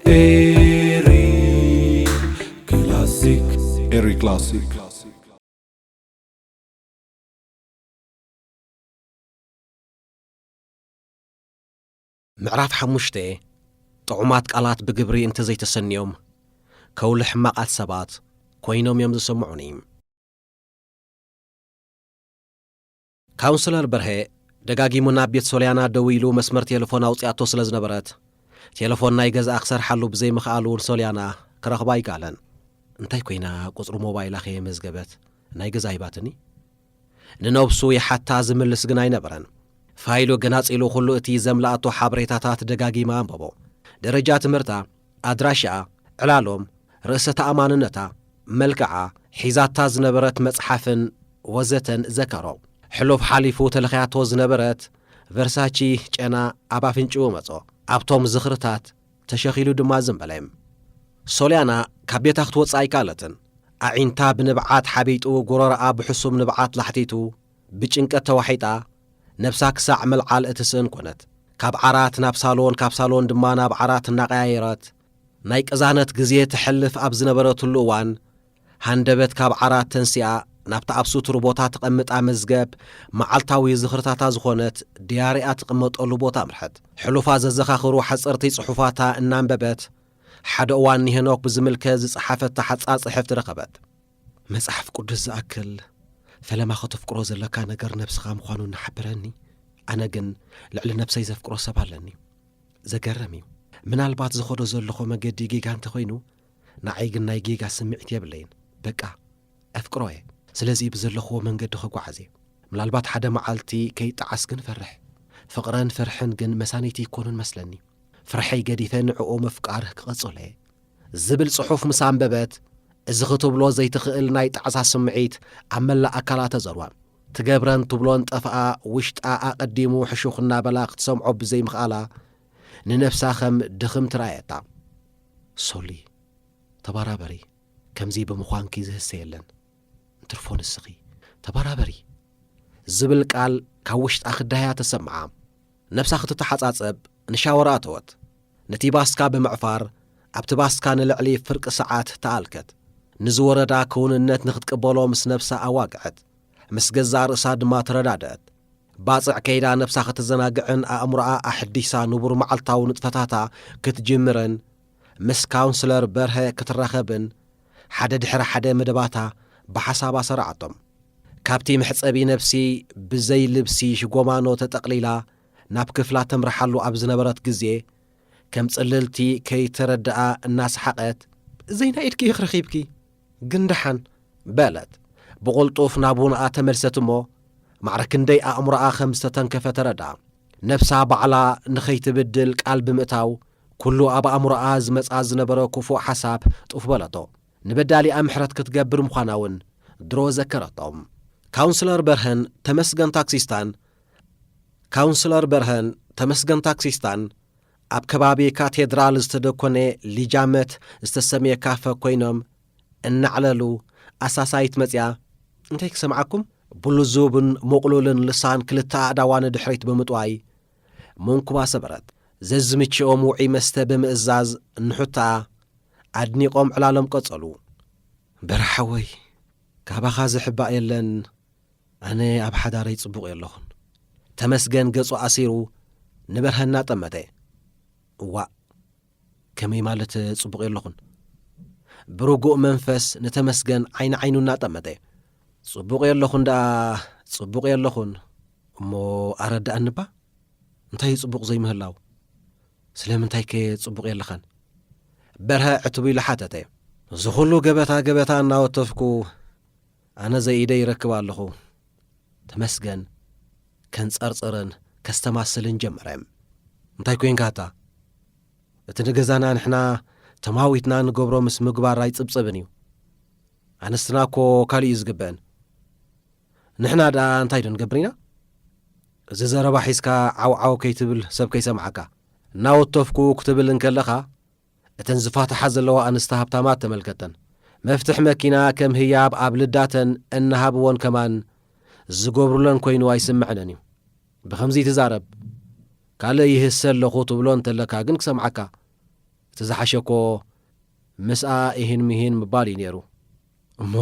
ኤሪ ክላሲክ። ኤሪ ክላሲክ። ምዕራፍ ሓሙሽተ። ጥዑማት ቃላት ብግብሪ እንተዘይተሰንዮም፣ ከውሊ ሕማቓት ሰባት ኮይኖም እዮም ዝስምዑኒ። ካውንስለር በርሀ ደጋጊሙ ናብ ቤት ሶልያና ደዊሉ መስመር ቴሌፎን ኣውጺኣቶ ስለ ዝነበረት፣ ቴሌፎን ናይ ገዛኣ ክሰርሓሉ ብዘይምኽኣሉ ንሶልያና ክረኽባ ኣይከኣለን። እንታይ ኮይና ቁጽሪ ሞባይላ ከየመዝገበት ናይ ገዛ ሂባትኒ? ንነብሱ ይሓታ ዝምልስ ግን ኣይነበረን። ፋይሉ ገናጺሉ ኩሉ እቲ ዘምልኣቶ ሓበሬታታት ደጋጊማ ኣንበቦ። ደረጃ ትምህርታ፣ ኣድራሻኣ፣ ዕላሎም፣ ርእሰ ተኣማንነታ፣ መልክዓ፣ ሒዛታ ዝነበረት መጽሓፍን ወዘተን ዘከሮ። ሕሉፍ ሓሊፉ ተለኽያቶ ዝነበረት ቨርሳቺ ጨና ኣብ ኣፍንጭኡ መጾ። ኣብቶም ዝኽርታት ተሸኺሉ ድማ ዝም በለ። ሶልያና ካብ ቤታ ክትወጽእ ኣይከኣለትን። ኣዒንታ ብንብዓት ሓቢጡ፣ ጉረሮኣ ብሕሱም ንብዓት ላሕቲቱ፣ ብጭንቀት ተዋሒጣ፣ ነብሳ ክሳዕ ምልዓል እትስእን ኮነት። ካብ ዓራት ናብ ሳሎን፣ ካብ ሳሎን ድማ ናብ ዓራት እናቐያየረት፣ ናይ ቅዛነት ግዜ ተሕልፍ ኣብ ዝነበረትሉ እዋን፣ ሃንደበት ካብ ዓራት ተንሲኣ፣ ናብቲ ኣብ ሱቱር ቦታ ተቐምጣ መዝገብ መዓልታዊ ዝኽርታታ ዝኾነት ድያሪኣ ትቕመጠሉ ቦታ ኣምርሐት። ሕሉፋ ዘዘኻኽሩ ሓጸርቲ ጽሑፋታ እናንበበት፣ ሓደ እዋን ንሄኖክ ብዝምልከት ዝጸሓፈታ ሓጻጽሕፍቲ ረኸበት። መጽሓፍ ቅዱስ ዝኣክል ፈለማ ከተፍቅሮ ዘለካ ነገር ነብስኻ ምዃኑ እናሓበረኒ፣ ኣነ ግን ልዕሊ ነብሰይ ዘፍቅሮ ሰብ ኣለኒ። ዘገርም እዩ። ምናልባት ዝኸዶ ዘለኹ መገዲ ጌጋ እንተኾይኑ፣ ንዓይ ግን ናይ ጌጋ ስምዒት የብለይን። በቃ፣ ኣፍቅሮ እየ። ስለዚ ብዘለኽዎ መንገዲ ክጓዓዝ እየ። ምናልባት ሓደ መዓልቲ ከይጠዓስ ግን እፈርሕ። ፍቕርን ፍርሕን ግን መሳነይቲ ይኮኑን መስለኒ። ፍርሐይ ገዲፈ ንዕኡ ምፍቃር ክቐጽሎ እየ። ዝብል ጽሑፍ ምስ ኣንበበት፣ እዚ ክትብሎ ዘይትኽእል ናይ ጣዕሳ ስምዒት ኣብ መላእ ኣካላ ተዘርዋ። ትገብረን ትብሎን ጠፍኣ፣ ውሽጣ ኣቐዲሙ ሕሹኽ እናበላ ክትሰምዖ ብዘይምኽኣላ፣ ንነብሳ ከም ድኽምቲ ረኣየታ። ሶሊ፣ ተባራበሪ፣ ከምዚ ብምዃንኪ ዝህሰ የለን። እንትርፎ ንስኺ፣ ተባራበሪ፣ ዝብል ቃል ካብ ውሽጣ ክዳያ ተሰምዓ። ነብሳ ክትተሓጻጸብ ንሻወር ኣተወት። ነቲ ባስካ ብምዕፋር፣ ኣብቲ ባስካ ንልዕሊ ፍርቂ ሰዓት ተኣልከት። ንዝወረዳ ክውንነት ንኽትቅበሎ ምስ ነብሳ ኣዋግዐት። ምስ ገዛእ ርእሳ ድማ ተረዳድአት። ባጽዕ ከይዳ ነብሳ ከተዘናግዕን ኣእምሮኣ ኣሕዲሳ ንቡር መዓልታዊ ንጥፈታታ ክትጅምርን ምስ ካውንስለር በርሀ ክትራኸብን ሓደ ድሕሪ ሓደ መደባታ ብሓሳብ ኣሰራዓቶም። ካብቲ መሕጸቢ ነብሲ ብዘይ ልብሲ ሽጎማኖ ተጠቕሊላ ናብ ክፍላ ተምርሓሉ ኣብ ዝነበረት ግዜ፣ ከም ጽልልቲ ከይተረድኣ እናሰሓቐት፣ "ዘይና ኢድኪ ኢኺ ረኺብኪ፣ ግን ደሓን" በለት። ብቕልጡፍ ናብ ውንኣ ተመልሰት እሞ፣ ማዕረ ክንደይ ኣእምሮኣ ከም ዝተተንከፈ ተረድኣ። ነብሳ ባዕላ ንኸይትብድል ቃል ብምእታው፣ ኩሉ ኣብ ኣእምሮኣ ዝመጻ ዝነበረ ክፉእ ሓሳብ ጡፍ በለቶ። ንበዳሊኣ ምሕረት ክትገብር ምዃና እውን ድሮ ዘከረቶም። ካውንስለር በርሀን ተመስገን ታክሲስታን፣ ካውንስለር በርሀን ተመስገን ታክሲስታን ኣብ ከባቢ ካቴድራል ዝተደኮነ ሊጃመት ዝተሰምየ ካፈ ኮይኖም እናዕለሉ፣ ኣሳሳይት መጽያ፣ "እንታይ ክሰምዓኩም?" ብልዙብን ምቕሉልን ልሳን ክልተ ኣእዳዋ ንድሕሪት ብምጥዋይ፣ መንኩባ ሰበረት። ዘዝምችኦም ውዑይ መስተ ብምእዛዝ ንሑታ ኣድኒቖም ዕላሎም ቀጸሉ። "በርሓወይ፣ ካባኻ ዝሕባእ የለን፣ ኣነ ኣብ ሓዳረይ ጽቡቕ የለኹን።" ተመስገን ገጹ ኣሲሩ ንበርሀ እናጠመተ። "እዋእ፣ ከመይ ማለት ጽቡቕ የለኹን?" ብርጉእ መንፈስ ንተመስገን ዓይኒ ዓይኑ እናጠመተ። "ጽቡቕ የለኹን ደኣ፣ ጽቡቕ የለኹን። እሞ ኣረድኣኒ እባ፣ እንታይ እዩ ጽቡቕ ዘይምህላው? ስለምንታይከ ጽቡቕ የለኻን?" በርሀ ዕትብ ኢሉ ሓተተ። "እዚ ኹሉ ገበታ ገበታ እናወተፍኩ፣ ኣነ ዘይኢደይ ይረክብ ኣለኹ።" ተመስገን ከንጸርጽርን ከስተማስልን ጀመረ። "እንታይ ኮይንካ ኣታ? እቲ ንገዛና ንሕና ተማዊትና ንገብሮ ምስ ምግባር ኣይጽብጽብን እዩ። ኣንስትና እኮ ካልእ እዩ ዝግበአን። ንሕና ደኣ እንታይ ዶ ንገብር ኢና? እዚ ዘረባ ሒዝካ ዓው ዓው ከይትብል ሰብ ከይሰምዓካ። እናወተፍኩ ክትብል እንከለኻ፣ እተን ዝፋትሓ ዘለዋ ኣንስቲ ሃብታማት ተመልከተን። መፍትሕ መኪና ከም ህያብ ኣብ ልዳተን እናሃብዎን ከማን ዝገብሩለን ኮይኑ ኣይስምዐንን እዩ። ብኸምዚ ትዛረብ፣ ካልእ ይህሰ ኣለኹ ትብሎ እንተለካ ግን ክሰምዓካ። እቲ ዝሓሸ እኮ ምስኣ ኢሂን ምሂን ምባል እዩ ነይሩ። እሞ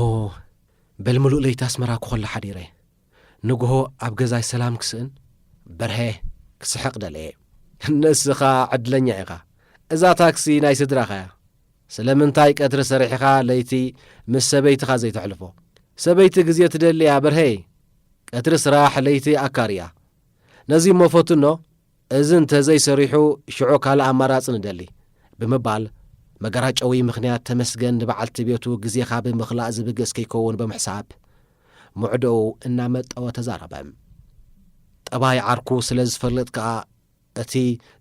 በል ምሉእ ለይቲ ኣስመራ ክኾላ ሓዲረ። ንግሆ ኣብ ገዛይ ሰላም ክስእን። በርሀ ክስሕቕ ደለየ። ንስኻ ዕድለኛ ኢኻ። እዛ ታክሲ ናይ ስድራኻ እያ። ስለምንታይ ቀትሪ ሰሪሕኻ ለይቲ ምስ ሰበይትኻ ዘይተሕልፎ? ሰበይቲ ግዜ ትደሊ እያ በርሀይ። ቀትሪ ስራሕ ለይቲ ኣካርያ። ነዚ እሞ ፈትኖ፣ እዚ እንተ ዘይሰሪሑ ሽዑ ካልእ ኣማራጺ ንደሊ ብምባል መገራጨዊ ምኽንያት ተመስገን ንበዓልቲ ቤቱ ግዜኻ ብምኽላእ ዝብገስ ከይከውን ብምሕሳብ ምዕዶኡ እናመጠወ ተዛረበ። ጠባይ ዓርኩ ስለ ዝፈልጥ ከኣ እቲ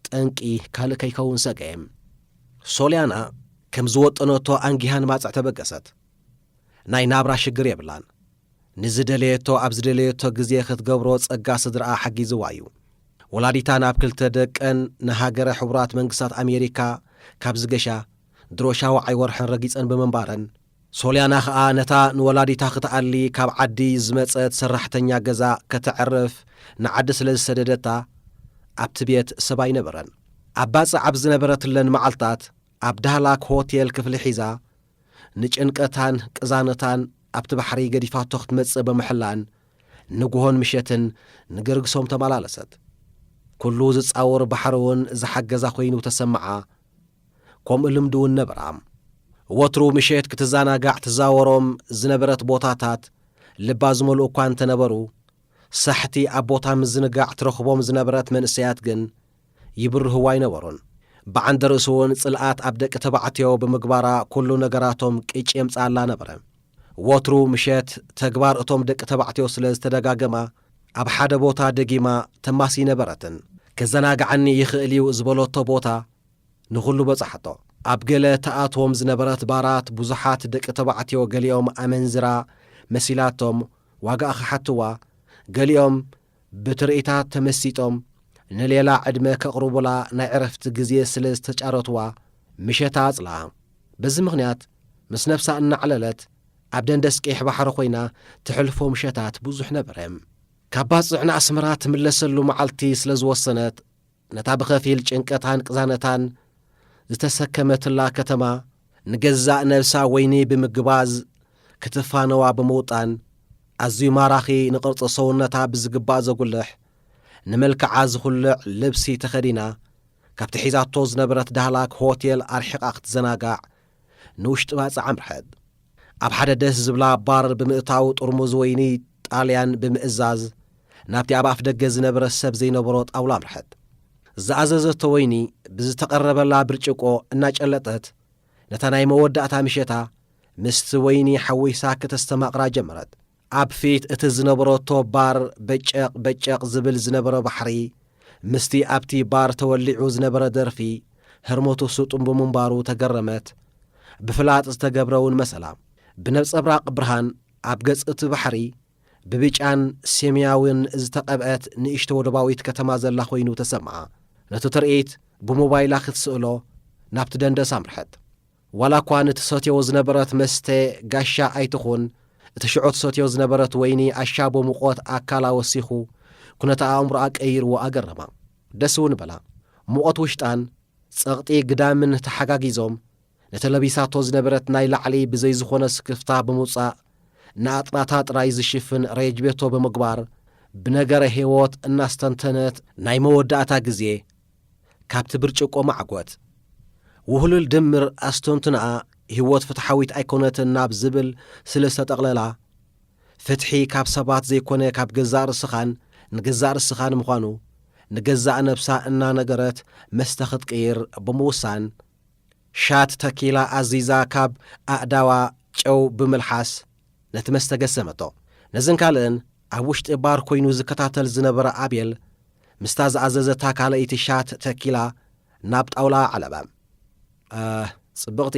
ጠንቂ ካልእ ከይከውን ሰግኤ። ሶልያና ከም ዝወጠነቶ ኣንጊሃ ንባጽዕ ተበገሰት። ናይ ናብራ ሽግር የብላን። ንዝደለየቶ ኣብ ዝደለየቶ ግዜ ክትገብሮ ጸጋ ስድራኣ ሓጊዝዋ እዩ። ወላዲታ ናብ ክልተ ደቀን ንሃገረ ሕቡራት መንግስታት ኣሜሪካ ካብ ዝገሻ ድሮ ሻውዓይ ወርሐን ረጊጸን ብምንባረን፣ ሶልያና ኸኣ ነታ ንወላዲታ ክትኣሊ ካብ ዓዲ ዝመጸት ሰራሕተኛ ገዛ ከተዕርፍ ንዓዲ ስለ ዝሰደደታ ኣብቲ ቤት ሰብ ኣይነበረን። ኣብ ባጽዕ ኣብ ዝነበረትለን መዓልታት ኣብ ዳህላክ ሆቴል ክፍሊ ሒዛ ንጭንቀታን ቅዛነታን ኣብቲ ባሕሪ ገዲፋቶ ክትመጽእ ብምሕላን ንግሆን ምሸትን ንገርግሶም ተመላለሰት። ኩሉ ዝጻወር ባሕሪ እውን ዝሓገዛ ኮይኑ ተሰምዓ። ከምኡ ልምዲ እውን ነበራ። ወትሩ ምሸት ክትዘናጋዕ ትዛወሮም ዝነበረት ቦታታት ልባ ዝመልኡ እኳ እንተነበሩ፣ ሳሕቲ ኣብ ቦታ ምዝንጋዕ ትረኽቦም ዝነበረት መንእሰያት ግን ይብርህዋ ኣይነበሩን። ብዓንደ ርእሱ እውን ጽልኣት ኣብ ደቂ ተባዕትዮ ብምግባራ ኩሉ ነገራቶም ቅጭ የምጽኣላ ነበረ። ወትሩ ምሸት ተግባር እቶም ደቂ ተባዕትዮ ስለ ዝተደጋገማ ኣብ ሓደ ቦታ ደጊማ ተማሲ ነበረትን። ከዘናግዓኒ ይኽእል እዩ ዝበለቶ ቦታ ንኹሉ በጻሕቶ። ኣብ ገለ ተኣትዎም ዝነበረት ባራት ብዙሓት ደቂ ተባዕትዮ ገሊኦም ኣመንዝራ መሲላቶም ዋጋ ክሓትዋ፣ ገሊኦም ብትርኢታት ተመሲጦም ንሌላ ዕድመ ከቕርቡላ ናይ ዕረፍቲ ግዜ ስለ ዝተጫረትዋ ምሸታ ኣጽልኣ። በዚ ምኽንያት ምስ ነብሳ እናዕለለት ኣብ ደንደስ ቀይሕ ባሕሪ ኮይና ትሕልፎ ምሸታት ብዙሕ ነበረ። ካብ ባጽዕ ንኣስመራ ትምለሰሉ መዓልቲ ስለ ዝወሰነት ነታ ብኸፊል ጭንቀታን ቅዛነታን ዝተሰከመትላ ከተማ ንገዛእ ነብሳ ወይኒ ብምግባዝ ክትፋነዋ ብምውጣን ኣዝዩ ማራኺ ንቕርጺ ሰውነታ ብዝግባእ ዘጉልሕ ንመልክዓ ዝኹልዕ ልብሲ ተኸዲና ካብቲ ሒዛቶ ዝነበረት ዳህላክ ሆቴል ኣርሒቓ ክትዘናጋዕ ንውሽጢ ባጽዕ ኣምርሐት። ኣብ ሓደ ደስ ዝብላ ባር ብምእታው ጥርሙዝ ወይኒ ጣልያን ብምእዛዝ ናብቲ ኣብ ኣፍ ደገ ዝነበረ ሰብ ዘይነበሮ ጣውላ ኣምርሐት። ዝኣዘዘቶ ወይኒ ብዝተቐረበላ ብርጭቆ እናጨለጠት ነታ ናይ መወዳእታ ምሸታ ምስቲ ወይኒ ሓዊሳ ክተስተማቕራ ጀመረት። ኣብ ፊት እቲ ዝነበረቶ ባር በጨቕ በጨቕ ዝብል ዝነበረ ባሕሪ ምስቲ ኣብቲ ባር ተወሊዑ ዝነበረ ደርፊ ህርመቱ ስጡም ብምንባሩ ተገረመት። ብፍላጥ ዝተገብረ እውን መሰላ። ብነጸብራቕ ብርሃን ኣብ ገጽ እቲ ባሕሪ ብብጫን ሰማያውን ዝተቐብአት ንእሽቶ ወደባዊት ከተማ ዘላ ኮይኑ ተሰምዓ። ነቲ ትርኢት ብሞባይላ ክትስእሎ ናብቲ ደንደስ ኣምርሐት። ዋላ እኳ ንትሰትዮ ዝነበረት መስተ ጋሻ ኣይትኹን፣ እቲ ሽዑ ትሰትዮ ዝነበረት ወይኒ ኣሻቦ ሙቐት ኣካላ ወሲኹ ኩነተ ኣእምሮኣ ቀይርዎ ኣገረማ። ደስ እውን በላ። ሙቐት ውሽጣን ጸቕጢ ግዳምን ተሓጋጊዞም ነቲ ለቢሳቶ ዝነበረት ናይ ላዕሊ ብዘይ ዝኾነ ስክፍታ ብምውጻእ ንኣጥራታ ጥራይ ዝሽፍን ሬጅቤቶ ብምግባር ብነገረ ህይወት እናስተንተነት ናይ መወዳእታ ግዜ ካብቲ ብርጭቆ ማዕጎት። ውህሉል ድምር ኣስተንትኖኣ ህይወት ፍትሓዊት ኣይኮነትን ናብ ዝብል ስለ ዝተጠቕለላ፣ ፍትሒ ካብ ሰባት ዘይኮነ ካብ ገዛእ ርእስኻን ንገዛእ ርእስኻን ምዃኑ ንገዛእ ነብሳ እናነገረት መስተ ክትቅይር ብምውሳን፣ ሻት ተኪላ ኣዚዛ ካብ ኣእዳዋ ጨው ብምልሓስ ነቲ መስተ ገሰመቶ። ነዝን ካልእን ኣብ ውሽጢ ባር ኮይኑ ዝከታተል ዝነበረ ኣቤል፣ ምስታ ዝኣዘዘታ ካልኣይቲ ሻት ተኪላ ናብ ጣውላ ዓለበ። "እ፣ ጽብቕቲ፣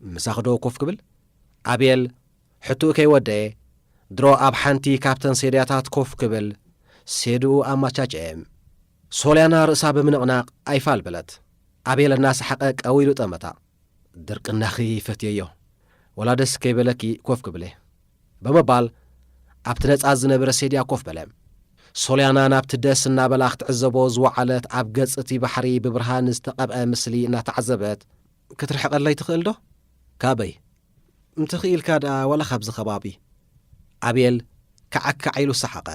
ምሳኺ ዶ ኮፍ ክብል?" ኣቤል ሕቶኡ ከይወደየ፣ ድሮ ኣብ ሓንቲ ካብተን ሴድያታት ኮፍ ክብል ሴድኡ ኣመቻቸየ። ሶልያና ርእሳ ብምንቕናቕ ኣይፋል በለት። ኣቤል እናሰሓቐ ቀው ኢሉ ጠመታ። "ድርቅናኺ ፈትየዮ። ወላ ደስ ከይበለኪ ኮፍ ክብለ ብምባል ኣብቲ ነጻ ዝነበረ ሴድያ ኮፍ በለ። ሶልያና ናብቲ ደስ እናበላ ክትዕዘቦ ዝወዓለት ኣብ ገጽ እቲ ባሕሪ ብብርሃን ዝተቐብአ ምስሊ እናተዓዘበት፣ ክትርሕቐለይ ትኽእል ዶ? ካበይ? እንተኽኢልካ ደኣ ዋላ ካብዚ ከባቢ። ኣቤል ከዓካዕ ኢሉ ሰሓቐ።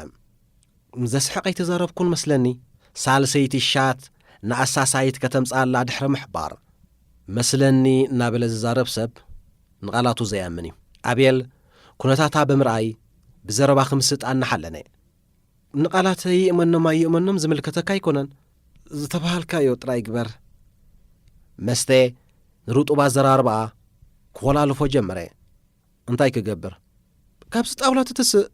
ዘስሕቕ ኣይተዛረብኩን መስለኒ። ሳልሰይቲ ሻት ንኣሳሳይት ከተምጽኣላ ድሕሪ ምሕባር። መስለኒ እናበለ ዝዛረብ ሰብ ንቓላቱ ዘይኣምን እዩ። ኣቤል ኩነታታ ብምርኣይ ብዘረባ ክምስጥ ኣናሓለነ። ንቓላተይ ይእመኖም ኣይእመኖም ዝምልከተካ ኣይኮነን። ዝተባሃልካዮ ጥራይ ግበር። መስተ ንርጡብ ኣዘራርባኣ ክኾላልፎ ጀመረ። እንታይ ክገብር? ካብዚ ጣውላ ትትስእ።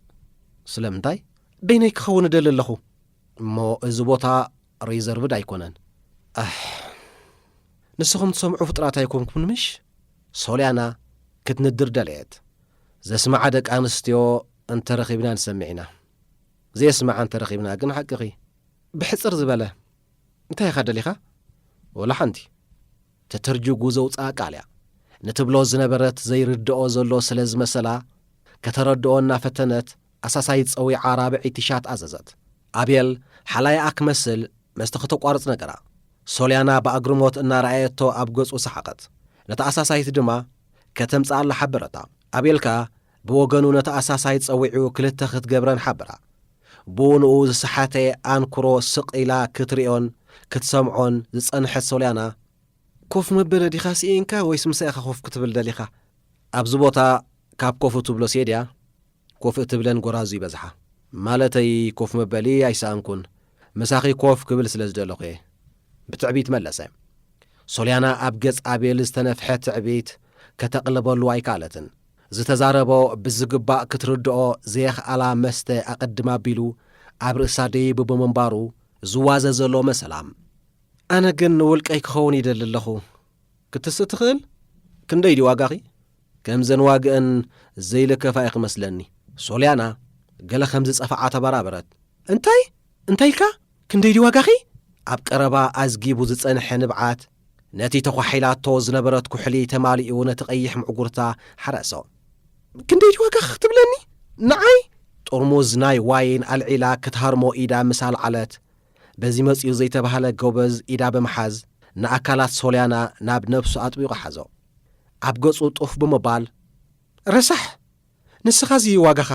ስለምንታይ? በይነይ ክኸውን እደሊ ኣለኹ። እሞ እዚ ቦታ ሪዘርቭድ ኣይኮነን። ኣሕ፣ ንስኹም ትሰምዑ ፍጥራት ኣይኮንኩምን ምሽ? ሶልያና ክትንድር ደለየት። ዘስማዓ ደቂ ኣንስትዮ እንተረኺብና ንሰምዕ ኢና። ዘየስማዓ እንተረኺብና ግን ሓቅኺ። ብሕጽር ዝበለ፣ እንታይ ኢኻ ደሊኻ? ወላ ሓንቲ። ተተርጅጉ ዘውጽኣ ቃል እያ። ንትብሎ ዝነበረት ዘይርድኦ ዘሎ ስለ ዝመሰላ፣ ከተረድኦ እናፈተነት፣ ኣሳሳይት ጸዊዓ ራብዐይቲ ሻት ኣዘዘት። ኣቤል ሓላይኣ ክመስል መስተ ከተቋርጽ ነገራ። ሶልያና ብኣግርሞት እናረኣየቶ ኣብ ገጹ ሰሓቐት። ነታ ኣሳሳይት ድማ ከተምጽኣላ ሓበረታ። ኣቤል ከኣ ብወገኑ ነታ ኣሳሳይት ጸዊዑ ክልተ ክትገብረን ሓበራ። ብኡ ንኡ ዝሰሓተ ኣንክሮ ስቕ ኢላ ክትሪኦን ክትሰምዖን ዝጸንሐት ሶልያና፣ ኮፍ መበለ ዲኻ ስኢንካ ወይስ ምሳይ ኢኻ ኮፍ ክትብል ደሊኻ? ኣብዚ ቦታ ካብ ኮፍ እትብሎ ሴድያ ኮፍ እትብለን ጎራዙ ይበዝሓ። ማለተይ ኮፍ መበሊ ኣይሰኣንኩን፣ ምሳኺ ኮፍ ክብል ስለ ዝደለኹ እየ። ብትዕቢት መለሰ። ሶልያና ኣብ ገጽ ኣቤል ዝተነፍሐ ትዕቢት ከተቕልበሉ ኣይከኣለትን። ዝተዛረቦ ብዝግባእ ክትርድኦ ዘየኽኣላ መስተ ኣቐድም ኣቢሉ ኣብ ርእሳ ደይቡ ብምንባሩ ዝዋዘ ዘሎ መሰላ። ኣነ ግን ንውልቀይ ክኸውን ይደሊ ኣለኹ። ክትስእ ትኽእል? ክንደይ ድዩ ዋጋኺ? ከምዘን ዋግአን ዘይልከፋ እዩ ክመስለኒ። ሶልያና ገለ ከም ዝጸፍዓ ተበራበረት። እንታይ? እንታይ ኢልካ? ክንደይ ድዩ ዋጋኺ? ኣብ ቀረባ ኣዝጊቡ ዝጸንሐ ንብዓት ነቲ ተዃሒላቶ ዝነበረት ኩሕሊ ተማሊኡ ነቲ ቀይሕ ምዕጉርታ ሓረሶ። ክንደይ ድዩ ዋጋኺ ክትብለኒ? ንዓይ? ጥርሙዝ ናይ ዋይን ኣልዒላ ክትሃርሞ ኢዳ ምስ ኣልዓለት፣ በዚ መጺኡ ዘይተባህለ ጎበዝ ኢዳ ብምሓዝ፣ ንኣካላት ሶልያና ናብ ነብሱ ኣጥቢቑ ሓዞ። ኣብ ገጹ ጡፍ ብምባል፣ ረሳሕ! ንስኻዚ ዋጋኻ!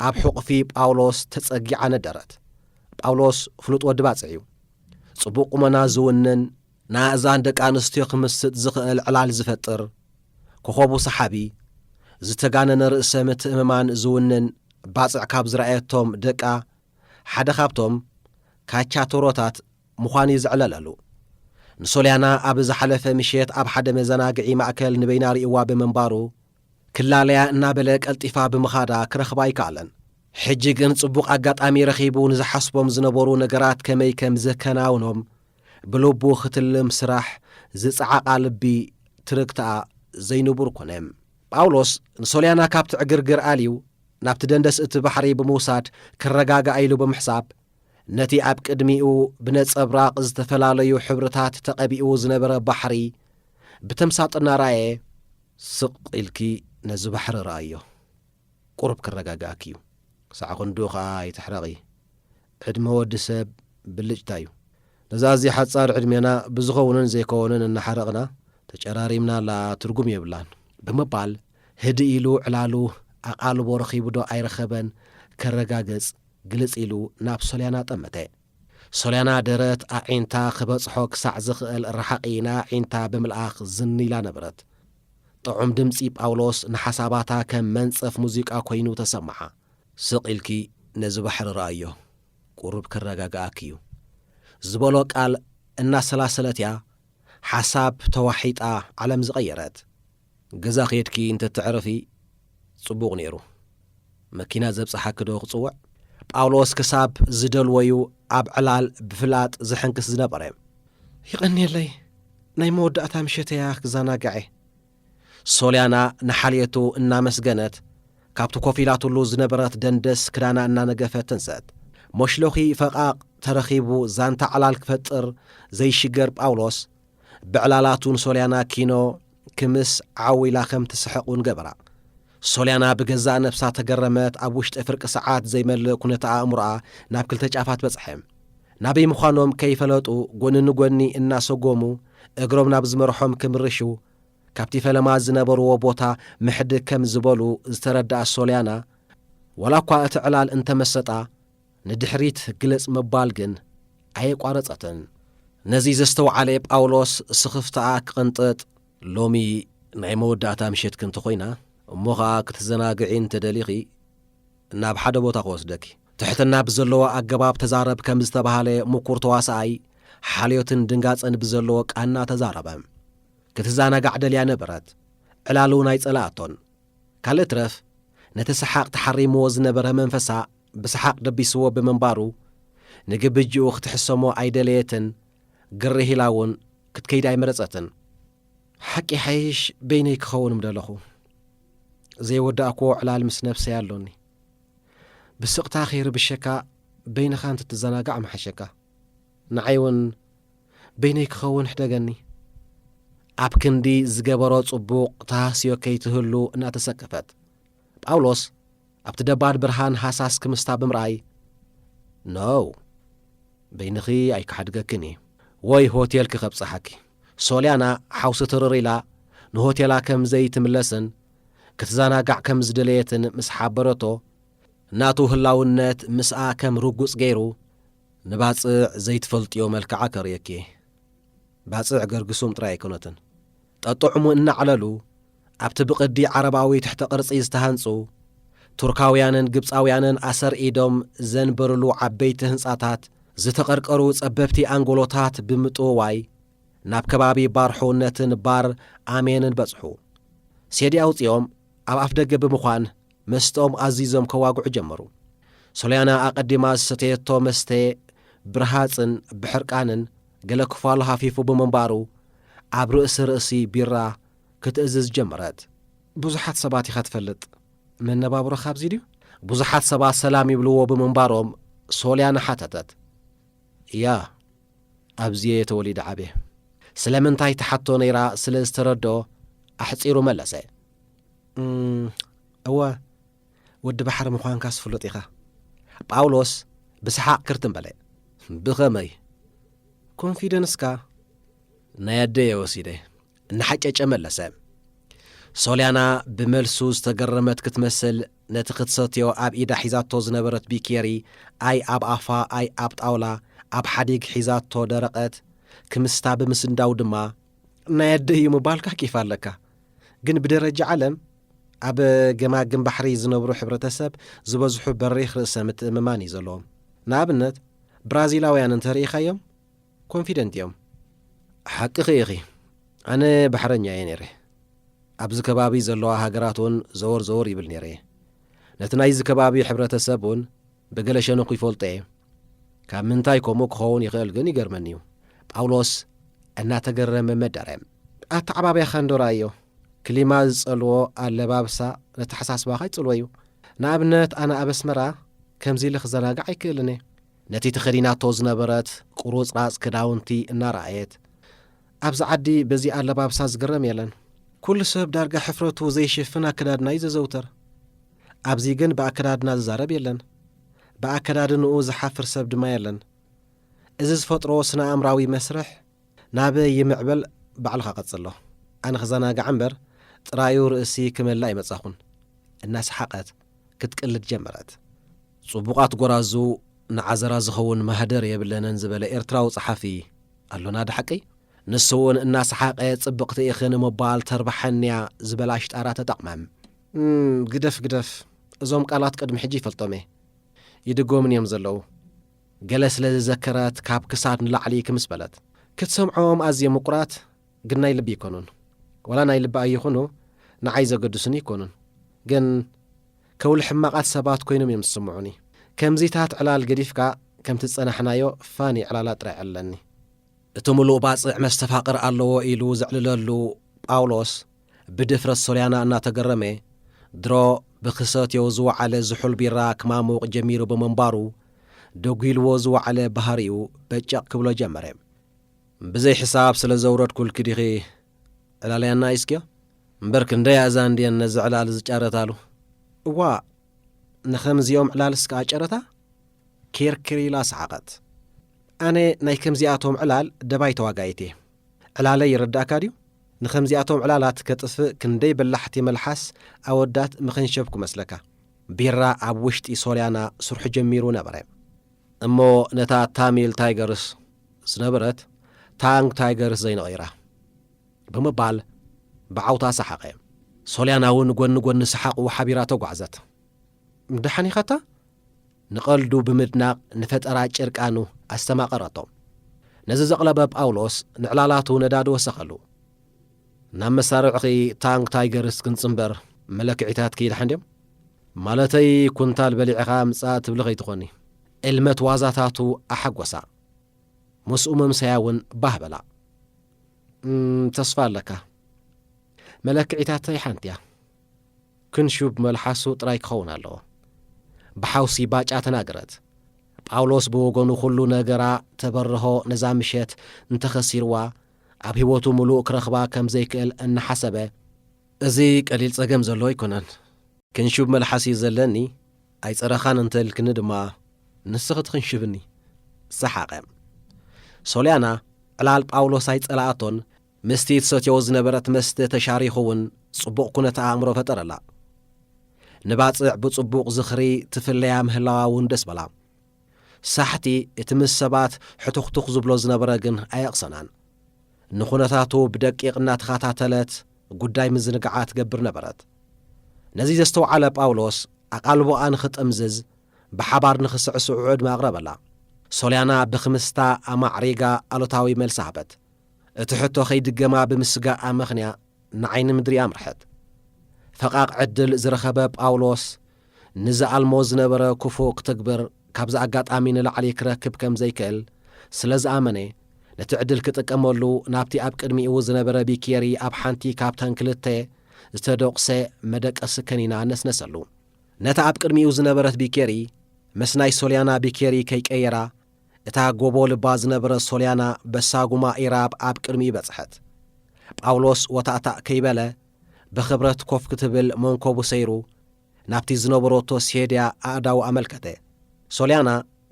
ኣብ ሕቑፊ ጳውሎስ ተጸጊዓ ነደረት። ጳውሎስ ፍሉጥ ወዲ ባጽዕ እዩ። ጽቡቕ ቁመና ዝውንን፣ ንኣእዛን ደቂ ኣንስትዮ ክምስጥ ዝኽእል ዕላል ዝፈጥር፣ ኮኾቡ ሰሓቢ፣ ዝተጋነነ ርእሰ ምትእምማን ዝውንን ባጽዕ ካብ ዝረኣየቶም ደቃ ሓደ ካብቶም ካቻቶሮታት ምዃኑ እዩ ዘዕለለሉ። ንሶልያና ኣብ ዝሓለፈ ምሸት ኣብ ሓደ መዘናግዒ ማእከል ንበይና ርእይዋ ብምንባሩ፣ ክላለያ እናበለ ቀልጢፋ ብምኻዳ ክረኽባ ኣይከኣለን። ሕጂ ግን ጽቡቕ ኣጋጣሚ ረኺቡ ንዝሓስቦም ዝነበሩ ነገራት ከመይ ከም ዘከናውኖም ብልቡ ክትልም ስራሕ ዝጸዓቓ ልቢ ትርግትኣ ዘይንቡር ኮነ። ጳውሎስ ንሶልያና ካብቲ ዕግርግር ኣልዩ ናብቲ ደንደስ እቲ ባሕሪ ብምውሳድ ክረጋግኣ ኢሉ ብምሕሳብ፣ ነቲ ኣብ ቅድሚኡ ብነጸብራቕ ዝተፈላለዩ ሕብርታት ተቐቢኡ ዝነበረ ባሕሪ ብተምሳጥ እናረኣየ፣ ስቕ ኢልኪ ነዚ ባሕሪ ረኣዮ። ቁሩብ ክረጋግኣኪ እዩ። ክሳዕ ክንድኡ ኸኣ ኣይትሕረቒ። ዕድመ ወዲ ሰብ ብልጭታ እዩ። ነዛ ኣዝያ ሓጻር ዕድሜና ብዝኸውንን ዘይከውንን እናሓረቕና ተጨራሪምናላ ትርጉም የብላን። ብምባል ህድእ ኢሉ ዕላሉ ኣቓልቦ ረኺቡ ዶ ኣይረኸበን ከረጋግጽ ግልጽ ኢሉ ናብ ሶልያና ጠመተ። ሶልያና ደረት ኣዒንታ ክበጽሖ ክሳዕ ዝኽእል ርሓቒ ንኣዒንታ ብምልኣኽ ዝን ኢላ ነበረት። ጥዑም ድምጺ ጳውሎስ ንሓሳባታ ከም መንጸፍ ሙዚቃ ኮይኑ ተሰምዓ። ስቕ ኢልኪ ነዚ ባሕሪ ረኣዮ፣ ቁሩብ ከረጋግኣኪ እዩ ዝበሎ ቃል እናሰላሰለት እያ ሓሳብ ተዋሒጣ ዓለም ዝቐየረት። ገዛ ከድኪ እንተትዕርፊ ጽቡቕ ነይሩ። መኪና ዘብጽሓኪ ዶ ክጽውዕ? ጳውሎስ ክሳብ ዝደልወዩ ኣብ ዕላል ብፍላጥ ዝሕንክስ ዝነበረ። ይቐንየለይ፣ ናይ መወዳእታ ምሸተያ ክዘናግዐ። ሶልያና ንሓልየቱ እናመስገነት፣ ካብቲ ኮፍ ኢላትሉ ዝነበረት ደንደስ ክዳና እናነገፈት ተንሰት። መሽሎኺ ፈቓቕ ተረኺቡ ዛንታ ዕላል ክፈጥር ዘይሽገር ጳውሎስ፣ ብዕላላቱ ንሶልያና ኪኖ ክምስ ዓው ኢላ ከም ትስሕቕ እውን ገበራ። ሶልያና ብገዛእ ነብሳ ተገረመት። ኣብ ውሽጢ ፍርቂ ሰዓት ዘይመልእ ኩነተ ኣእምሮኣ ናብ ክልተ ጫፋት በጽሐ። ናበይ ምዃኖም ከይፈለጡ፣ ጎኒ ንጎኒ እናሰጎሙ፣ እግሮም ናብ ዝመርሖም ክምርሹ፣ ካብቲ ፈለማ ዝነበርዎ ቦታ ምሕድግ ከም ዝበሉ ዝተረድኣ ሶልያና፣ ዋላ እኳ እቲ ዕላል እንተመሰጣ፣ ንድሕሪት ግልጽ ምባል ግን ኣየቋረጸትን። ነዚ ዘስተውዓለ ጳውሎስ ስኽፍታኣ ክቕንጥጥ፣ "ሎሚ ናይ መወዳእታ ምሸትኪ እንተኾይና፣ እሞ ኸኣ ክትዘናግዒ እንተደሊኺ፣ ናብ ሓደ ቦታ ክወስደኪ። ትሕትና ብዘለዎ ኣገባብ ተዛረብ" ከም ዝተባህለ ምኩር ተዋሳኣይ፣ ሓልዮትን ድንጋጸን ብዘለዎ ቃና ተዛረበ። ክትዘናጋዕ ደልያ ነበረት። ዕላል እውን ኣይጸላኣቶን። ካልእ ትረፍ፣ ነቲ ሰሓቕ ተሓሪምዎ ዝነበረ መንፈሳ ብሰሓቕ ደቢስዎ ብምንባሩ፣ ንግብጅኡ ክትሕሰሞ ኣይደለየትን። ግርህ ኢላ እውን ክትከይድ ኣይመረጸትን። "ሓቂ ሓይሽ በይነይ ክኸውን ምደለኹ። ዘይወዳእክዎ ዕላል ምስ ነብሰይ ኣሎኒ። ብስቕታ ከይርብሸካ በይንኻ እንትትዘናጋዕ ምሓሸካ። ንዓይ እውን በይነይ ክኸውን ሕደገኒ።" ኣብ ክንዲ ዝገበሮ ጽቡቕ ተሃስዮ ከይትህሉ እናተሰከፈት፣ ጳውሎስ ኣብቲ ደባል ብርሃን ሃሳስ ክምስታ ብምርኣይ፣ "ኖው፣ በይንኺ ኣይክሓድገክን እየ። ወይ ሆቴልኪ ከብጽሓኪ።" ሶልያና ሓውሲ ትርር ኢላ፣ ንሆቴላ ከም ዘይትምለስን ክትዘናጋዕ ከም ዝደለየትን ምስ ሓበረቶ፣ ናቱ ህላውነት ምስኣ ከም ርጉጽ ገይሩ፣ "ንባጽዕ ዘይትፈልጥዮ መልክዓ ከርእየኪ እየ። ባጽዕ ገርግሱም ጥራይ ኣይኮነትን። ጠጥዑሙ እናዕለሉ፣ ኣብቲ ብቕዲ ዓረባዊ ትሕተ ቅርጺ ዝተሃንጹ፣ ቱርካውያንን ግብጻውያንን ኣሰር ኢዶም ዘንበርሉ ዓበይቲ ህንጻታት፣ ዝተቐርቀሩ ጸበብቲ ኣንጎሎታት ብምጥውዋይ፣ ናብ ከባቢ ባር ሕውነትን ባር ኣሜንን በጽሑ። ሴዲ ኣውጺኦም ኣብ ኣፍ ደገ ብምዃን መስተኦም ኣዚዞም ከዋግዑ ጀመሩ። ሶልያና ኣቐዲማ ዝሰተየቶ መስተ ብርሃጽን ብሕርቃንን ገለ ክፋሉ ሃፊፉ ብምንባሩ፣ ኣብ ርእሲ ርእሲ ቢራ ክትእዝዝ ጀመረት። "ብዙሓት ሰባት ኢኻ ትፈልጥ፣ መነባብሮኻ ኣብዚ ድዩ?" ብዙሓት ሰባት ሰላም ይብልዎ ብምንባሮም ሶልያና ሓተተት። "እያ፣ ኣብዚ'የ ተወሊደ ዓብየ።" ስለምንታይ ትሓቶ ነይራ ስለ ዝተረድኦ ኣሕጺሩ መለሰ። "እም፣ እወ፣ ወዲ ባሕሪ ምዃንካስ ፍሉጥ ኢኻ።" ጳውሎስ ብሰሓቕ ክርትም በለ። "ብኸመይ?" "ኮንፊደንስካ ናይ ኣደየ ወሲደ።" እናሓጨጨ መለሰ። ሶልያና ብመልሱ ዝተገረመት ክትመስል፣ ነቲ ክትሰትዮ ኣብ ኢዳ ሒዛቶ ዝነበረት ቢኬሪ፣ ኣይ ኣብ ኣፋ ኣይ ኣብ ጣውላ፣ ኣብ ሓዲግ ሒዛቶ ደረቐት። ክምስታ ብምስንዳው ድማ፣ "ናይ ኣደ እዩ ምባልካ ኬፍ ኣለካ፣ ግን ብደረጃ ዓለም ኣብ ገማግም ባሕሪ ዝነብሩ ሕብረተሰብ ዝበዝሑ በሪኽ ርእሰ ምትእምማን እዩ ዘለዎም። ንኣብነት፣ ብራዚላውያን እንተርኢኻዮም፣ ኮንፊደንት እዮም።" "ሓቅኺ ኢኺ፣ ኣነ ባሕረኛ እየ ነይረ። ኣብዚ ከባቢ ዘለዋ ሃገራት እውን ዘወር ዘወር ይብል ነይረ እየ። ነቲ ናይዚ ከባቢ ሕብረተሰብ እውን ብገለ ሸነኹ ይፈልጦ እየ። ካብ ምንታይ ከምኡ ክኸውን ይኽእል ግን ይገርመኒ እዩ።" ጳውሎስ እናተገረመ መደረ። "ኣተዓባብያኻ እንዶ ረኣዮ፣ ክሊማ ዝጸልዎ ኣለባብሳ ነተሓሳስባኻ ይጽልዎ እዩ። ንኣብነት፣ ኣነ ኣብ ኣስመራ ከምዚ ኢለ ክዘናጋዕ ኣይክእልን እየ። ነቲ ተኸዲናቶ ዝነበረት ቁሩጽራጽ ክዳውንቲ እናረኣየት፣ ኣብዚ ዓዲ በዚ ኣለባብሳ ዝግረም የለን። ኩሉ ሰብ ዳርጋ ሕፍረቱ ዘይሽፍን ኣከዳድና እዩ ዘዘውተር። ኣብዚ ግን ብኣከዳድና ዝዛረብ የለን። ብኣከዳድንኡ ዝሓፍር ሰብ ድማ የለን። እዚ ዝፈጥሮ ስነ ኣእምራዊ መስርሕ ናበይ ይምዕብል፣ ባዕልኻ ቀጽሎ። ኣነ ክዘናጋዕ እምበር ጥራዩ ርእሲ ክመልእ ኣይመጻኹን።" እናሰሓቐት ክትቅልድ ጀመረት። "ጽቡቓት ጎራዙ ንዓዘራ ዝኸውን ማህደር የብለንን" ዝበለ ኤርትራዊ ጸሓፊ ኣሎና ዶ ሓቀይ? ንሱ እውን እናሰሓቐ "ጽብቕቲ ኢኺ ንምባል ተርብሓኒያ" ዝበላ ሽጣራ ተጠቕመ። "እም፣ ግደፍ፣ ግደፍ። እዞም ቃላት ቅድሚ ሕጂ ይፈልጦም እየ። ይድገሙኒ እዮም ዘለዉ።" ገለ ስለ ዝዘከረት ካብ ክሳድ ንላዕሊ ክምስ በለት። "ክትሰምዖም ኣዝዮም ምቁራት፣ ግን ናይ ልቢ ኣይኮኑን። ዋላ ናይ ልቢ ኣይኹኑ፣ ንዓይ ዘገድሱኒ ኣይኮኑን። ግን ከውሊ ሕማቓት ሰባት ኮይኖም እዮም ዝስምዑኒ። ከምዚታት ዕላል ገዲፍካ፣ ከምቲ ዝጸናሕናዮ ፋኒ ዕላላ ጥራይ ዕለኒ።" እቲ ምሉእ ባጽዕ መስተፋቕር ኣለዎ ኢሉ ዘዕልለሉ ጳውሎስ፣ ብድፍረት ሶልያና እናተገረመ፣ ድሮ ብክሰትዮ ዝወዓለ ዝሑል ቢራ ክማሙቕ ጀሚሩ ብምንባሩ፣ ደጒልዎ ዝወዓለ ባህሪኡ በጨቕ ክብሎ ጀመረ። "ብዘይ ሕሳብ ስለ ዘውረድኩልኪ ዲኺ ዕላለይ ኣናኢስክዮ? እምበር ክንደይ ኣእዛን ድየን ነዚ ዕላል ዝጫረታሉ? እዋ፣ ንኸምዚኦም ዕላልስ ከኣ ጨረታ? ኪርኪር ኢላ ሰሓቐት። ኣነ ናይ ከምዚኣቶም ዕላል ደባይ ተዋጋኢት እየ። ዕላለይ ይርዳእካ ድዩ? ንኸምዚኣቶም ዕላላት ከጥፍእ ክንደይ በላሕቲ መልሓስ ኣወዳት ምኸንሸብኩ መስለካ። ቢራ ኣብ ውሽጢ ሶልያና ስርሑ ጀሚሩ ነበረ። እሞ ነታ ታሚል ታይገርስ ዝነበረት ታንግ ታይገርስ ዘይንቐይራ ብምባል ብዓውታ ሰሓቐ። ሶልያና እውን ጎኒ ጎኒ ሰሓቑ ሓቢራ ተጓዕዘት። ደሓን ኢኻታ? ንቐልዱ ብምድናቕ ንፈጠራ ጭርቃኑ ኣስተማቐረቶ። ነዚ ዘቕለበ ጳውሎስ ንዕላላቱ ነዳዲ ወሰኸሉ። ናብ መሳርዕኺ ታንክ ታይገርስ ክንጽንበር መለክዒታትኪ ደሓን ድዮም? ማለተይ ኩንታል በሊዕኻ ምጻእ ትብሊ ከይትኾኒ። እልመት ዋዛታቱ ኣሐጎሳ። ምስኡ መምሰያ እውን ባህ በላ። "እም፣ ተስፋ ኣለካ። መለክዒታተይ ሓንቲ እያ። ክንሹብ መልሓሱ ጥራይ ክኸውን ኣለዎ።" ብሓውሲ ባጫ ተናገረት። ጳውሎስ ብወገኑ ኩሉ ነገራ ተበርሆ ነዛ ምሸት እንተኸሲርዋ ኣብ ህይወቱ ምሉእ ክረኽባ ከም ዘይክእል እናሓሰበ፣ "እዚ ቀሊል ጸገም ዘለዎ ኣይኮነን። ክንሹብ መልሓስ እዩ ዘለኒ፣ ኣይጸረኻን እንተ ኢልክኒ ድማ ንስኺ ትኽንሽብኒ።" ሰሓቐ። ሶልያና ዕላል ጳውሎስ ኣይጸላኣቶን፣ ምስቲ ትሰትዮ ዝነበረት መስተ ተሻሪኹ እውን ጽቡቕ ኩነተ ኣእምሮ ፈጠረላ። ንባጽዕ ብጽቡቕ ዝኽሪ ትፍለያ ምህላዋ እውን ደስ በላ። ሳሕቲ እቲ ምስ ሰባት ሕቱኽቱኽ ዝብሎ ዝነበረ ግን ኣየቕሰናን። ንኹነታቱ ብደቂቕ እናተኸታተለት ጉዳይ ምዝንጋዓ ትገብር ነበረት። ነዚ ዘስተውዓለ ጳውሎስ ኣቓልቦኣ ንኽጥምዝዝ ብሓባር ንኽስዕስዑ ዕድመ ኣቕረበላ። ሶልያና ብኽምስታ ኣማዕሪጋ ኣሉታዊ መልሲ ሃበት። እቲ ሕቶ ከይድገማ ብምስጋእ ኣመኽንያ ንዓይኒ ምድሪ ኣምርሐት። ፈቓቕ ዕድል ዝረኸበ ጳውሎስ ንዝኣልሞ ዝነበረ ክፉእ ክትግብር ካብዚ ኣጋጣሚ ንላዕሊ ክረክብ ከም ዘይክእል ስለ ዝኣመነ፣ ነቲ ዕድል ክጥቀመሉ ናብቲ ኣብ ቅድሚኡ ዝነበረ ቢኬሪ ኣብ ሓንቲ ካብተን ክልተ ዝተደቑሰ መደቀሲ ከኒና ነስነሰሉ። ነታ ኣብ ቅድሚኡ ዝነበረት ቢኬሪ ምስ ናይ ሶልያና ቢኬሪ ከይቀየራ፣ እታ ጎቦ ልባ ዝነበረት ሶልያና በሳጉማ ኢራብ ኣብ ቅድሚኡ በጽሐት። ጳውሎስ ወታእታእ ከይበለ፣ ብኽብረት ኮፍ ክትብል መንኮቡ ሰይሩ፣ ናብቲ ዝነበረቶ ሴድያ ኣእዳው ኣመልከተ። ሶልያና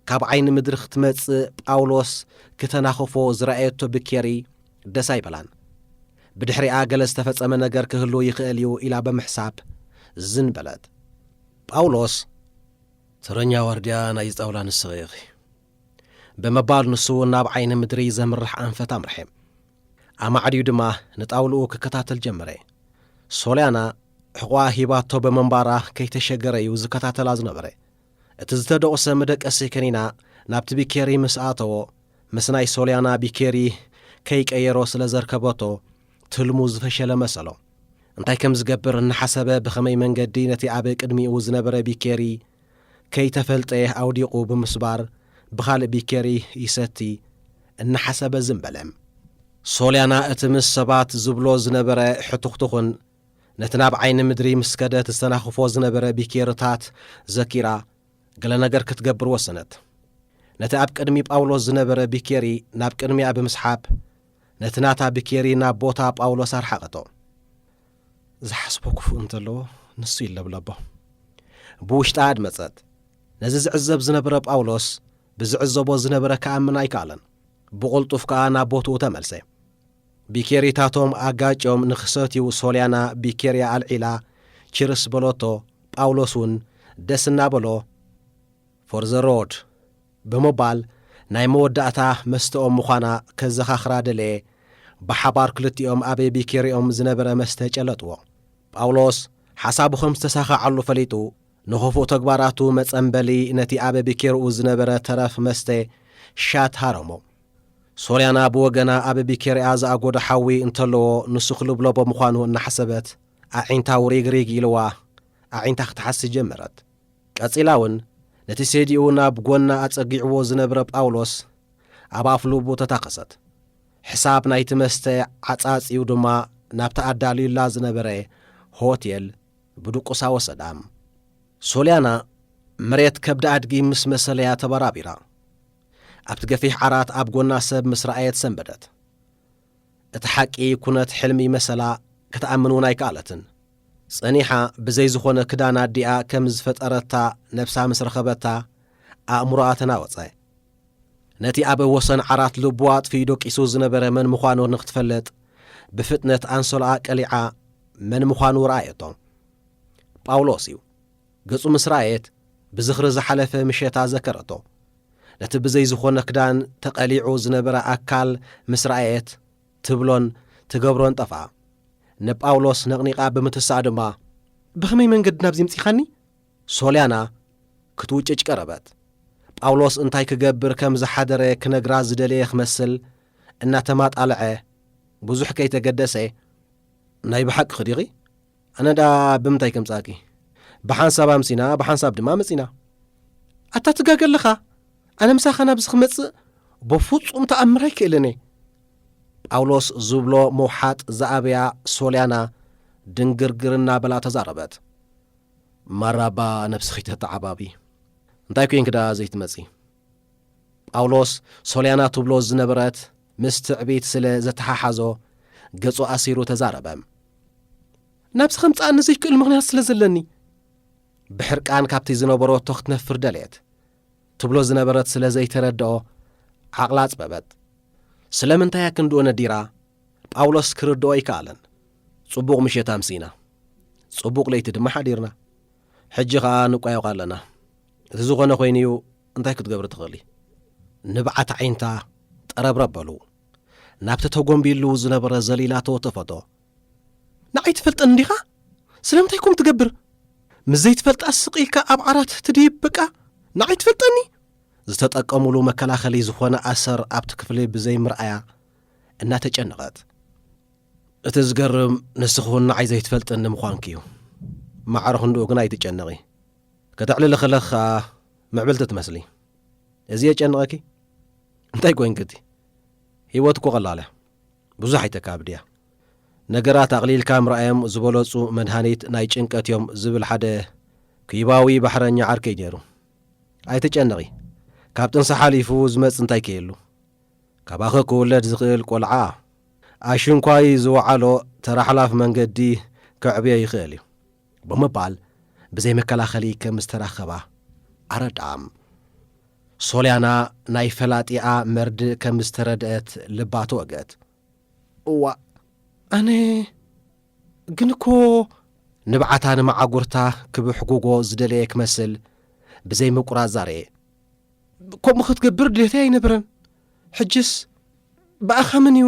ካብ ዓይኒ ምድሪ ክትመጽእ ጳውሎስ ክተናኽፎ ዝረኣየቶ ብኬሪ ደስ ኣይበላን። ብድሕሪኣ ገለ ዝተፈጸመ ነገር ክህሉ ይኽእል እዩ ኢላ ብምሕሳብ ዝን በለት። ጳውሎስ፣ "ተረኛ ዋርድያ ናይዚ ጣውላ ንስኺ ኢኺ" ብምባል ንሱ እውን ናብ ዓይኒ ምድሪ ዘምርሕ ኣንፈት ኣምርሐ። ኣማዕድዩ ድማ ንጣውልኡ ክከታተል ጀመረ። ሶልያና ሕቖኣ ሂባቶ ብምንባራ ከይተሸገረ እዩ ዝከታተላ ዝነበረ። እቲ ዝተደቑሰ መደቀሲ ከኒና ናብቲ ቢኬሪ ምስ ኣተዎ፣ ምስ ናይ ሶልያና ቢኬሪ ከይቀየሮ ስለ ዘርከበቶ፣ ትልሙ ዝፈሸለ መሰሎ። እንታይ ከም ዝገብር እናሓሰበ ብኸመይ መንገዲ ነቲ ኣብ ቅድሚኡ ዝነበረ ቢኬሪ ከይተፈልጠ ኣውዲቑ ብምስባር ብኻልእ ቢኬሪ ይሰቲ እናሓሰበ ዝን በለ። ሶልያና እቲ ምስ ሰባት ዝብሎ ዝነበረ ሕቱኽቱኽን ነቲ ናብ ዓይኒ ምድሪ ምስ ከደት ዝተናኽፎ ዝነበረ ቢኬርታት ዘኪራ ገለ ነገር ክትገብር ወሰነት። ነቲ ኣብ ቅድሚ ጳውሎስ ዝነበረ ቢኬሪ ናብ ቅድሚኣ ብምስሓብ ነቲ ናታ ቢኬሪ ናብ ቦታ ጳውሎስ ኣርሓቐቶ። ዝሓስቦ ክፉእ እንተለዎ ንሱ ይለብለቦ። ብውሽጣ ኣድመጸት። ነዚ ዝዕዘብ ዝነበረ ጳውሎስ ብዝዕዘቦ ዝነበረ ክኣምን ኣይከኣለን። ብቕልጡፍ ከኣ ናብ ቦትኡ ተመልሰ። ቢኬሪታቶም ኣጋጭዮም ንኽሰትዩ ሶልያና ቢኬርያ ኣልዒላ ቺርስ በለቶ። ጳውሎስ እውን ደስ እናበሎ ፎር ዘ ሮድ ብምባል ናይ መወዳእታ መስተኦም ምዃና ከዘኻኽራ ደለየ። ብሓባር ክልቲኦም ኣብ ቢኬሪኦም ዝነበረ መስተ ጨለጥዎ። ጳውሎስ ሓሳቡ ከም ዝተሳኻዓሉ ፈሊጡ ንኽፉእ ተግባራቱ መጸምበሊ ነቲ ኣብ ቢኬርኡ ዝነበረ ተረፍ መስተ ሻት ሃረሞ። ሶልያና ብወገና ኣብ ቢኬርኣ ዝኣጎዶ ሓዊ እንተለዎ ንሱ ክልብለቦ ምዃኑ እናሓሰበት ኣዒንታ ውሪግሪግ ኢልዋ ኣዒንታ ክትሓሲ ጀመረት። ቀጺላ እውን ነቲ ሴዲኡ ናብ ጎና ኣጸጊዕዎ ዝነበረ ጳውሎስ ኣብ ኣፍልቡ ተታኸሰት። ሕሳብ ናይቲ መስተ ዓጻጺዩ ድማ ናብቲ ኣዳልዩላ ዝነበረ ሆቴል ብድቁሳ ወሰዳ። ሶልያና መሬት ከብዲ ኣድጊ ምስ መሰለያ ተበራቢራ ኣብቲ ገፊሕ ዓራት ኣብ ጎና ሰብ ምስ ረኣየት ሰንበደት። እቲ ሓቂ ኩነት ሕልሚ መሰላ ክትኣምን እውን ኣይከኣለትን። ጸኒሓ ብዘይ ዝኾነ ክዳን ኣዲኣ ከም ዝፈጠረታ ነብሳ ምስ ረኸበታ ኣእምሮኣ ተናወጸ። ነቲ ኣብ ወሰን ዓራት ልቡ ኣጥፊኡ ደቂሱ ዝነበረ መን ምዃኑ ንክትፈልጥ ብፍጥነት ኣንሶላኣ ቀሊዓ መን ምዃኑ ረኣየቶ። ጳውሎስ እዩ። ገጹ ምስ ረኣየት ብዝኽሪ ዝሓለፈ ምሸታ ዘከረቶ። ነቲ ብዘይ ዝኾነ ክዳን ተቐሊዑ ዝነበረ ኣካል ምስ ረኣየት ትብሎን ትገብሮን ጠፍኣ። ንጳውሎስ ነቕኒቓ ብምትሳእ ድማ፣ "ብኸመይ መንገዲ ናብዚ ምጺኻኒ?" ሶልያና ክትውጭጭ ቀረበት። ጳውሎስ እንታይ ክገብር ከም ዝሓደረ ክነግራ ዝደለየ ክመስል እናተማጣልዐ፣ ብዙሕ ከይተገደሰ፣ "ናይ ብሓቂ ዲኺ? ኣነ ደኣ ብምንታይ ከምጻእኪ? ብሓንሳብ ኣምሲና፣ ብሓንሳብ ድማ መጺና." "ኣታ ትጋገ ኣለኻ። ኣነ ምሳኻ ናብዚ ክመጽእ በፍጹም ተኣምር ኣይክእልን እየ." ጳውሎስ ዝብሎ ምውሓጥ ዝኣበያ ሶልያና ድንግርግር እናበላ ተዛረበት። "ማራባ ነብስኺ ተተዓባቢ። እንታይ ኮይንኪ ደኣ ዘይትመጺ?" ጳውሎስ ሶልያና ትብሎ ዝነበረት ምስ ትዕቢት ስለ ዘተሓሓዞ ገጹ ኣሲሩ ተዛረበ። "ናብዚ ከምጽኣኒ ዘይክእል ምኽንያት ስለ ዘለኒ?" ብሕርቃን ካብቲ ዝነበረቶ ክትነፍር ደለየት። ትብሎ ዝነበረት ስለ ዘይተረድኦ ዓቕላ ኣጽበበት። ስለምንታይ ኣክንድኡ ነዲራ ጳውሎስ ክርድኦ ኣይከኣለን። "ጽቡቕ ምሸት ኣምሲና፣ ጽቡቕ ለይቲ ድማ ሓዲርና። ሕጂ ኸኣ ንቋየቕ ኣለና። እቲ ዝኾነ ኮይኑ'ዩ፣ እንታይ ክትገብሪ ትኽእሊ?" ንብዓት ኣዒንታ ጠረብረብ በሉ። ናብቲ ተጎንቢሉ ዝነበረ ዘሊላቶ ተፈቶ። "ንዓይ ትፈልጠኒ እንዲኻ? ስለምንታይ ከምኡ ትገብር? ምስ ዘይትፈልጣ ስቕ ኢልካ ኣብ ዓራት ትድይብ በቃ? ንዓይ ትፈልጠኒ?" ዝተጠቀሙሉ መከላኸሊ ዝኾነ ኣሰር ኣብቲ ክፍሊ ብዘይምርኣያ እናተጨነቐት። "እቲ ዝገርም ንስኺ እውን ንዓይ ዘይትፈልጥኒ ምዃንኪ እዩ። ማዕረ ክንድኡ ግን ኣይትጨነቒ። ከተዕልሊ ከለኺ ኸኣ ምዕብልቲ ትመስሊ። እዚ የጨንቐኪ? እንታይ ኮይንኪ እቲ? ህይወት እኮ ቀላል እያ። ብዙሕ ኣይተካብድያ። ነገራት ኣቕሊልካ ምርኣዮም ዝበለጹ መድሃኒት ናይ ጭንቀት እዮም" ዝብል ሓደ ኩባዊ ባሕረኛ ዓርከይ ነይሩ። "ኣይትጨነቒ። ካብ ጥንሲ ሓሊፉ ዝመጽእ እንታይ ከየሉ? ካባኺ ክውለድ ዝኽእል ቆልዓ ኣሽንኳይ ዝወዓሎ ተራ ሓላፍ መንገዲ ከዕብዮ ይኽእል እዩ" ብምባል ብዘይ መከላኸሊ ከም ዝተራኸባ ኣረድኣም። ሶልያና ናይ ፈላጢኣ መርድእ ከም ዝተረድአት ልባ ተወግአት። "እዋ፣ ኣነ ግን እኮ" ንብዓታ ንመዓጉርታ ክብሕጉጎ ዝደለየ ክመስል ብዘይ ምቁራጽ ዛረየ። "ከምኡ ክትገብር ድሌተይ ኣይነበረን። ሕጅስ ብኣኻ መን እዩ?"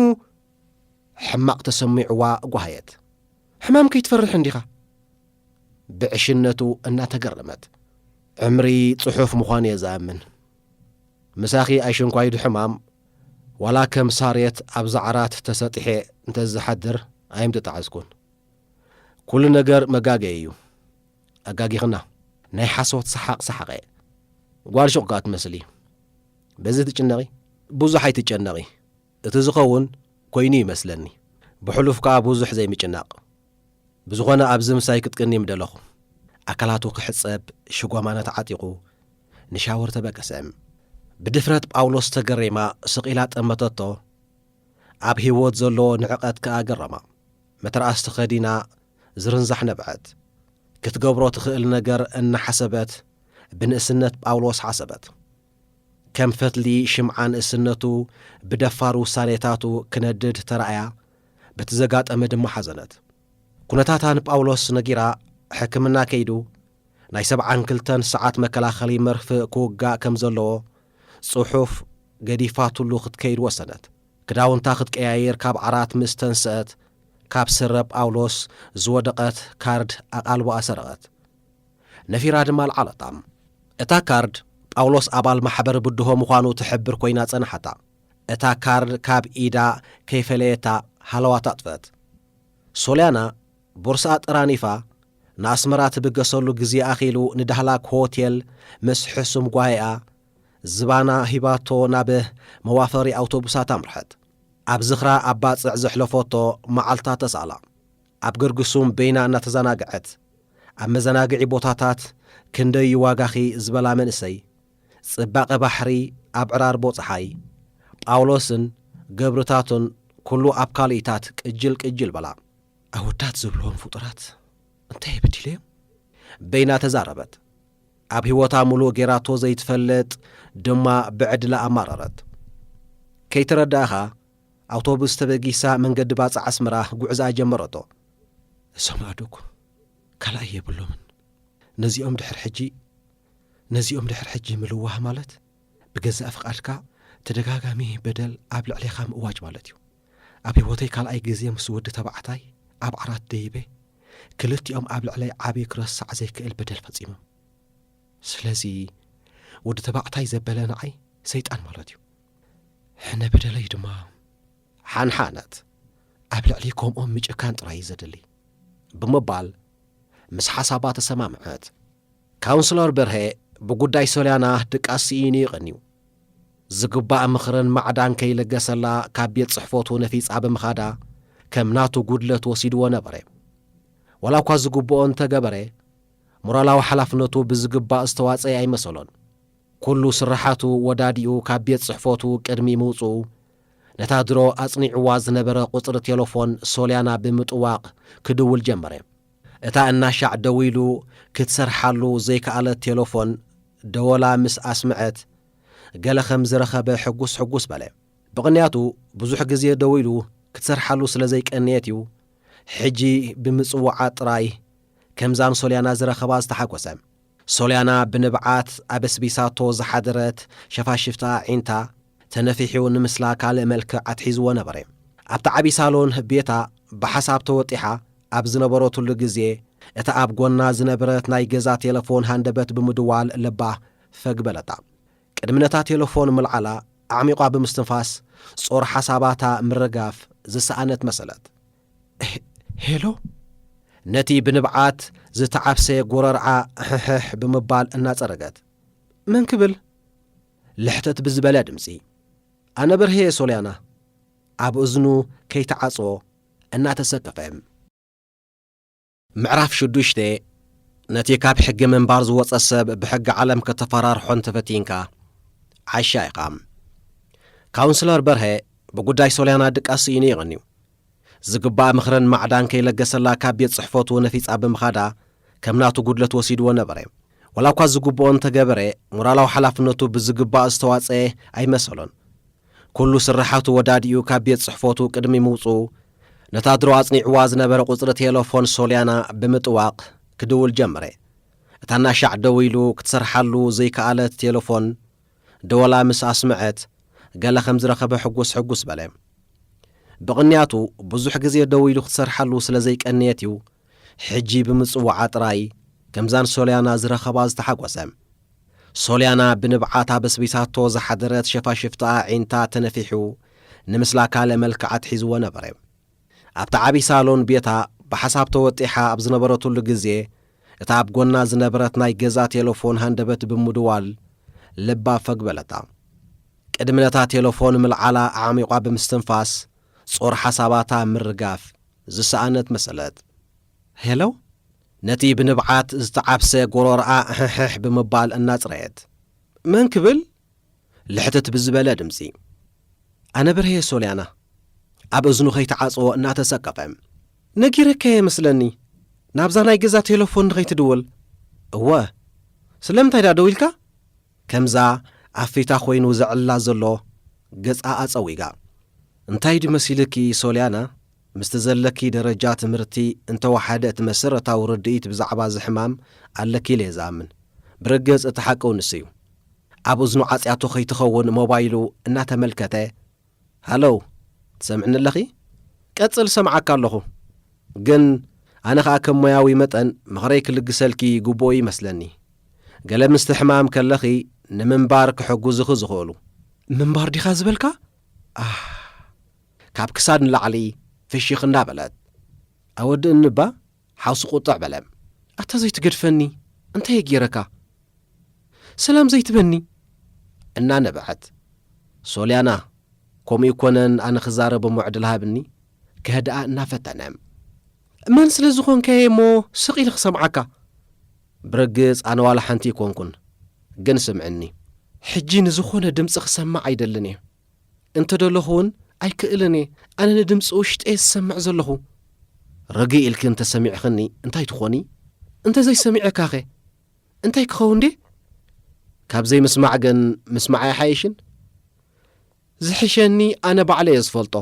ሕማቕ ተሰሚዕዋ ጓሃየት። "ሕማም ከይትፈርሕ እንዲኻ?" ብዕሽነቱ እናተገረመት። "ዕምሪ ጽሑፍ ምዃኑ እየ ዝኣምን። ምሳኺ ኣይሽንኳይዱ ሕማም፣ ዋላ ከም ሳሬት ኣብዛ ዓራት ተሰጢሐ እንተዝሓድር ኣይምተጣዓዝኩን። ኩሉ ነገር መጋገዪ እዩ። ኣጋጊኽና።" ናይ ሓሶት ሰሓቕ ሰሓቐ። "ጓል ሹቕ ከኣ ትመስሊ። በዚ ትጭነቒ? ብዙሕ ኣይትጨነቒ። እቲ ዝኸውን ኮይኑ ይመስለኒ። ብሕሉፍ ከኣ ብዙሕ ዘይምጭናቕ። ብዝኾነ ኣብዚ ምሳይ ክትቅኒ ምደለኹ።" ኣካላቱ ክሕጸብ ሽጓማና ተዓጢቑ ንሻወር ተበገሰ። ብድፍረት ጳውሎስ ተገሪማ ስቕ ኢላ ጠመተቶ። ኣብ ህይወት ዘለዎ ንዕቐት ከኣ ገረማ። መተርኣስ ተኸዲና ዝርንዛሕ ነብዐት። ክትገብሮ ትኽእል ነገር እናሓሰበት ብንእስነት ጳውሎስ ሓሰበት። ከም ፈትሊ ሽምዓ ንእስነቱ ብደፋር ውሳኔታቱ ክነድድ ተራእያ፣ በቲ ዘጋጠመ ድማ ሓዘነት። ኩነታታ ንጳውሎስ ነጊራ፣ ሕክምና ከይዱ ናይ ሰብዓን ክልተን ሰዓት መከላኸሊ መርፍእ ክውጋእ ከም ዘለዎ ጽሑፍ ገዲፋትሉ ክትከይድ ወሰነት። ክዳውንታ ክትቀያይር ካብ ዓራት ምስ ተንስአት፣ ካብ ስረ ጳውሎስ ዝወደቐት ካርድ ኣቓልቦኣ ሰረቐት። ነፊራ ድማ ኣልዓለታ። እታ ካርድ ጳውሎስ ኣባል ማሕበር ብድሆ ምዃኑ ትሕብር ኮይና ጸንሓታ። እታ ካርድ ካብ ኢዳ ከይፈለየታ ሃለዋታ ኣጥፈት። ሶልያና ቦርስኣ ጠራኒፋ ንኣስመራ ትብገሰሉ ግዜ ኣኺሉ ንዳህላክ ሆቴል ምስ ሕሱም ጓሂኣ ዝባና ሂባቶ ናብ መዋፈሪ ኣውቶቡሳት ኣምርሐት። ኣብ ዝኽራ ኣብ ባጽዕ ዘሕለፈቶ መዓልታት ተሳእላ። ኣብ ገርግሱም በይና እናተዘናግዐት፣ ኣብ መዘናግዒ ቦታታት ክንደይ ዋጋኺ ዝበላ መንእሰይ፣ ጽባቐ ባሕሪ ኣብ ዕራርቦ ጸሓይ፣ ጳውሎስን ገብርታቱን ኩሉ ኣብ ካልኢታት ቅጅል ቅጅል በላ። ኣወዳት ዝብልዎም ፍጡራት እንታይ በዲለዮም? በይና ተዛረበት። ኣብ ህይወታ ምሉእ ጌራቶ ዘይትፈልጥ ድማ ብዕድላ ኣማረረት። ከይተረዳእኻ ኣውቶቡስ ተበጊሳ መንገዲ ባጽዕ ኣስመራ ጉዕዛ ጀመረቶ። እዞም ኣደኩ ካልኣይ የብሎምን። ነዚኦም ድሕር ሕጂ ነዚኦም ድሕር ሕጂ ምልዋህ ማለት ብገዛእ ፍቓድካ ተደጋጋሚ በደል ኣብ ልዕሌኻ ምእዋጅ ማለት እዩ። ኣብ ህይወተይ ካልኣይ ግዜ ምስ ወዲ ተባዕታይ ኣብ ዓራት ደይበ ክልቲኦም ኣብ ልዕለይ ዓቢ ክረሳዕ ዘይክእል በደል ፈጺሞም። ስለዚ ወዲ ተባዕታይ ዘበለ ንዓይ ሰይጣን ማለት እዩ። ሕነ በደለይ ድማ ሓንሓነት ኣብ ልዕሊ ከምኦም ምጭካን ጥራይ እዩ ዘድሊ ብምባል ምስ ሓሳባ ተሰማምዐት። ካውንስለር በርሀ ብጉዳይ ሶልያና ድቃስ ስኢኑ ይቐንዩ። ዝግባእ ምኽርን ማዕዳን ከይለገሰላ ካብ ቤት ጽሕፈቱ ነፊጻ ብምኻዳ ከም ናቱ ጉድለት ወሲድዎ ነበረ። ዋላ እኳ ዝግብኦ እንተገበረ ሞራላዊ ሓላፍነቱ ብዝግባእ ዝተዋጸየ ኣይመሰሎን። ኩሉ ስራሓቱ ወዳዲኡ ካብ ቤት ጽሕፈቱ ቅድሚ ምውጽኡ ነታ ድሮ ኣጽኒዕዋ ዝነበረ ቁጽሪ ቴሌፎን ሶልያና ብምጥዋቕ ክድውል ጀመረ። እታ እናሻዕ ደዊሉ ክትሰርሓሉ ዘይከኣለት ቴሌፎን ደወላ ምስ ኣስምዐት ገለ ከም ዝረኸበ ሕጉስ ሕጉስ በለ። ብቕንያቱ ብዙሕ ግዜ ደዊሉ ክትሰርሓሉ ስለ ዘይቀንየት እዩ ሕጂ ብምጽዋዓ ጥራይ ከምዛ ንሶልያና ዝረኸባ ዝተሓጎሰ። ሶልያና ብንብዓት ኣበስቢሳቶ ዝሓደረት ሸፋሽፍታ ዒንታ ተነፊሑ ንምስላ ካልእ መልክዕ ኣትሒዝዎ ነበረ። ኣብቲ ዓቢ ሳሎን ቤታ ብሓሳብ ተወጢሓ ኣብ ዝነበረትሉ ግዜ እታ ኣብ ጎና ዝነበረት ናይ ገዛ ቴለፎን ሃንደበት ብምድዋል ልባ ፈግ በለታ። ቅድሚ ነታ ቴለፎን ምልዓላ ኣዕሚቋ ብምስትንፋስ ጾር ሓሳባታ ምርጋፍ ዝሰኣነት መሰለት። "ሄ-፣ ሄሎ?" ነቲ ብንብዓት ዝተዓብሰ ጎረርዓ ሕሕሕ ብምባል እናጸረገት። "መን ክብል?" ልሕተት ብዝበለ ድምጺ። "ኣነ በርሄ ሶልያና." ኣብ እዝኑ ከይተዓጾ እናተሰከፈ። ምዕራፍ ሽዱሽተ። ነቲ ካብ ሕጊ ምንባር ዝወጸ ሰብ ብሕጊ ዓለም ከተፈራርሖ እንተፈቲንካ፣ ዓሻ ኢኻ። ካውንስለር በርሀ ብጉዳይ ሶልያና ድቃስ ስኢኑ ይቐንዩ። ዝግባእ ምኽርን ማዕዳን ከይለገሰላ ካብ ቤት ጽሕፈቱ ነፊጻ ብምኻዳ ከም ናቱ ጉድለት ወሲድዎ ነበረ። ዋላ እኳ ዝግብኦ እንተገበረ፣ ሞራላዊ ሓላፍነቱ ብዝግባእ ዝተዋጸየ ኣይመሰሎን። ኩሉ ስራሓቱ ወዳዲኡ ካብ ቤት ጽሕፈቱ ቅድሚ ምውጽኡ፣ ነታ ድሮ ኣጽኒዕዋ ዝነበረ ቁጽሪ ቴለፎን ሶልያና ብምጥዋቕ ክድውል ጀመረ። እታ እናሻዕ ደዊሉ ክትሰርሓሉ ዘይከኣለት ቴለፎን ደወላ ምስ ኣስምዐት፣ ገለ ከም ዝረኸበ ሕጉስ ሕጉስ በለ። ብቕንያቱ ብዙሕ ግዜ ደዊሉ ክትሰርሓሉ ስለ ዘይቀነየት እዩ፣ ሕጂ ብምጽዋዓ ጥራይ ከምዛን ሶልያና ዝረኸባ ዝተሓጎሰ። ሶልያና ብንብዓት ኣበስቢሳቶ ዝሓደረት ሸፋሽፍታ ኣዒንታ ተነፊሑ፣ ንምስላ ካልእ መልክዕ ኣትሒዝዎ ነበረ። ኣብቲ ዓቢ ሳሎን ቤታ ብሓሳብ ተወጢሓ ኣብ ዝነበረትሉ ግዜ፣ እታ ኣብ ጎና ዝነበረት ናይ ገዛ ቴለፎን ሃንደበት ብምድዋል ልባ ፈግ በለታ። ቅድሚ ነታ ቴለፎን ምልዓላ ኣዕሚቋ ብምስትንፋስ፣ ጾር ሓሳባታ ምርጋፍ ዝሰኣነት መሰለት። "ሄሎ?" ነቲ ብንብዓት ዝተዓብሰ ጎሮርኣ ሕሕሕ ብምባል እናጽረየት። "መን ክብል?" ልሕትት ብዝበለ ድምጺ። "ኣነ በርሄ ሶልያና." ኣብ እዝኑ ከይተዓጽዎ እናተሰከፈ። "ነጊረካየ መስለኒ፣ ናብዛ ናይ ገዛ ቴለፎን ንኸይትድውል?" "እወ። ስለምንታይ ዳ ደዊልካ?" ከምዛ ኣፊታ ኮይኑ ዘዕላ ዘሎ ገጻ ኣጸዊጋ። "እንታይ ድዩ መሲልኪ ሶልያና፣ ምስቲ ዘለኪ ደረጃ ትምህርቲ እንተወሓደ እቲ መሰረታዊ ርድኢት ብዛዕባ እዚ ሕማም ኣለኪ ኢለ እየ ዝኣምን። ብርግጽ እቲ ሓቂ እውን ንሱ እዩ።" ኣብ እዝኑ ዓጽያቶ ከይትኸውን ሞባይሉ እናተመልከተ፣ "ሃሎ፣ ትሰምዕኒ ኣለኺ?" "ቀጽል፣ ሰምዓካ ኣለኹ። ግን ኣነ ኸኣ ከም ሞያዊ መጠን ምኽረይ ክልግሰልኪ ግቡእ ይመስለኒ። ገለ ምስቲ ሕማም ከለኺ ንምንባር ክሕግዙኺ ዝኽእሉ።" "ምንባር ዲኻ ዝበልካ?" ኣህ፣ ካብ ክሳድ ንላዕሊ ፍሽኽ እንዳበለት። "ኣወድእኒ እባ፣ ሓውሲ ቁጥዕ በለ። ኣታ ዘይትገድፈኒ፣ እንታይ እየ ገይረካ? ሰላም ዘይትበኒ?" እናነበዐት። "ሶልያና፣ ከምኡ ይኮነን ኣነ ክዛረብ እሞ ዕድል ሃብኒ?" ከህድኣ እናፈተነ። "መን ስለ ዝኾንካየ እሞ ስቕ ኢለ ክሰምዓካ?" "ብርግጽ ኣነ ዋላ ሓንቲ ይኮንኩን፣ ግን ስምዕኒ። ሕጂ ንዝኾነ ድምጺ ክሰማዕ ኣይደልን እየ። እንተደለኹ እውን ኣይክእልን እየ። ኣነ ንድምፂ ውሽጠ ዝሰምዕ ዘለኹ። ረግ ኢልኪ እንተሰሚዕኽኒ እንታይ ትኾኒ? እንተዘይሰሚዐካኸ እንታይ ክኸውን ድየ? ካብ ዘይምስማዕ ግን ምስማዕ ኣይሓይሽን? ዝሕሸኒ ኣነ ባዕለ እየ ዝፈልጦ።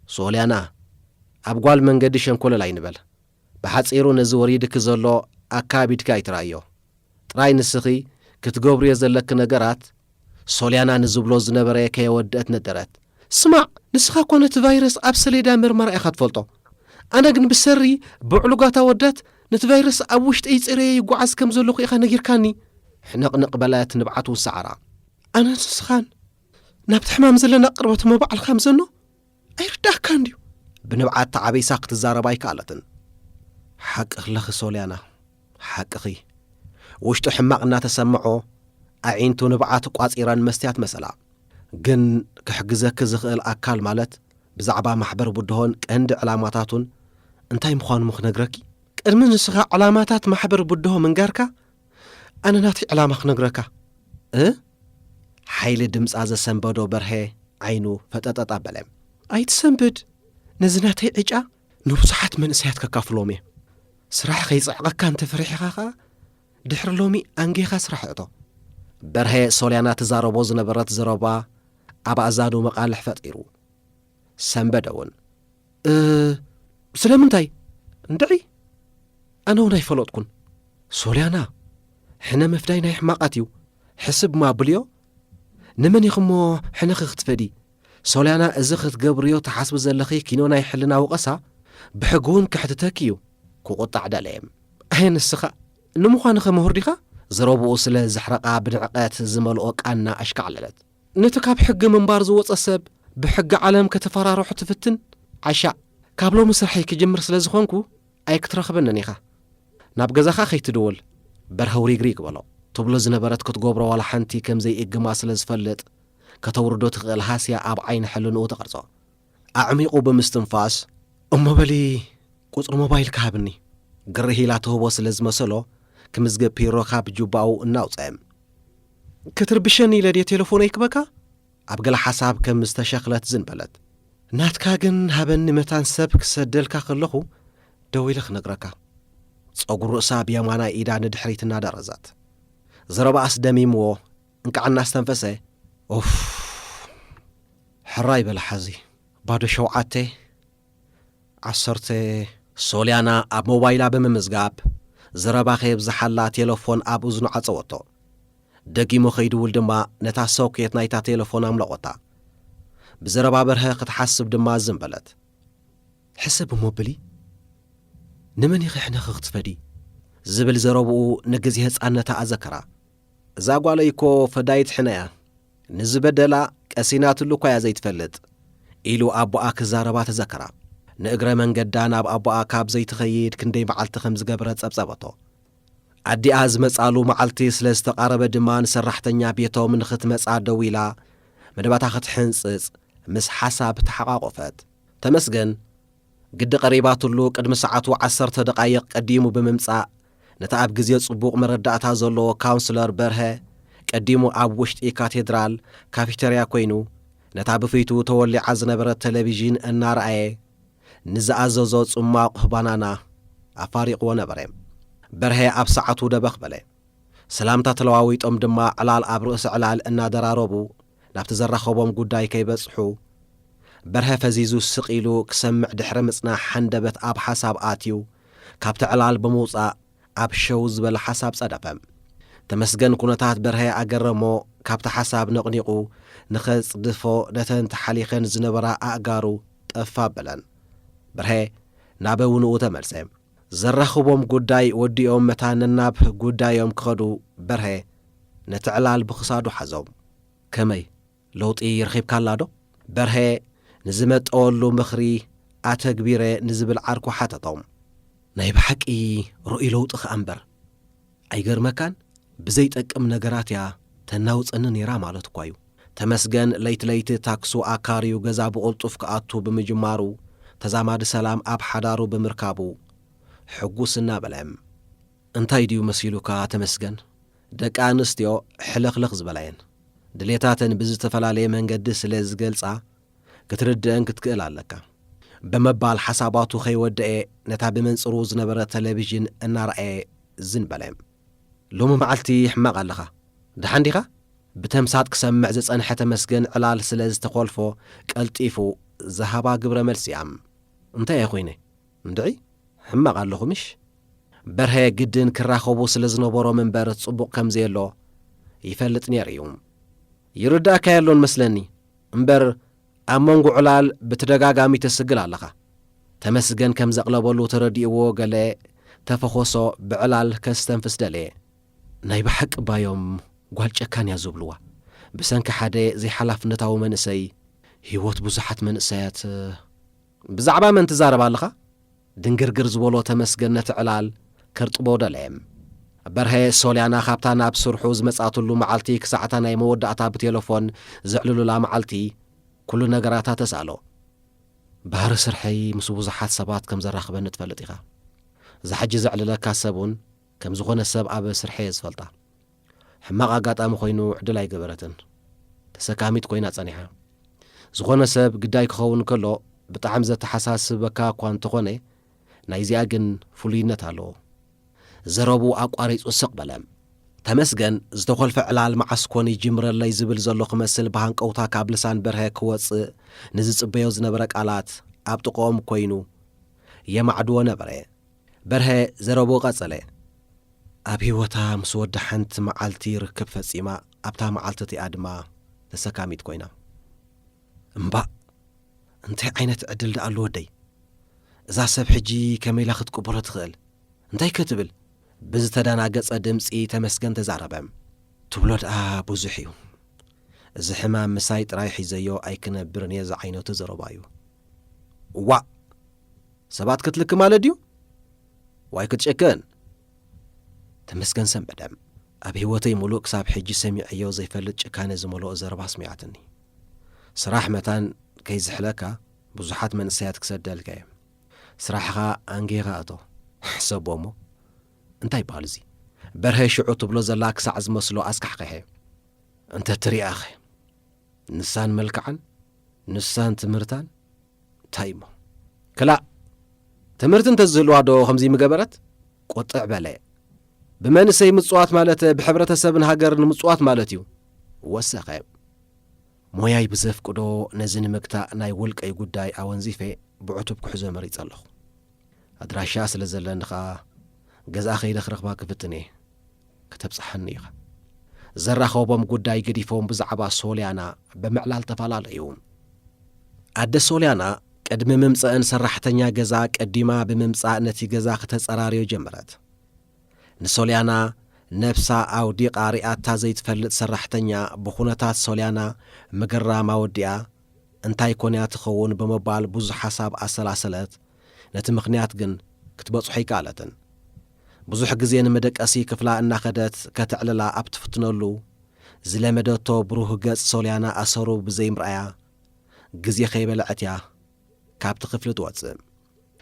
ሶልያና፣ ኣብ ጓል መንገዲ ሸንኮለል ኣይንበል። ብሓጺሩ ነዚ ወሪድኪ ዘሎ ኣካቢድኪ ኣይትረኣዮ። ጥራይ ንስኺ ክትገብርዮ ዘለኪ ነገራት፣ ሶልያና ንዝብሎ ዝነበረ ከየወደአት ነደረት። ስማዕ፣ ንስኻ እኮ ነቲ ቫይረስ ኣብ ሰሌዳ ምርመራ ኢኻ ትፈልጦ። ኣነ ግን ብሰሪ ብዕሉጋት ኣወዳት ነቲ ቫይረስ ኣብ ውሽጠይ ጽረየ ይጓዓዝ ከም ዘለኹ ኢኻ ነጊርካኒ። ሕንቕንቕ በለት ንብዓት ውሳዕራ። ኣነ ንስኻን ናብቲ ሕማም ዘለና ቅርበት እሞ ባዕልኻ ምዘኖ ኣይርዳእካን ድዩ? ብንብዓት ተዓቢሳ ክትዛረብ ኣይከኣለትን። ሓቂ ኣለኺ ሶልያና፣ ሓቅኺ። ውሽጡ ሕማቕ እናተሰምዖ ኣዒንቱ ንብዓት ቋጺረን መስትያት መሰላ። ግን ክሕግዘኪ ዝኽእል ኣካል ማለት ብዛዕባ ማሕበር ቡድሆን ቀንዲ ዕላማታቱን እንታይ ምዃኑ ክነግረኪ? ቅድሚ ንስኻ ዕላማታት ማሕበር ቡድሆ ምንጋርካ ኣነ ናተይ ዕላማ ክነግረካ። እ? ሓይሊ ድምጻ ዘሰንበዶ በርሄ ዓይኑ ፈጠጠጥ ኣበለ። ኣይትሰንብድ። ነዚ ናተይ ዕጫ ንብዙሓት መንእሰያት ከካፍሎም እየ። ስራሕ ከይጽዕቐካ እንተፈሪሕኻ ኸኣ ድሕሪ ሎሚ ኣንጌኻ ስራሕ እቶ። በርሄ ሶልያና ትዛረቦ ዝነበረት ዘረባ ኣብ ኣእዛኑ መቓልሕ ፈጢሩ። ሰንበደ እውን። እ፣ ስለምንታይ? እንድዒ፣ ኣነ እውን ኣይፈለጥኩን። ሶልያና፣ ሕነ ምፍዳይ ናይ ሕማቓት እዩ። ሕስብ እሞ ኣብልዮ። ንመን ኢኺ እሞ ሕነኺ ክትፈዲ? ሶልያና፣ እዚ ክትገብርዮ ትሓስቢ ዘለኺ ኪኖ ናይ ሕልና ወቐሳ ብሕጊ እውን ከሕትተኪ እዩ። ክቑጣዕ ደለየ። ኣየ ንስኻ፣ ንምዃንኸ ምሁር ዲኻ? ዘረብኡ ስለ ዘሕረቓ ብንዕቀት ዝመልኦ ቃና ኣሽካዕለለት። ነቲ ካብ ሕጊ ምንባር ዝወጸ ሰብ ብሕጊ ዓለም ከተፈራርሖ ትፍትን? ዓሻ፣ ካብ ሎሚ ስርሐይ ክጅምር ስለ ዝኾንኩ ኣይክትረኽበንን ኢኻ። ናብ ገዛኻ ከይትድውል። በርሀ ውሪግሪግ በሎ። ትብሎ ዝነበረት ክትገብሮ ዋላ ሓንቲ ከም ዘይእግማ ስለ ዝፈልጥ፣ ከተውርዶ ትኽእል ሃስያ ኣብ ዓይኒ ሕልንኡ ተቐርጾ። ኣዕሚቑ ብምስትንፋስ፣ እሞ በሊ ቁጽሪ ሞባይልካ ሃብኒ። ግርህ ኢላ ትህቦ ስለ ዝመሰሎ፣ ክምዝገብ ፒሮ ካብ ጁባኡ እናውጸ። ክትርብሸኒ ኢለ ድየ ቴሌፎነይ ክበካ? ኣብ ገለ ሓሳብ ከም ዝተሸኽለት ዝን በለት። ናትካ ግን ሃበኒ መታን ሰብ ክሰደልካ ከለኹ ደው ኢለ ክነግረካ። ጸጉሪ ርእሳ ብየማናይ ኢዳ ንድሕሪት እናደረዘት። ዘረባኣስ ደሚምዎ፣ እንቃዕ እናስተንፈሰ፣ ኡፍ፣ ሕራይ በለ ሓዚ። ባዶ ሸውዓተ፣ ዓሰርተ። ሶልያና ኣብ ሞባይላ ብምምዝጋብ፣ ዘረባ ከየብዝሓላ ቴለፎን ኣብ እዝኑ ዓጸወቶ። ደጊሙ ከይድውል ድማ ነታ ሶኬት ናይታ ቴለፎን ኣምለቖታ። ብዘረባ በርሀ ክትሓስብ ድማ ዝን በለት። ሕሰብ እሞ በሊ፣ ንመን ኢኺ ሕነኺ ክትፈዲ? ዝብል ዘረብኡ ንግዜ ህጻንነታ ኣዘከራ። እዛ ጓለይ እኮ ፈዳይት ሕነ እያ። ንዝበደላ ቀሲናትሉ እኳ እያ ዘይትፈልጥ፣ ኢሉ ኣቦኣ ክዛረባ ተዘከራ። ንእግረ መንገዳ ናብ ኣቦኣ ካብ ዘይትኸይድ ክንደይ መዓልቲ ከም ዝገበረ ጸብጸበቶ። ኣዲኣ ዝመጻሉ መዓልቲ ስለ ዝተቓረበ ድማ ንሰራሕተኛ ቤቶም ንኽትመጻ ደዊላ መደባታ ክትሕንጽጽ ምስ ሓሳብ ተሓቋቖፈት። ተመስገን ግዲ ቀሪባትሉ ቅድሚ ሰዓቱ ዓሰርተ ደቓይቕ ቀዲሙ ብምምጻእ፣ ነቲ ኣብ ግዜ ጽቡቕ መረዳእታ ዘለዎ ካውንስለር በርሀ ቀዲሙ ኣብ ውሽጢ ካቴድራል ካፊተርያ ኮይኑ፣ ነታ ብፍይቱ ተወሊዓ ዝነበረት ቴሌቪዥን እናረኣየ፣ ንዝኣዘዞ ጽማቕ ባናና ኣፋሪቕዎ ነበረ። በርሀ ኣብ ሰዓቱ ደበኽ በለ። ሰላምታ ተለዋዊጦም ድማ ዕላል ኣብ ርእሲ ዕላል እናደራረቡ ናብቲ ዘራኸቦም ጉዳይ ከይበጽሑ፣ በርሀ ፈዚዙ ስቕ ኢሉ ክሰምዕ ድሕሪ ምጽናሕ፣ ሓንደበት ኣብ ሓሳብ ኣትዩ፣ ካብቲ ዕላል ብምውጻእ ኣብ ሸው ዝበለ ሓሳብ ጸደፈ። ተመስገን ኩነታት በርሀ ኣገረሞ፣ ካብቲ ሓሳብ ነቕኒቑ ንኸጽድፎ ነተን ተሓሊኸን ዝነበራ ኣእጋሩ ጠፍ ኣበለን። በርሀ ናብ ውንኡ ተመልሰ። ዘራኽቦም ጉዳይ ወዲኦም መታን ነናብ ጉዳዮም ክኸዱ በርሀ ነቲ ዕላል ብኽሳዱ ሓዞ። ከመይ? ለውጢ ረኺብካላ ዶ? በርሀ ንዝመጠወሉ ምኽሪ ኣተግቢረ ንዝብል ዓርኩ ሓተቶም። ናይ ብሓቂ ርኡይ ለውጢ ከኣ እምበር። ኣይገርመካን? ብዘይጠቅም ነገራት እያ ተናውጸኒ ነይራ ማለት እኳ እዩ። ተመስገን ለይቲ ለይቲ ታክሱ ኣካርዩ ገዛ ብቕልጡፍ ክኣቱ ብምጅማሩ፣ ተዛማዲ ሰላም ኣብ ሓዳሩ ብምርካቡ ሕጉስ እናበለ። እንታይ ድዩ መሲሉካ ተመስገን? ደቂ ኣንስትዮ ሕልኽልኽ ዝበላ እየን። ድሌታተን ብዝተፈላለየ መንገዲ ስለ ዝገልጻ፣ ክትርድእን ክትክእል ኣለካ። ብምባል ሓሳባቱ ከይወደኤ ነታ ብመንጽሩ ዝነበረ ቴሌቪዥን እናረኣየ ዝን በለ። ሎሚ መዓልቲ ሕማቕ ኣለኻ። ደሓን ዲኻ? ብተምሳጥ ክሰምዕ ዝጸንሐ ተመስገን ዕላል ስለ ዝተኾልፎ ቀልጢፉ ዝሃባ ግብረ መልሲ እያ። እንታይ እየ ኮይነ? እንድዒ ሕማቕ ኣለኹ ምሽ? በርሀ ግድን ክራኸቡ ስለ ዝነበሮም እምበር ጽቡቕ ከም ዘየሎ ይፈልጥ ነይሩ እዩ። ይርዳእካ የሎን መስለኒ እምበር ኣብ መንጎ ዕላል ብተደጋጋሚ ተስግል ኣለኻ። ተመስገን ከም ዘቕለበሉ ተረዲእዎ ገለ ተፈኾሶ ብዕላል ከስተንፍስ ደለየ። ናይ ብሓቂ ባዮም ጓል ጨካን እያ ዝብልዋ። ብሰንኪ ሓደ ዘይሓላፍነታዊ መንእሰይ ህይወት ብዙሓት መንእሰያት። ብዛዕባ መን ትዛረብ ኣለኻ? ድንግርግር ዝበሎ ተመስገን ነቲ ዕላል ከርጥቦ ደለየ። በርሀ ሶልያና ካብታ ናብ ስርሑ ዝመጻትሉ መዓልቲ ክሳዕታ ናይ መወዳእታ ብቴሌፎን ዘዕልሉላ መዓልቲ ኩሉ ነገራታ ተሳእሎ። ባህሪ ስርሐይ ምስ ብዙሓት ሰባት ከም ዘራኽበኒ ትፈልጥ ኢኻ። እዛ ሕጂ ዘዕልለካ ሰብ እውን ከም ዝኾነ ሰብ ኣብ ስርሐይ እየ ዝፈልጣ። ሕማቕ ኣጋጣሚ ኮይኑ ዕድል ኣይገበረትን። ተሰካሚት ኮይና ጸኒሓ። ዝኾነ ሰብ ግዳይ ክኸውን ከሎ ብጣዕሚ ዘተሓሳስበካ እኳ እንተኾነ፣ ናይዚኣ ግን ፍሉይነት ኣለዎ። ዘረቡ ኣቋሪጹ ስቕ በለ። ተመስገን ዝተኾልፈ ዕላል መዓስ ኮን ይጅምረለይ ዝብል ዘሎ ክመስል ብሃንቀውታ ካብ ልሳን በርሀ ክወጽእ ንዝጽበዮ ዝነበረ ቃላት ኣብ ጥቕኦም ኮይኑ የማዕድዎ ነበረ። በርሀ ዘረቡ ቀጸለ። ኣብ ህይወታ ምስ ወዳ ሓንቲ መዓልቲ ርክብ ፈጺማ፣ ኣብታ መዓልቲ እቲኣ ድማ ተሰካሚት ኮይና። እምባእ፣ እንታይ ዓይነት ዕድል ደኣ ኣሎ ወደይ? እዛ ሰብ ሕጂ ከመይ ኢላ ክትቅበሎ ትኽእል? እንታይ ከ ትብል? ብዝተደናገጸ ድምጺ ተመስገን ተዛረበ። ትብሎ ደኣ ብዙሕ እዩ። እዚ ሕማም ምሳይ ጥራይ ሒዘዮ ኣይክነብርን እየ ዝዓይነቱ ዘረባ እዩ። እዋእ! ሰባት ክትልክ ማለት ድዩ? ዋይ ክትጨክን! ተመስገን ሰንበደ። ኣብ ህይወተይ ሙሉእ ክሳብ ሕጂ ሰሚዐዮ ዘይፈልጥ ጭካነ ዝመልኦ ዘረባ ኣስሚዓትኒ። ስራሕ መታን ከይዝሕለካ ብዙሓት መንእሰያት ክሰደልካ እየ። ስራሕኻ ኣንጊህኻ እቶ። ሕሰቦ እሞ። እንታይ ይበሃል እዚ? በርሀ ሽዑ ትብሎ ዘላ ክሳዕ ዝመስሎ ኣስካሕኪሐ። እንተ ትሪኣኸ? ንሳን መልክዓን፣ ንሳን ትምህርታን፣ እንታይ እሞ? ክላእ፣ ትምህርቲ እንተዝህልዋ ዶ ከምዚ ምገበረት? ቁጥዕ በለ። ብመንእሰይ ምጽዋት ማለት ብሕብረተሰብን ሃገርን ምጽዋት ማለት እዩ። ወሰኸ። ሞያይ ብዘፍቅዶ ነዚ ንምግታእ ናይ ውልቀይ ጉዳይ ኣወንዚፈ ብዕቱብ ክሕዞ መሪጸ ኣለኹ። ኣድራሻኣ ስለ ዘለኒ ኸኣ ገዝኣ ከይደ ክረኽባ ክፍትን እየ። ከተብጽሓኒ ኢኻ። ዘራኸቦም ጉዳይ ገዲፎም ብዛዕባ ሶልያና ብምዕላል ተፈላለዩ። ኣደ ሶልያና ቅድሚ ምምጻእን ሰራሕተኛ ገዛ ቀዲማ ብምምጻእ ነቲ ገዛ ክተጸራርዮ ጀመረት። ንሶልያና ነብሳ ኣውዲቓ ሪኣታ ዘይትፈልጥ ሰራሕተኛ ብኹነታት ሶልያና ምግራም ኣወዲኣ እንታይ ኮንያ ትኸውን ብምባል ብዙሕ ሓሳብ ኣሰላሰለት። ነቲ ምኽንያት ግን ክትበጽሖ ኣይከኣለትን። ብዙሕ ግዜ ንመደቀሲ ክፍላ እናኸደት ከተዕልላ ኣብ ትፍትነሉ፣ ዝለመደቶ ብሩህ ገጽ ሶልያና ኣሰሩ ብዘይምርኣያ፣ ግዜ ከይበልዐት እያ ካብቲ ክፍሊ ትወጽእ።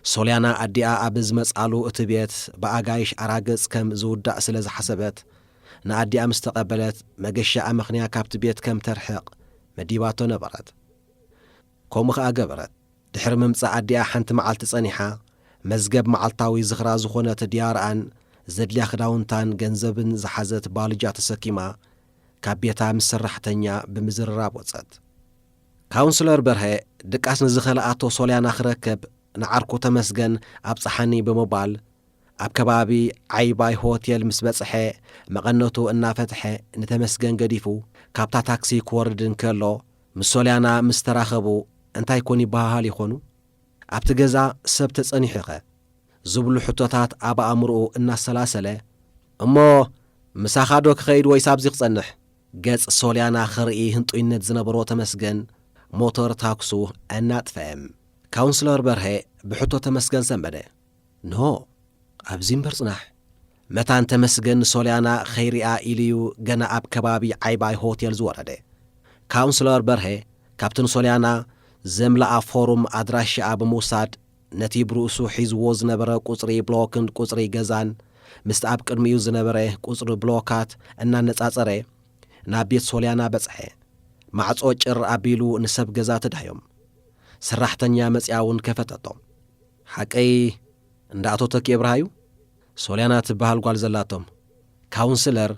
ሶልያና ኣዲኣ ኣብ ዝመጻሉ እቲ ቤት ብኣጋይሽ ኣራግጽ ከም ዝውዳእ ስለ ዝሓሰበት፣ ንኣዲኣ ምስ ተቐበለት፣ መገሻ ኣመኽንያ ካብቲ ቤት ከም ተርሕቕ መዲባቶ ነበረት። ከምኡ ኸኣ ገበረት። ድሕሪ ምምጻእ ኣዲኣ ሓንቲ መዓልቲ ጸኒሓ፣ መዝገብ መዓልታዊ ዝኽራ ዝኾነት ድያርኣን ዘድልያ ክዳውንታን ገንዘብን ዝሓዘት ባልጃ ተሰኪማ፣ ካብ ቤታ ምስ ሰራሕተኛ ብምዝርራብ ወጸት። ካውንስለር በርሀ ድቃስ ንዝኸልኣቶ ሶልያና ክረክብ ንዓርኩ ተመስገን ኣብጽሓኒ ብምባል፣ ኣብ ከባቢ ዓይባይ ሆቴል ምስ በጽሐ፣ መቐነቱ እናፈትሐ ንተመስገን ገዲፉ ካብታ ታክሲ ክወርድ እንከሎ፣ ምስ ሶልያና ምስ ተራኸቡ፣ እንታይ ኮን ይበሃሃል ይኾኑ? ኣብቲ ገዛ ሰብ ተጸኒሑኸ? ዝብሉ ሕቶታት ኣብ ኣእምሮኡ እናሰላሰለ፣ እሞ ምሳኻ ዶ ክኸይድ ወይስ ኣብዚ ክጸንሕ? ገጽ ሶልያና ክርኢ ህንጡይነት ዝነበሮ ተመስገን ሞተር ታክሱ ኣናጥፈ። ካውንስለር በርሀ ብሕቶ ተመስገን ሰንበደ። ኖ፣ ኣብዚ እምበር ጽናሕ። መታን ተመስገን ንሶልያና ከይሪኣ ኢሉ'ዩ ገና ኣብ ከባቢ ዓይባይ ሆቴል ዝወረደ። ካውንስለር በርሀ ካብቲ ንሶልያና ዘምልኣ ፎርም ኣድራሻኣ ብምውሳድ ነቲ ብርእሱ ሒዝዎ ዝነበረ ቁጽሪ ብሎክን ቁጽሪ ገዛን ምስቲ ኣብ ቅድሚኡ ዝነበረ ቁጽሪ ብሎካት እናነጻጸረ ናብ ቤት ሶልያና በጽሐ። ማዕጾ ጭር ኣቢሉ ንሰብ ገዛ ተዳህዮም። ሰራሕተኛ መጺኣ እውን ከፈተቶ። ሓቀይ እንዳ ኣቶ ተኪ እብርሃዩ? ሶልያና ትበሃል ጓል ዘላቶም። ካውንስለር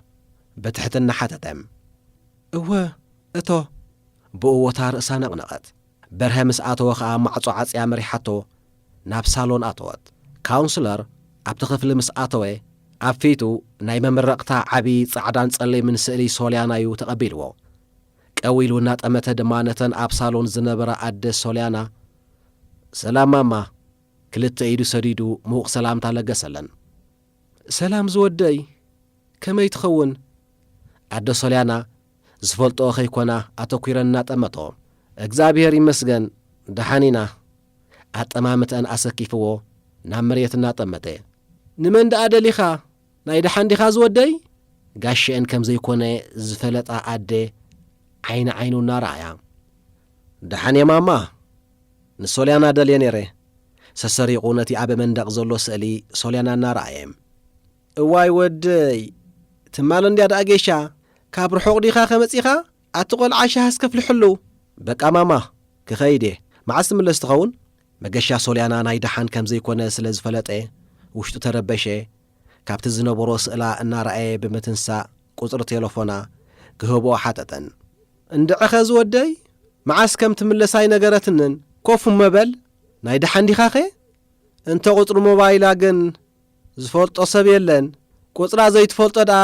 ብትሕትና ሓተተ። እወ፣ እቶ። ብእወታ ርእሳ ነቕነቐት። በርሀ ምስ ኣተወ ኸኣ ማዕጾ ዓጽያ መሪሓቶ ናብ ሳሎን ኣተወት። ካውንስለር ኣብቲ ክፍሊ ምስ ኣተወ ኣብ ፊቱ ናይ መመረቕታ ዓቢ ጻዕዳን ጸሊምን ስእሊ ሶልያናዩ ተቐቢልዎ። ቀው ኢሉ እናጠመተ ድማ ነተን ኣብ ሳሎን ዝነበራ ኣደ ሶልያና፣ "ሰላም ማማ" ክልተ ኢዱ ሰዲዱ ምዉቕ ሰላምታ ለገሰለን። "ሰላም ዝወደይ፣ ከመይ ትኸውን?" ኣደ ሶልያና ዝፈልጦ ከይኮና ኣተኲረን እናጠመቶ። "እግዚኣብሔር ይመስገን፣ ደሓን ኢና።" ኣጠማምተአን ኣሰኪፍዎ ናብ መሬት እናጠመተ። "ንመን ደኣ ደሊኻ? ናይ ደሓን ዲኻ ዝወደይ?" ጋሸአን ከም ዘይኮነ ዝፈለጣ ኣደ ዓይኒ ዓይኑ እናረኣያ። "ደሓን እየ ማማ፣ ንሶልያና ደልየ ነይረ።" ሰሰሪቑ ነቲ ኣብ መንደቕ ዘሎ ስእሊ ሶልያና እናረኣየ። "እዋይ ወደይ፣ ትማል እንድያ ደኣ ጌሻ፣ ካብ ርሑቕ ዲኻ ከመጺኻ? ኣቲ ቆልዓ ሻህ እስከ ኣፍልሕሉ።" "በቃ ማማ፣ ክኸይድ እየ። መዓስ ትምለስ ትኸውን?" መገሻ ሶልያና ናይ ደሓን ከም ዘይኮነ ስለ ዝፈለጠ ውሽጡ ተረበሸ። ካብቲ ዝነበሮ ስእላ እናረኣየ ብምትንሳእ ቁጽሪ ቴለፎና ክህብኦ ሓተተን። "እንድዕኸ ዝወደይ፣ መዓስ ከም ትምለስ ኣይነገረትንን። ኮፍ እሞ በል፣ ናይ ደሓን ዲኻኸ? እንተ ቁጽሪ ሞባይላ ግን ዝፈልጦ ሰብ የለን። ቁጽራ ዘይትፈልጦ ደኣ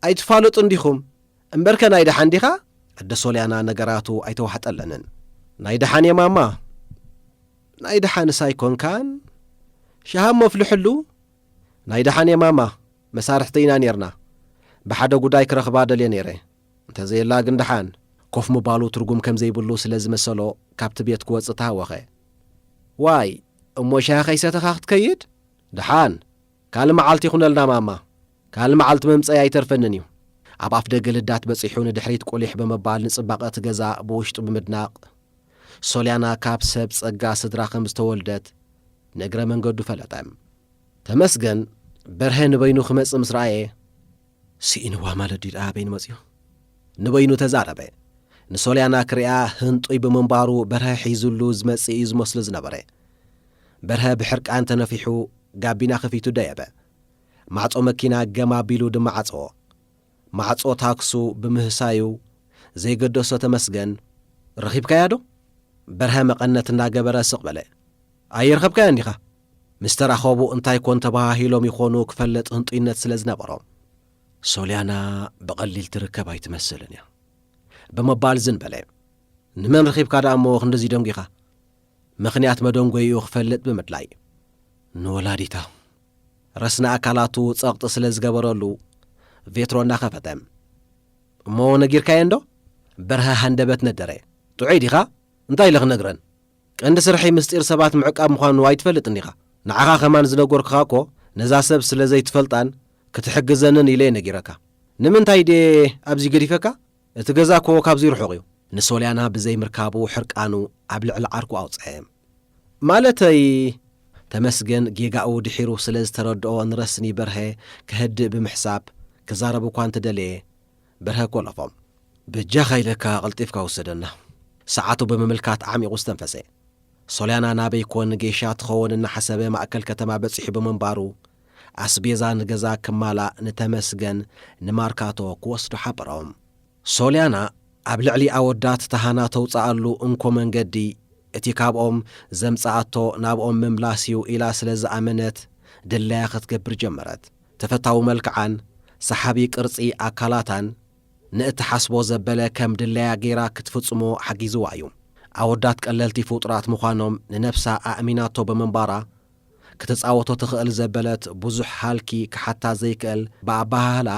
ኣይትፋለጡን ዲኹም? እምበርከ ናይ ደሓን ዲኻ?" ኣደ ሶልያና ነገራቱ ኣይተዋሕጠለንን። "ናይ ደሓን እየ ማማ።" "ናይ ደሓንስ ኣይኮንካን? ሻሃ እሞ ኣፍልሕሉ?" "ናይ ደሓን እየ ማማ፣ መሳርሕቲ ኢና ኔርና። ብሓደ ጉዳይ ክረኽባ ደልየ ኔረ። እንተዘየላ ግን ደሓን።" ኮፍ ምባሉ ትርጉም ከም ዘይብሉ ስለ ዝመሰሎ ካብቲ ቤት ክወጽእ ተሃወኸ። "ዋይ፣ እሞ ሻሂ ከይሰተኻ ክትከይድ? ደሓን፣ ካልእ መዓልቲ ይኹነልና ማማ፣ ካልእ መዓልቲ መምጸኢ ኣይተርፈንን እዩ።" ኣብ ኣፍ ደገ ልዳት በጺሑ ንድሕሪት ቁሊሕ ብምባል ንጽባቐ እቲ ገዛ ብውሽጡ ብምድናቕ፣ ሶልያና ካብ ሰብ ጸጋ ስድራ ከም ዝተወልደት ንእግረ መንገዱ ፈለጠ። ተመስገን፣ በርሀ ንበይኑ ክመጽእ ምስ ረኣየ፣ "ስኢንዋ ማለት ድዩ ደኣ ኣበይ ንመጽኡ?" ንበይኑ ተዛረበ። ንሶልያና ክሪኣ ህንጡይ ብምንባሩ በርሀ ሒዙሉ ዝመጽእ እዩ ዝመስሎ ዝነበረ። በርሀ ብሕርቃን ተነፊሑ ጋቢና ከፊቱ ደየበ። ማዕጾ መኪና ገም ኣቢሉ ድማ ዓጸዎ። ማዕጾ ታክሱ ብምህሳዩ ዘይገደሶ ተመስገን፣ "ረኺብካያ ዶ?" በርሀ መቐነት እናገበረ ስቕ በለ። "ኣይረኸብካያን ዲኻ? ምስ ተራኸቡ እንታይ ኮን ተባሃሂሎም ይኾኑ ክፈልጥ ህንጡይነት ስለ ዝነበሮ። ሶልያና ብቐሊል ትርከብ ኣይትመስልን እያ" ብምባል ዝን በለ። "ንመን ረኺብካ ደኣ እሞ ክንድዚ ደንጒኻ?" ምኽንያት መደንጎይኡ ክፈልጥ ብምድላይ። "ንወላዲታ።" ረስኒ ኣካላቱ ጸቕጢ ስለ ዝገበረሉ ቬትሮ እናኸፈተ። "እሞ ነጊርካየን ዶ?" በርሀ ሃንደበት ነደረ። "ጥዑይ ዲኻ? እንታይ ኢለ ክነግረን? ቀንዲ ስርሐይ ምስጢር ሰባት ምዕቃብ ምዃኑ ኣይትፈልጥን ዲኻ? ንዓኻ ከማን ዝነገርኩኻ እኮ ነዛ ሰብ ስለ ዘይትፈልጣን ክትሕግዘንን ኢለ እየ ነጊረካ። ንምንታይ ድየ ኣብዚ ገዲፈካ? እቲ ገዛ እኮ ካብዚ ርሑቕ እዩ።" ንሶልያና ብዘይምርካቡ ሕርቃኑ ኣብ ልዕሊ ዓርኩ ኣውጽአ። "ማለተይ?" ተመስገን ጌጋኡ ድሒሩ ስለ ዝተረድኦ ንረስኒ በርሀ ከህድእ ብምሕሳብ ክዛረብ እኳ እንተደለየ፣ በርሀ ኮለፎ። "በጃኻ ኢለካ ቀልጢፍካ ውሰደና።" ሰዓቱ ብምምልካት ዓሚቑ ዝተንፈሰ። ሶልያና ናበይ ኮን ጌሻ ትኸውን እናሓሰበ ማእከል ከተማ በጺሑ ብምንባሩ፣ ኣስቤዛ ንገዛ ክማላእ ንተመስገን ንማርካቶ ክወስዶ ሓበሮ። ሶልያና ኣብ ልዕሊ ኣወዳት ተሃና ተውጽኣሉ እንኮ መንገዲ፣ እቲ ካብኦም ዘምጽኣቶ ናብኦም ምምላስ እዩ ኢላ ስለ ዝኣመነት፣ ድላያ ክትገብር ጀመረት። ተፈታዊ መልክዓን ሰሓቢ ቅርጺ ኣካላታን ንእትሓስቦ ዘበለ ከም ድላያ ገይራ ክትፍጽሞ ሓጊዝዋ እዩ። ኣወዳት ቀለልቲ ፍጡራት ምዃኖም ንነብሳ ኣእሚናቶ ብምንባራ፣ ክትጻወቶ ትኽእል ዘበለት ብዙሕ ሃልኪ ክሓታ ዘይክእል ብኣበሃህላ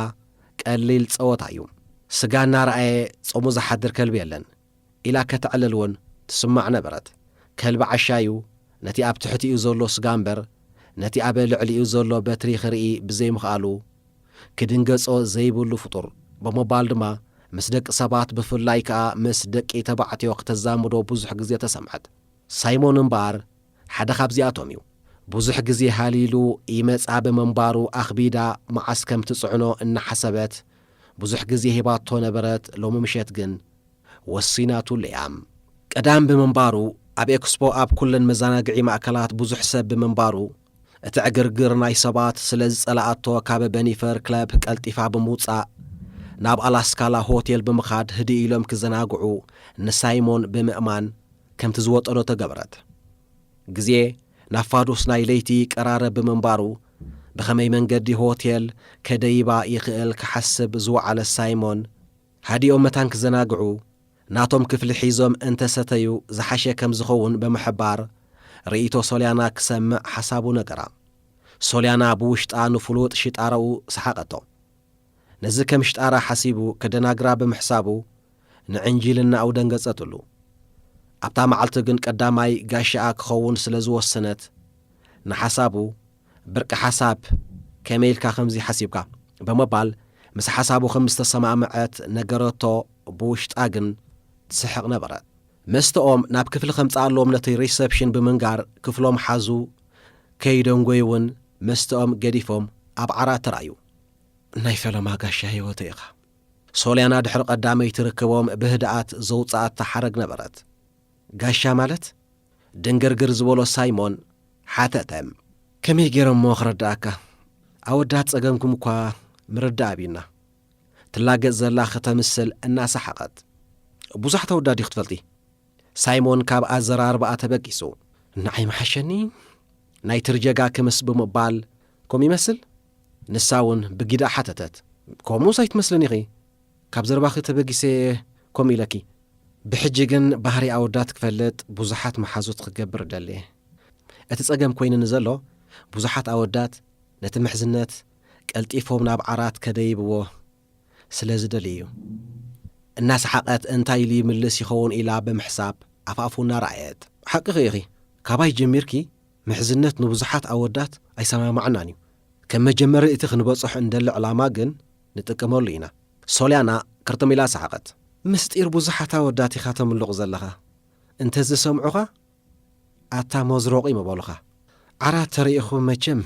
ቀሊል ጸወታ እዩ። ስጋ እናረኣየ ጾሙ ዝሓድር ከልቢ የለን ኢላ ከተዕልል እውን ትስማዕ ነበረት። ከልቢ ዓሻ እዩ፣ ነቲ ኣብ ትሕቲኡ ዘሎ ስጋ እምበር ነቲ ኣብ ልዕሊኡ ዘሎ በትሪ ክርኢ ብዘይምኽኣሉ፣ ክድንገጾ ዘይብሉ ፍጡር ብምባል ድማ ምስ ደቂ ሰባት ብፍላይ ከኣ ምስ ደቂ ተባዕትዮ ክተዛምዶ ብዙሕ ግዜ ተሰምዐት። ሳይሞን እምበኣር ሓደ ካብዚኣቶም እዩ። ብዙሕ ግዜ ሃሊሉ ይመጻ ብምንባሩ ኣኽቢዳ መዓስ ከም ትጽዕኖ እናሓሰበት ብዙሕ ግዜ ሂባቶ ነበረት። ሎሚ ምሸት ግን ወሲናትሉ እያ። ቀዳም ብምንባሩ ኣብ ኤክስፖ ኣብ ኩለን መዘናግዒ ማእከላት ብዙሕ ሰብ ብምንባሩ፣ እቲ ዕግርግር ናይ ሰባት ስለ ዝጸልኣቶ ካብ በኒፈር ክለብ ቀልጢፋ ብምውጻእ ናብ ኣላስካላ ሆቴል ብምኻድ ህድእ ኢሎም ክዘናግዑ ንሳይሞን ብምእማን ከምቲ ዝወጠኖ ተገበረት። ግዜ ናብ ፋዱስ ናይ ለይቲ ቀራረብ ብምንባሩ ብኸመይ መንገዲ ሆቴል ከደይባ ይኽእል ክሓስብ ዝወዓለ ሳይሞን፣ ሃዲኦም መታን ክዘናግዑ ናቶም ክፍሊ ሒዞም እንተሰተዩ ዝሓሸ ከም ዝኸውን ብምሕባር፣ ርእይቶ ሶልያና ክሰምዕ ሓሳቡ ነገራ። ሶልያና ብውሽጣ ንፍሉጥ ሽጣራኡ ሰሓቐቶ። ነዚ ከም ሽጣራ ሓሲቡ ከደናግራ ብምሕሳቡ ንዕንጅልናኡ ደንገጸትሉ። ኣብታ መዓልቲ ግን ቀዳማይ ጋሻኣ ክኸውን ስለ ዝወሰነት ንሓሳቡ ብርቂ ሓሳብ ከመይ ኢልካ ከምዚ ሓሲብካ ብምባል ምስ ሓሳቡ ከም ዝተሰማምዐት ነገረቶ። ብውሽጣ ግን ትስሕቕ ነበረት። መስተኦም ናብ ክፍሊ ከምጽኣሎም ነቲ ሪሰፕሽን ብምንጋር ክፍሎም ሓዙ። ከይደንጎዩ እውን መስተኦም ገዲፎም ኣብ ዓራት ተራእዩ። ናይ ፈለማ ጋሻ ህይወተይ ኢኻ። ሶልያና ድሕሪ ቀዳመይቲ ርክቦም ብህድኣት ዘውጽኣታ ሓረግ ነበረት። ጋሻ ማለት? ድንግርግር ዝበሎ ሳይሞን ሓተተ። ከመይ ገይረ እሞ ክረዳእካ? ኣወዳት ጸገምኩም እኳ ምርዳእ ኣብዩና። ትላገጽ ዘላ ከተምስል እናሰሓቐት። ብዙሓት ኣወዳት ዲኹ ትፈልጢ? ሳይሞን ካብ ኣዘራርባኣ ተበጊሱ። ንዓይ ምሓሸኒ ናይ ትርጀጋ ክምስ ብምባል ከምኡ ይመስል? ንሳ እውን ብጊዳ ሓተተት። ከምኡስ ኣይትመስልን ኢኺ። ካብ ዘረባኺ ተበጊሰ ከምኡ ኢለኪ። ብሕጂ ግን ባህሪ ኣወዳት ክፈልጥ ብዙሓት መሓዙት ክገብር እደሊ። እቲ ጸገም ኮይኑኒ ዘሎ ብዙሓት ኣወዳት ነቲ ምሕዝነት ቀልጢፎም ናብ ዓራት ከደይብዎ ስለ ዝደልዩ እዩ። እናሰሓቐት እንታይ ኢሉ ይምልስ ይኸውን ኢላ ብምሕሳብ ኣፍኣፉ እናረኣየት። ሓቅኺ ኢኺ። ካባይ ጀሚርኪ ምሕዝነት ንብዙሓት ኣወዳት ኣይሰማማዕናን እዩ። ከም መጀመሪ እቲ ክንበጽሖ እንደሊ ዕላማ ግን ንጥቀመሉ ኢና። ሶልያና ክርትም ኢላ ሰሓቐት። ምስጢር ብዙሓት ኣወዳት ኢኻ ተምልቑ ዘለኻ። እንተዝሰምዑኻ ኣታ መዝሮቒ ምበሉኻ። ዓራት ተሪኢኹም መቸም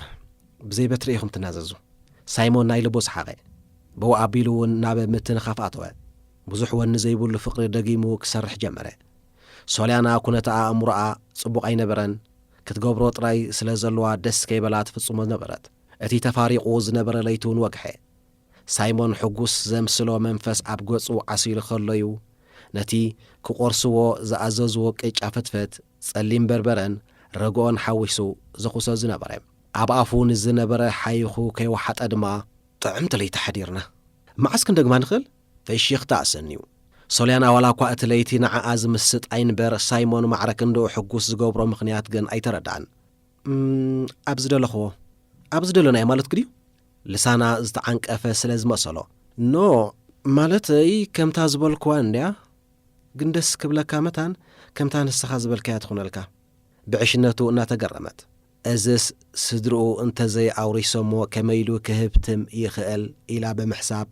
ብዘይ በትሪ ኢኹም ትናዘዙ። ሳይሞን ናይ ልቡ ሰሓቐ። ብኡ ኣቢሉ እውን ናብ ምትንኻፍ ኣተወ። ብዙሕ ወኒ ዘይብሉ ፍቕሪ ደጊሙ ክሰርሕ ጀመረ። ሶልያና ኩነታ ኣእምሮኣ ጽቡቕ ኣይነበረን። ክትገብሮ ጥራይ ስለ ዘለዋ ደስ ከይበላ ትፍጽሞ ነበረት። እቲ ተፋሪቑ ዝነበረ ለይቲ እውን ወግሐ። ሳይሞን ሕጉስ ዘምስሎ መንፈስ ኣብ ገጹ ዓሲሉ ከሎ'ዩ ነቲ ክቖርስዎ ዝኣዘዝዎ ቅጫ ፍትፍት፣ ጸሊም በርበረን ርግኦን ሓዊሱ ዝኹሶ ዝነበረ። ኣብ ኣፉ ንዝነበረ ሓይኹ ከይወሓጠ ድማ፣ "ጥዕምቲ ለይቲ ሓዲርና። መዓስ ክንደግማ ንኽእል?" ፍሽኽታ ኣሰንዩ። ሶልያና ዋላ እኳ እቲ ለይቲ ንዓኣ ዝምስጥ ኣይንበር፣ ሳይሞን ማዕረ ክንድኡ ሕጉስ ዝገብሮ ምኽንያት ግን ኣይተረድኣን። "እም፣ ኣብ ዝደለኽዎ፣ ኣብ ዝደለናዮ ማለትኪ ድዩ?" ልሳና ዝተዓንቀፈ ስለ ዝመሰሎ። "ኖ፣ ማለተይ ከምታ ዝበልክዋ እንድያ፣ ግን ደስ ክብለካ መታን ከምታ ንስኻ ዝበልካያ ትኹነልካ።" ብዕሽነቱ እናተገረመት። "እዝስ ስድርኡ እንተዘይ ኣውሪሶሞ ከመይ ኢሉ ክህብትም ይኽእል?" ኢላ ብምሕሳብ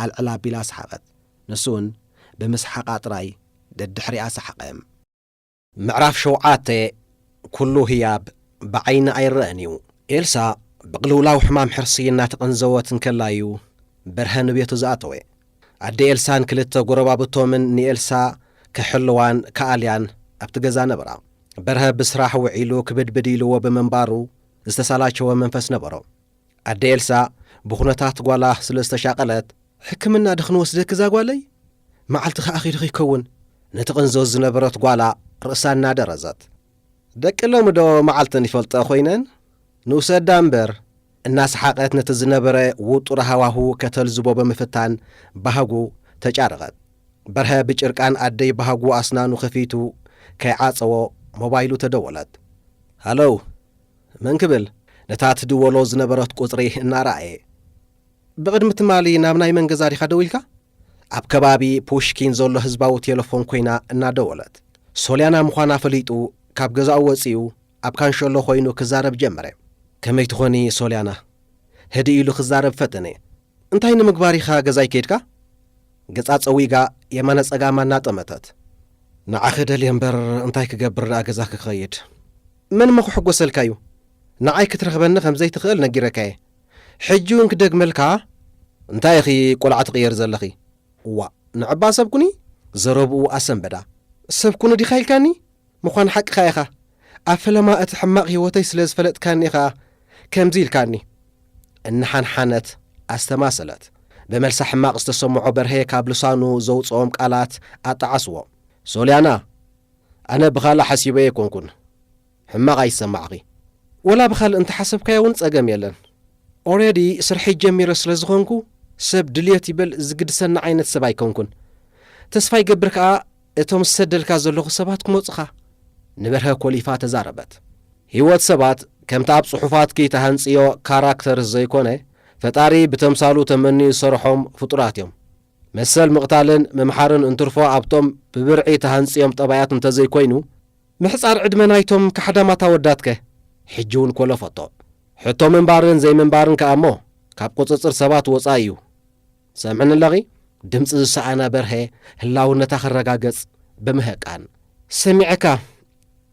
ኣልዕል ኣቢላ ሰሓቐት። ንሱ እውን ብምስሓቓ ጥራይ ደድሕሪኣ ሰሓቐ። ምዕራፍ ሸውዓተ። ኩሉ ህያብ ብዓይኒ ኣይረኣን እዩ። ኤልሳ ብቕልውላው ሕማም ሕርሲ እናተቐንዘወት እንከላ እዩ በርሀ ንቤቱ ዝኣተወ። ኣደ ኤልሳን ክልተ ጎረባብቶምን ንኤልሳ ክሕልዋን ክኣልያን ኣብቲ ገዛ ነበራ። በርሀ ብስራሕ ውዒሉ ክብድብድ ኢልዎ ብምንባሩ ዝተሳላቸወ መንፈስ ነበሮ። ኣደ ኤልሳ ብኹነታት ጓላ ስለ ዝተሻቐለት፣ "ሕክምና ዶ ክንወስደኪ እዛ ጓለይ? መዓልቲ ከኣ ኺዱ ኺከውን?" ነቲ ቅንዞ ዝነበረት ጓላ ርእሳ እናደረዘት። "ደቂ ሎሚ ዶ መዓልተን ይፈልጣ ኮይነን? ንውሰዳ እምበር!" እናሰሓቐት ነቲ ዝነበረ ውጡር ሃዋሁ ከተልዝቦ ብምፍታን ባህጉ ተጫረቐት። በርሀ ብጭርቃን ኣደይ ባህጉ ኣስናኑ ከፊቱ ከይዓጸዎ ሞባይሉ ተደወለት። "ሃለው፣ መን ክብል?" ነታ ትድወሎ ዝነበረት ቁጽሪ እናረኣየ። "ብቕድሚ ትማሊ ናብ ናይ መን ገዛ ዲኻ ደዊልካ?" ኣብ ከባቢ ፑሽኪን ዘሎ ህዝባዊ ቴሌፎን ኮይና እናደወለት። ሶልያና ምዃና ፈሊጡ ካብ ገዛኡ ወጺኡ ኣብ ካንሸሎ ኮይኑ ክዛረብ ጀመረ። "ከመይ ትኾኒ ሶልያና?" ህድእ ኢሉ ክዛረብ ፈተነ። "እንታይ ንምግባር ኢኻ ገዛይ ከይድካ?" ገጻ ጸዊጋ የማነ ጸጋማ እናጠመተት። "ንዓኺ ደልየ እምበር እንታይ ክገብር ደኣ ገዛኺ ክኸይድ?" "መን እሞ ክሕጎሰልካ እዩ? ንዓይ ክትረኽበኒ ከም ዘይትኽእል ነጊረካየ። ሕጂ እውን ክደግመልካ?" "እንታይ ኢኺ ቆልዓ ትቕየሪ ዘለኺ?" "እዋእ፣ ንዕባ ሰብ ኩኒ?" ዘረብኡ ኣሰንበዳ። "ሰብ ኩኒ ዲኻ ኢልካኒ? ምዃን ሓቅኻ ኢኻ። ኣብ ፈለማ እቲ ሕማቕ ህይወተይ ስለ ዝፈለጥካኒ ኢኻ ከምዚ ኢልካኒ። እናሓንሓነት ኣስተማሰለት። ብመልሳ ሕማቕ ዝተሰምዖ በርሄ ካብ ልሳኑ ዘውፅኦም ቃላት ኣጣዓስዎ። ሶልያና፣ ኣነ ብኻልእ ሓሲበ ኣይኮንኩን። ሕማቕ ኣይሰማዕኺ። ወላ ብኻልእ እንተሓሰብካዮ እውን ጸገም የለን። ኦሬዲ ስርሐይ ጀሚረ ስለ ዝኾንኩ ሰብ ድልየት ይበል ዝግድሰና ዓይነት ሰብ ኣይኮንኩን። ተስፋ ይገብር ከኣ እቶም ዝሰደልካ ዘለኹ ሰባት ክመጹኻ። ንበርሀ ኮሊፋ ተዛረበት። ህይወት ሰባት ከምቲ ኣብ ጽሑፋትኪ ተሃንጽዮ ካራክተር ዘይኮነ፣ ፈጣሪ ብተምሳሉ ተመንዩ ዝሰርሖም ፍጡራት እዮም። መሰል ምቕታልን ምምሓርን እንትርፎ ኣብቶም ብብርዒ ተሃንጽዮም ጠባያት እንተዘይኮይኑ፣ ምሕጻር ዕድመ ናይቶም ካሕዳማት ኣወዳትከ? ሕጂ እውን ኮለፈቶ። ሕቶ ምንባርን ዘይምንባርን ከኣ እሞ ካብ ቁጽጽር ሰባት ወጻኢ እዩ። ሰምዕኒ ኣለኺ? ድምጺ ዝሰኣነ በርሀ ህላውነታ ክረጋገጽ ብምህቃን። ሰሚዐካ፣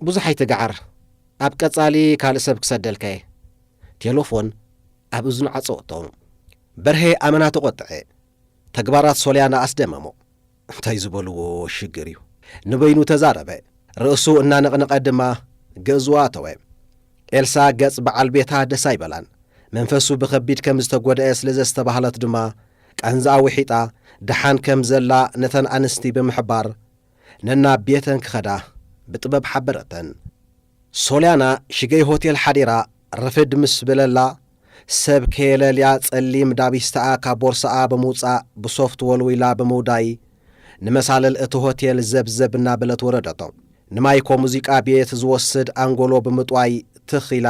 ብዙሕ ኣይትግዓር። ኣብ ቀጻሊ ካልእ ሰብ ክሰደልካ እየ። ቴሌፎን ኣብ እዝኑ ዓጸወቶ። በርሀ ኣመና ተቖጥዐ። ተግባራት ሶልያና ኣስደመሞ። እንታይ ዝበልዎ ሽግር እዩ? ንበይኑ ተዛረበ። ርእሱ እናነቕነቐ ድማ ገዝኡ ኣተወ። ኤልሳ ገጽ በዓል ቤታ ደስ ኣይበላን። መንፈሱ ብኸቢድ ከም ዝተጎድአ ስለ ዘስተባህለት ድማ ቃንዛኣ ውሒጣ ደሓን ከም ዘላ ነተን ኣንስቲ ብምሕባር ነናብ ቤተን ክኸዳ ብጥበብ ሓበረተን። ሶልያና ሽገይ ሆቴል ሓዲራ ርፍድ ምስ በለላ ሰብ ከየለልያ ጸሊም ዳቢስታኣ ካብ ቦርሳኣ ብምውጻእ ብሶፍት ወልዊላ ብምውዳይ ንመሳልል እቲ ሆቴል ዘብዘብ እናበለት ወረደቶ። ንማይኮ ሙዚቃ ቤት ዝወስድ ኣንጎሎ ብምጥዋይ ትኽ ኢላ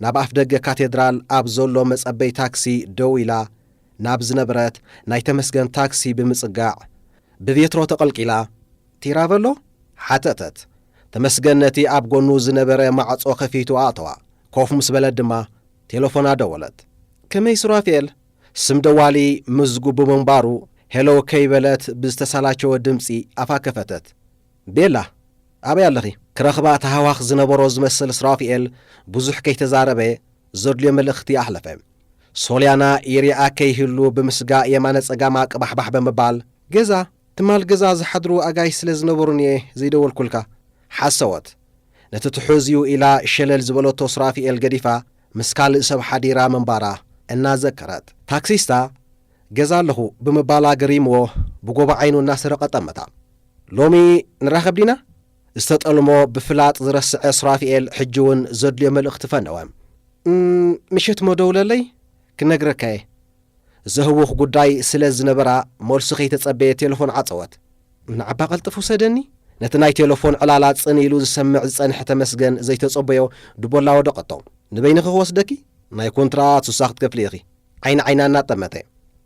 ናብ ኣፍ ደገ ካቴድራል ኣብ ዘሎ መጸበይ ታክሲ ደው ኢላ ናብ ዝነበረት ናይ ተመስገን ታክሲ ብምጽጋዕ ብቬትሮ ተቐልቂላ፣ "ቲራቨሎ?" ሓተተት። ተመስገን ነቲ ኣብ ጎኑ ዝነበረ ማዕጾ ከፊቱ ኣእተዋ። ኮፍ ምስ በለት ድማ ቴሌፎና ደወለት። "ከመይ ሱራፌል?" ስም ደዋሊ ምዝጉ ብምንባሩ ሄሎ ከይበለት ብዝተሳላቸወ ድምጺ ኣፋ ከፈተት። "ቤላ፣ ኣበይ ኣለኺ?" ክረኽባ ተሃዋኽ ዝነበሮ ዝመስል ሱራፊኤል ብዙሕ ከይተዛረበ ዘድልዮ መልእኽቲ ኣሕለፈ። ሶልያና ይሪኣ ከይህሉ ብምስጋእ የማነ ጸጋማ ቅባሕባሕ ብምባል፣ "ገዛ፣ ትማል ገዛ ዝሓድሩ ኣጋይሽ ስለ ዝነበሩን እየ ዘይደወልኩልካ። ሓሰወት። ነቲ ትሑዝ እዩ" ኢላ ሸለል ዝበለቶ ሱራፊኤል ገዲፋ ምስ ካልእ ሰብ ሓዲራ ምንባራ እናዘከረት፣ ታክሲስታ "ገዛ ኣለኹ" ብምባላ ገሪምዎ ብጎቦ ዓይኑ እናሰረቐ ጠመታ። "ሎሚ ንራኸብ ዲና?" ዝተጠልሞ ብፍላጥ ዝረስዐ ሱራፊኤል ሕጂ እውን ዘድልዮ መልእኽቲ ፈነወ። "እም፣ ምሸት እሞ ደውለለይ ክነግረካ እየ" ዘህውኽ ጉዳይ ስለ ዝነበራ፣ መልሱ ከይተጸበየ ቴሌፎን ዓጸወት። "ንዓባ ቀልጥፍ ውሰደኒ?" ነቲ ናይ ቴሌፎን ዕላላ ጽን ኢሉ ዝሰምዕ ዝጸንሐ ተመስገን ዘይተጸበዮ ድቦላ ወደቐቶ። "ንበይንኺ ክወስደኪ?" "ናይ ኮንትራት ሱሳ ክትከፍሊ ኢኺ" ዓይኒ ዓይና እናጠመተ።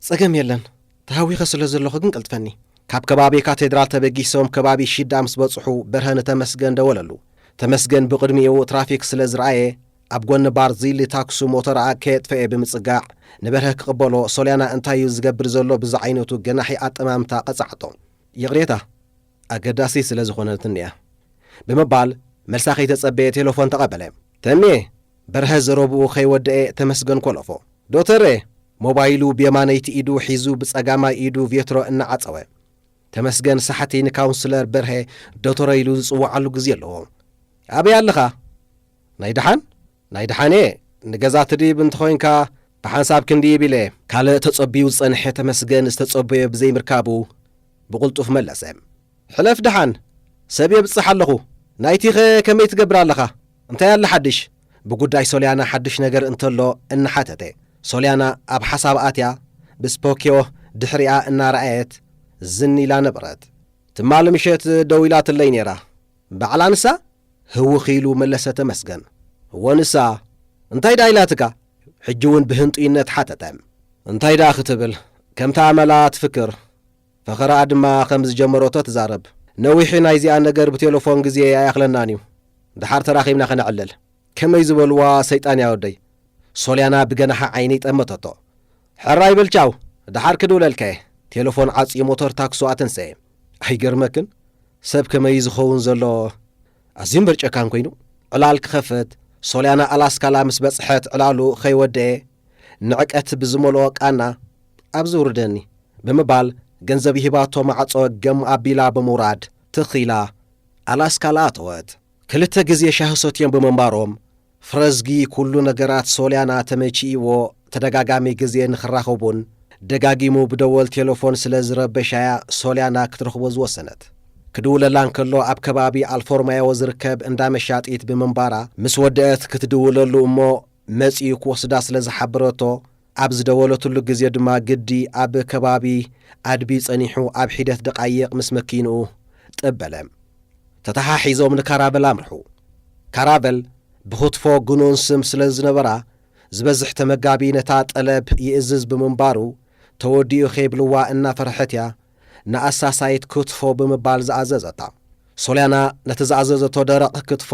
"ጸገም የለን፣ ተሃዊኸ ስለ ዘለኹ ግን ቀልጥፈኒ።" ካብ ከባቢ ካቴድራል ተበጊሶም ከባቢ ሺዳ ምስ በጽሑ በርሀ ንተመስገን ደወለሉ። ተመስገን ብቕድሚኡ ትራፊክ ስለ ዝረኣየ ኣብ ጎኒ ባር ዚሊ ታክሱ ሞተርኣ ከየጥፈኤ ብምጽጋዕ ንበርሀ ክቕበሎ ሶልያና እንታይ እዩ ዝገብር ዘሎ ብዝዓይነቱ ገናሒ ኣጠማምታ ቀጻዕቶ። "ይቕሬታ፣ ኣገዳሲ ስለ ዝኾነትኒ እያ" ብምባል መልሳ ከይተጸበየ ቴሌፎን ተቐበለ። "ተሜ!" በርሀ ዘረብኡ ከይወደኤ ተመስገን ኮለፎ። "ዶተረ!" ሞባይሉ ብየማነይቲ ኢዱ ሒዙ ብጸጋማይ ኢዱ ቬትሮ እናዓጸወ። ተመስገን ሳሕቲ ንካውንስለር በርሀ ዶተረ ኢሉ ዝጽውዓሉ ግዜ ኣለዎ። "ኣበይ ኣለኻ?" "ናይ ደሓን?" "ናይ ደሓን እየ፣ ንገዛ ትድይብ እንተኾይንካ ብሓንሳብ ክንድይብ ኢለ እየ።" ካልእ ተጸብዩ ዝጸንሐ ተመስገን ዝተጸበዮ ብዘይምርካቡ ብቕልጡፍ መለሰ። "ሕለፍ ደሓን፣ ሰብ የብጽሕ ኣለኹ። ናይቲኸ ከመይ ትገብር ኣለኻ? እንታይ ኣለ ሓድሽ?" ብጉዳይ ሶልያና ሓድሽ ነገር እንተሎ እናሓተተ። ሶልያና ኣብ ሓሳብ ኣትያ ብስፖኪዮ ድሕሪኣ እናረኣየት ዝን ኢላ ነበረት። "ትማሊ ምሸት ደው ኢላትለይ ነይራ። ባዕላ ንሳ?" ህውኽ ኢሉ መለሰ ተመስገን። "እወ ንሳ። እንታይ ደኣ ኢላትካ?" ሕጂ እውን ብህንጡይነት ሓተተ። "እንታይ ደኣ ክትብል፣ ከምታ ኣመላ ትፍክር። ፈኸራኣ ድማ ከም ዝጀመረቶ ትዛረብ። ነዊሕ ናይዚኣ ነገር ብቴሌፎን ግዜ ኣይኣኽለናን እዩ። ደሓር ተራኺብና ከነዕልል።" "ከመይ ዝበልዋ ሰይጣን እያ ወደይ?" ሶልያና ብገናሒ ዓይኒ ጠመተቶ። "ሕራይ በል ቻው፣ ደሓር ክድውለልካ እየ።" ቴሌፎን ዓጽዩ ሞተር ታክሱ ኣተንሰየ። "ኣይገርመክን? ሰብ ከመይ እዩ ዝኸውን ዘሎ? ኣዝዩ እምበር ጨካን ኮይኑ።" ዕላል ክኸፍት ሶልያና ኣላስካላ ምስ በጽሐት ዕላሉ ከይወደኤ ንዕቀት ብዝመልኦ ቃና፣ "ኣብዚ ውርደኒ" ብምባል ገንዘብ ይህባቶ ማዕጾ ገም ኣቢላ ብምውራድ ትኽ ኢላ ኣላስካ ለኣተወት። ክልተ ግዜ ሻሂ ሰትዮም ብምንባሮም፣ ፍረዝጊ ኩሉ ነገራት ሶልያና ተመቺእዎ፣ ተደጋጋሚ ግዜ ንኽራኸቡን ደጋጊሙ ብደወል ቴሌፎን ስለ ዝረበሻያ ሶልያና ክትረኽቦ ዝወሰነት። ክድውለላ እንከሎ ኣብ ከባቢ ኣልፎርማዮ ዝርከብ እንዳ መሻጢት ብምንባራ ምስ ወደአት ክትድውለሉ እሞ መጺኡ ክወስዳ ስለ ዝሓበረቶ ኣብ ዝደወለትሉ ግዜ ድማ ግዲ ኣብ ከባቢ ኣድቢ ጸኒሑ ኣብ ሒደት ደቓይቕ ምስ መኪንኡ ጠበለ። ተተሓሒዞም ንካራቨል ኣምርሑ። ካራቨል ብክትፎ ግኑን ስም ስለ ዝነበራ ዝበዝሕ ተመጋቢ ነታ ጠለብ ይእዝዝ ብምንባሩ ተወዲኡ ከይብልዋ እናፈርሐት እያ ንኣሳሳይት ክትፎ ብምባል ዝኣዘዘታ። ሶልያና ነቲ ዝኣዘዘቶ ደረቕ ክትፎ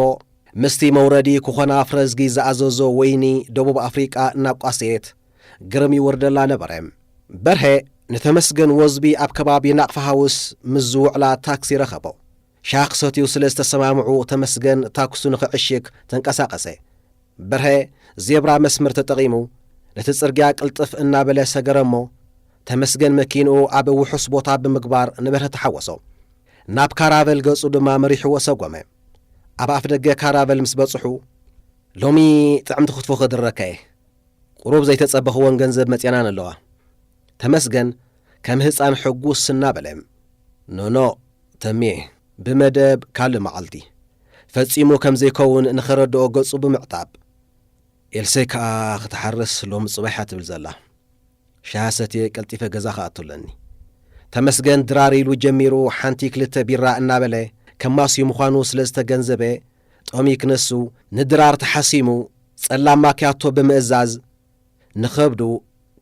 ምስቲ መውረዲ ክኾና ፍረዝጊ ዝኣዘዞ ወይኒ ደቡብ ኣፍሪቃ እናቋሰየት ግርም ይወርደላ ነበረ። በርሀ ንተመስገን ወዝቢ ኣብ ከባቢ ናቕፋ ሃውስ ምስ ዝውዕላ ታክሲ ረኸቦ። ሻሂ ክሰትዩ ስለ ዝተሰማምዑ ተመስገን ታክሱ ንኽዕሽግ ተንቀሳቐሰ። በርሀ ዜብራ መስመር ተጠቒሙ ነቲ ጽርግያ ቅልጥፍ እናበለ ሰገረ እሞ ተመስገን መኪንኡ ኣብ ውሑስ ቦታ ብምግባር ንበርሀ ተሓወሶ። ናብ ካራቨል ገጹ ድማ መሪሕዎ ሰጎመ። ኣብ ኣፍ ደገ ካራቨል ምስ በጽሑ፣ "ሎሚ ጥዕምቲ ክትፎ ክድረካ እየ። ቁሩብ ዘይተጸበኽወን ገንዘብ መጺኣናን ኣለዋ።" ተመስገን ከም ህጻን ሕጉስ እናበለ፣ "ኖኖ ተሜ፣ ብመደብ ካልእ መዓልቲ።" ፈጺሙ ከም ዘይከውን ንኸረድኦ ገጹ ብምዕጣብ፣ "ኤልሰይ ከኣ ክትሓርስ ሎሚ ጽባሕ እያ ትብል ዘላ። ሻሂ ሰትየ ቀልጢፈ ገዛ ክኣቱ ኣለኒ።" ተመስገን ድራር ኢሉ ጀሚሩ ሓንቲ ክልተ ቢራ እናበለ ከማስዩ ምዃኑ ስለ ዝተገንዘበ፣ ጦሚ ክነሱ ንድራር ተሓሲሙ ጸላም ማክያቶ ብምእዛዝ ንኸብዱ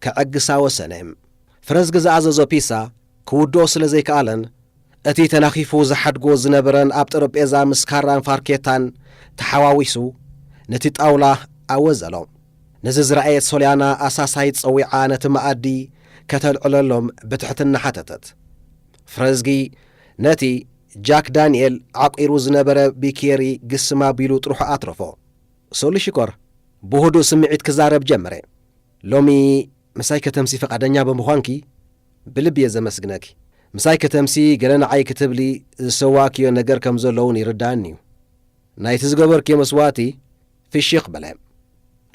ከዐግሳ ወሰነ። ፍረዝጊ ዝኣዘዞ ፒሳ ክውድኦ ስለ ዘይከኣለን፣ እቲ ተናኺፉ ዝሓድጎ ዝነበረን ኣብ ጠረጴዛ ምስ ካራን ፋርኬታን ተሓዋዊሱ ነቲ ጣውላ ኣወዘሎ። ነዚ ዝረኣየት ሶልያና ኣሳሳይት ጸዊዓ ነቲ መኣዲ ከተልዕለሎም ብትሕትና ሓተተት። ፍረዝጊ ነቲ ጃክ ዳንኤል ዓቂሩ ዝነበረ ቢኬሪ ግስም ኣቢሉ ጥርሑ ኣትረፎ። "ሶሊ ሽኮር" ብህዱእ ስምዒት ክዛረብ ጀመረ። "ሎሚ ምሳይ ከተምሲ ፈቓደኛ ብምዃንኪ ብልቢ እየ ዘመስግነኪ። ምሳይ ከተምሲ ገለ ንዓይ ክትብሊ ዝሰዋእክዮ ነገር ከም ዘሎ እውን ይርድኣኒ እዩ። ናይቲ ዝገበርክዮ መስዋእቲ ፍሽኽ በለ።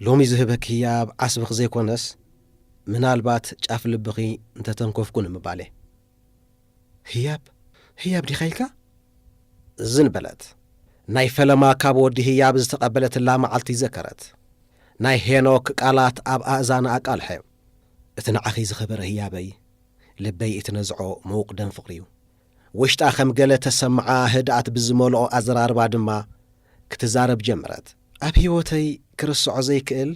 ሎሚ ዝህበኪ ህያብ ዓስብኺ ዘይኮነስ ምናልባት ጫፍ ልብኺ እንተተንኮፍኩ ንምባል እየ።" "ህያብ? ህያብ ዲኻ ኢልካ?" ዝን በለት። ናይ ፈለማ ካብ ወዲ ህያብ ዝተቐበለትላ መዓልቲ ዘከረት። ናይ ሄኖክ ቃላት ኣብ ኣእዛና ኣቃልሐ። "እቲ ንዓኺ ዝኸበረ ህያበይ፣ ልበይ እቲ ነዝዖ ምዉቕ ደም ፍቕሪ እዩ።" ውሽጣ ከም ገለ ተሰምዓ ህድኣት ብዝመልኦ ኣዘራርባ ድማ ክትዛረብ ጀመረት። "ኣብ ህይወተይ ክርስዖ ዘይክእል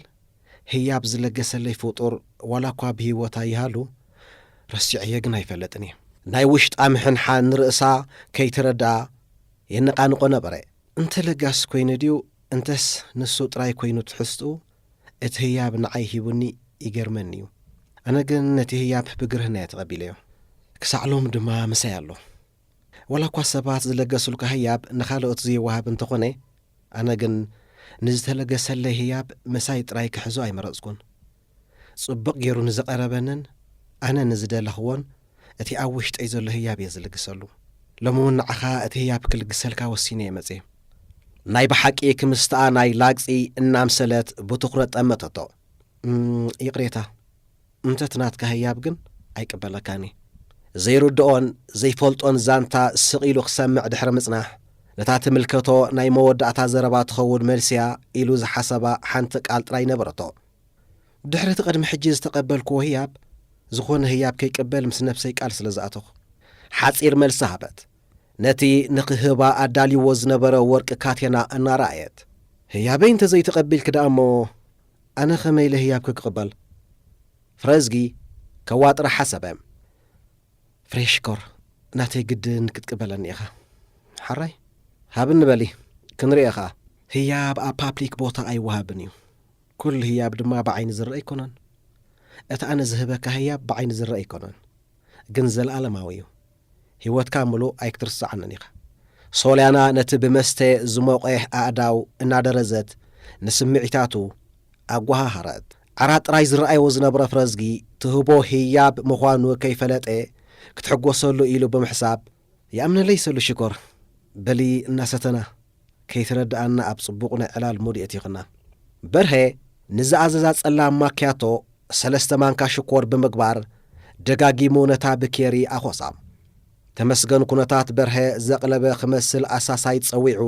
ህያብ ዝለገሰለይ ፍጡር ዋላ እኳ ብህይወት ኣይሃሉ፣ ረሲዐዮ ግን ኣይፈልጥን እየ።" ናይ ውሽጣ ምሕንሓን ንርእሳ ከይተረድኣ የነቓንቖ ነበረ። "እንተ ለጋስ ኮይኑ ድዩ እንተስ ንሱ ጥራይ ኮይኑ ትሕዝትኡ እቲ ህያብ ንዓይ ሂቡኒ ይገርመኒ እዩ። ኣነ ግን ነቲ ህያብ ብግርህና እየ ተቐቢለዮ። ክሳዕ ሎም ድማ ምሳይ ኣሎ። ዋላ እኳ ሰባት ዝለገሱልካ ህያብ ንኻልኦት ዘይወሃብ እንተኾነ፣ ኣነ ግን ንዝተለገሰለይ ህያብ ምሳይ ጥራይ ክሕዞ ኣይመረጽኩን። ጽቡቕ ገይሩ ንዝቐረበንን ኣነ ንዝደለኽዎን እቲ ኣብ ውሽጠይ ዘሎ ህያብ እየ ዝልግሰሉ። ሎሚ እውን ንዓኻ እቲ ህያብ ክልግሰልካ ወሲነ እየ መጽየ።" ናይ ብሓቂ ክምስትኣ ናይ ላግጺ እናምሰለት ብትኹረት ጠመተቶ። "እም፣ ይቕሬታ፣ እንተ እቲ ናትካ ህያብ ግን ኣይቅበለካን እየ።" ዘይርድኦን ዘይፈልጦን ዛንታ ስቕ ኢሉ ክሰምዕ ድሕሪ ምጽናሕ፣ ነታ ትምልከቶ ናይ መወዳእታ ዘረባ ትኸውን መልስያ ኢሉ ዝሓሰባ ሓንቲ ቃል ጥራይ ነበረቶ። "ድሕሪ እቲ ቅድሚ ሕጂ ዝተቐበልክዎ ህያብ፣ ዝኾነ ህያብ ከይቅበል ምስ ነብሰይ ቃል ስለ ዝኣተኹ።" ሓጺር መልሲ ሃበት። ነቲ ንኽህባ ኣዳልይዎ ዝነበረ ወርቂ ካቴና እናረኣየት። "ህያበይ እንተ ዘይተቐቢልኪ ደኣ እሞ፣ ኣነ ኸመይ ኢለ ህያብኪ ክቕበል?" ፍረዝጊ ከዋጥራ ሓሰበ። "ፍሬሽኮር፣ ናተይ ግድን ክትቅበለኒ ኢኻ። ሓራይ? ሃብኒ በሊ፣ ክንሪኦ ኸኣ። ህያብ ኣብ ፓብሊክ ቦታ ኣይወሃብን እዩ። ኩሉ ህያብ ድማ ብዓይኒ ዝረአ ኣይኮነን። እቲ ኣነ ዝህበካ ህያብ ብዓይኒ ዝረአ ኣይኮነን፣ ግን ዘለኣለማዊ እዩ። ህይወትካ ምሉእ ኣይክትርስዓንን ኢኻ።" ሶልያና ነቲ ብመስተ ዝሞቐ ኣእዳው እናደረዘት ንስምዒታቱ ኣጓሃሃረት። ዓራት ጥራይ ዝረኣዮ ዝነበረ ፍረዝጊ ትህቦ ህያብ ምዃኑ ከይፈለጠ ክትሕጎሰሉ ኢሉ ብምሕሳብ፣ "ይኣምነለይ ሰሉ ሽኮር፣ በሊ እናሰተና፣ ከይተረድኣና ኣብ ጽቡቕ ናይ ዕላል ሙድ የእቲኽና። በርሀ ንዝኣዘዛ ጸላም ማክያቶ ሰለስተ ማንካ ሽኮር ብምግባር ደጋጊሙ ነታ ብኬሪ ኣኾሳ። ተመስገን ኩነታት በርሀ ዘቕለበ ክመስል ኣሳሳይ ጸዊዑ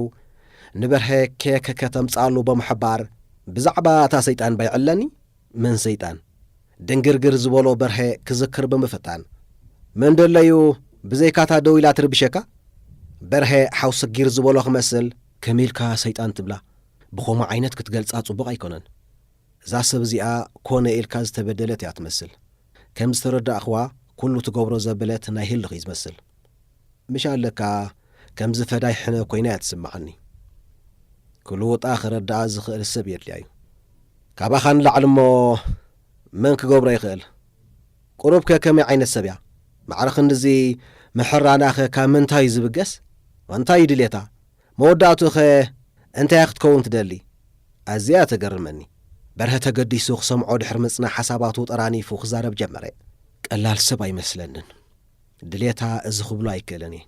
ንበርሀ ኬክ ከተምጻሉ ብምሕባር፣ ብዛዕባ እታ ሰይጣን ባይዕለኒ። መን ሰይጣን? ድንግርግር ዝበሎ በርሀ ክዝክር ብምፍታን፣ መን ደለዩ ብዘይካታ ደው ኢላ ትርብሸካ? በርሀ ሓው ስጊር ዝበሎ ክመስል፣ ከመይ ኢልካ ሰይጣን ትብላ? ብኸምኡ ዓይነት ክትገልጻ ጽቡቕ ኣይኮነን። እዛ ሰብ እዚኣ ኮነ ኢልካ ዝተበደለት እያ ትመስል። ከም ዝተረዳእኽዋ፣ ኩሉ ትገብሮ ዘበለት ናይ ህልኽ እዩ ዝመስል። ምሽ ኣለካ፣ ከምዚ ፈዳይ ሕነ ኮይና እያ ትስምዓኒ። ክልውጣ ክረድኣ ዝኽእል ሰብ የድልያ እዩ። ካባኻ ንላዕሊ እሞ መን ክገብሮ ይኽእል? ቁሩብከ ከመይ ዓይነት ሰብ እያ? ማዕረ ክንድዚ ምሕራናኸ ካብ ምንታይ እዩ ዝብገስ? እንታይ እዩ ድሌታ? መወዳእቱኸ እንታይ ክትከውን ትደሊ? ኣዝያ ተገርመኒ። በርሀ ተገዲሱ ክሰምዖ ድሕሪ ምጽናሕ ሓሳባቱ ጠራኒፉ ክዛረብ ጀመረ። ቀላል ሰብ ኣይመስለንን። ድሌታ እዚ ክብሎ ኣይክእልን እየ።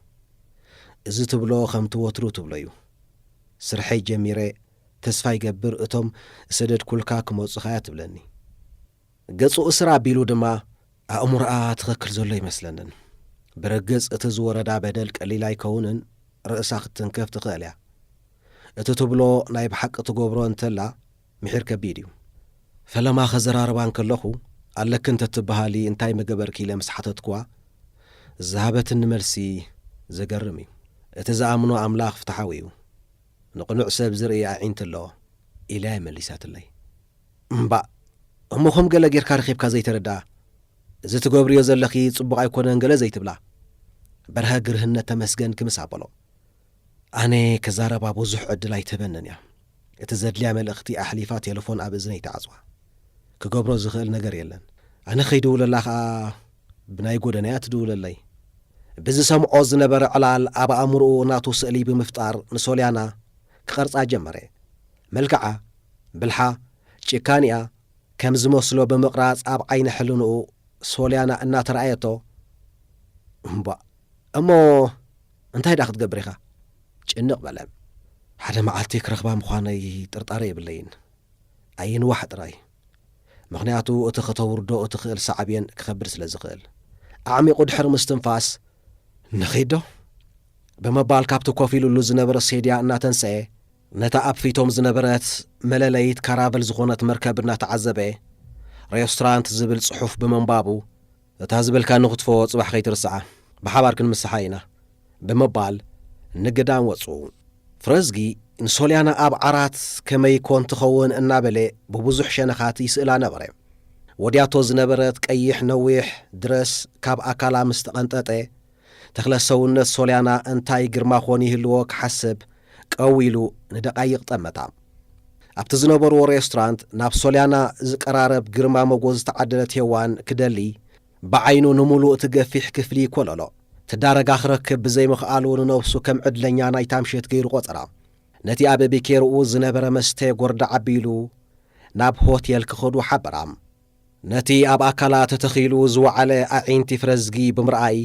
እዚ ትብሎ ከምቲ ወትሩ ትብሎ እዩ። ስርሐይ ጀሚረ፣ ተስፋ ይገብር እቶም እሰደድኩልካ ክመጹኻ እያ ትብለኒ። ገጹ እስር ኣቢሉ ድማ ኣእምሮኣ ትኸክል ዘሎ ይመስለንን። ብርግጽ እቲ ዝወረዳ በደል ቀሊል ኣይከውንን፣ ርእሳ ክትትንከፍ ትኽእል እያ። እቲ ትብሎ ናይ ብሓቂ ትገብሮ እንተላ ምሒር ከቢድ እዩ። ፈለማ ከዘራርባ እንከለኹ፣ ኣለኪ እንተትበሃሊ እንታይ ምገበርኪ ኢለ ምስ ሓተትኩዋ፣ ዝሃበትኒ መልሲ ዘገርም እዩ። እቲ ዝኣምኖ ኣምላኽ ፍትሓዊ እዩ። ንቕኑዕ ሰብ ዝርኢ ኣዒንቲ ኣለዎ ኢላ እያ መሊሳትለይ። እምባእ፣ እሞ ከም ገለ ጌርካ ረኺብካ ዘይተረድኣ፣ እዚ ትገብርዮ ዘለኺ ጽቡቕ ኣይኮነን ገለ ዘይትብላ? በርሀ ግርህነት ተመስገን ክምስ ኣበሎ። ኣነ ክዛረባ ብዙሕ ዕድል ኣይትህበንን እያ። እቲ ዘድልያ መልእኽቲ ኣሕሊፋ ቴሌፎን ኣብ እዝነይ ተዓጽዋ። ክገብሮ ዝኽእል ነገር የለን። ኣነ ከይድውለላ ኸኣ ብናይ ጎደናያ ትድውለለይ። ብዝሰምዖ ዝነበረ ዕላል ኣብ ኣእምሮኡ ናቱ ስእሊ ብምፍጣር ንሶልያና ክቐርጻ ጀመረ። መልክዓ፣ ብልሓ፣ ጭካኒኣ ከም ዝመስሎ ብምቕራጽ ኣብ ዓይኒ ሕልንኡ ሶልያና እናተረኣየቶ፣ እምቧእ፣ እሞ እንታይ ደኣ ክትገብር ኢኻ? ጭንቕ በለ። ሓደ መዓልቲ ክረኽባ ምዃነይ ጥርጣረ የብለይን። ኣይንዋሕ ጥራይ። ምኽንያቱ እቲ ከተውርዶ እትኽእል ሳዕቤን ክኸብድ ስለ ዝኽእል። ኣዕሚቑ ድሕሪ ምስትንፋስ፣ ንኺዶ? ብምባል ካብቲ ኮፍ ኢሉሉ ዝነበረ ሴድያ እናተንስኤ፣ ነታ ኣብ ፊቶም ዝነበረት መለለይት ካራቨል ዝኾነት መርከብ እናተዓዘበ፣ ሬስቶራንት ዝብል ጽሑፍ ብምንባቡ፣ እታ ዝበልካኒ ክትፎ ጽባሕ ከይትርስዓ፣ ብሓባር ክንምስሓ ኢና፣ ብምባል ንግዳም ወጹ። ፍረዝጊ ንሶልያና ኣብ ዓራት ከመይ ኮን ትኸውን እናበለ ብብዙሕ ሸነኻት ይስእላ ነበረ። ወዲያቶ ዝነበረት ቀይሕ ነዊሕ ድረስ ካብ ኣካላ ምስ ተቐንጠጠ፣ ተኽለ ሰውነት ሶልያና እንታይ ግርማ ኮን ይህልዎ ክሓስብ ቀው ኢሉ ንደቓይቕ ጠመታ። ኣብቲ ዝነበርዎ ሬስቶራንት ናብ ሶልያና ዝቀራረብ ግርማ ሞጎስ ዝተዓደለት ሄዋን ክደሊ፣ ብዓይኑ ንምሉእ እቲ ገፊሕ ክፍሊ ይኮለሎ። ትዳረጋ ክረክብ ብዘይምኽኣሉ ንነብሱ ከም ዕድለኛ ናይታ ምሸት ገይሩ ቆጸራ። ነቲ ኣብ ቢኬርኡ ዝነበረ መስተ ጎርዳ ኣቢሉ ናብ ሆቴል ክኸዱ ሓበራ። ነቲ ኣብ ኣካላ ተተኺሉ ዝወዓለ ኣዒንቲ ፍረዝጊ ብምርኣይ፣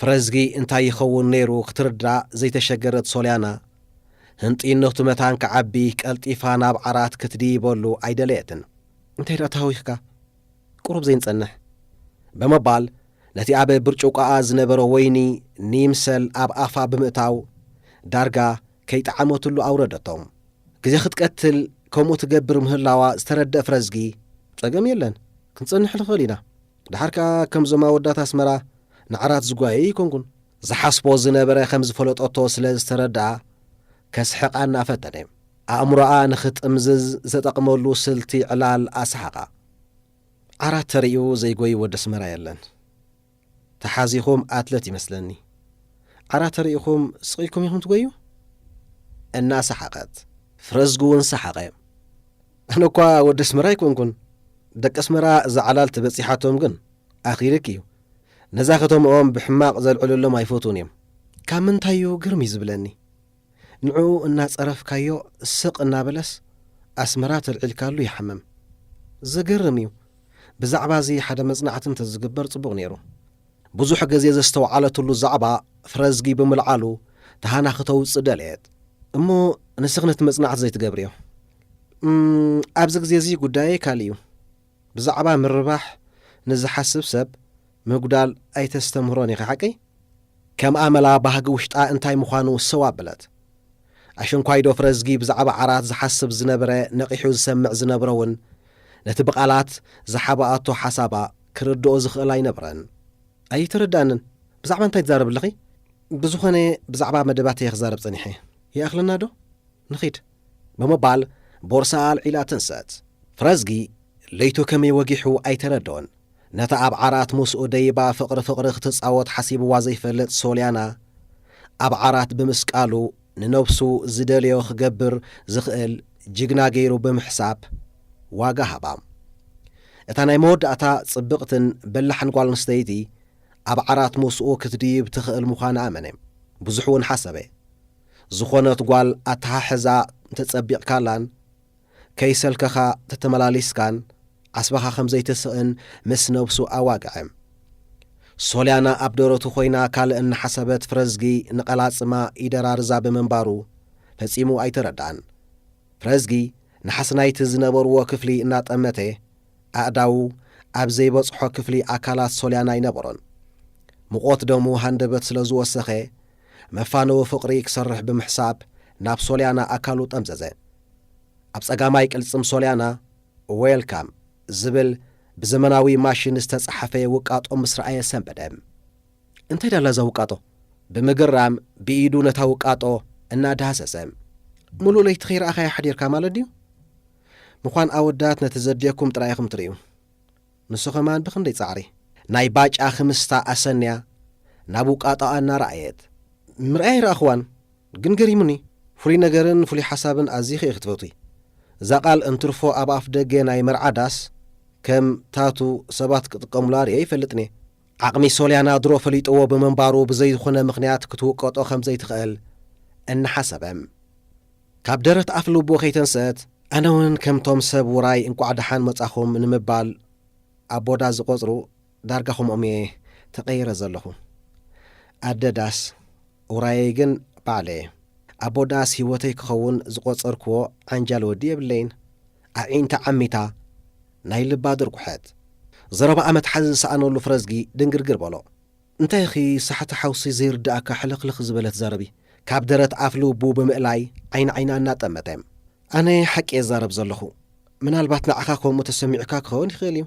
ፍረዝጊ እንታይ ይኸውን ነይሩ ክትርዳእ ዘይተሸገረት ሶልያና፣ ህንጢነቱ መታን ክዓቢ ቀልጢፋ ናብ ዓራት ክትድይበሉ ኣይደለየትን። እንታይ ደኣ ተሃዊኽካ? ቁሩብ ዘይንጸንሕ። ብምባል ነቲ ኣብ ብርጭቆኣ ዝነበረ ወይኒ ንይምሰል ኣብ ኣፋ ብምእታው ዳርጋ ከይጠዓመትሉ ኣውረደቶ። ግዜ ክትቀትል ከምኡ ትገብር ምህላዋ ዝተረድአ ፍረዝጊ፣ ጸገም የለን፣ ክንጸንሕ ንኽእል ኢና። ደሓር ከኣ ከምዞም ኣወዳት ኣስመራ ንዓራት ዝጓየ ኣይኮንኩን። ዝሓስቦ ዝነበረ ከም ዝፈለጠቶ ስለ ዝተረድኣ፣ ከስሕቓ እናፈተነ፣ ኣእምሮኣ ንኽጥምዝዝ ዝተጠቕመሉ ስልቲ ዕላል ኣሰሓቓ። ዓራት ተሪኡ ዘይጎይ ወዲ ኣስመራ የለን። ተሓዚኹም ኣትለት ይመስለኒ። ዓራት ተሪእኹም ስቕ ኢልኩም ኢኹም ትጎዩ? እናሰሓቐት። ፍረዝጊ እውን ሰሓቐ። ኣነ እኳ ወዲ ኣስመራ ኣይኮንኩን። ደቂ ኣስመራ እዛ ዕላል ተበጺሓቶም ግን ኣኺልክ እዩ። ነዛ ከተምኦም ብሕማቕ ዘልዕልሎም ኣይፈትዉን እዮም። ካብ ምንታይ እዩ ግርም እዩ ዝብለኒ። ንዕኡ እናጸረፍካዮ ስቕ እናበለስ ኣስመራ ተልዒልካሉ ይሓምም። ዘገርም እዩ። ብዛዕባ እዚ ሓደ መጽናዕቲ እንተዝግበር ጽቡቕ ነይሩ። ብዙሕ ግዜ ዘስተውዓለትሉ ዛዕባ ፍረዝጊ ብምልዓሉ፣ ተሃና ክተውጽእ ደለየት። እሞ ንስኺ ነቲ መጽናዕቲ ዘይትገብርዮ? እም፣ ኣብዚ ግዜ እዚ ጉዳየይ ካልእ እዩ። ብዛዕባ ምርባሕ ንዝሓስብ ሰብ ምጉዳል ኣይተስተምህሮን ኢኺ፣ ሓቀይ? ከም ኣመላ ባህጊ ውሽጣ እንታይ ምዃኑ ሰው ኣበለት። ኣሽንኳይዶ ፍረዝጊ ብዛዕባ ዓራት ዝሓስብ ዝነበረ፣ ነቒሑ ዝሰምዕ ዝነበረ እውን ነቲ ብቓላት ዝሓበኣቶ ሓሳባ ክርድኦ ዝኽእል ኣይነበረን። ኣይተረዳንን። ብዛዕባ እንታይ ትዛረብ ኣለኺ? ብዝኾነ፣ ብዛዕባ መደባተይ ክዛረብ ጸኒሐ። ይኣኽለና ዶ? ንኺድ። ብምባል ቦርሳ ኣልዒላ ትንሰት። ፍረዝጊ ለይቱ ከመይ ወጊሑ ኣይተረድኦን። ነታ ኣብ ዓራት ምስኡ ደይባ ፍቕሪ ፍቕሪ ክትጻወት ሓሲብዋ ዘይፈልጥ ሶልያና፣ ኣብ ዓራት ብምስቃሉ ንነብሱ ዝደልዮ ክገብር ዝኽእል ጅግና ገይሩ ብምሕሳብ ዋጋ ሃባ። እታ ናይ መወዳእታ ጽብቕትን በላሕን ጓል ኣንስተይቲ ኣብ ዓራት ምስኡ ክትድይብ ትኽእል ምዃና ኣመነ። ብዙሕ እውን ሓሰበ። ዝኾነት ጓል ኣተሓሕዛ እንተጸቢቕካላን ከይሰልከኻ ተተመላሊስካን ዓስብኻ ከም ዘይትስእን ምስ ነብሱ ኣዋግዐ። ሶልያና ኣብ ደረቱ ኮይና ካልእ እናሓሰበት ፍረዝጊ ንቐላጽማ ይደራርዛ ብምንባሩ ፈጺሙ ኣይተረድኣን። ፍረዝጊ ንሓስናይቲ ዝነበርዎ ክፍሊ እናጠመተ ኣእዳዉ ኣብ ዘይበጽሖ ክፍሊ ኣካላት ሶልያና ኣይነበሮን። ሙቖት ደሙ ሃንደበት ስለ ዝወሰኸ መፋነዊ ፍቕሪ ክሰርሕ ብምሕሳብ ናብ ሶልያና ኣካሉ ጠምዘዘ። ኣብ ጸጋማይ ቅልጽም ሶልያና ዌልካም ዝብል ብዘመናዊ ማሽን ዝተጻሕፈ ውቃጦ ምስ ረኣየ ሰንበደ። እንታይ ዳላ እዛ ውቃጦ? ብምግራም ብኢዱ ነታ ውቃጦ እናዳህሰሰ። ሙሉእ ለይቲ ከይረኣኻያ ሓዲርካ ማለት ድዩ? ምዃን ኣወዳት ነቲ ዘድልየኩም ጥራይ ኢኹም ትርእዩ። ንሱ ኸማን ብኽንደይ ጻዕሪ። ናይ ባጫ ክምስታ ኣሰንያ ናብ ውቃጦኣ እናረኣየት። ምርኣይ ኣይረኣኽዋን፣ ግን ገሪሙኒ። ፍሉይ ነገርን ፍሉይ ሓሳብን ኣዚኺ ኢኺ ትፈትዊ። እዛ ቃል እንትርፎ ኣብ ኣፍ ደገ ናይ መርዓ ዳስ ከም ታቱ ሰባት ክጥቀሙላ ርእየ ይፈልጥን እየ። ዓቕሚ ሶልያና ድሮ ፈሊጥዎ ብምንባሩ ብዘይኮነ ምኽንያት ክትውቀጦ ከም ዘይትኽእል እናሓሰበ። ካብ ደረት ኣፍ ልቡ ከይተንሰት፣ ኣነ እውን ከምቶም ሰብ ውራይ እንቋዕ ደሓን መጻኹም ንምባል ኣቦዳ ዝቆጽሩ ዳርጋ ከምኦም እየ ተቐይረ ዘለኹ። ኣደ ዳስ፣ ውራየይ ግን ባዕለ እየ። ኣቦ ዳስ ህይወተይ ክኸውን ዝቆጸርክዎ ዓንጃል ወዲ የብለይን። ኣዒንታ ዓሚታ ናይ ልባ ድርጉሐት። ዘረባ ኣመት ሓዚ ዝሰኣነሉ ፍረዝጊ ድንግርግር በሎ። እንታይ ኢኺ ሳሕቲ ሓውሲ ዘይርድኣካ ሕልኽልኽ ዝበለ ትዛረቢ? ካብ ደረት ኣፍ ልቡ ብምእላይ ዓይኒ ዓይና እናጠመተ። ኣነ ሓቂ እየ ዝዛረብ ዘለኹ። ምናልባት ንዓኻ ከምኡ ተሰሚዑካ ክኸውን ይኽእል እዩ።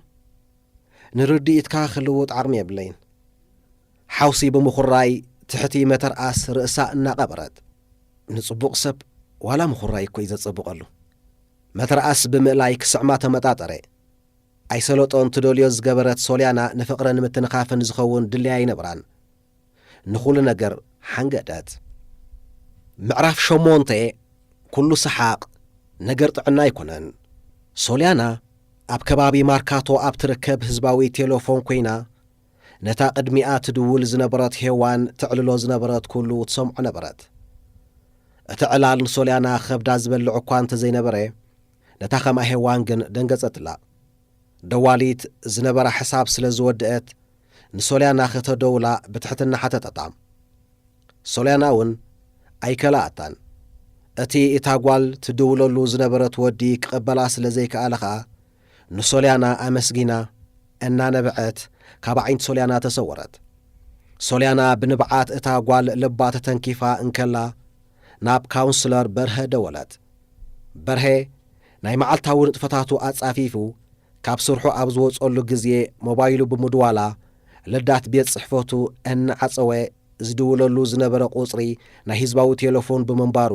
ንርድኢትካ ክልውጥ ዓቕሚ የብለይን። ሓውሲ ብምኹራይ ትሕቲ መተርኣስ ርእሳ እናቐበረት። ንጽቡቕ ሰብ ዋላ ምኹራይ እኮ እዩ ዘጸብቐሉ። መተርኣስ ብምእላይ ክስዕማ ተመጣጠረ። ኣይሰለጦን ትደልዮ ዝገበረት ሶልያና ንፍቕርን ምትንኻፍን ዝኸውን ድልያ ኣይነበራን። ንኹሉ ነገር ሓንገደት። ምዕራፍ ሸሞንተ። ኩሉ ሰሓቕ ነገር ጥዕና ኣይኮነን። ሶልያና ኣብ ከባቢ ማርካቶ ኣብ ትርከብ ህዝባዊ ቴሌፎን ኮይና ነታ ቅድሚኣ ትድውል ዝነበረት ሄዋን ተዕልሎ ዝነበረት ኩሉ ትሰምዖ ነበረት። እቲ ዕላል ንሶልያና ከብዳ ዝበልዕ እኳ እንተዘይነበረ፣ ነታ ከምኣ ሄዋን ግን ደንገጸትላ። ደዋሊት ዝነበራ ሕሳብ ስለ ዝወደአት ንሶልያና ከተደውላ ብትሕትና ሓተተታ። ሶልያና እውን ኣይከልኣታን። እቲ እታ ጓል ትድውለሉ ዝነበረት ወዲ ክቕበላ ስለ ዘይከኣለ ኸኣ ንሶልያና ኣመስጊና እናነብዐት ካብ ኣዒንቲ ሶልያና ተሰወረት። ሶልያና ብንብዓት እታ ጓል ልባ ተተንኪፋ እንከላ ናብ ካውንስለር በርሀ ደወለት። በርሀ ናይ መዓልታዊ ንጥፈታቱ ኣጻፊፉ ካብ ስርሑ ኣብ ዝወጸሉ ግዜ ሞባይሉ ብምድዋላ ልዳት ቤት ጽሕፈቱ እናዓጸወ ዝድውለሉ ዝነበረ ቁጽሪ ናይ ህዝባዊ ቴሌፎን ብምንባሩ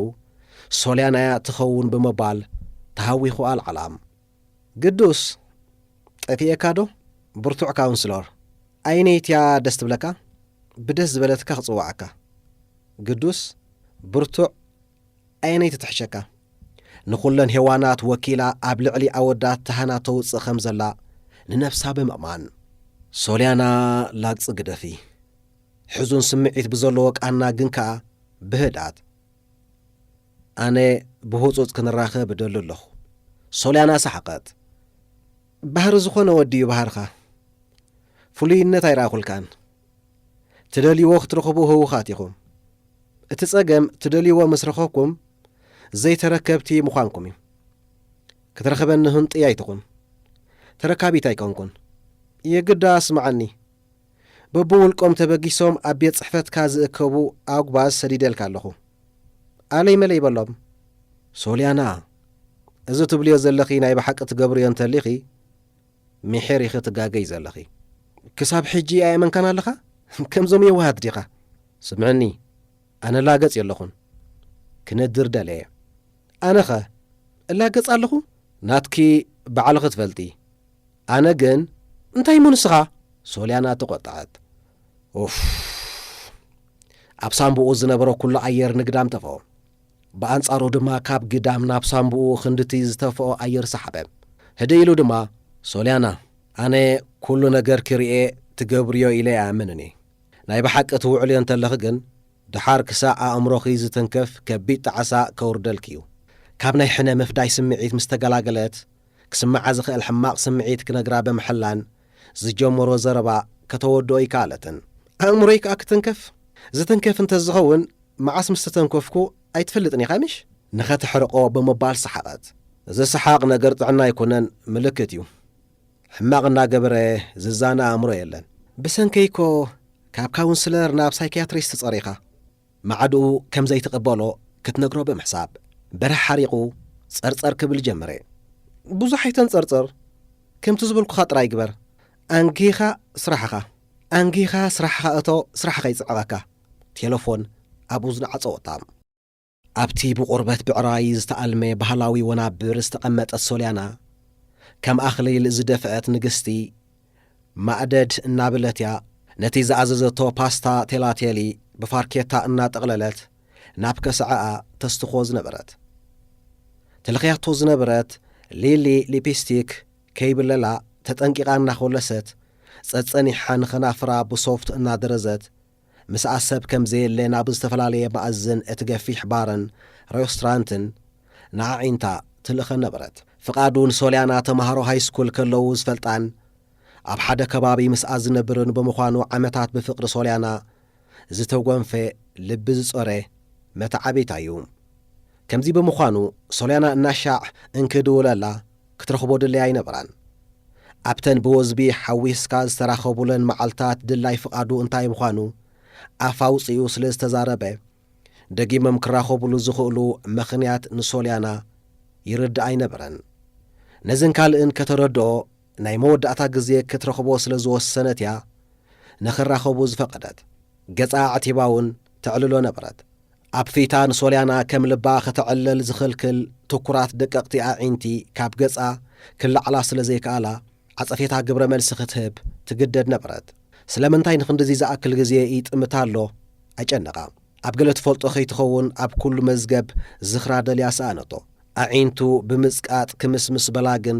ሶልያናያ ትኸውን ብምባል ተሃዊኹ ኣልዓላ። ግዱስ፣ ጠፊኤካ ዶ? ብርቱዕ ካውንስለር። ኣየነይትያ ደስ ትብለካ? ብደስ ዝበለትካ ክጽውዓካ። ግዱስ፣ ብርቱዕ፣ ኣየነይቲ ትሕሸካ? ንኹለን ሄዋናት ወኪላ ኣብ ልዕሊ ኣወዳት ተሃና ተውጽእ ከም ዘላ ንነብሳ ብምእማን። ሶልያና ላግጺ ግደፊ። ሕዙን ስምዒት ብዘለዎ ቃና ግን ከኣ ብህድኣት። ኣነ ብህጹጽ ክንራኸብ እደሊ ኣለኹ። ሶልያና ሰሓቐት። ባህሪ ዝኾነ ወዲ እዩ ባህርኻ። ፍሉይነት ኣይረኣኹልካን። ትደልይዎ ክትረኽቡ ህውኻት ኢኹም። እቲ ጸገም ትደልይዎ ምስ ረኸብኩም ዘይተረከብቲ ምዃንኩም እዩ። ክትረኽበኒ ህንጥይ ኣይትኹን። ተረካቢት ኣይኮንኩን። የግዳ ስምዓኒ። በብውልቆም ተበጊሶም ኣብ ቤት ጽሕፈትካ ዝእከቡ ኣጉባዝ ሰዲደልካ ኣለኹ። ኣለይ መለይ በሎም። ሶልያና፣ እዚ ትብልዮ ዘለኺ ናይ ብሓቂ ትገብርዮ እንተሊኺ፣ ምሒር ኢኺ ትጋገይ ዘለኺ። ክሳብ ሕጂ ኣየመንካን ኣለኻ? ከምዞም የዋሃት ዲኻ? ስምዕኒ፣ ኣነ ላገጽ የለኹን። ክነድር ደለየ። ኣነኸ እላገጽ ኣለኹ? ናትኪ ባዕልኺ ትፈልጢ። ኣነ ግን እንታይ እሞ ንስኻ? ሶልያና ተቖጥዐት። ኡፍ! ኣብ ሳምቡኡ ዝነበረ ኩሉ ኣየር ንግዳም ተፍኦ። ብኣንጻሩ ድማ ካብ ግዳም ናብ ሳምቡኡ ክንድቲ ዝተፍኦ ኣየር ሰሓበ። ህድእ ኢሉ ድማ፣ ሶልያና፣ ኣነ ኩሉ ነገር ክርኤ ትገብርዮ ኢለ ኣይኣምንን እየ። ናይ ብሓቂ ትውዕልዮ እንተለኺ ግን፣ ድሓር ክሳዕ ኣእምሮኺ ዝትንከፍ ከቢድ ጣዕሳ ከውርደልኪ እዩ። ካብ ናይ ሕነ ምፍዳይ ስምዒት ምስ ተገላገለት፣ ክስምዓ ዝኽእል ሕማቕ ስምዒት ክነግራ ብምሕላን ዝጀመሮ ዘረባ ከተወድኦ ኣይከኣለትን። ኣእምሮይ ከኣ ክትንከፍ? ዝትንከፍ እንተዝኸውን፣ መዓስ ምስ ተተንከፍኩ ኣይትፈልጥን ኢኻ ምሽ? ንኸተሕርቆ ብምባል ሰሓቐት። እዚ ሰሓቕ ነገር ጥዕና ኣይኮነን፣ ምልክት እዩ። ሕማቕ እናገበረ ዝዛነ ኣእምሮ የለን። ብሰንከይኮ ካብ ካውንስለር ናብ ሳይኪያትሪስት ጸሪኻ። ማዕድኡ ከም ዘይትቕበሎ ክትነግሮ ብምሕሳብ፣ በርህ ሓሪቑ ጸርጸር ክብል ጀመረ። ብዙሕ ኣይተንጸርጽር፣ ከምቲ ዝበልኩኻ ጥራይ ግበር። ኣንጊኻ ስራሕኻ፣ ኣንጊኻ ስራሕኻ እቶ፣ ስራሕኻ ይጽዕቐካ። ቴሌፎን ኣብ እዝኑ ዓጸወታ። ኣብቲ ብቑርበት ብዕራይ ዝተኣልመ ባህላዊ ወናብር ዝተቐመጠት ሶልያና፣ ከም ኣኽሊል ዝደፍአት ንግስቲ፣ ማእደድ እናበለት እያ ነቲ ዝኣዘዘቶ ፓስታ ቴላቴሊ ብፋርኬታ እናጠቕለለት ናብ ከስዐኣ ተስትኾ ዝነበረት። ተለኽያቶ ዝነበረት ሊሊ ሊፕስቲክ ከይብለላ ተጠንቂቓ እናኾለሰት፣ ጸጸኒሓ ንኸናፍራ ብሶፍት እናደረዘት፣ ምስኣ ሰብ ከም ዘየለ ናብ ዝተፈላለየ መኣዝን እቲ ገፊሕ ባርን ሬስቶራንትን ንኣዒንታ ትልእኸ ነበረት። ፍቓዱ ንሶልያና ተማሃሮ ሃይስኩል ከለዉ ዝፈልጣን ኣብ ሓደ ከባቢ ምስኣ ዝነብርን ብምዃኑ፣ ዓመታት ብፍቕሪ ሶልያና ዝተጎንፈ፣ ልቢ ዝጾረ መተዓቢታ እዩ። ከምዚ ብምዃኑ፣ ሶልያና እናሻዕ እንክድውለላ ክትረኽቦ ድለያ ኣይነበራን። ኣብተን ብወዝቢ ሓዊስካ ዝተራኸቡለን መዓልታት ድላይ ፍቓዱ እንታይ ምዃኑ ኣፍ ኣውጺኡ ስለ ዝተዛረበ፣ ደጊሞም ክራኸቡሉ ዝኽእሉ ምኽንያት ንሶልያና ይርድኣ ኣይነበረን። ነዝን ካልእን ከተረድኦ ናይ መወዳእታ ግዜ ክትረኽቦ ስለ ዝወሰነት እያ ንኽራኸቡ ዝፈቐደት። ገጻ ኣዕቲባ እውን ተዕልሎ ነበረት። ኣብ ፊታ ንሶልያና ከም ልባ ከተዕልል ዝኽልክል ትኩራት ደቀቕቲ ኣዒንቲ ካብ ገጻ ክላዕላ ስለ ዘይከኣላ፣ ዓጸፌታ ግብረ መልሲ ክትህብ ትግደድ ነበረት። ስለምንታይ ንኽንድዚ ዝኣክል ግዜ ይጥምታ ኣሎ? ኣጨነቓ። ኣብ ገለ ትፈልጦ ከይትኸውን ኣብ ኩሉ መዝገብ ዝኽራ ደልያ ሰኣነቶ። ኣዒንቱ ብምጽቃጥ ክምስምስ በላ ግን፣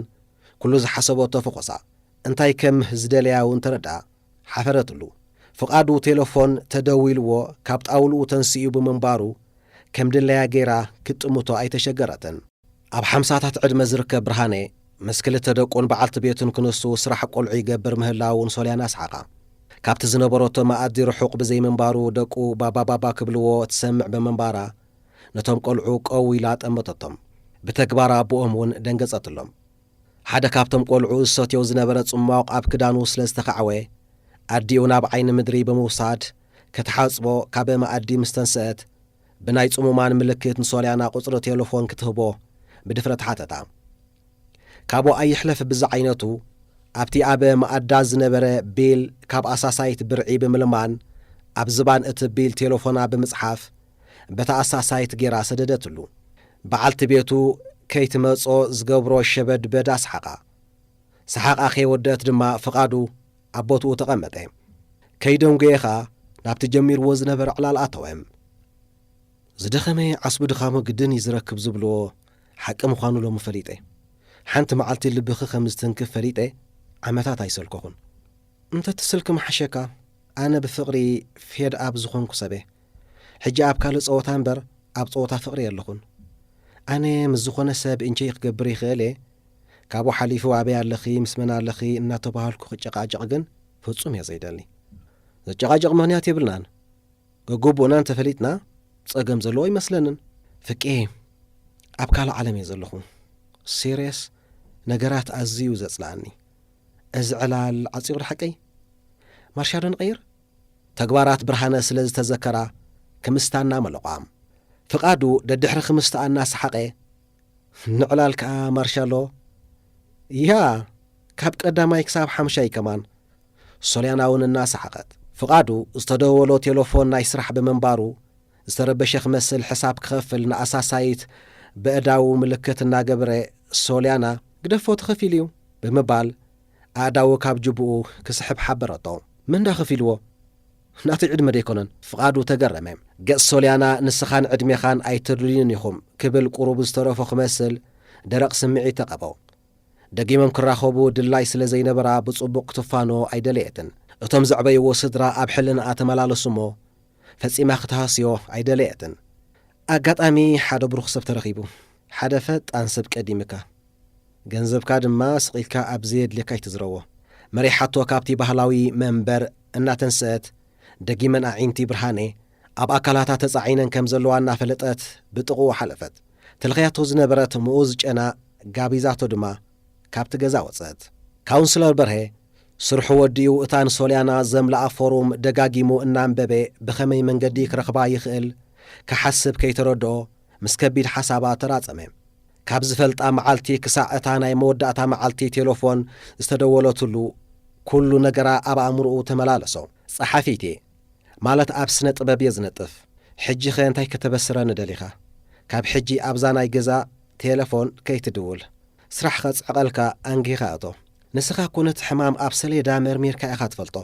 ኩሉ ዝሓሰበቶ ፈኾሳ። እንታይ ከም ዝደለያ እውን ተረድኣ። ሓፈረትሉ። ፍቓዱ ቴሌፎን ተደዊልዎ ካብ ጣውልኡ ተንሲኡ ብምንባሩ፣ ከም ድለያ ገይራ ክትጥምቶ ኣይተሸገረትን። ኣብ ሓምሳታት ዕድመ ዝርከብ ብርሃነ፣ ምስ ክልተ ደቁን በዓልቲ ቤቱን ክንሱ ስራሕ ቆልዑ ይገብር ምህላዉ ንሶልያና ኣስሓቓ። ካብቲ ዝነበረቶ መኣዲ ርሑቕ ብዘይምንባሩ፣ ደቁ ባባ ባባ ክብልዎ ትሰምዕ ብምንባራ፣ ነቶም ቆልዑ ቀው ኢላ ጠመተቶም። ብተግባር ኣቦኦም እውን ደንገጸትሎም። ሓደ ካብቶም ቆልዑ ዝሰትዮ ዝነበረ ጽሟቕ ኣብ ክዳኑ ስለ ዝተኻዕወ፣ ኣዲኡ ናብ ዓይኒ ምድሪ ብምውሳድ ክትሓጽቦ ካብ መኣዲ ምስ ተንስአት፣ ብናይ ጽሙማን ምልክት ንሶልያና ቁጽሪ ቴሌፎን ክትህቦ ብድፍረት ሓተታ። ካብኡ ኣይሕለፍ ብዝዓይነቱ፣ ኣብቲ ኣብ መኣዳ ዝነበረ ቢል ካብ ኣሳሳይት ብርዒ ብምልማን፣ ኣብ ዝባን እቲ ቢል ቴሌፎና ብምጽሓፍ፣ በታ ኣሳሳይት ጌራ ሰደደትሉ። በዓልቲ ቤቱ ከይትመጾ ዝገብሮ ሸበድበድ ኣስሓቓ። ሰሓቓ ከይወደት ድማ ፍቓዱ ኣብ ቦትኡ ተቐመጠ። ከይደንጎየ ኸኣ ናብቲ ጀሚርዎ ዝነበረ ዕላል ኣተወ። ዝደኸመ ዓስቢ ድኻሙ ግድን እዩ ዝረክብ ዝብልዎ ሓቂ ምዃኑ ሎሚ ፈሊጠ። ሓንቲ መዓልቲ ልብኺ ከም ዝትንክፍ ፈሊጠ ዓመታት ኣይሰልከኹን። እንተትስልኪ ምሓሸካ፣ ኣነ ብፍቕሪ ፌድ ኣብ ዝኾንኩ ሰበ። ሕጂ ኣብ ካልእ ጸወታ እምበር ኣብ ጸወታ ፍቕሪ የለኹን። ኣነ ምስ ዝኾነ ሰብ እንቸይ ክገብር ይኽእል እየ። ካብኡ ሓሊፉ ኣበይ ኣለኺ፣ ምስ መን ኣለኺ እናተባሃልኩ ክጨቃጨቕ ግን ፍጹም እየ ዘይደሊ። ዘጨቃጭቕ ምኽንያት የብልናን። ገግቡእና እንተፈሊጥና፣ ጸገም ዘለዎ ኣይመስለንን። ፍቄ፣ ኣብ ካልእ ዓለም እየ ዘለኹ። ሲርየስ፣ ነገራት ኣዝዩ ዘጽልኣኒ። እዚ ዕላል ዓጺቑ ሓቀይ? ማርሻሎ ንቐይር? ተግባራት ብርሃነ ስለ ዝተዘከራ፣ ክምስታ እናመለቋ። ፍቓዱ ደድሕሪ ክምስታ እናሰሓቐ፣ ንዕላል ከኣ ማርሻሎ፣ ያ፣ ካብ ቀዳማይ ክሳብ ሓምሻይ ከማን። ሶልያና እውን እናሰሓቐት። ፍቓዱ ዝተደወሎ ቴሌፎን ናይ ስራሕ ብምንባሩ፣ ዝተረበሸ ክመስል ሕሳብ ክኸፍል ንኣሳሳይት በእዳዉ ምልክት እናገበረ፣ ሶልያና፣ ግደፎ ተኸፊሉ እዩ ብምባል ኣእዳዉ ካብ ጅብኡ ክስሕብ ሓበረቶ። መን ዳ ከፊልዎ? ናተይ ዕድመ ደይኮነን? ፍቓዱ ተገረመ። ገጽ ሶልያና፣ ንስኻን ዕድሜኻን ኣይተድልዩን ኢኹም ክብል ቁሩብ ዝተረፎ ክመስል ደረቕ ስምዒት ተቐቦ። ደጊሞም ክራኸቡ ድላይ ስለ ዘይነበራ ብጽቡቕ ክትፋኖ ኣይደለየትን። እቶም ዘዕበይዎ ስድራ ኣብ ሕልናኣ ተመላለሱ እሞ ፈጺማ ክትሃስዮ ኣይደለየትን። ኣጋጣሚ ሓደ ብሩኽ ሰብ ተረኺቡ። ሓደ ፈጣን ሰብ ቀዲምካ። ገንዘብካ ድማ ስቕ ኢልካ ኣብ ዘየድልየካ ኣይትዝረዎ። መሪሓቶ ካብቲ ባህላዊ መንበር እናተንስአት፣ ደጊመን ኣዒንቲ ብርሃኔ ኣብ ኣካላታ ተጻዒነን ከም ዘለዋ እናፈለጠት ብጥቕኡ ሓለፈት። ተለኽያቶ ዝነበረት ምኡዝ ጨና ጋቢዛቶ ድማ ካብቲ ገዛ ወጸት። ካውንስለር በርሄ ስርሑ ወዲኡ እታ ንሶልያና ዘምልኣ ፎሩም ደጋጊሙ እናንበበ ብኸመይ መንገዲ ክረኽባ ይኽእል ክሓስብ ከይተረድኦ ምስ ከቢድ ሓሳባ ተራጸመ። ካብ ዝፈልጣ መዓልቲ ክሳዕ እታ ናይ መወዳእታ መዓልቲ ቴሌፎን ዝተደወለትሉ ኩሉ ነገራ ኣብ ኣእምሮኡ ተመላለሶ። ጸሓፊት እየ፣ ማለት ኣብ ስነ ጥበብ እየ ዝነጥፍ። ሕጂ ኸ እንታይ ከተበስረኒ ደሊኻ? ካብ ሕጂ ኣብዛ ናይ ገዛ ቴሌፎን ከይትድውል። ስራሕ ኸጽዕቐልካ ኣንጊኻ እቶ። ንስኻ እኮ ነቲ ሕማም ኣብ ሰሌዳ መርሚርካ ኢኻ ትፈልጦ።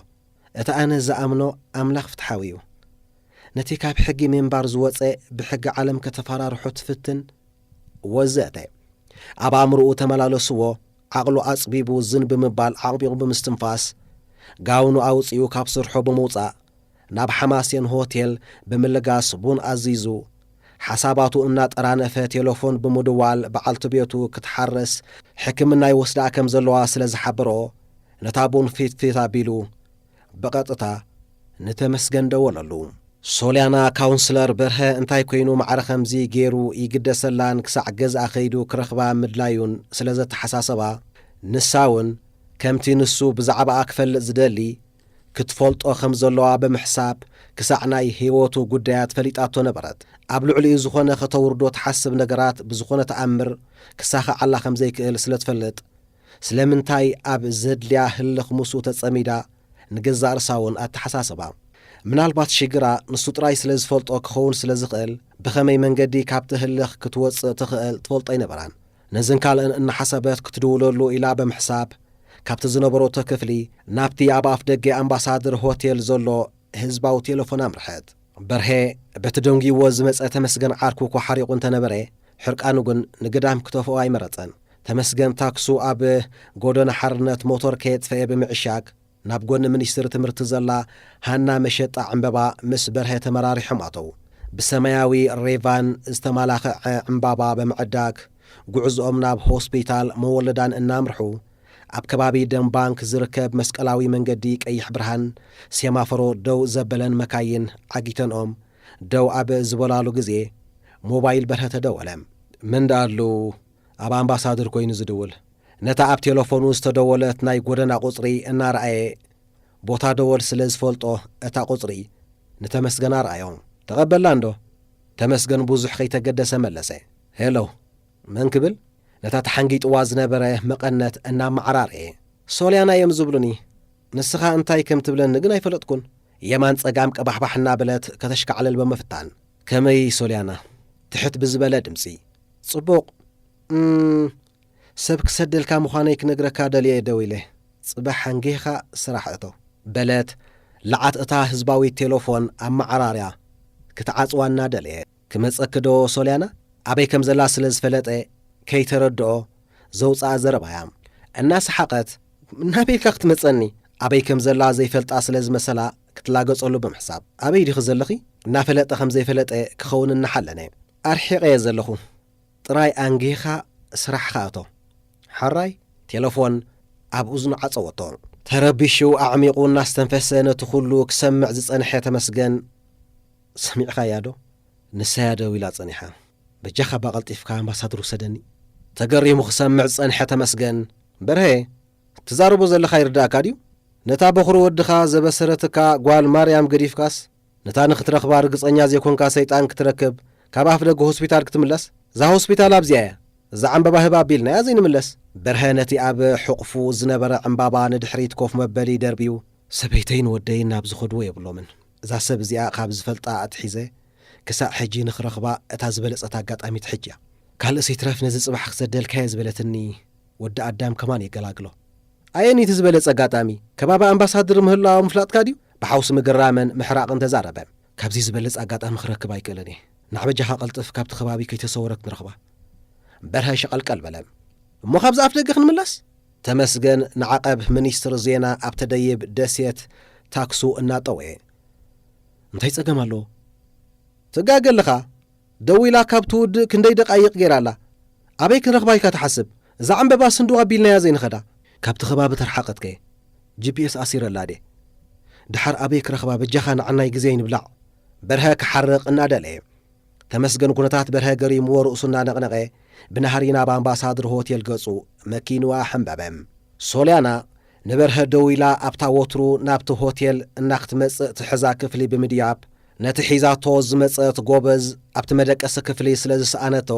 እቲ ኣነ ዝኣምኖ ኣምላኽ ፍትሓዊ እዩ። ነቲ ካብ ሕጊ ምንባር ዝወጸ ብሕጊ ዓለም ከተፈራርሖ ትፍትን ወዘተ። ኣብ ኣእምሮኡ ተመላለስዎ፣ ዓቕሉ ኣጽቢቡ ዝን ብምባል ዓቕቢቑ ብምስትንፋስ፣ ጋውኑ ኣውጺኡ ካብ ስርሑ ብምውጻእ፣ ናብ ሓማሴን ሆቴል ብምልጋስ ቡን ኣዚዙ፣ ሓሳባቱ እናጠራነፈ ቴሌፎን ብምድዋል በዓልቲ ቤቱ ክትሓረስ ሕክምና ይወስድኣ ከም ዘለዋ ስለ ዝሓበሮ፣ ነታ ቡን ፊት ፊት ኣቢሉ ብቐጥታ ንተመስገን ደወለሉ። ሶልያና፣ ካውንስለር በርሀ እንታይ ኮይኑ ማዕረ ከምዚ ገይሩ ይግደሰላን ክሳዕ ገዝኣ ከይዱ ክረኽባ ምድላዩን ስለ ዘተሓሳሰባ፣ ንሳ እውን ከምቲ ንሱ ብዛዕባኣ ክፈልጥ ዝደሊ ክትፈልጦ ከም ዘለዋ ብምሕሳብ ክሳዕ ናይ ህይወቱ ጉዳያት ፈሊጣቶ ነበረት። ኣብ ልዕሊኡ ዝኾነ ከተውርዶ ትሓስብ ነገራት ብዝኾነ ተኣምር ክሳኸዓላ ከም ዘይክእል ስለ ትፈልጥ፣ ስለምንታይ ኣብ ዘድልያ ህልኽ ምስኡ ተጸሚዳ ንገዛእ ርእሳ እውን ኣተሓሳስባ። ምናልባት ሽግራ ንሱ ጥራይ ስለ ዝፈልጦ ክኸውን ስለ ዝኽእል፣ ብኸመይ መንገዲ ካብቲ ህልኽ ክትወጽእ ትኽእል ትፈልጦ ኣይነበራን። ነዝን ካልእን እናሓሰበት ክትድውለሉ ኢላ ብምሕሳብ፣ ካብቲ ዝነበረቶ ክፍሊ ናብቲ ኣብ ኣፍ ደገ ኣምባሳደር ሆቴል ዘሎ ህዝባዊ ቴሌፎን ኣምርሐት። በርሄ በቲ ደንጉይዎ ዝመጸ ተመስገን ዓርኩ እኳ ሓሪቑ እንተነበረ፣ ሕርቃኑ ግን ንግዳም ክተፍኦ ኣይመረጸን። ተመስገን ታክሱ ኣብ ጎደና ሓርነት ሞተር ከየጥፈኤ ብምዕሻግ፣ ናብ ጎኒ ሚኒስትሪ ትምህርቲ ዘላ ሃና መሸጣ ዕምበባ ምስ በርሀ ተመራሪሖም ኣተዉ። ብሰማያዊ ሬቫን ዝተመላኸዐ ዕምባባ ብምዕዳግ፣ ጉዕዞኦም ናብ ሆስፒታል መወለዳን እናምርሑ፣ ኣብ ከባቢ ደም ባንክ ዝርከብ መስቀላዊ መንገዲ ቀይሕ ብርሃን ሴማፎሮ ደው ዘበለን መካይን ዓጊተንኦም ደው ኣብ ዝበላሉ ግዜ፣ ሞባይል በርሀ ተደወለ። መን ደኣሉ? ኣብ ኣምባሳደር ኮይኑ ዝድውል። ነታ ኣብ ቴሌፎኑ ዝተደወለት ናይ ጎደና ቁጽሪ እናረኣየ፣ ቦታ ደወል ስለ ዝፈልጦ፣ እታ ቁጽሪ ንተመስገን ኣርኣዮ። "ተቐበላ እንዶ?" ተመስገን ብዙሕ ከይተገደሰ መለሰ። "ሄሎ፣ መን ክብል?" ነታ ተሓንጊጥዋ ዝነበረ መቐነት እናመዓራረየ። "ሶልያና እዮም ዝብሉኒ። ንስኻ እንታይ ከም ትብለኒ ግን ኣይፈለጥኩን።" የማን ጸጋም ቀባሕባሕ እናበለት ከተሽካዕልል ብምፍታን። "ከመይ ሶልያና?" ትሕት ብዝበለ ድምጺ። "ጽቡቕ። እም፣ ሰብ ክሰደልካ ምዃነይ ክነግረካ ደልየ ደው ኢለ። ጽባሕ ሓንጊኻ ስራሕ እቶ።" በለት ለዓት እታ ህዝባዊት ቴሌፎን ኣመዓራርያ ክትዓጽዋ እናደለየ። "ክመጸኪ ዶ ሶልያና?" ኣበይ ከም ዘላ ስለ ዝፈለጠ ከይተረድኦ ዘውጽኣ ዘረባያ። እናሰሓቐት፣ "ናበይ ኢልካ ክትመጸኒ?" ኣበይ ከም ዘላ ዘይፈልጣ ስለ ዝመሰላ ክትላገጸሉ ብምሕሳብ፣ "ኣበይ ዲኺ ዘለኺ?" እናፈለጠ ከም ዘይፈለጠ ክኸውን እናሓለነ፣ "ኣርሒቐ እየ ዘለኹ። ጥራይ ኣንጊኻ ስራሕኻ እቶ። ሓራይ?" ቴሌፎን ኣብ እዝኑ ዓጸወቶ። ተረቢሹ ኣዕሚቑ እናስተንፈሰ ነቲ ኩሉ ክሰምዕ ዝጸንሐ ተመስገን፣ "ሰሚዕኻያ ዶ?" ንሳያ ደው ኢላ ጸኒሓ። "በጃኻ እባ ቀልጢፍካ ኣምባሳድር ውሰደኒ?" ተገሪሙ ክሰምዕ ዝጸንሐ ተመስገን፣ "በርሀ፣ ትዛረቦ ዘለኻ ይርዳእካ ድዩ? ነታ በኹሪ ወድኻ ዘበሰረትካ ጓል ማርያም ገዲፍካስ፣ ነታ ንኽትረኽባ ርግጸኛ ዘይኮንካ ሰይጣን ክትረክብ፣ ካብ ኣፍ ደገ ሆስፒታል ክትምለስ? እዛ ሆስፒታል ኣብዚኣ እያ። እዛ ዕምበባ ህባ ኣቢልናያ ዘይንምለስ?" በርሀ ነቲ ኣብ ሕቑፉ ዝነበረ ዕምባባ ንድሕሪት ኮፍ መበሊ ደርብዩ፣ "ሰበይተይን ወደይን ናብ ዝኸድዎ የብሎምን። እዛ ሰብ እዚኣ ካብ ዝፈልጣ ኣትሒዘ ክሳዕ ሕጂ ንኽረኽባ እታ ዝበለጸት ኣጋጣሚት ሕጂ እያ። ካልእስ ይትረፍ ነዚ ጽባሕ ክሰደልካየ ዝበለትኒ ወዲ ኣዳም ከማን የገላግሎ። ኣየኒ እቲ ዝበለጸ ኣጋጣሚ? ከባቢ ኣምባሳድር ምህላው ምፍላጥካ ድዩ?" ብሓውሲ ምግራምን ምሕራቕን ተዛረበ። "ካብዚ ዝበለጸ ኣጋጣሚ ክረክብ ኣይክእልን እየ። ንዓ በጃኻ ቀልጥፍ፣ ካብቲ ከባቢ ከይተሰወረት ንረኽባ።" በርሀ ሸቐልቀል በለ። "እሞ ካብዚ ኣፍ ደገ ክንምለስ?" ተመስገን ንዓቐብ ሚኒስትር ዜና ኣብ ተደይብ ደሴት ታክሱ እናጠወየ፣ "እንታይ ጸገም ኣለዎ?" "ትጋገ ኣለኻ። ደው ኢላ ካብ ትውድእ ክንደይ ደቃይቕ ገይራ ኣላ። ኣበይ ክንረኽባ ኢልካ ትሓስብ? እዛ ዕምበባ ስንዱቕ ኣቢልናያ ዘይንኸዳ?" "ካብቲ ከባቢ ተርሓቐትከ? ጂ ፒ ኤስ ኣሲረላ ድየ? ድሓር ኣበይ ክረኽባ? በጃኻ ንዓናይ ግዜ ኣይንብላዕ።" በርሀ ክሓርቕ እናደለየ፣ ተመስገን ኩነታት በርሀ ገሪምዎ ርእሱ እናነቕነቐ ብናህሪ ናብ ኣምባሳድር ሆቴል ገጹ መኪንዋ ሓንበበ። ሶልያና ንበርሀ ደው ኢላ ኣብታ ወትሩ ናብቲ ሆቴል እናክትመጽእ ትሕዛ ክፍሊ ብምድያብ፣ ነቲ ሒዛቶ ዝመጸት ጎበዝ ኣብቲ መደቀሲ ክፍሊ ስለ ዝሰኣነቶ፣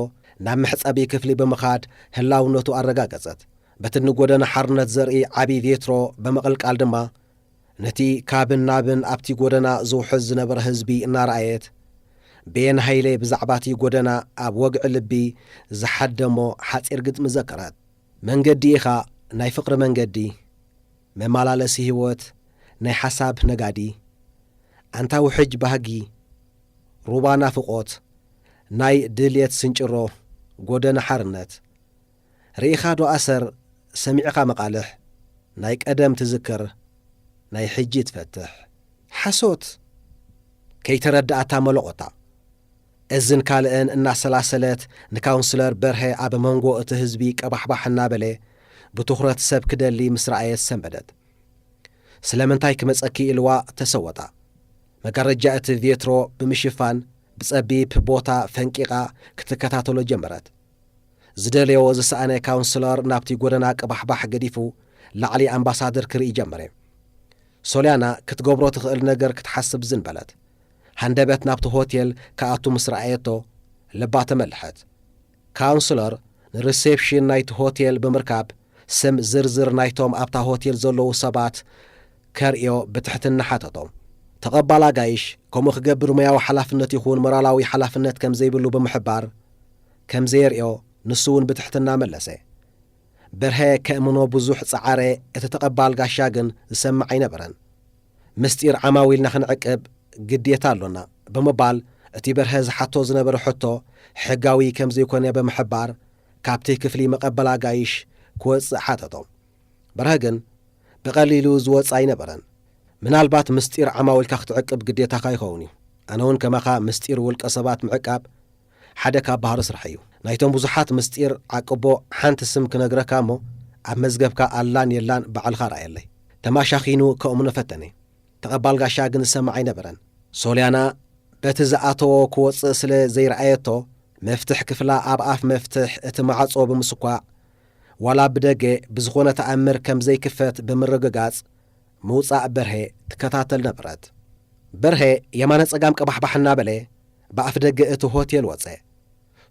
ናብ መሕጸቢ ክፍሊ ብምኻድ ህላውነቱ ኣረጋገጸት። በቲ ንጎደና ሓርነት ዘርኢ ዓቢ ቬትሮ ብምቕልቃል ድማ፣ ነቲ ካብን ናብን ኣብቲ ጎደና ዝውሕዝ ዝነበረ ህዝቢ እናረኣየት፣ ቤን ሃይለ ብዛዕባ እቲ ጎደና ኣብ ወግዒ ልቢ ዝሓደሞ ሓጺር ግጥሚ ዘከረት። "መንገዲ ኢኻ፣ ናይ ፍቕሪ መንገዲ፣ መመላለሲ ህይወት፣ ናይ ሓሳብ ነጋዲ፣ ኣንታ ውሕጅ ባህጊ፣ ሩባ ናፍቖት፣ ናይ ድልየት ስንጭሮ፣ ጎደና ሓርነት። ርኢኻ ዶ ኣሰር፣ ሰሚዕኻ መቓልሕ፣ ናይ ቀደም ትዝክር፣ ናይ ሕጂ ትፈትሕ። ሓሶት!" ከይተረድኣታ መለቖታ። እዝን ካልእን እናሰላሰለት ንካውንስለር በርሀ ኣብ መንጎ እቲ ህዝቢ ቀባሕባሕ እናበለ ብትኹረት ሰብ ክደሊ ምስ ረኣየት ሰንበደት። "ስለምንታይ ክመጸኪ?" ኢልዋ ተሰወጣ። መጋረጃ እቲ ቬትሮ ብምሽፋን ብጸቢብ ቦታ ፈንቂቓ ክትከታተሎ ጀመረት። ዝደለዮ ዝሰኣነ ካውንስለር ናብቲ ጎደና ቀባሕባሕ ገዲፉ ላዕሊ ኣምባሳደር ክርኢ ጀመረ። ሶልያና ክትገብሮ ትኽእል ነገር ክትሓስብ ዝን በለት። ሃንደበት ናብቲ ሆቴል ክኣቱ ምስ ረኣየቶ ልባ ተመልሐት። ካውንስለር ንሪሴፕሽን ናይቲ ሆቴል ብምርካብ ስም ዝርዝር ናይቶም ኣብታ ሆቴል ዘለዉ ሰባት ከርእዮ ብትሕትና ሓተቶ። ተቐባል ኣጋይሽ ከምኡ ክገብር ሞያዊ ሓላፍነት ይኹን ሞራላዊ ሓላፍነት ከም ዘይብሉ ብምሕባር ከም ዘየርእዮ ንሱ እውን ብትሕትና መለሰ። በርሀ ከእምኖ ብዙሕ ጸዓረ፣ እቲ ተቐባል ጋሻ ግን ዝሰምዕ ኣይነበረን። "ምስጢር ዓማዊልና ክንዕቅብ ግዴታ ኣሎና" ብምባል እቲ በርሀ ዝሓቶ ዝነበረ ሕቶ ሕጋዊ ከም ዘይኮነ ብምሕባር ካብቲ ክፍሊ መቐበል ኣጋይሽ ክወጽእ ሓተቶ። በርሀ ግን ብቐሊሉ ዝወጽእ ኣይነበረን። "ምናልባት ምስጢር ዓማዊልካ ክትዕቅብ ግዴታኻ ይኸውን እዩ። ኣነ እውን ከማኻ ምስጢር ውልቀ ሰባት ምዕቃብ ሓደ ካብ ባህሪ ስራሕ እዩ። ናይቶም ብዙሓት ምስጢር ዓቅቦ ሓንቲ ስም ክነግረካ እሞ ኣብ መዝገብካ ኣላን የላን ባዕልኻ ረኣየለይ።" ተማሻኺኑ ከእምኖ ፈተነ። ተቐባል ጋሻ ግን ዝሰምዕ ኣይነበረን። ሶልያና በቲ ዝኣተዎ ክወጽእ ስለ ዘይረኣየቶ፣ መፍትሕ ክፍላ ኣብ ኣፍ መፍትሕ እቲ ማዕጾ ብምስኳዕ፣ ዋላ ብደገ ብዝኾነ ተኣምር ከም ዘይክፈት ብምርግጋጽ፣ ምውጻእ በርሄ ትከታተል ነበረት። በርሄ የማነ ጸጋም ቀባሕባሕ እናበለ ብኣፍ ደገ እቲ ሆቴል ወጸ።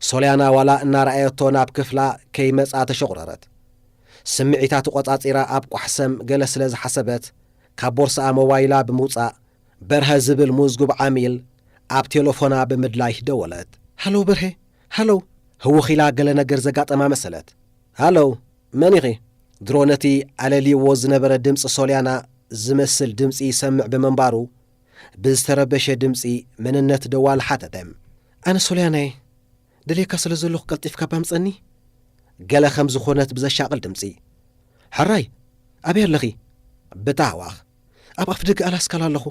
ሶልያና ዋላ እናረኣየቶ ናብ ክፍላ ከይመጻ ተሸቑረረት። ስምዒታ ተቖጻጺራ ኣብ ቋሕሰም ገለ ስለ ዝሓሰበት፣ ካብ ቦርስኣ ሞባይላ ብምውጻእ፣ በርሀ ዝብል ምዝጉብ ዓሚል ኣብ ቴለፎና ብምድላይ ደወለት። "ሃሎ በርሀ፣ ሃሎ!" ህውኽ ኢላ ገለ ነገር ዘጋጠማ መሰለት። "ሃሎ፣ መን ኢኺ?" ድሮ ነቲ ኣለልይዎ ዝነበረ ድምጺ ሶልያና ዝመስል ድምጺ ይሰምዕ ብምንባሩ፣ ብዝተረበሸ ድምጺ መንነት ደዋል ሓተተ። "ኣነ ሶልያና'የ፣ ደልየካ ስለ ዘለኹ ቀልጢፍካ እባ ምጸኒ?" ገለ ከም ዝኾነት ብዘሻቕል ድምጺ። "ሕራይ፣ ኣበይ ኣለኺ?" ብታህዋኽ። "ኣብ ኣፍ ደገ ኣላስካላ ኣለኹ።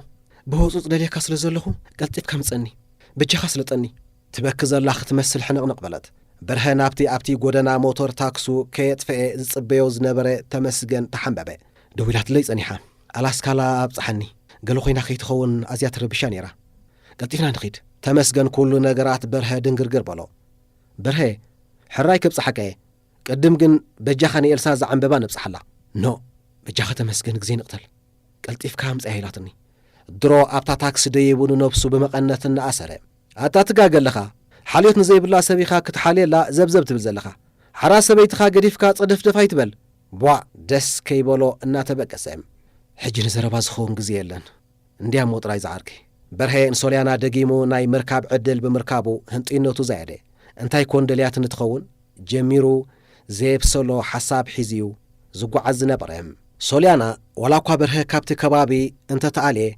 ብህጹጽ ደልየካ ስለ ዘለኹ ቀልጢፍካ ምጸኒ። በጃኻ ስለጠኒ።" ትበኪ ዘላ ክትመስል ሕንቕንቕ በለት። በርሀ ናብቲ ኣብቲ ጎደና ሞተር ታክሱ ከየጥፈኤ ዝጽበዮ ዝነበረ ተመስገን ተሓንበበ። "ደዊላትለይ ጸኒሓ፣ ኣላስካላ ኣብጽሓኒ፣ ገለ ኮይና ከይትኸውን ኣዝያ ትረብሻ ነይራ። ቀልጢፍና ንኺድ። ተመስገን ኩሉ ነገራት በርሀ ድንግርግር በሎ። በርሀ፣ ሕራይ ክብጽሓካ እየ። ቅድም ግን በጃኻ ንኤልሳ እዛ ዕምበባ ነብጽሓላ። ኖ፣ በጃኻ ተመስገን ግዜ ንቕተል። ቀልጢፍካ ኣምጽኣ ኢላትኒ። ድሮ ኣብታ ታክሲ ደይቡ ንነብሱ ብመቐነት እናኣሰረ። ኣታ ትጋገ ኣለኻ። ሓልዮት ንዘይብላ ሰብ ኢኻ ክትሓልየላ ዘብዘብ ትብል ዘለኻ። ሓራ ሰበይትኻ ገዲፍካ ጽድፍድፍ ኣይትበል። ቧዕ ደስ ከይበሎ እናተበገሰ። ሕጂ ንዘረባ ዝኸውን ግዜ የለን። እንዲያሞ ጥራይ ዝዓርከይ። በርሀ ንሶልያና ደጊሙ ናይ ምርካብ ዕድል ብምርካቡ ህንጥይነቱ ዘየደ። እንታይ ኮን ደልያትኒ ትኸውን? ጀሚሩ ዘየብሰሎ ሓሳብ ሒዙ እዩ ዝጓዓዝ ዝነበረ። ሶልያና ዋላ እኳ በርሀ ካብቲ ከባቢ እንተተኣልየ፣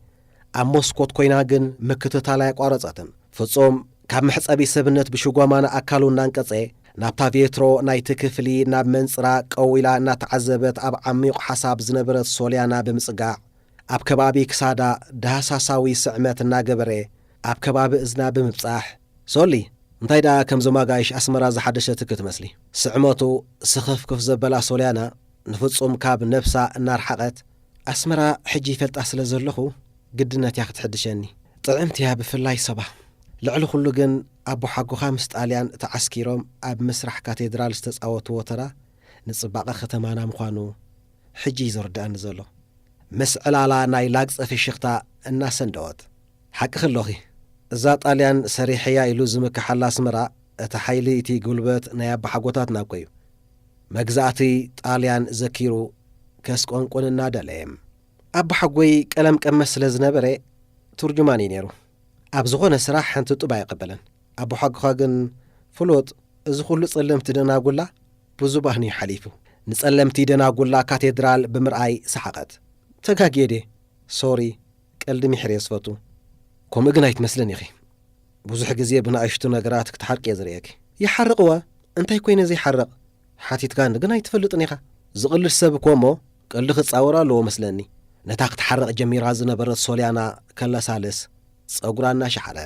ኣብ መስኮት ኮይና ግን ምክትታል ኣየቋረጸትን። ፍጹም ካብ መሕጸቢ ሰብነት ብሽጓማና ኣካሉ እናንቀጸ ናብታ ቬትሮ ናይቲ ክፍሊ ናብ መንጽራ ቀው ኢላ እናተዓዘበት ኣብ ዓሚቕ ሓሳብ ዝነበረት ሶልያና ብምጽጋዕ ኣብ ከባቢ ክሳዳ ዳህሳሳዊ ስዕመት እናገበረ ኣብ ከባቢ እዝና ብምብጻሕ፣ "ሶሊ፣ እንታይ ደኣ ከምዞም ኣጋይሽ ኣስመራ ዝሓደሸትኪ ትመስሊ?" ስዕመቱ ስኽፍክፍ ዘበላ ሶልያና ንፍጹም ካብ ነብሳ እናርሓቐት፣ "ኣስመራ ሕጂ ይፈልጣ ስለ ዘለኹ ግድነት እያ ክትሕድሸኒ። ጥዕምቲ እያ ብፍላይ ሰባ። ልዕሊ ኩሉ ግን ኣቦሓጎኻ ምስ ጣልያን ተዓስኪሮም ኣብ ምስራሕ ካቴድራል ዝተጻወትዎ ተራ ንጽባቐ ከተማና ምዃኑ ሕጂ እዩ ዝርድኣኒ ዘሎ." ምስ ዕላላ ናይ ላግጸ ፍሽኽታ እናሰንደወት፣ "ሓቅኺ ኣሎኺ። እዛ ጣልያን ሰሪሐያ ኢሉ ዝምክሓላ ኣስመራ፣ እቲ ሓይሊ እቲ ጉልበት ናይ ኣባሓጎታትና እኮ እዩ። መግዛእቲ ጣልያን ዘኪሩ ከስቆንቁን እናደለየ። ኣባሓጎይ ቀለም ቀመስ ስለ ዝነበረ ትርጁማን እዩ ነይሩ። ኣብ ዝኾነ ስራሕ ሓንቲ ጡብ ኣይቐበለን። ኣቦሓጎኻ ግን ፍሉጥ፣ እዚ ኩሉ ጸለምቲ ደናጉላ ብዙ ባህኒ እዩ ሓሊፉ." ንጸለምቲ ደናጉላ ካቴድራል ብምርኣይ ሰሓቐት። "ተጋግየ ድየ? ሶሪ፣ ቀልዲ ምሒር እየ ዝፈቱ። ከምኡ ግን ኣይትመስልን ኢኺ። ብዙሕ ግዜ ብንኣሽቱ ነገራት ክትሓርቂ እየ ዝርእየኪ። ይሓርቕዋ? እንታይ ኮይነ ዘይሓርቕ? ሓቲትካኒ ግን ኣይትፈልጥን ኢኻ። ዝቕልድ ሰብ እኮ እሞ ቀልዲ ክጻወር ኣለዎ መስለኒ." ነታ ክትሓርቕ ጀሚራ ዝነበረት ሶልያና ከለሳልስ ጸጉራ እናሸሓረ፣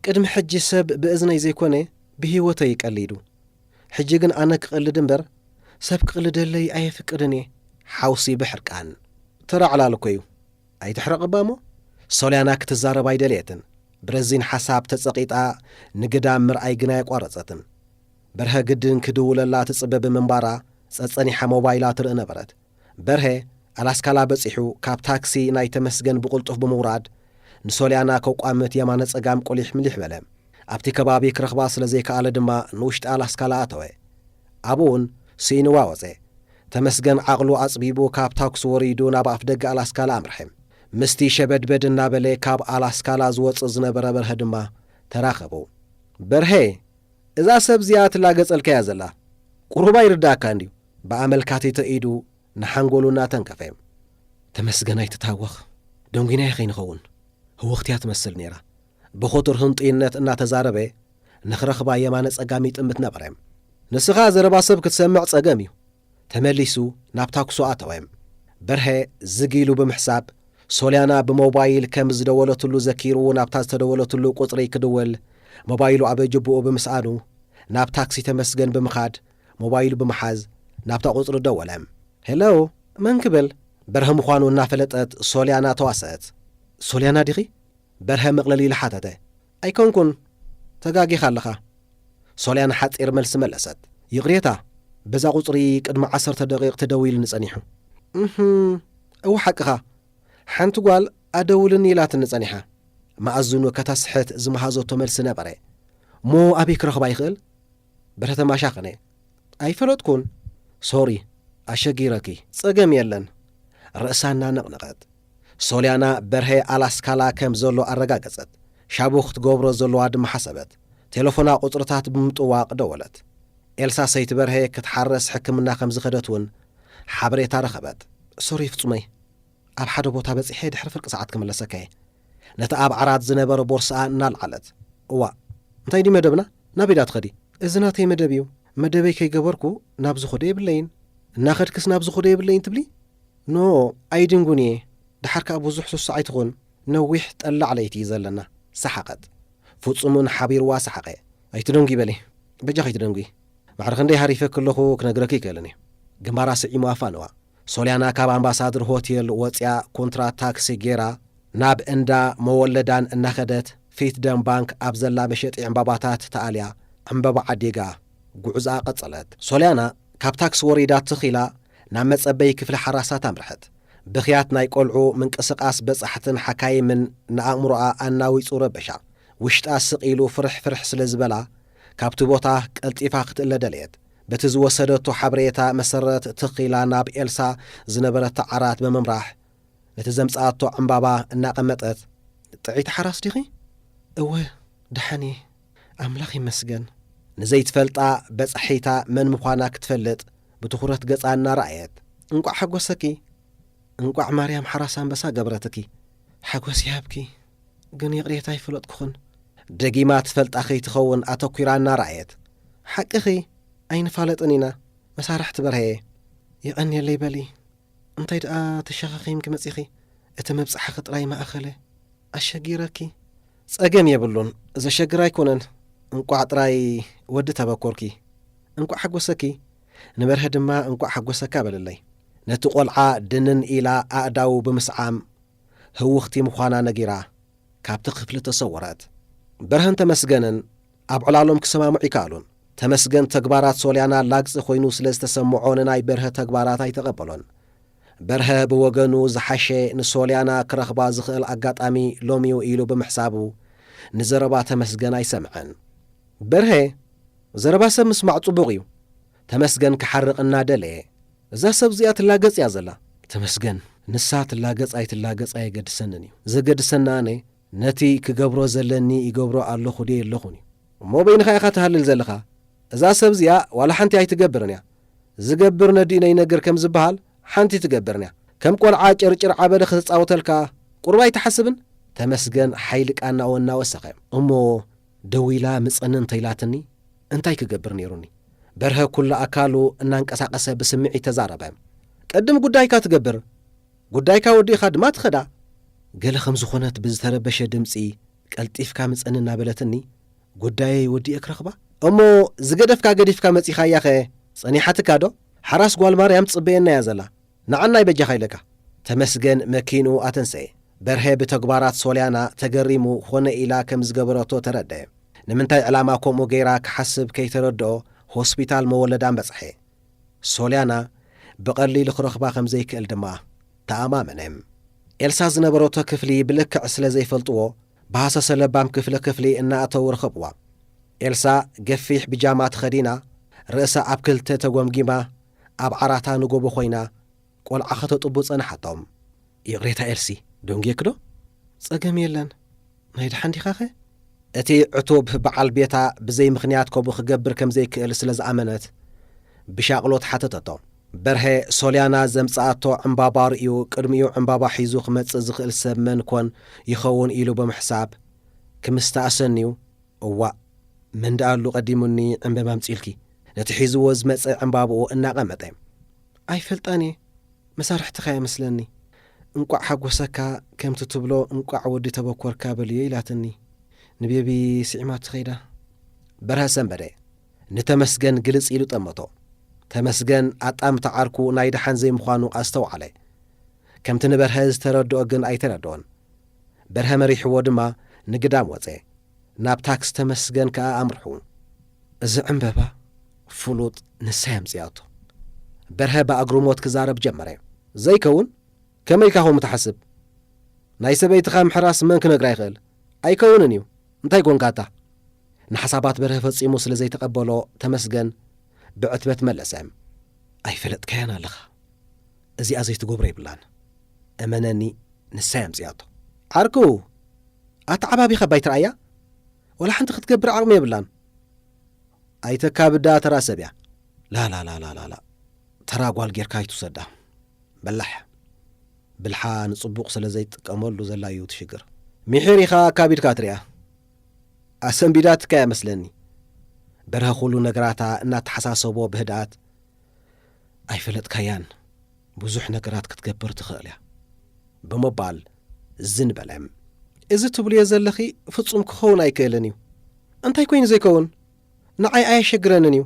"ቅድሚ ሕጂ ሰብ ብእዝነይ ዘይኮነ ብህይወተይ እዩ ቀሊዱ። ሕጂ ግን ኣነ ክቕልድ እምበር ሰብ ክቕልደለይ ኣየፍቅድን እየ። ሓውሲ ብሕርቃን። ተራ ዕላል እኮ እዩ። ኣይትሕረቕ እባ እሞ?" ሶልያና ክትዛረብ ኣይደልየትን። ብረዚን ሓሳብ ተጸቒጣ ንግዳም ምርኣይ ግና ኣየቋረጸትን። በርሀ ግድን ክድውለላ ትጽበ ብምንባራ ጸጸኒሓ ሞባይላ ትርኢ ነበረት። በርሀ ኣላስካላ በጺሑ ካብ ታክሲ ናይ ተመስገን ብቕልጡፍ ብምውራድ ንሶልያና ከቋምት የማነ ጸጋም ቆሊሕ ምሊሕ በለ። ኣብቲ ከባቢ ክረኽባ ስለ ዘይከኣለ ድማ ንውሽጢ ኣላስካላ ኣተወ። ኣብኡውን ስኢንዋ ወጸ። ተመስገን ዓቕሉ ኣጽቢቡ ካብ ታክሲ ወሪዱ ናብ ኣፍ ደገ ኣላስካላ ኣምርሐ። ምስቲ ሸበድበድ እናበለ ካብ ኣላስካላ ዝወጽእ ዝነበረ በርሀ ድማ ተራኸቡ። "በርሀ፣ እዛ ሰብ እዚኣ ትላገጸልካ እያ ዘላ። ቁሩባ ይርዳእካ እንድዩ?" ብኣመልካቲተ ኢዱ ንሓንጎሉ እናተንከፈ። "ተመስገን ኣይትታወኽ፣ ደንጒናዮ ከይንኸውን። ህውኽትያ ትመስል ነይራ።" ብኹቱር ህንጡይነት እናተዛረበ ንኽረኽባ የማነ ጸጋም ይጥምት ነበረ። "ንስኻ ዘረባ ሰብ ክትሰምዕ ጸገም እዩ።" ተመሊሱ ናብ ታክሱ ኣተወ። በርሀ ዝግ ኢሉ ብምሕሳብ፣ ሶልያና ብሞባይል ከም ዝደወለትሉ ዘኪሩ ናብታ ዝተደወለትሉ ቁጽሪ ክድውል ሞባይሉ ኣብ ጅብኡ ብምስኣኑ፣ ናብ ታክሲ ተመስገን ብምኻድ ሞባይሉ ብምሓዝ ናብታ ቁጽሪ ደወለ። "ሄሎ፣ መን ክብል?" በርሀ ምዃኑ እናፈለጠት ሶልያና ተዋሰአት። "ሶልያና ዲኺ?" በርሀ መቕለል ኢሉ ሓተተ። "ኣይኮንኩን፣ ተጋጊኻ ኣለኻ።" ሶልያና ሓጺር መልሲ መለሰት። "ይቕሬታ፣ በዛ ቁጽሪ ቅድሚ ዓሰርተ ደቂቕ ተደዊሉኒ ጸኒሑ።" "እህ፣ እወ ሓቅኻ። ሓንቲ ጓል ኣደውልኒ ኢላትኒ ጸኒሓ። መኣዝኑ ከተስሕት ዝመሃዘቶ መልሲ ነበረ። እሞ ኣበይ ክረኽባ ይኽእል?" በርሀ ተማሻኸነ። "ኣይፈለጥኩን። ሶሪ፣ ኣሸጊረኪ። ጸገም የለን።" ርእሳ እናነቕነቐት። ሶልያና በርሀ ኣላስካላ ከም ዘሎ ኣረጋገጸት። ሻቡ ክትገብሮ ዘለዋ ድማ ሓሰበት። ቴሌፎና ቁጽርታት ብምጥዋቕ ደወለት። ኤልሳ ሰይቲ በርሀ ክትሓረስ ሕክምና ከም ዝኸደት እውን ሓበሬታ ረኸበት። "ሶሪ ፍጹመይ፣ ኣብ ሓደ ቦታ በጺሐ ድሕሪ ፍርቂ ሰዓት ክምለሰካ እየ። ነቲ ኣብ ዓራት ዝነበረ ቦርስኣ እናልዓለት፣ እዋ፣ እንታይ ድዩ መደብና? ናበይ ደኣ ትኸዲ?" "እዚ ናተይ መደብ እዩ። መደበይ ከይገበርኩ ናብ ዝኹደ የብለይን። እናኸድክስ ናብ ዝኹደ የብለይን ትብሊ? ኖ፣ ኣይድንጉን እየ። ደሓር ከኣ ብዙሕ ሱስ ኣይትኹን። ነዊሕ ጠላዕ ለይቲ እዩ ዘለና።" ሰሓቐት። ፍጹም እውን ሓቢርዋ ሰሓቐ። "ኣይትደንጉ በሊ። በጃ ከይትደንጉ። ማዕረ ክንደይ ሃሪፈ ከለኹ ክነግረኪ ይክእልን እየ።" ግንባራ ስዒሙ ኣፋነዋ። ሶልያና ካብ ኣምባሳድር ሆቴል ወጽያ ኮንትራት ታክሲ ጌራ ናብ እንዳ መወለዳን እናኸደት ፊት ደም ባንክ ኣብ ዘላ መሸጢ ዕምባባታት ተኣልያ ዕምበባ ዓዲጋ ጉዕዞኣ ቀጸለት። ሶልያና ካብ ታክሲ ወሪዳ ትኽ ኢላ ናብ መጸበዪ ክፍሊ ሓራሳት ኣምርሐት። ብኽያት ናይ ቆልዑ ምንቅስቓስ በጻሕትን ሓካይምን ንኣእምሮኣ ኣናዊጹ ረበሻ። ውሽጣ ስቕ ኢሉ ፍርሕ ፍርሕ ስለ ዝበላ ካብቲ ቦታ ቀልጢፋ ክትእለ ደለየት። በቲ ዝወሰደቶ ሓበሬታ መሰረት ትኽ ኢላ ናብ ኤልሳ ዝነበረቶ ዓራት ብምምራሕ ነቲ ዘምጽኣቶ ዕምባባ እናቐመጠት፣ "ጥዕይቲ ሓራስ ዲኺ?" "እወ፣ ደሓን እየ፣ ኣምላኽ ይመስገን።" ንዘይትፈልጣ በጻሒታ መን ምዃና ክትፈልጥ ብትኹረት ገጻ እናረኣየት፣ "እንቋዕ ሓጎሰኪ!" "እንቋዕ ማርያም ሓራስ ኣንበሳ ገበረትኪ!" "ሓጎስ ይሃብኪ፣ ግን ይቕሬታ ኣይፈለጥኩኽን።" ደጊማ ትፈልጣ ከይትኸውን ኣተኲራ እናረኣየት፣ "ሓቅኺ፣ ኣይንፋለጥን ኢና፣ መሳርሕቲ በርሀየ። የቐንየለይ በሊ፣ እንታይ ደኣ ተሸኻኺምኪ መጺኺ? እቲ ምብጻሕኺ ጥራይ ማእኸለ ኣሸጊረኪ?" "ጸገም የብሉን፣ ዘሸግር ኣይኮነን። እንቋዕ ጥራይ ወዲ ተበኮርኪ። እንቋዕ ሓጎሰኪ፣ ንበርሀ ድማ እንቋዕ ሓጎሰካ በልለይ።" ነቲ ቆልዓ ድንን ኢላ ኣእዳዉ ብምስዓም ህውኽቲ ምዃና ነጊራ ካብቲ ክፍሊ ተሰወረት። በርሀን ተመስገንን ኣብ ዕላሎም ክሰማምዑ ይከኣሉን። ተመስገን ተግባራት ሶልያና ላግጺ ኮይኑ ስለ ዝተሰምዖ ንናይ በርሀ ተግባራት ኣይተቐበሎን። በርሀ ብወገኑ ዝሓሸ ንሶልያና ክረኽባ ዝኽእል ኣጋጣሚ ሎሚዩ ኢሉ ብምሕሳቡ ንዘረባ ተመስገን ኣይሰምዐን። በርሀ፣ ዘረባ ሰብ ምስማዕ ጽቡቕ እዩ። ተመስገን ክሓርቕ እናደለየ፣ እዛ ሰብ እዚኣ ትላገጽ እያ ዘላ። ተመስገን፣ ንሳ ትላገጽ ኣይትላገጽ ኣየገድሰንን እዩ። ዘገድሰና ኣነ ነቲ ክገብሮ ዘለኒ ይገብሮ ኣለኹ ድየ የለኹን እዩ። እሞ በይንኻ ኢኻ ትሃልል ዘለኻ። እዛ ሰብ እዚኣ ዋላ ሓንቲ ኣይትገብርን እያ። ዝገብር ነዲኡ ነይነግር ከም ዝበሃል ሓንቲ ትገብርን እያ። ከም ቆልዓ ጭርጭር ዓበደ ክትጻወተልካ ቁሩብ ኣይትሓስብን? ተመስገን ሓይሊ ቃናኡ እናወሰኸ፣ እሞ ደዊላ ምጸኒ እንተኢላትኒ እንታይ ክገብር ነይሩኒ? በርሀ ኩሉ ኣካሉ እናንቀሳቐሰ ብስምዒት ተዛረበ። ቅድም ጉዳይካ ትገብር፣ ጉዳይካ ወዲእኻ ድማ ትኸዳ። ገለ ከም ዝኾነት ብዝተረበሸ ድምጺ ቀልጢፍካ ምጸኒ እናበለትኒ ጉዳየይ ወዲኤ ክረኽባ። እሞ ዝገደፍካ ገዲፍካ መጺኻያኸ ጸኒሓትካ ዶ? ሓራስ ጓል ማርያም ትጽበየና እያ ዘላ። ንዓናይ በጃኻ ኢለካ። ተመስገን መኪንኡ ኣተንሰየ። በርሀ ብተግባራት ሶልያና ተገሪሙ ኾነ ኢላ ከም ዝገበረቶ ተረድአ። ንምንታይ ዕላማ ከምኡ ገይራ ክሓስብ ከይተረድኦ ሆስፒታል መወለዳን በጽሐ። ሶልያና ብቐሊሉ ክረኽባ ከም ዘይክእል ድማ ተኣማመነ። ኤልሳ ዝነበረቶ ክፍሊ ብልክዕ ስለ ዘይፈልጥዎ ብሃሰሰ ለባም ክፍሊ ክፍሊ እናእተዉ ረኸብዋ። ኤልሳ ገፊሕ ብጃማ ተኸዲና፣ ርእሳ ኣብ ክልተ ተጎምጊማ፣ ኣብ ዓራታ ንጎቦ ኮይና ቆልዓ ከተጥቡ ጸንሓቶም። "ይቕሬታ ኤልሲ፣ ደንጉየኪ ዶ?" "ጸገም የለን። ናይ ደሓን ዲኻኸ?" እቲ ዕቱብ በዓል ቤታ ብዘይ ምኽንያት ከምኡ ክገብር ከም ዘይክእል ስለ ዝኣመነት ብሻቕሎት ሓተተቶ። በርሀ ሶልያና ዘምጽኣቶ ዕምባባ ርእዩ ቅድሚኡ ዕምባባ ሒዙ ክመጽእ ዝኽእል ሰብ መን ኮን ይኸውን ኢሉ ብምሕሳብ ክምስተ ኣሰንዩ፣ "እዋእ፣ መን ደኣሉ ቀዲሙኒ ዕምበባ ኣምጺእልኪ?" ነቲ ሒዝዎ ዝመጸ ዕምባብኡ እናቐመጠ፣ "ኣይፈልጣን እየ፣ መሳርሕትኻ እየ መስለኒ። እንቋዕ ሓጎሰካ ከምቲ ትብሎ እንቋዕ ወዲ ተበኮርካ በልዮ ኢላትኒ። ንቤቢ ስዒማ ትኸይዳ?" በርሀ ሰንበደ። ንተመስገን ግልጽ ኢሉ ጠመቶ። ተመስገን ኣጣምታ ዓርኩ ናይ ደሓን ዘይምዃኑ ኣስተውዓለ። ከምቲ ንበርሀ ዝተረድኦ ግን ኣይተረድኦን። በርሀ መሪሕዎ ድማ ንግዳም ወጸ። ናብ ታክሲ ተመስገን ከኣ ኣምርሑ። "እዚ ዕምበባ ፍሉጥ ንሳ እያ ኣምጺኣቶ።" በርሀ ብኣግርሞት ክዛረብ ጀመረ። "ዘይከውን? ከመይ ኢልካ ከምኡ ትሓስብ? ናይ ሰበይትኻ ምሕራስ መን ክነግራ ይኽእል? ኣይከውንን እዩ። እንታይ ኮንካታ?" ንሓሳባት በርሀ ፈጺሙ ስለ ዘይተቐበሎ ተመስገን ብዕትበት መለሰ። "ኣይፈለጥካያን ኣለኻ። እዚኣ ዘይትገብሮ የብላን። እመነኒ፣ ንሳ እያ ኣምጺኣቶ። ዓርኩ፣ ኣተዓባቢኻ ባይ ትረኣያ? ወላ ሓንቲ ክትገብር ዓቕሚ የብላን። ኣይተካብዳ፣ ተራ ሰብ እያ። ላላላላላላ፣ ተራ ጓል ጌርካ ኣይትውሰዳ። በላሕ፣ ብልሓ ንጽቡቕ ስለ ዘይትጥቀመሉ ዘላ እዩ እቲ ሽግር። ሚሒር ኢኻ ኣካቢድካ ትሪኣ። ኣሰንቢዳትካ እያ መስለኒ።" በርሀ ኩሉ ነገራታ እናተሓሳሰቦ ብህድኣት፣ "ኣይፈለጥካያን፣ ብዙሕ ነገራት ክትገብር ትኽእል እያ" ብምባል ዝን በለ። "እዚ ትብልዮ ዘለኺ ፍጹም ክኸውን ኣይክእልን እዩ።" "እንታይ ኮይኑ ዘይከውን? ንዓይ ኣየሸግረንን እዩ።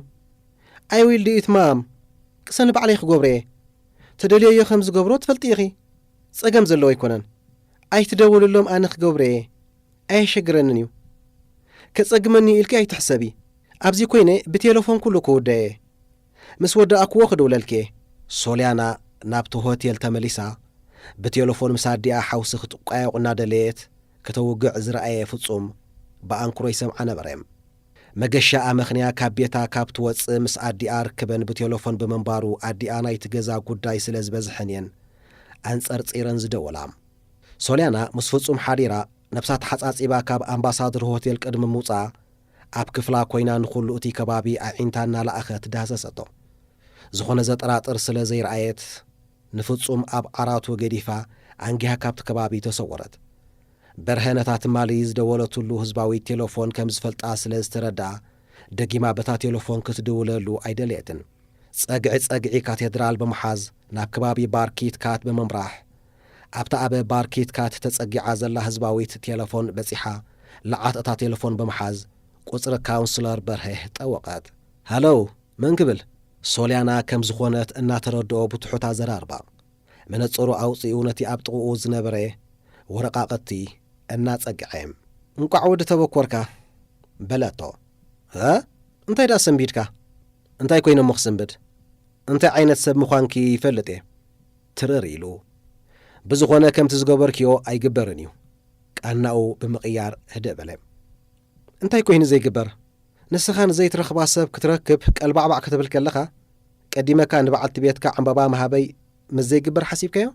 I will do it, mom። ቅሰኒ፣ ባዕለይ ክገብሮ እየ። ተደልዮዮ ከም ዝገብሮ ትፈልጢ ኢኺ። ጸገም ዘለዎ ኣይኮነን። ኣይትደውልሎም፣ ኣነ ክገብሮ እየ። ኣየሸግረንን እዩ። ከጸግመኒ እዩ ኢልኪ ኣይትሕሰቢ። ኣብዚ ኮይነ ብቴሌፎን ኩሉ ክውደ እየ። ምስ ወዳእኩዎ ክድውለልኪ እየ። ሶልያና ናብቲ ሆቴል ተመሊሳ፣ ብቴሌፎን ምስ ኣዲኣ ሓውሲ ክትቋየቑ እናደለየት ከተውግዕ ዝረኣየ ፍጹም ብኣንክሮ ይሰምዓ ነበረ። መገሻ ኣመኽንያ ካብ ቤታ ካብ ትወጽእ ምስ ኣዲኣ ርክበን ብቴሌፎን ብምንባሩ፣ ኣዲኣ ናይቲ ገዛ ጉዳይ ስለ ዝበዝሐን እየን ኣንጸርጺረን ዝደወላ። ሶልያና ምስ ፍጹም ሓዲራ፣ ነብሳ ተሓጻጺባ ካብ ኣምባሳደር ሆቴል ቅድሚ ምውጻኣ፣ ኣብ ክፍላ ኮይና ንኹሉ እቲ ከባቢ ኣዒንታ እናለኣኸት ዳህሰሰቶ። ዝኾነ ዘጠራጥር ስለ ዘይረኣየት፣ ንፍጹም ኣብ ዓራቱ ገዲፋ ኣንጊሃ ካብቲ ከባቢ ተሰወረት። በርሀ ነታ ትማሊ ዝደወለትሉ ህዝባዊት ቴሌፎን ከም ዝፈልጣ ስለ ዝተረድኣ፣ ደጊማ በታ ቴሌፎን ክትድውለሉ ኣይደለየትን። ጸግዒ ጸግዒ ካቴድራል ብምሓዝ ናብ ከባቢ ባር ኪት ካት ብምምራሕ፣ ኣብታ ኣብ ባር ኪት ካት ተጸጊዓ ዘላ ህዝባዊት ቴሌፎን በጺሓ፣ ለዓት እታ ቴሌፎን ብምሓዝ ቁጽሪ ካውንስለር በርሀ ጠወቐት። ሃለው፣ መን ክብል? ሶልያና ከም ዝኾነት እናተረድኦ ብትሑት ኣዘራርባ፣ መነጽሩ ኣውጺኡ ነቲ ኣብ ጥቕኡ ዝነበረ ወረቓቕቲ እናጸግዐ፣ "እንቋዕ ወዲ ተበኮርካ" በለቶ። "እ? እንታይ ደኣ ሰንቢድካ?" "እንታይ ኮይነ እሞ ክስንብድ? እንታይ ዓይነት ሰብ ምዃንኪ ይፈልጥ እየ" ትርር ኢሉ። "ብዝኾነ ከምቲ ዝገበርክዮ ኣይግበርን እዩ" ቃናኡ ብምቕያር ህድእ በለ። "እንታይ ኮይኑ ዘይግበር? ንስኻ ንዘይትረኽባ ሰብ ክትረክብ ቀልባዕባዕ ክትብል ከለኻ፣ ቀዲመካ ንበዓልቲ ቤትካ ዕምባባ ምሃበይ ምስ ዘይግበር ሓሲብካዮ?"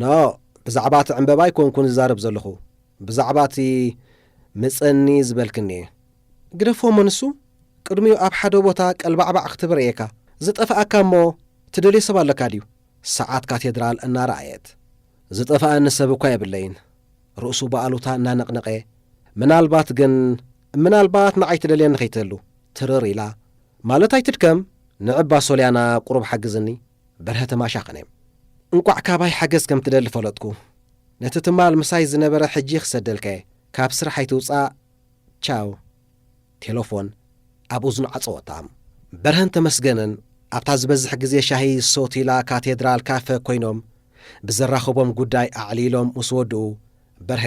"ኖ፣ ብዛዕባ እቲ ዕምበባ ኣይኮንኩን ዝዛረብ ዘለኹ፣ ብዛዕባ እቲ ምጸኒ ዝበልክኒ እየ።" "ግደፎ እሞ ንሱ፣ ቅድሚኡ ኣብ ሓደ ቦታ ቀልባዕባዕ ክትብል ርእየካ፣ ዝጠፍኣካ እሞ ትደልዮ ሰብ ኣለካ ድዩ?" ሰዓት ካቴድራል እናረኣየት፣ "ዝጠፍኣኒ ሰብ እኳ የብለይን" ርእሱ ብኣሉታ እናነቕነቐ፣ "ምናልባት ግን፣ ምናልባት ንዓይ ትደልየኒ ከይትህሉ" ትርር ኢላ፣ "ማለት ኣይትድከም፣ ንዕባ ሶልያና ቁሩብ ሓግዝኒ" በርሀ ተማሻኸነ። "እንቋዕ ካባይ ሓገዝ ከም ትደሊ ፈለጥኩ። ነቲ ትማል ምሳይ ዝነበረ ሕጂ ክሰደልካ እየ። ካብ ስራሕ ኣይትውጻእ፣ ቻው።" ቴሌፎን ኣብ እዝኑ ዓጸወታ። በርሀን ተመስገንን ኣብታ ዝበዝሕ ግዜ ሻሂ ዝሰትዩላ ካቴድራል ካፈ ኮይኖም ብዘራኽቦም ጉዳይ ኣዕሊሎም ምስ ወድኡ፣ በርሀ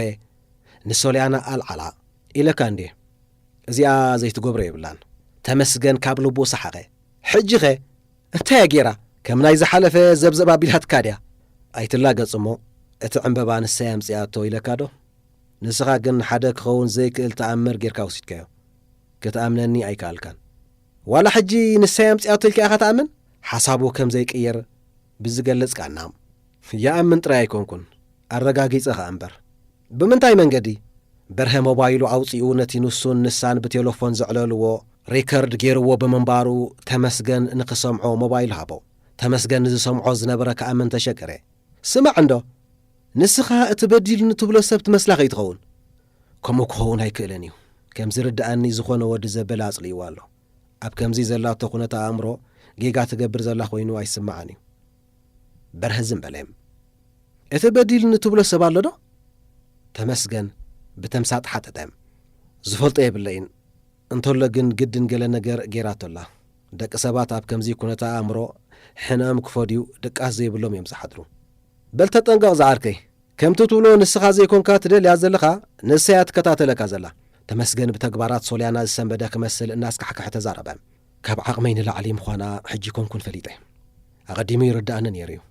ንሶልያና ኣልዓላ። "ኢለካ እንዴ፣ እዚኣ ዘይትገብሮ የብላን።" ተመስገን ካብ ልቡ ሰሓቐ። "ሕጂኸ እንታይ እያ ጌራ? ከም ናይ ዝሓለፈ ዘብዘብ ኣቢላትካ ድያ?" "ኣይትላገጽ እሞ፣ እቲ ዕምበባ ንሳይ ኣምጺኣቶ ኢለካ ዶ? ንስኻ ግን ሓደ ክኸውን ዘይክእል ተኣምር ጌርካ ወሲድካዮ። ክትኣምነኒ ኣይከኣልካን። ዋላ ሕጂ ንሳይ ኣምጺኣቶ ኢልካ ኢኻ ትኣምን?" ሓሳቡ ከም ዘይቅየር ብዝገልጽ ቃና፣ "ይኣምን ጥራይ ኣይኮንኩን፣ ኣረጋጊጸ ኸኣ እምበር።" "ብምንታይ መንገዲ?" በርሀ ሞባይሉ ኣውጺኡ ነቲ ንሱን ንሳን ብቴሌፎን ዘዕለልዎ ሪከርድ ጌርዎ ብምንባሩ፣ ተመስገን ንኽሰምዖ ሞባይሉ ሃቦ። ተመስገን ንዝሰምዖ ዝነበረ ክኣምን ተሸገረ። "ስማዕ እንዶ፣ ንስኻ እቲ በዲሉኒ ትብሎ ሰብ ትመስላ ከይትኸውን?" "ከምኡ ክኸውን ኣይክእልን እዩ። ከም ዝርድኣኒ ዝኾነ ወዲ ዘበለ ኣጽሊእዋ ኣሎ። ኣብ ከምዚ ዘላቶ ኩነተ ኣእምሮ ጌጋ ትገብር ዘላ ኮይኑ ኣይስምዓን እዩ።" በርሀ ዝም በለ። "እቲ በዲሉኒ ትብሎ ሰብ ኣሎ ዶ?" ተመስገን ብተምሳጥ ሓተተ። "ዝፈልጦ የብለይን። እንተሎ ግን ግድን ገለ ነገር ጌራቶ ኣላ። ደቂ ሰባት ኣብ ከምዚ ኩነተ ኣእምሮ ሕነኦም ክፈድዩ ድቃስ ዘይብሎም እዮም ዝሓድሩ። በል ተጠንቀቕ ዝዓርከይ። ከምቲ ትብሎ ንስኻ ዘይኮንካ ትደልያ ዘለኻ፣ ንሳ እያ ትከታተለካ ዘላ።" ተመስገን ብተግባራት ሶልያና ዝሰንበደ ክመስል እናስካሕክሐ ተዛረበ። "ካብ ዓቕመይ ንላዕሊ ምዃና ሕጂ ኮንኩን ፈሊጠ። ኣቐዲሙ ይርድኣኒ ነይሩ እዩ።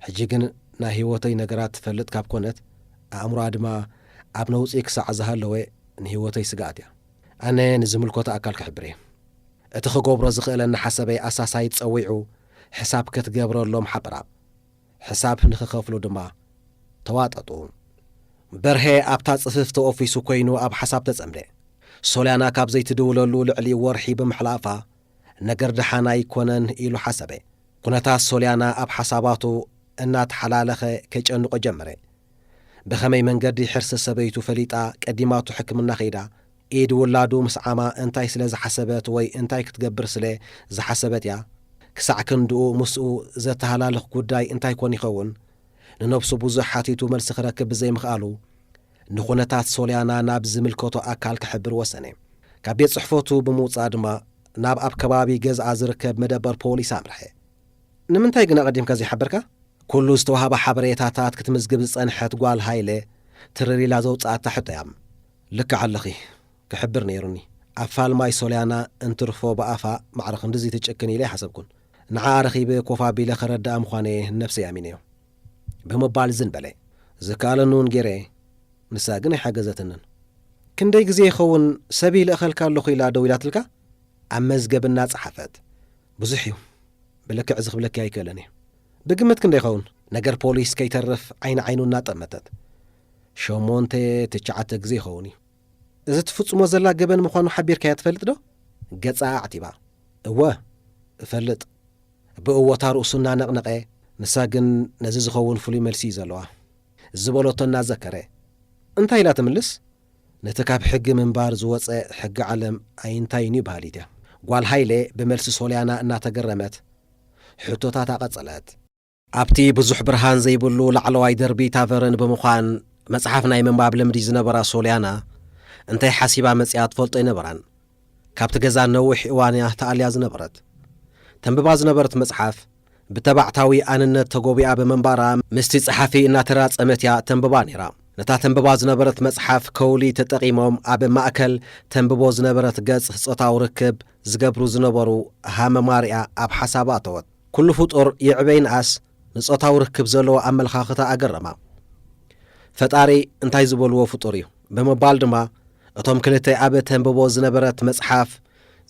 ሕጂ ግን ናይ ህይወተይ ነገራት ትፈልጥ ካብ ኮነት፣ ኣእምሮኣ ድማ ኣብ ነውጺ ክሳዕ ዝሃለወ ንህይወተይ ስግኣት እያ። ኣነ ንዝምልከቶ ኣካል ክሕብር እየ። እቲ ክገብሮ ዝኽእለኒ ሓሰበይ ኣሳሳይ ጸዊዑ ሕሳብ ክትገብረሎም ሓበራ። ሕሳብ ንኽኸፍሉ ድማ ተዋጠጡ።" በርሀ ኣብታ ጽፍፍ ተወፊሱ ኮይኑ ኣብ ሓሳብ ተጸምደ። ሶልያና ካብ ዘይትድውለሉ ልዕሊ ወርሒ ብምሕላፋ፣ ነገር ደሓን ኣይኮነን ኢሉ ሓሰበ። ኩነታት ሶልያና ኣብ ሓሳባቱ እናተሓላለኸ ከጨንቆ ጀመረ። ብኸመይ መንገዲ ሕርሲ ሰበይቱ ፈሊጣ ቀዲማቱ ሕክምና ከይዳ፣ ኢድ ውላዱ ምስዓማ እንታይ ስለ ዝሓሰበት ወይ እንታይ ክትገብር ስለ ዝሓሰበት እያ? ክሳዕ ክንድኡ ምስኡ ዘተሃላልኽ ጉዳይ እንታይ ኮን ይኸውን? ንነብሱ ብዙሕ ሓቲቱ መልሲ ክረክብ ብዘይምኽኣሉ፣ ንኹነታት ሶልያና ናብ ዝምልከቶ ኣካል ክሕብር ወሰነ። ካብ ቤት ጽሕፈቱ ብምውጻእ ድማ ናብ ኣብ ከባቢ ገዝኣ ዝርከብ መደበር ፖሊስ ኣምርሐ። "ንምንታይ ግን ኣቐዲምካ ዘይሓበርካ?" ኩሉ ዝተዋህባ ሓበሬታታት ክትምዝግብ ዝጸንሐት ጓል ሃይለ ትርር ኢላ ዘውጽኣታ ሕቶ እያ። ልክዕ ኣለኺ፣ ክሕብር ነይሩኒ። ኣብ ፋልማይ ሶልያና እንትርፎ ብኣፋ ማዕረ ክንድዚ ትጭክን ኢለ ኣይሓሰብኩን። ንዓኣ ረኺበ ኮፍ ኣቢለ ከረድኣ ምዃነ ነብሰይ ኣሚነዮ። ብምባል ዝን በለ። ዝከኣለኒ እውን ገይረ፣ ንሳ ግን ኣይሓገዘትንን። ክንደይ ግዜ ይኸውን ሰብ ይልእኸልካ ኣለኹ ኢላ ደው ኢላትልካ? ኣብ መዝገብ እናጸሓፈት። ብዙሕ እዩ። ብልክዕ እዚ ክብለኪ ኣይክእልን እየ። ብግምት ክንደይ ይኸውን? ነገር ፖሊስ ከይተርፍ ዓይኒ ዓይኑ እናጠመተት። ሸሞንተ ትሽዓተ ግዜ ይኸውን እዩ። እዚ ትፍጽሞ ዘላ ገበን ምዃኑ ሓቢርካያ ትፈልጥ ዶ? ገጻ ኣዕቲባ። እወ፣ እፈልጥ። ብእወታ ርእሱ እናነቕነቐ፣ ንሳ ግን ነዚ ዝኸውን ፍሉይ መልሲ እዩ ዘለዋ። ዝበለቶ እናዘከረ። እንታይ ኢላ ትምልስ? ነቲ ካብ ሕጊ ምንባር ዝወጸ ሕጊ ዓለም ኣይንታይን እዩ በሃሊት እያ። ጓል ሃይለ ብመልሲ ሶልያና እናተገረመት ሕቶታታ ቀጸለት። ኣብቲ ብዙሕ ብርሃን ዘይብሉ ላዕለዋይ ደርቢ ታቨርን ብምዃን መጽሓፍ ናይ ምንባብ ልምዲ ዝነበራ ሶልያና እንታይ ሓሲባ መጺኣ ትፈልጦ ኣይነበራን። ካብቲ ገዛ ነዊሕ እዋን እያ ተኣልያ ዝነበረት። ተንብባ ዝነበረት መጽሓፍ ብተባዕታዊ ኣንነት ተጎቢኣ ብምንባራ ምስቲ ጸሓፊ እናተራጸመት እያ ተንብባ ነይራ። ነታ ተንብባ ዝነበረት መጽሓፍ ከውሊ ተጠቒሞም ኣብ ማእከል ተንብቦ ዝነበረት ገጽ ጾታዊ ርክብ ዝገብሩ ዝነበሩ ሃመማ ሪኣ ኣብ ሓሳባ ኣተወት። ኩሉ ፍጡር ይዕበ ይንኣስ ንጾታዊ ርክብ ዘለዎ ኣመለኻኽታ ኣገረማ። ፈጣሪ እንታይ ዝበልዎ ፍጡር እዩ ብምባል ድማ እቶም ክልተ ኣብ ተንብቦ ዝነበረት መጽሓፍ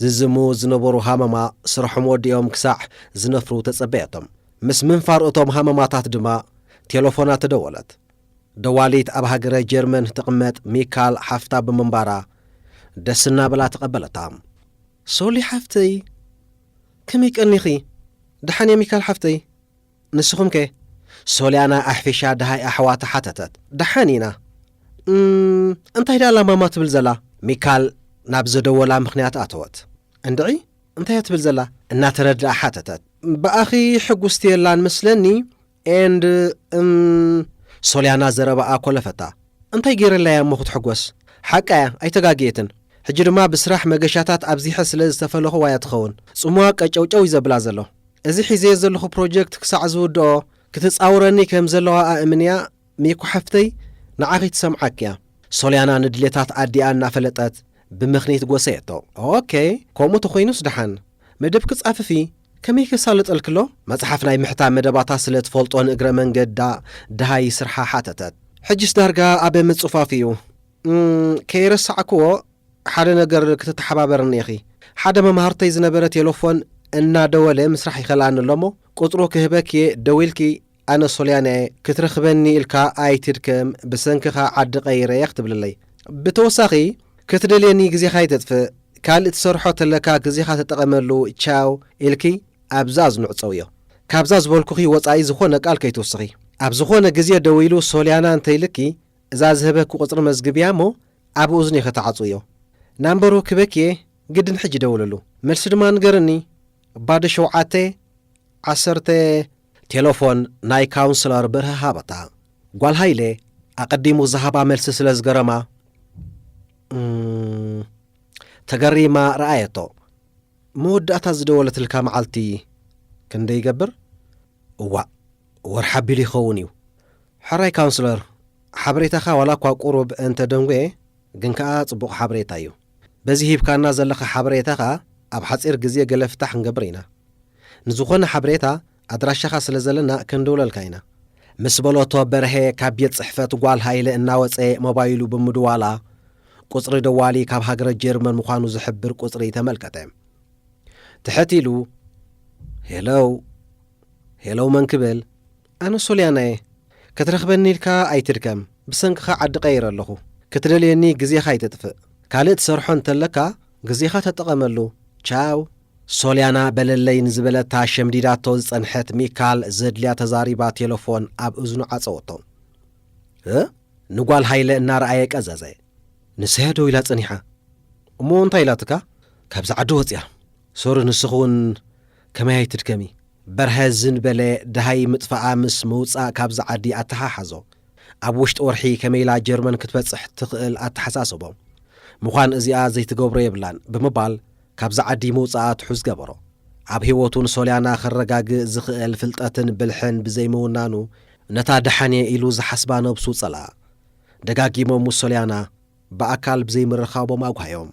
ዝዝሙ ዝነበሩ ሃመማ ስርሖም ወዲኦም ክሳዕ ዝነፍሩ ተጸበየቶም። ምስ ምንፋር እቶም ሃመማታት ድማ ቴለፎና ተደወለት። ደዋሊት ኣብ ሃገረ ጀርመን ትቕመጥ ሚካል ሓፍታ ብምንባራ ደስ እናበላ ተቐበለታ። ሶሊ ሓፍተይ፣ ከመይ ቀኒኺ? ደሓን እየ ሚካል ሓፍተይ። ንስኹም ከ? ሶልያና ኣሕፊሻ ደሃይ ኣሕዋታ ሓተተት። ደሓን ኢና። እም፣ እንታይ ደኣ ኣላ ማማ ትብል ዘላ? ሚካል ናብ ዘደወላ ምኽንያት ኣተወት። እንድዒ፣ እንታይ እያ ትብል ዘላ? እናተረድኣ ሓተተት። ብኣኺ ሕጉስቲ የላን መስለኒ፣ ኤንድ፣ እም፣ ሶልያና ዘረባኣ ኮለፈታ። እንታይ ገይረላያ እሞ ክትሕጎስ? ሓቃ እያ፣ ኣይተጋግየትን። ሕጂ ድማ ብስራሕ መገሻታት ኣብዚሐ ስለ ዝተፈለኹዋ እያ ትኸውን። ጽምዋ ቀጨውጨው እዩ ዘብላ ዘሎ። እዚ ሒዘዮ ዘለኹ ፕሮጀክት ክሳዕ ዝውድኦ ክትጻውረኒ ከም ዘለዋ ኣእምንያ፣ ሚኩ ሓፍተይ፣ ንዓኺ ትሰምዓኪ እያ። ሶልያና ንድሌታት ኣዲኣ እናፈለጠት ብምኽኒት ጎሰየቶ። ኦኬ፣ ከምኡ ተኾይኑስ ደሓን። መደብ ክጻፍፊ ከመይ ከሳልጠልክሎ? መጽሓፍ ናይ ምሕታም መደባታ ስለ ትፈልጦ ንእግረ መንገዳ ደሃይ ስርሓ ሓተተት። ሕጅስ ዳርጋ ኣብ ምጽፋፍ እዩ። እም፣ ከይረሳዕክዎ ሓደ ነገር ክትተሓባበርኒ ኢኺ። ሓደ መማህርተይ ዝነበረ ቴለፎን እናደወለ ምስራሕ ይኸልኣኒ ኣሎ እሞ፣ ቁጽሩ ክህበኪ እየ፣ ደዊልኪ ኣነ ሶልያና እየ፣ ክትረኽበኒ ኢልካ ኣይትድከም፣ ብሰንክኻ ዓዲ ቀይረ እየ ክትብለለይ። ብተወሳኺ፣ ክትደልየኒ ግዜኻ ኣይተጥፍእ፣ ካልእ ትሰርሖ ተለካ ግዜኻ ተጠቐመሉ፣ ቻው ኢልኪ ኣብዛ ዝንዕጸውዮ። ካብዛ ዝበልኩኺ ወጻኢ ዝኾነ ቃል ከይትውስኺ። ኣብ ዝኾነ ግዜ ደዊሉ ሶልያና እንተኢልኪ፣ እዛ ዝህበኪ ቁጽሪ መዝግብያ እሞ ኣብ እዝኑ ኢኺ ትዓጽውዮ። ናምበሩ ክበኪ እየ፣ ግድን ሕጂ ደውለሉ። መልሲ ድማ ንገርኒ። ባዶ ሸውዓተ፣ ዓሰርተ። ቴለፎን ናይ ካውንስለር ብርሀ ሃበታ። ጓል ሃይለ ኣቐዲሙ ዝሃባ መልሲ ስለ ዝገረማ፣ እም፣ ተገሪማ ረኣየቶ። መወዳእታ ዝደወለትልካ መዓልቲ ክንደይ ይገብር? እዋእ፣ ወርሒ ኣቢሉ ይኸውን እዩ። ሕራይ ካውንስለር፣ ሓበሬታኻ ዋላ እኳ ቁሩብ እንተ ደንጎየ፣ ግን ከኣ ጽቡቕ ሓበሬታ እዩ። በዚ ሂብካና ዘለኻ ሓበሬታ ከኣ ኣብ ሓጺር ግዜ ገለ ፍታሕ ክንገብር ኢና። ንዝኾነ ሓበሬታ ኣድራሻኻ ስለ ዘለና ክንድውለልካ ኢና። ምስ በለቶ በርሀ ካብ ቤት ጽሕፈት ጓል ሃይለ እናወጸ ሞባይሉ ብምድዋላ ቁጽሪ ደዋሊ ካብ ሃገረ ጀርመን ምዃኑ ዝሕብር ቁጽሪ ተመልከተ። ትሕት ኢሉ፣ ሄለው፣ ሄለው መን ክብል? ኣነ ሶልያና እየ። ክትረኽበኒ ኢልካ ኣይትድከም። ብሰንክኻ ዓዲ ቀይረ ኣለኹ። ክትደልየኒ ግዜኻ ኣይተጥፍእ። ካልእ ትሰርሖ እንተለካ ግዜኻ ተጠቐመሉ። ቻው። ሶልያና በለለይ ንዝበለታ ሸምዲዳቶ ዝጸንሐት ሚካል ዘድልያ ተዛሪባ ቴለፎን ኣብ እዝኑ ዓጸወቶ። እ? ንጓል ሃይለ እናረኣየ ቀዘዘ። ንሳ እያ ደው ኢላ ጸኒሓ። እሞ እንታይ ኢላትካ? ካብዛ ዓዲ ወጽያ። ሶሪ፣ ንስኺ እውን ከመይ ኣይትድከሚ። በርሀ ዝን በለ፣ ደሃይ ምጥፋኣ ምስ ምውጻእ ካብዛ ዓዲ ኣተሓሓዞ። ኣብ ውሽጢ ወርሒ ከመይ ኢላ ጀርመን ክትበጽሕ ትኽእል ኣተሓሳሰቦ። ምዃን እዚኣ ዘይትገብሮ የብላን ብምባል ካብዛ ዓዲ ምውጻኣ ትሑዝ ገበሮ። ኣብ ህይወቱ ንሶልያና ከረጋግእ ዝኽእል ፍልጠትን ብልሕን ብዘይምውናኑ፣ ነታ ደሓን እየ ኢሉ ዝሓስባ ነብሱ ጸልኣ። ደጋጊሞም ምስ ሶልያና ብኣካል ብዘይምርኻቦም ኣጓዮም።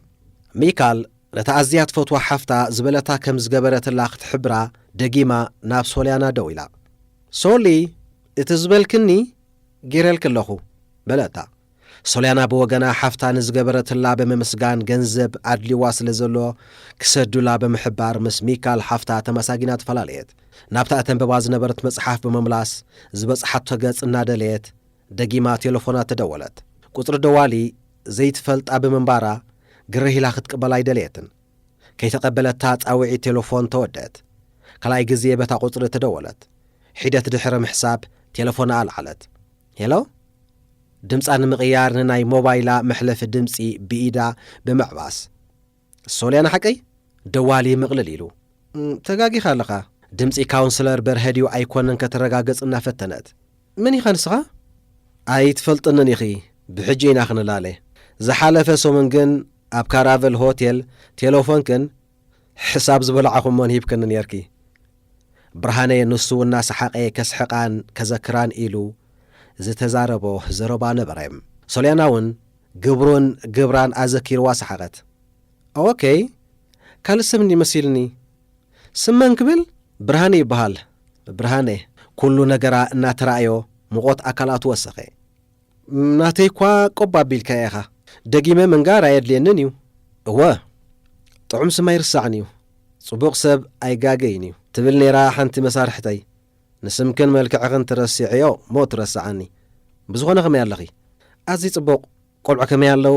ሚካል ነታ ኣዝያ ትፈትዋ ሓፍታ ዝበለታ ከም ዝገበረትላ ክትሕብራ ደጊማ ናብ ሶልያና ደው ኢላ። "ሶሊ፣ እቲ ዝበልክኒ ገይረልኪ ኣለኹ" በለታ። ሶልያና ብወገና ሓፍታ ንዝገበረትላ ብምምስጋን ገንዘብ ኣድልዋ ስለ ዘሎ ክሰዱላ ብምሕባር ምስ ሚካል ሓፍታ ተመሳጊና ተፈላለየት። ናብታ እተንብባ ዝነበረት መጽሓፍ ብምምላስ ዝበጽሓቶ ገጽ እናደለየት ደጊማ ቴሌፎና ተደወለት። ቁጽሪ ደዋሊ ዘይትፈልጣ ብምንባራ ግርህ ኢላ ክትቅበላ ኣይደለየትን። ከይተቐበለታ ጻውዒት ቴሌፎን ተወደት። ካልኣይ ግዜ በታ ቁጽሪ ተደወለት። ሒደት ድሕሪ ምሕሳብ ቴሌፎና ኣልዓለት። "ሄሎ?" ድምጻ ንምቕያር ንናይ ሞባይላ መሕለፊ ድምጺ ብኢዳ ብምዕባስ። "ሶልያና ሓቀይ?" ደዋሊ ምቕልል ኢሉ። "እም፣ ተጋጊኻ ኣለኻ። ድምጺ ካውንስለር በርሀ ድዩ ኣይኮነን ከተረጋግጽ እናፈተነት። መን ኢኻ ንስኻ?" "ኣይትፈልጥንን ኢኺ። ብሕጂ ኢና ክንላለ። ዝሓለፈ ሰሙን ግን ኣብ ካራቨል ሆቴል ቴሌፎንክን ሕሳብ ዝበላዕኹሞን ሂብክኒ ነርኪ።" ብርሃነ ንሱ እናሰሓቐ ከስሕቓን ከዘክራን ኢሉ ዝተዛረቦ ዘረባ ነበረ። ሶልያና እውን ግብሩን ግብራን ኣዘኪርዋ ሰሓቐት። "ኦኬ፣ ካልእ ሰብ እንዲ መሲልኒ። ስም መን ክብል?" "ብርሃነ ይበሃል። ብርሃነ።" ኩሉ ነገራ እናተራእዮ ሙቖት ኣካላቱ ወሰኸ። "ናተይ እኳ ቆብ ኣቢልካ ኢኻ። ደጊመ ምንጋር ኣየድልየንን እዩ። እወ፣ ጥዑም ስም ኣይርሳዕን እዩ። ጽቡቕ ሰብ ኣይጋገይን እዩ ትብል ነይራ ሓንቲ መሳርሕተይ። ንስምክን መልክዕኽን ትረስዕዮ እሞ ትረስዓኒ። ብዝኾነ ከመይ ኣለኺ? ኣዝዩ ጽቡቕ። ቆልዑ ከመይ ኣለዉ?"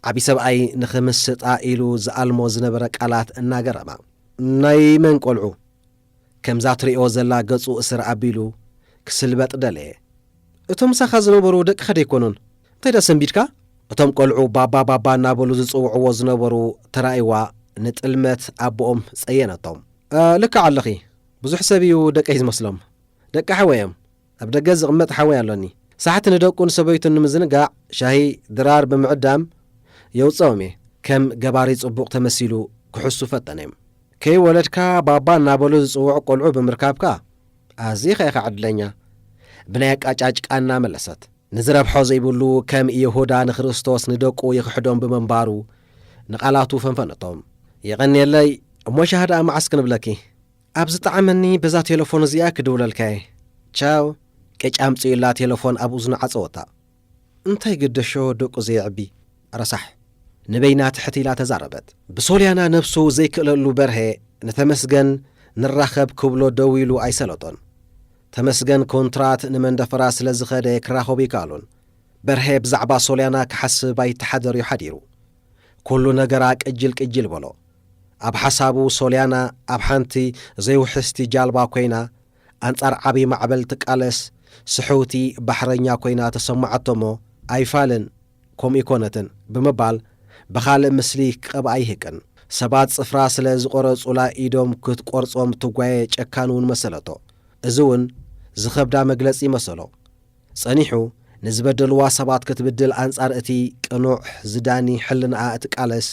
ዓቢ ሰብኣይ ንኽምስጣ ኢሉ ዝኣልሞ ዝነበረ ቃላት እናገረማ። "ናይ መን ቆልዑ?" ከምዛ ትርእዮ ዘላ ገጹ እስር ኣቢሉ ክስልበጥ ደለየ። "እቶም ምሳኻ ዝነበሩ ደቅኻ ደይኮኑን? እንታይ ደኣ ሰንቢድካ?" እቶም ቆልዑ ባባ ባባ እናበሉ ዝጽውዕዎ ዝነበሩ ተራእይዋ ንጥልመት ኣቦኦም ጸየነቶም። "እ፣ ልክዕ ኣለኺ። ብዙሕ ሰብ እዩ ደቀይ ዝመስሎም። ደቂ ሓወይ እዮም። ኣብ ደገ ዝቕመጥ ሓወይ ኣሎኒ። ሳሕቲ ንደቁን ሰበይቱን ንምዝንጋዕ ሻሂ ድራር ብምዕዳም የውጽኦም እየ።" ከም ገባሪ ጽቡቕ ተመሲሉ ክሕሱ ፈተነ። "ከይወለድካ ባባ እናበሉ ዝጽውዑ ቆልዑ ብምርካብካ ኣዚኻ ኢኻ ዕድለኛ።" ብናይ ኣቃጫጭቃ እናመለሰት። ንዝረብሖ ዘይብሉ ከም ይሁዳ ንክርስቶስ ንደቁ ይኽሕዶም ብምንባሩ ንቓላቱ ፈንፈነቶም። "የቐንየለይ፣ እሞ ሻሂ ደኣ መዓስ ክንብለኪ?" "ኣብ ዝጠዓመኒ በዛ ቴሌፎን እዚኣ ክድውለልካ እየ። ቻው።" ቅጭ ኣምጺኡላ ቴሌፎን ኣብ እዝኑ ዓጸወታ። "እንታይ ግደሾ ደቁ ዘየዕቢ ረሳሕ?" ንበይና ትሕት ኢላ ተዛረበት። ብሶልያና ነብሱ ዘይክእለሉ በርሄ ንተመስገን ንራኸብ ክብሎ ደው ኢሉ ኣይሰለጦን። ተመስገን ኮንትራት ንመንደፈራ ስለ ዝኸደ ክራኸቡ ይከኣሉን። በርሄ ብዛዕባ ሶልያና ክሓስብ ኣይተሓደር እዩ ሓዲሩ። ኩሉ ነገራ ቅጅል ቅጅል በሎ። ኣብ ሓሳቡ ሶልያና ኣብ ሓንቲ ዘይውሕስቲ ጃልባ ኮይና ኣንጻር ዓቢ ማዕበል ትቃለስ ስሕውቲ ባሕረኛ ኮይና ተሰማዓቶ እሞ፣ "ኣይፋልን፣ ከምኡ ኣይኮነትን" ብምባል ብኻልእ ምስሊ ክቐብኣ ይህቅን። ሰባት ጽፍራ ስለ ዝቖረጹላ ኢዶም ክትቆርጾም ትጓየ ጨካን እውን መሰለቶ። እዚ እውን ዝኸብዳ መግለጺ መሰሎ። ጸኒሑ ንዝበደልዋ ሰባት ክትብድል ኣንጻር እቲ ቅኑዕ ዝዳኒ ሕልናኣ እትቃለስ፣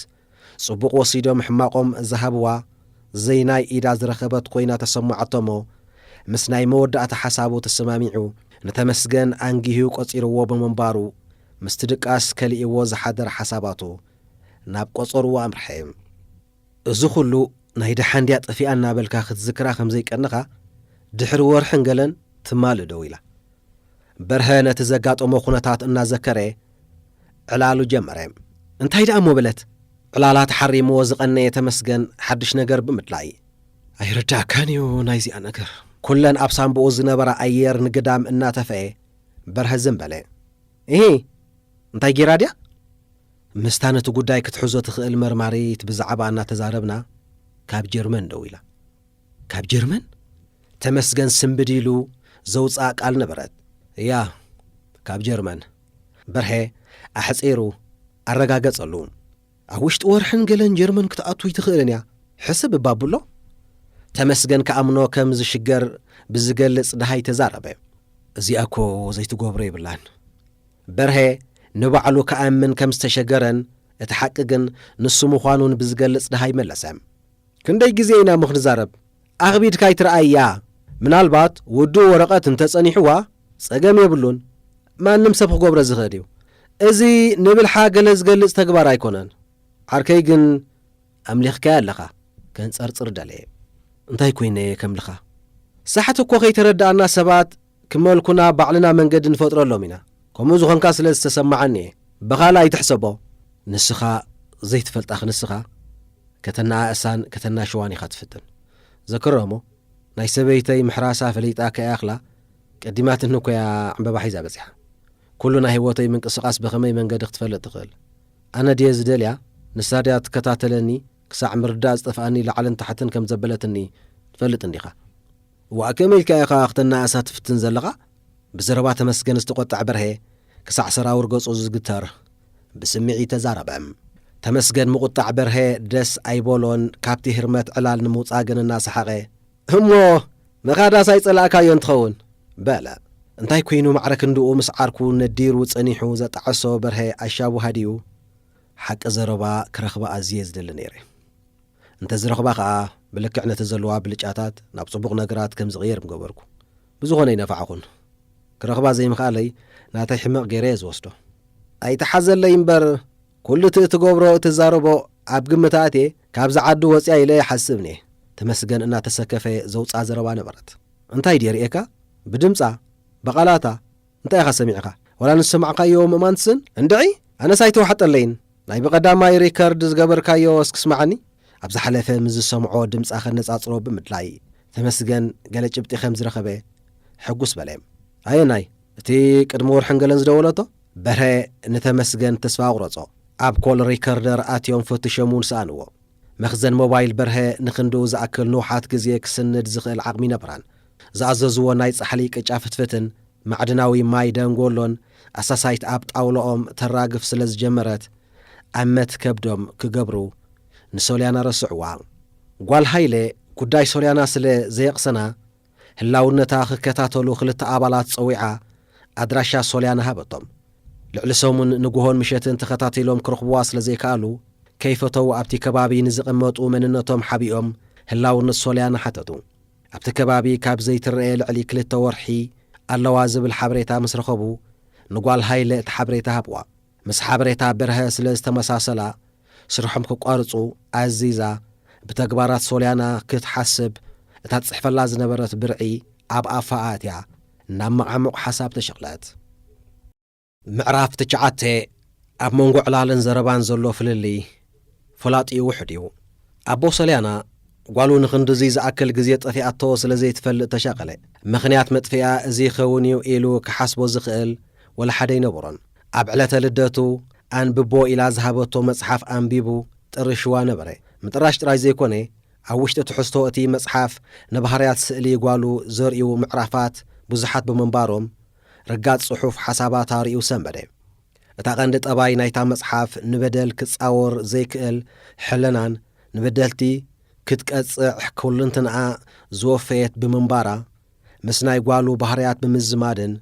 ጽቡቕ ወሲዶም ሕማቖም ዝሃብዋ ዘይናይ ኢዳ ዝረኸበት ኮይና ተሰማዓቶ እሞ፣ ምስ ናይ መወዳእታ ሓሳቡ ተሰማሚዑ ንተመስገን ኣንጊሁ ቆጺርዎ ብምንባሩ፣ ምስቲ ድቃስ ከሊእዎ ዝሓደረ ሓሳባቱ ናብ ቆጸርዎ ኣምርሐ። "እዚ ኹሉ ናይ ደሓን ድያ ጠፊኣ?" እናበልካ ክትዝክራ ከም ዘይቀንኻ፣ ድሕሪ ወርሕን ገለን ትማልእ ደው ኢላ። በርሀ ነቲ ዘጋጠሞ ኩነታት እናዘከረ ዕላሉ ጀመረ። "እንታይ ደኣ እሞ?" በለት። ዕላላ ተሓሪምዎ ዝቐነየ ተመስገን ሓድሽ ነገር ብምድላይ። "ኣይርዳእካን እዩ ናይዚኣ ነገር።" ኩለን ኣብ ሳንቡኡ ዝነበራ ኣየር ንግዳም እናተፈኤ በርሀ ዝም በለ። "እሂ፣ እንታይ ጌራ ድያ?" ምስታ ነቲ ጉዳይ ክትሕዞ ትኽእል መርማሪት ብዛዕባ እናተዛረብና፣ ካብ ጀርመን ደው ኢላ። "ካብ ጀርመን?" ተመስገን ስምብድ ኢሉ ዘውጽኣ ቃል ነበረት። "እያ፣ ካብ ጀርመን።" በርሄ ኣሕጺሩ ኣረጋገጸሉ። "ኣብ ውሽጢ ወርሕን ገለን ጀርመን ክትኣቱ ኣይትኽእልን እያ። ሕስብ እባ ኣብሎ?" ተመስገን ክኣምኖ ከም ዝሽገር ብዝገልጽ ደሃይ ተዛረበ። "እዚኣ እኮ ዘይትገብሮ የብላን።" በርሄ ንባዕሉ ክኣምን ከም ዝተሸገረን እቲ ሓቂ ግን ንሱ ምዃኑን ብዝገልጽ ደሃይ መለሰ። "ክንደይ ግዜ ኢና እሞ ክንዛረብ? ኣኽቢድካ ኣይትርኣያ። ምናልባት ውዱእ ወረቐት እንተጸኒሕዋ ጸገም የብሉን። ማንም ሰብ ክገብሮ ዝኽእል እዩ። እዚ ንብልሓ ገለ ዝገልጽ ተግባር ኣይኮነን። ዓርከይ ግን ኣምሊኽካያ ኣለኻ። ከንጸርጽር ደለየ። እንታይ ኮይነ ከምልኻ? ሳሕቲ እኮ ከይተረድኣና ሰባት ክመልኩና ባዕልና መንገዲ ንፈጥረሎም ኢና። ከምኡ ዝኾንካ ስለ ዝተሰማዓኒ እየ። ብኻልእ ኣይትሕሰቦ። ንስኻ ዘይትፈልጣ ክንስኻ ከተናኣእሳን ከተናሽዋን ኢኻ ትፍትን። ዘክሮ እሞ ናይ ሰበይተይ ምሕራሳ ፈሊጣ ከይኣኽላ ቀዲማትኒ እኮ እያ ዕምበባ ሒዛ በጺሓ። ኩሉ ናይ ህይወተይ ምንቅስቓስ ብኸመይ መንገዲ ክትፈልጥ ትኽእል? ኣነ ድየ ዝደልያ? ንሳ ድያ ትከታተለኒ? ክሳዕ ምርዳእ ዝጠፍኣኒ ላዕልን ታሕትን ከም ዘበለትኒ ትፈልጥ እንዲኻ። ዋእ፣ ከመይ ኢልካ ኢኻ ክተናእሳ ትፍትን ዘለኻ? ብዘረባ ተመስገን ዝተቖጥዐ በርሄ ክሳዕ ሰራውር ገጹ ዝግተር ብስምዒት ተዛረበ። ተመስገን ምቑጣዕ በርሄ ደስ ኣይበሎን፣ ካብቲ ህርመት ዕላል ንምውጻእ ግን እናሰሓቐ፣ "እሞ ምኻዳስ ኣይጸላእካዮን ትኸውን?" በለ። እንታይ ኮይኑ ማዕረ ክንድኡ ምስ ዓርኩ ነዲሩ ጸኒሑ ዘጣዕሶ በርሄ ኣሻቡ ሃዲኡ፣ "ሓቂ ዘረባ ክረኽባ ኣዝየ ዝደሊ ነይረ። እንተ ዝረኽባ ኸኣ ብልክዕ ነቲ ዘለዋ ብልጫታት ናብ ጽቡቕ ነገራት ከም ዝቕየር ምገበርኩ። ብዝኾነ ይነፋዕኹን። ክረኽባ ዘይምኽኣለይ ናተይ ሕመቕ ገይረ እየ ዝወስዶ። ኣይትሓዘለይ እምበር፣ ኩሉ እቲ እትገብሮ እትዛረቦ ኣብ ግምት ኣእትየ ካብዚ ዓዲ ወጽያ ኢለ ይሓስብ እየ።" ተመስገን እናተሰከፈ ዘውጽኣ ዘረባ ነበረት። "እንታይ ድየ ርእየካ? ብድምጻ፣ ብቓላታ፣ እንታይ ኢኻ ሰሚዕካ? ዋላ ንዝሰማዕካዮ ምእማን ትስን? እንድዒ፣ ኣነስ ኣይተዋሕጠለይን። ናይ ብቐዳማይ ሪከርድ ዝገበርካዮ እስኪ ስማዓኒ?" ኣብ ዝሓለፈ ምስ ዝሰምዖ ድምጻ ከነጻጽሮ ብምድላይ፣ ተመስገን ገለ ጭብጢ ከም ዝረኸበ ሕጉስ በለ። "ኣየናይ? እቲ ቅድሚ ወርሕን ገለን ዝደወለቶ?" በርሀ ንተመስገን ተስፋ ኣቑረጾ። ኣብ ኮል ሪከርደር ኣትዮም ፈትሾም እውን ሰኣንዎ። መኽዘን ሞባይል በርሀ ንኽንድኡ ዝኣክል ንውሓት ግዜ ክስንድ ዝኽእል ዓቕሚ ነበራን። ዝኣዘዝዎ ናይ ጻሕሊ ቅጫ ፍትፍትን ማዕድናዊ ማይ ደንጎሎን ኣሳሳይት ኣብ ጣውላኦም ተራግፍ ስለ ዝጀመረት፣ ኣመት ከብዶም ክገብሩ ንሶልያና ረስዕዋ። ጓል ሃይለ ጉዳይ ሶልያና ስለ ዘየቕሰና፣ ህላውነታ ክከታተሉ ክልተ ኣባላት ጸዊዓ ኣድራሻ ሶልያና ሃበቶም። ልዕሊ ሰሙን ንግሆን ምሸትን ተኸታቲሎም ክረኽብዋ ስለ ዘይከኣሉ፣ ከይፈተዉ ኣብቲ ከባቢ ንዝቕመጡ መንነቶም ሓቢኦም ህላውነት ሶልያና ሓተቱ። ኣብቲ ከባቢ ካብ ዘይትረኤ ልዕሊ ክልተ ወርሒ ኣለዋ ዝብል ሓበሬታ ምስ ረኸቡ፣ ንጓል ሃይለ እቲ ሓበሬታ ሃብዋ። ምስ ሓበሬታ በርሀ ስለ ዝተመሳሰላ፣ ስርሖም ክቋርጹ ኣዚዛ፣ ብተግባራት ሶልያና ክትሓስብ እታ ትጽሕፈላ ዝነበረት ብርዒ ኣብ ኣፋ ኣእትያ፣ ናብ መዓሙቕ ሓሳብ ተሸቕለት። ምዕራፍ ትሽዓተ። ኣብ መንጎ ዕላልን ዘረባን ዘሎ ፍልልይ ፈላጢኡ ውሑድ እዩ። ኣቦ ሶልያና ጓሉ ንኽንድዚ ዝኣክል ግዜ ጠፊኣቶ ስለ ዘይትፈልጥ ተሻቐለ። ምኽንያት መጥፍኣ እዚ ይኸውን እዩ ኢሉ ክሓስቦ ዝኽእል ወላ ሓደ ኣይነበሮን። ኣብ ዕለተ ልደቱ ኣንብቦ ኢላ ዝሃበቶ መጽሓፍ ኣንቢቡ ጥርሽዋ ነበረ። ምጥራሽ ጥራይ ዘይኮነ፣ ኣብ ውሽጢ ትሕዝቶ እቲ መጽሓፍ ንባህርያት ስእሊ ጓሉ ዘርእዩ ምዕራፋት ብዙሓት ብምንባሮም፣ ርጋጽ ጽሑፍ ሓሳባታ ርእዩ ሰንበደ። እታ ቀንዲ ጠባይ ናይታ መጽሓፍ ንበደል ክጻወር ዘይክእል ሕልናን ንበደልቲ ክትቀጽዕ ኩልንትንኣ ዝወፈየት ብምንባራ፣ ምስ ናይ ጓሉ ባህርያት ብምዝማድን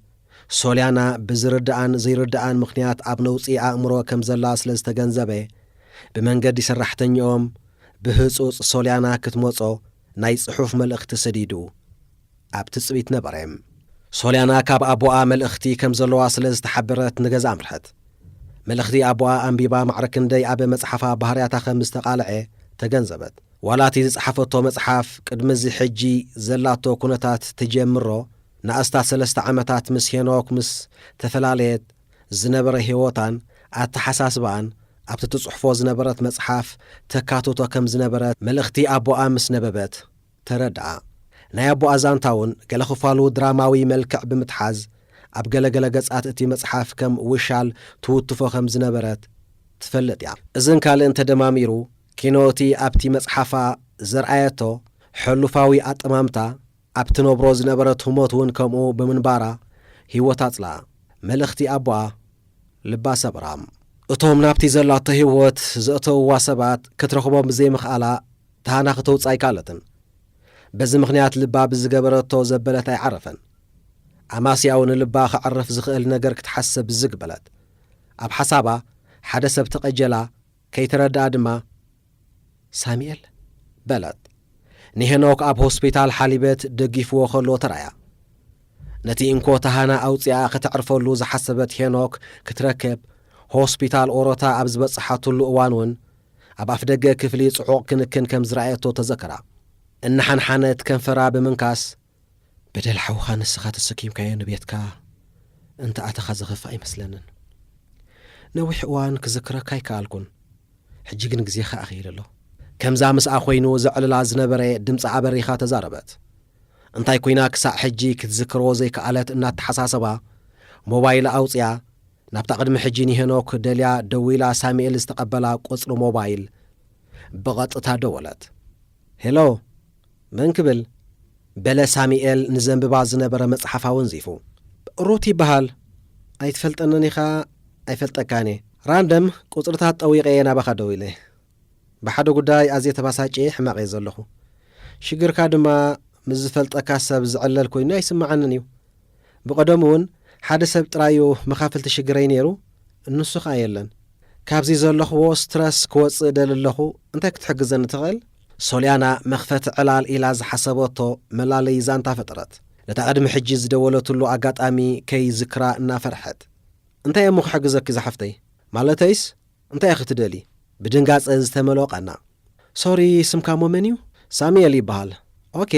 ሶልያና ብዝርድኣን ዘይርድኣን ምኽንያት ኣብ ነውጺ ኣእምሮ ከም ዘላ ስለ ዝተገንዘበ፣ ብመንገዲ ሰራሕተኛኦም ብህጹጽ ሶልያና ክትመጾ ናይ ጽሑፍ መልእኽቲ ሰዲዱ ኣብ ትጽቢት ነበረ። ሶልያና ካብ ኣቦኣ መልእኽቲ ከም ዘለዋ ስለ ዝተሓበረት ንገዛ ኣምርሐት። መልእኽቲ ኣቦኣ ኣንቢባ ማዕረ ክንደይ ኣብ መጽሓፋ ባህርያታ ከም ዝተቓልዐ ተገንዘበት። ዋላ እቲ ዝጸሓፈቶ መጽሓፍ ቅድሚ እዚ ሕጂ ዘላቶ ኩነታት ትጀምሮ፣ ንኣስታት ሰለስተ ዓመታት ምስ ሄኖክ ምስ ተፈላለየት ዝነበረ ህይወታን ኣተሓሳስባኣን ኣብቲ ትጽሕፎ ዝነበረት መጽሓፍ ተካትቶ ከም ዝነበረት መልእኽቲ ኣቦኣ ምስ ነበበት ተረድኣ። ናይ ኣቦኣ ዛንታ እውን ገለ ክፋሉ ድራማዊ መልክዕ ብምትሓዝ ኣብ ገለገለ ገጻት እቲ መጽሓፍ ከም ውሻል ትውትፎ ከም ዝነበረት ትፈልጥ እያ። እዝን ካልእን ተደማሚሩ ኪኖ እቲ ኣብቲ መጽሓፋ ዘርኣየቶ ሕሉፋዊ ኣጠማምታ ኣብ ትነብሮ ዝነበረት ህሞት እውን ከምኡ ብምንባራ ህይወት ኣጽልኣ። መልእኽቲ ኣቦኣ ልባ ሰብራ። እቶም ናብቲ ዘላቶ ህይወት ዘእተውዋ ሰባት ክትረኽቦም ብዘይምኽኣላ ተሃናኺ ተውጽእ ኣይከኣለትን። በዚ ምኽንያት ልባ ብዝገበረቶ ዘበለት ኣይዓረፈን። ኣማስያኡ ንልባ ከዕርፍ ዝኽእል ነገር ክትሓስብ ዝግ በለት። ኣብ ሓሳባ ሓደ ሰብ ተቐጀላ ከይተረድኣ ድማ ሳሚኤል በለት። ንሄኖክ ኣብ ሆስፒታል ሓሊበት ደጊፍዎ ከሎ ተራእያ። ነቲ እንኮ ተሃና ኣውጺኣ ከተዕርፈሉ ዝሓሰበት ሄኖክ ክትረከብ ሆስፒታል ኦሮታ ኣብ ዝበጽሓትሉ እዋን እውን ኣብ ኣፍደገ ክፍሊ ጽዑቕ ክንክን ከም ዝረኣየቶ ተዘከራ። እናሓንሓነት ከንፈራ ብምንካስ፣ "በደል ሓውኻ ንስኻ ተሰኪምካዮ ንቤትካ እንተ ኣተኻ ዝኸፍእ ኣይመስለንን። ነዊሕ እዋን ክዝክረካ ኣይከኣልኩን። ሕጂ ግን ግዜኻ ኣኽኢሉ ኣሎ." ከምዛ ምስኣ ኮይኑ ዘዕልላ ዝነበረ ድምጻ ኣበሪኻ ተዛረበት። እንታይ ኮይና ክሳዕ ሕጂ ክትዝክሮ ዘይከኣለት እናተሓሳሰባ፣ ሞባይል ኣውጽያ ናብታ ቅድሚ ሕጂ ንሄኖክ ደልያ ደዊላ ሳሚኤል ዝተቐበላ ቁጽሪ ሞባይል ብቐጥታ ደወለት። "ሄሎ፣ መን ክብል?" በለ ሳሚኤል ንዘንብባ ዝነበረ መጽሓፍ ኣወንዚፉ። "ሩት ይበሃል። ኣይትፈልጠንን ኢኻ?" "ኣይፈልጠካን እየ። ራንደም ቁጽርታት ጠዊቐ እየ ናባኻ ደዊለ። ብሓደ ጉዳይ ኣዝየ ተባሳጭ ሕማቕ እየ ዘለኹ። ሽግርካ ድማ ምስ ዝፈልጠካ ሰብ ዝዕለል ኮይኑ ኣይስምዓንን እዩ። ብቐደሙ እውን ሓደ ሰብ ጥራይ እዩ መኻፍልቲ ሽግረይ ነይሩ፣ ንሱ ኸኣ የለን። ካብዚ ዘለኽዎ ስትረስ ክወጽእ ደሊ ኣለኹ፣ እንታይ ክትሕግዘኒ ትኽእል?" ሶልያና መኽፈቲ ዕላል ኢላ ዝሓሰበቶ መላለዪ ዛንታ ፈጠረት። ነታ ቅድሚ ሕጂ ዝደወለትሉ ኣጋጣሚ ከይዝክራ እናፈርሐት፣ "እንታይ እሞ ክሕግዘኪ ዝሓፍተይ? ማለተይስ እንታይ ኢኺ ትደሊ?" ብድንጋጸ ዝተመልኦ ቃና። "ሶሪ፣ ስምካ እሞ መን እዩ?" "ሳሙኤል ይበሃል." "ኦኬ፣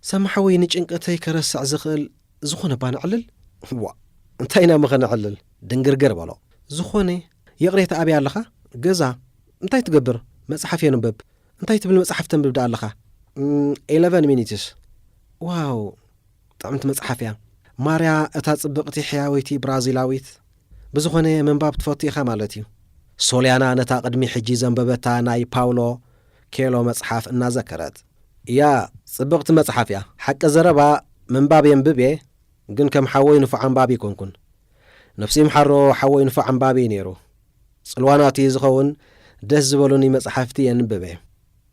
ሳሚ ሓወይ፣ ንጭንቀተይ ከረስዕ ዝኽእል ዝኾነ እባ ነዕልል?" "ዋ፣ እንታይ ኢና እሞ ከነዕልል?" ድንግርግር በሎ። "ዝኾነ ይቕሬታ፣ ኣበይ ኣለኻ?" "ገዛ." "እንታይ ትገብር?" "መጽሓፍ የንብብ." "እንታይ ትብል መጽሓፍ ተንብብ ደኣ ኣለኻ?" "እም፣ ኢለቨን ሚኒትስ." "ዋው፣ ጥዕምቲ መጽሓፍ እያ። ማርያ፣ እታ ጽብቕቲ ሕያወይቲ ብራዚላዊት። ብዝኾነ፣ ምንባብ ትፈቱ ኢኻ ማለት እዩ." ሶልያና ነታ ቅድሚ ሕጂ ዘንበበታ ናይ ፓውሎ ኬሎ መጽሓፍ እናዘከረት፣ "እያ፣ ጽብቕቲ መጽሓፍ እያ። ሓቂ ዘረባ፣ ምንባብ የንብብ እየ፣ ግን ከም ሓወይ ንፉዕ ኣንባቢ ኣይኮንኩን። ነፍሲ ይምሓሮ፣ ሓወይ ንፉዕ ኣንባቢ እዩ ነይሩ። ጽልዋ ናቱ እዩ ዝኸውን፣ ደስ ዝበሉኒ መጽሓፍቲ የንብብ እየ."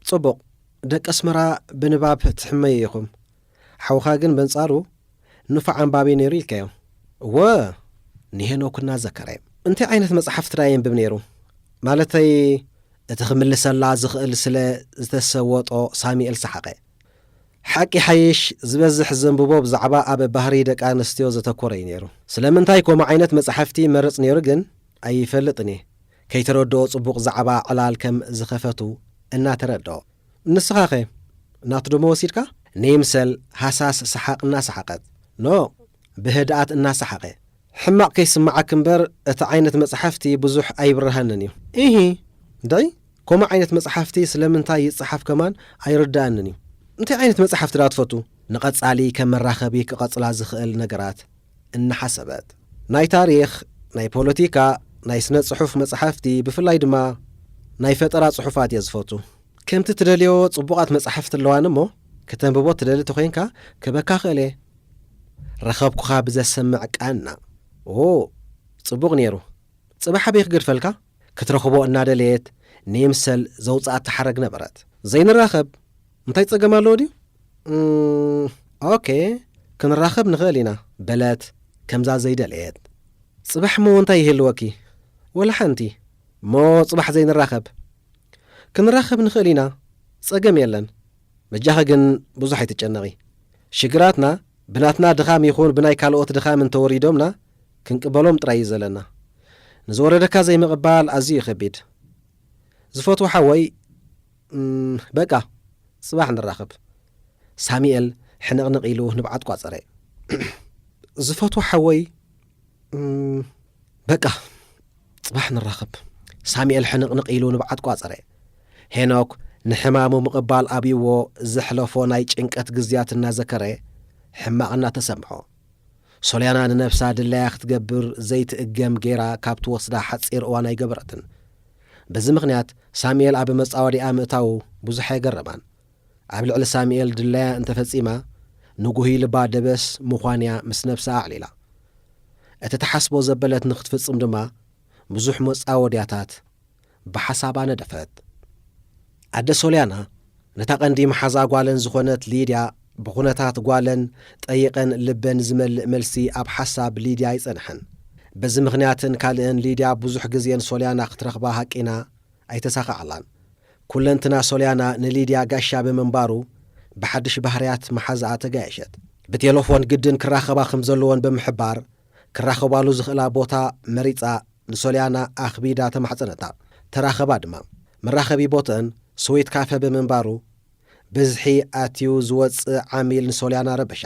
"ጽቡቕ፣ ደቂ ኣስመራ ብንባብ ትሕመዩ ኢኹም። ሓውኻ ግን በንጻሩ ንፉዕ ኣንባቢ ነይሩ ኢልካዮ?" "እወ፣ ንሄኖክ እናዘከረ። እንታይ ዓይነት መጽሓፍቲ ደኣ የንብብ ነይሩ? ማለተይ፣ እቲ ክምልሰላ ዝኽእል ስለ ዝተሰወጦ?" ሳሚኤል ሰሓቐ። "ሓቂ ሓይሽ፣ ዝበዝሕ ዘንብቦ ብዛዕባ ኣብ ባህሪ ደቂ ኣንስትዮ ዘተኮረ እዩ ነይሩ። ስለምንታይ ከምኡ ዓይነት መጽሓፍቲ ይመርጽ ነይሩ ግን ኣይፈልጥን እየ። ከይተረድኦ ጽቡቕ ዛዕባ ዕላል ከም ዝኸፈቱ እናተረድኦ። ንስኻኸ? ናቱ ደሞ ወሲድካ?" ንይምሰል ሃሳስ ሰሓቕ እናሰሓቐት፣ "ኖ፣ ብህድኣት እናሰሓቐ፣ ሕማቕ ከይስምዓኪ እምበር፣ እቲ ዓይነት መጽሓፍቲ ብዙሕ ኣይብርሃንን እዩ። ኢሂ፣ ደይ፣ ከምኡ ዓይነት መጽሓፍቲ ስለምንታይ ይጸሓፍ ከማን ኣይርድኣንን እዩ። እንታይ ዓይነት መጽሓፍቲ ደኣ ትፈቱ?" ንቐጻሊ ከም መራኸቢ ክቐጽላ ዝኽእል ነገራት እናሓሰበት፣ "ናይ ታሪኽ፣ ናይ ፖለቲካ፣ ናይ ስነ ጽሑፍ መጽሓፍቲ፣ ብፍላይ ድማ ናይ ፈጠራ ጽሑፋት እየ ዝፈቱ። ከምቲ ትደልዮ ጽቡቓት መጽሓፍቲ ኣለዋኒ እሞ፣ ከተንብቦ ትደሊ ተኾይንካ ክህበካ ክእል እየ። ረኸብኩኻ ብዘሰምዕ ቃና። ኦ፣ ጽቡቕ ነይሩ። ጽባሕ ኣበይ ክገድፈልካ?" ክትረኽቦ እናደለየት ንይምሰል ዘውጽኣታ ሓረግ ነበረት። "ዘይንራኸብ? እንታይ ጸገም ኣለዎ ድዩ?" "እም፣ ኦኬ፣ ክንራኸብ ንኽእል ኢና" በለት፣ ከምዛ ዘይደለየት። "ጽባሕ እሞ እንታይ ይህልወኪ?" "ወላ ሓንቲ። እሞ ጽባሕ ዘይንራኸብ?" "ክንራኸብ ንኽእል ኢና፣ ጸገም የለን። በጃኺ ግን ብዙሕ ኣይትጨነቒ። ሽግራትና ብናትና ድኻም ይኹን ብናይ ካልኦት ድኻም እንተወሪዶምና፣ ክንቅበሎም ጥራይ እዩ ዘለና። ንዝወረደካ ዘይምቕባል ኣዝዩ እዩ ከቢድ። ዝፈትዎ ሓወይ፣ እም፣ በቃ፣ ጽባሕ ንራኸብ።" ሳሙኤል ሕንቕንቕ ኢሉ ንብዓት ቋጸረ። "ዝፈትዎ ሓወይ፣ እም፣ በቃ፣ ጽባሕ ንራኸብ።" ሳሙኤል ሕንቕንቕ ኢሉ ንብዓት ቋጸረ። ሄኖክ ንሕማሙ ምቕባል ኣብይዎ ዘሕለፎ ናይ ጭንቀት ግዝያት እናዘከረ ሕማቕ እናተሰምዖ፣ ሶልያና ንነብሳ ድላያ ክትገብር ዘይትእገም ጌራ ካብ ትወስዳ ሓጺር እዋን ኣይገበረትን። በዚ ምኽንያት ሳሙኤል ኣብ መጻወዲኣ ምእታዉ ብዙሕ ኣይገረማን። ኣብ ልዕሊ ሳሙኤል ድላያ እንተፈጺማ፣ ንጉሂ ልባ ደበስ ምዃንያ ምስ ነብሳ ኣዕሊላ። እቲ ትሓስቦ ዘበለት ንኽትፍጽም ድማ ብዙሕ መጻወድያታት ብሓሳባ ነደፈት። ኣደ ሶልያና ነታ ቀንዲ መሓዛ ጓለን ዝኾነት ሊድያ ብኹነታት ጓለን ጠይቐን ልበን ዝመልእ መልሲ ኣብ ሓሳብ ሊድያ ኣይጸንሐን። በዚ ምኽንያትን ካልእን ሊድያ ብዙሕ ግዜን ሶልያና ክትረኽባ ሃቂና ኣይተሳኻዓላን። ኩለንትና ሶልያና ንሊድያ ጋሻ ብምንባሩ፣ ብሓድሽ ባህርያት መሓዛኣ ተጋየሸት። ብቴሌፎን ግድን ክራኸባ ከም ዘለዎን ብምሕባር፣ ክራኸባሉ ዝኽእላ ቦታ መሪጻ ንሶልያና ኣኽቢዳ ተማሕጸነታ። ተራኸባ ድማ። መራኸቢ ቦትአን ስዊት ካፈ ብምንባሩ፣ ብዝሒ ኣትዩ ዝወጽእ ዓሚል ንሶልያና ረበሻ።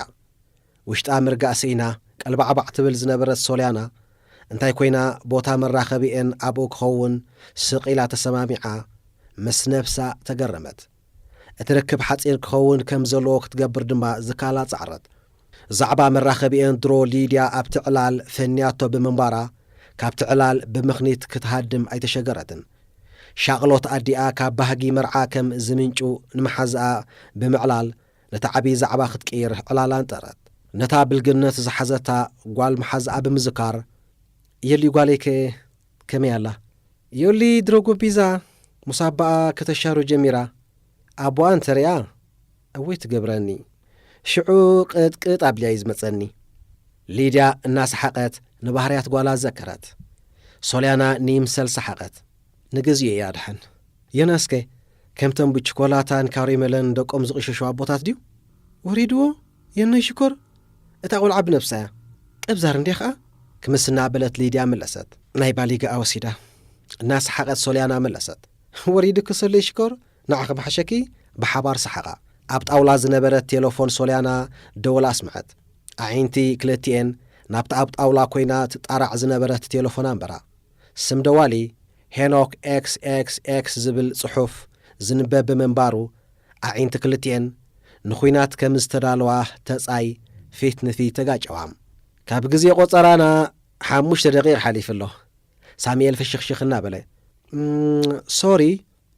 ውሽጣ ምርጋእ ስኢና ቀልባዕባዕ ትብል ዝነበረት ሶልያና፣ እንታይ ኮይና ቦታ መራኸቢኤን ኣብኡ ክኸውን ስቕ ኢላ ተሰማሚዓ፣ ምስ ነብሳ ተገረመት። እቲ ርክብ ሓጺር ክኸውን ከም ዘለዎ ክትገብር ድማ ዝከኣላ ጻዕረት። ዛዕባ መራኸቢኤን ድሮ ሊድያ ኣብቲ ዕላል ፈንያቶ ብምንባራ፣ ካብቲ ዕላል ብምኽኒት ክትሃድም ኣይተሸገረትን። ሻቕሎት ኣዲኣ ካብ ባህጊ መርዓ ከም ዝምንጩ ንመሓዛኣ ብምዕላል፣ ነቲ ዓብዪ ዛዕባ ክትቅይር ዕላላ ኣንጠረት። ነታ ብልግነት ዝሓዘታ ጓል መሓዛኣ ብምዝካር፣ "የሊ ጓለይ ከ ከመይ ኣላ?" "የሊ ድሮ ጎቢዛ፣ ምስ ኣቦኣ ከተሻሩ ጀሚራ። ኣቦኣ እንተሪኣ፣ እወይ ትገብረኒ። ሽዑ ቅጥቅጥ ኣብልያ እዩ ዝመጸኒ።" ሊድያ እናሰሓቐት ንባህርያት ጓላ ዘከረት። ሶልያና ንይምሰል ሰሓቐት። "ንግዚኡ እያ ድሓን። ዮናስከ ከምተን ብችኮላታን ካሬመለን ደቆም ዝቕሸሹ ኣቦታት ድዩ? ወሪድዎ? የነይ ሽኮር፣ እታ ቖልዓ ብነብሳ እያ። ቀብዛር እንድያ ኸኣ?" ክምስና በለት ሊድያ መለሰት። "ናይ ባሊጋኣ ወሲዳ።" እናሰሓቐት ሶልያና መለሰት። "ወሪዱ ክሰለይ ሽኮር፣ ንዓኺ ምሓሸኪ?" ብሓባር ሰሓቓ። ኣብ ጣውላ ዝነበረት ቴሌፎን ሶልያና ደወል ኣስምዐት። ኣዒንቲ ክልቲኤን ናብታ ኣብ ጣውላ ኮይና ትጣራዕ ዝነበረት ቴሌፎን ኣንበራ። ስም ደዋሊ ሄኖክ ኤክስ ኤክስ ኤክስ ዝብል ጽሑፍ ዝንበብ ብምንባሩ፣ ኣዒንቲ ክልቲኤን ንኹናት ከም ዝተዳለዋ ተጻይ ፊት ንፊት ተጋጨዋ። "ካብ ግዜ ቆጸራና ሓሙሽተ ደቂቕ ሓሊፉ ኣሎ።" ሳሙኤል ፍሽኽሽኽ እናበለ። "እም፣ ሶሪ።"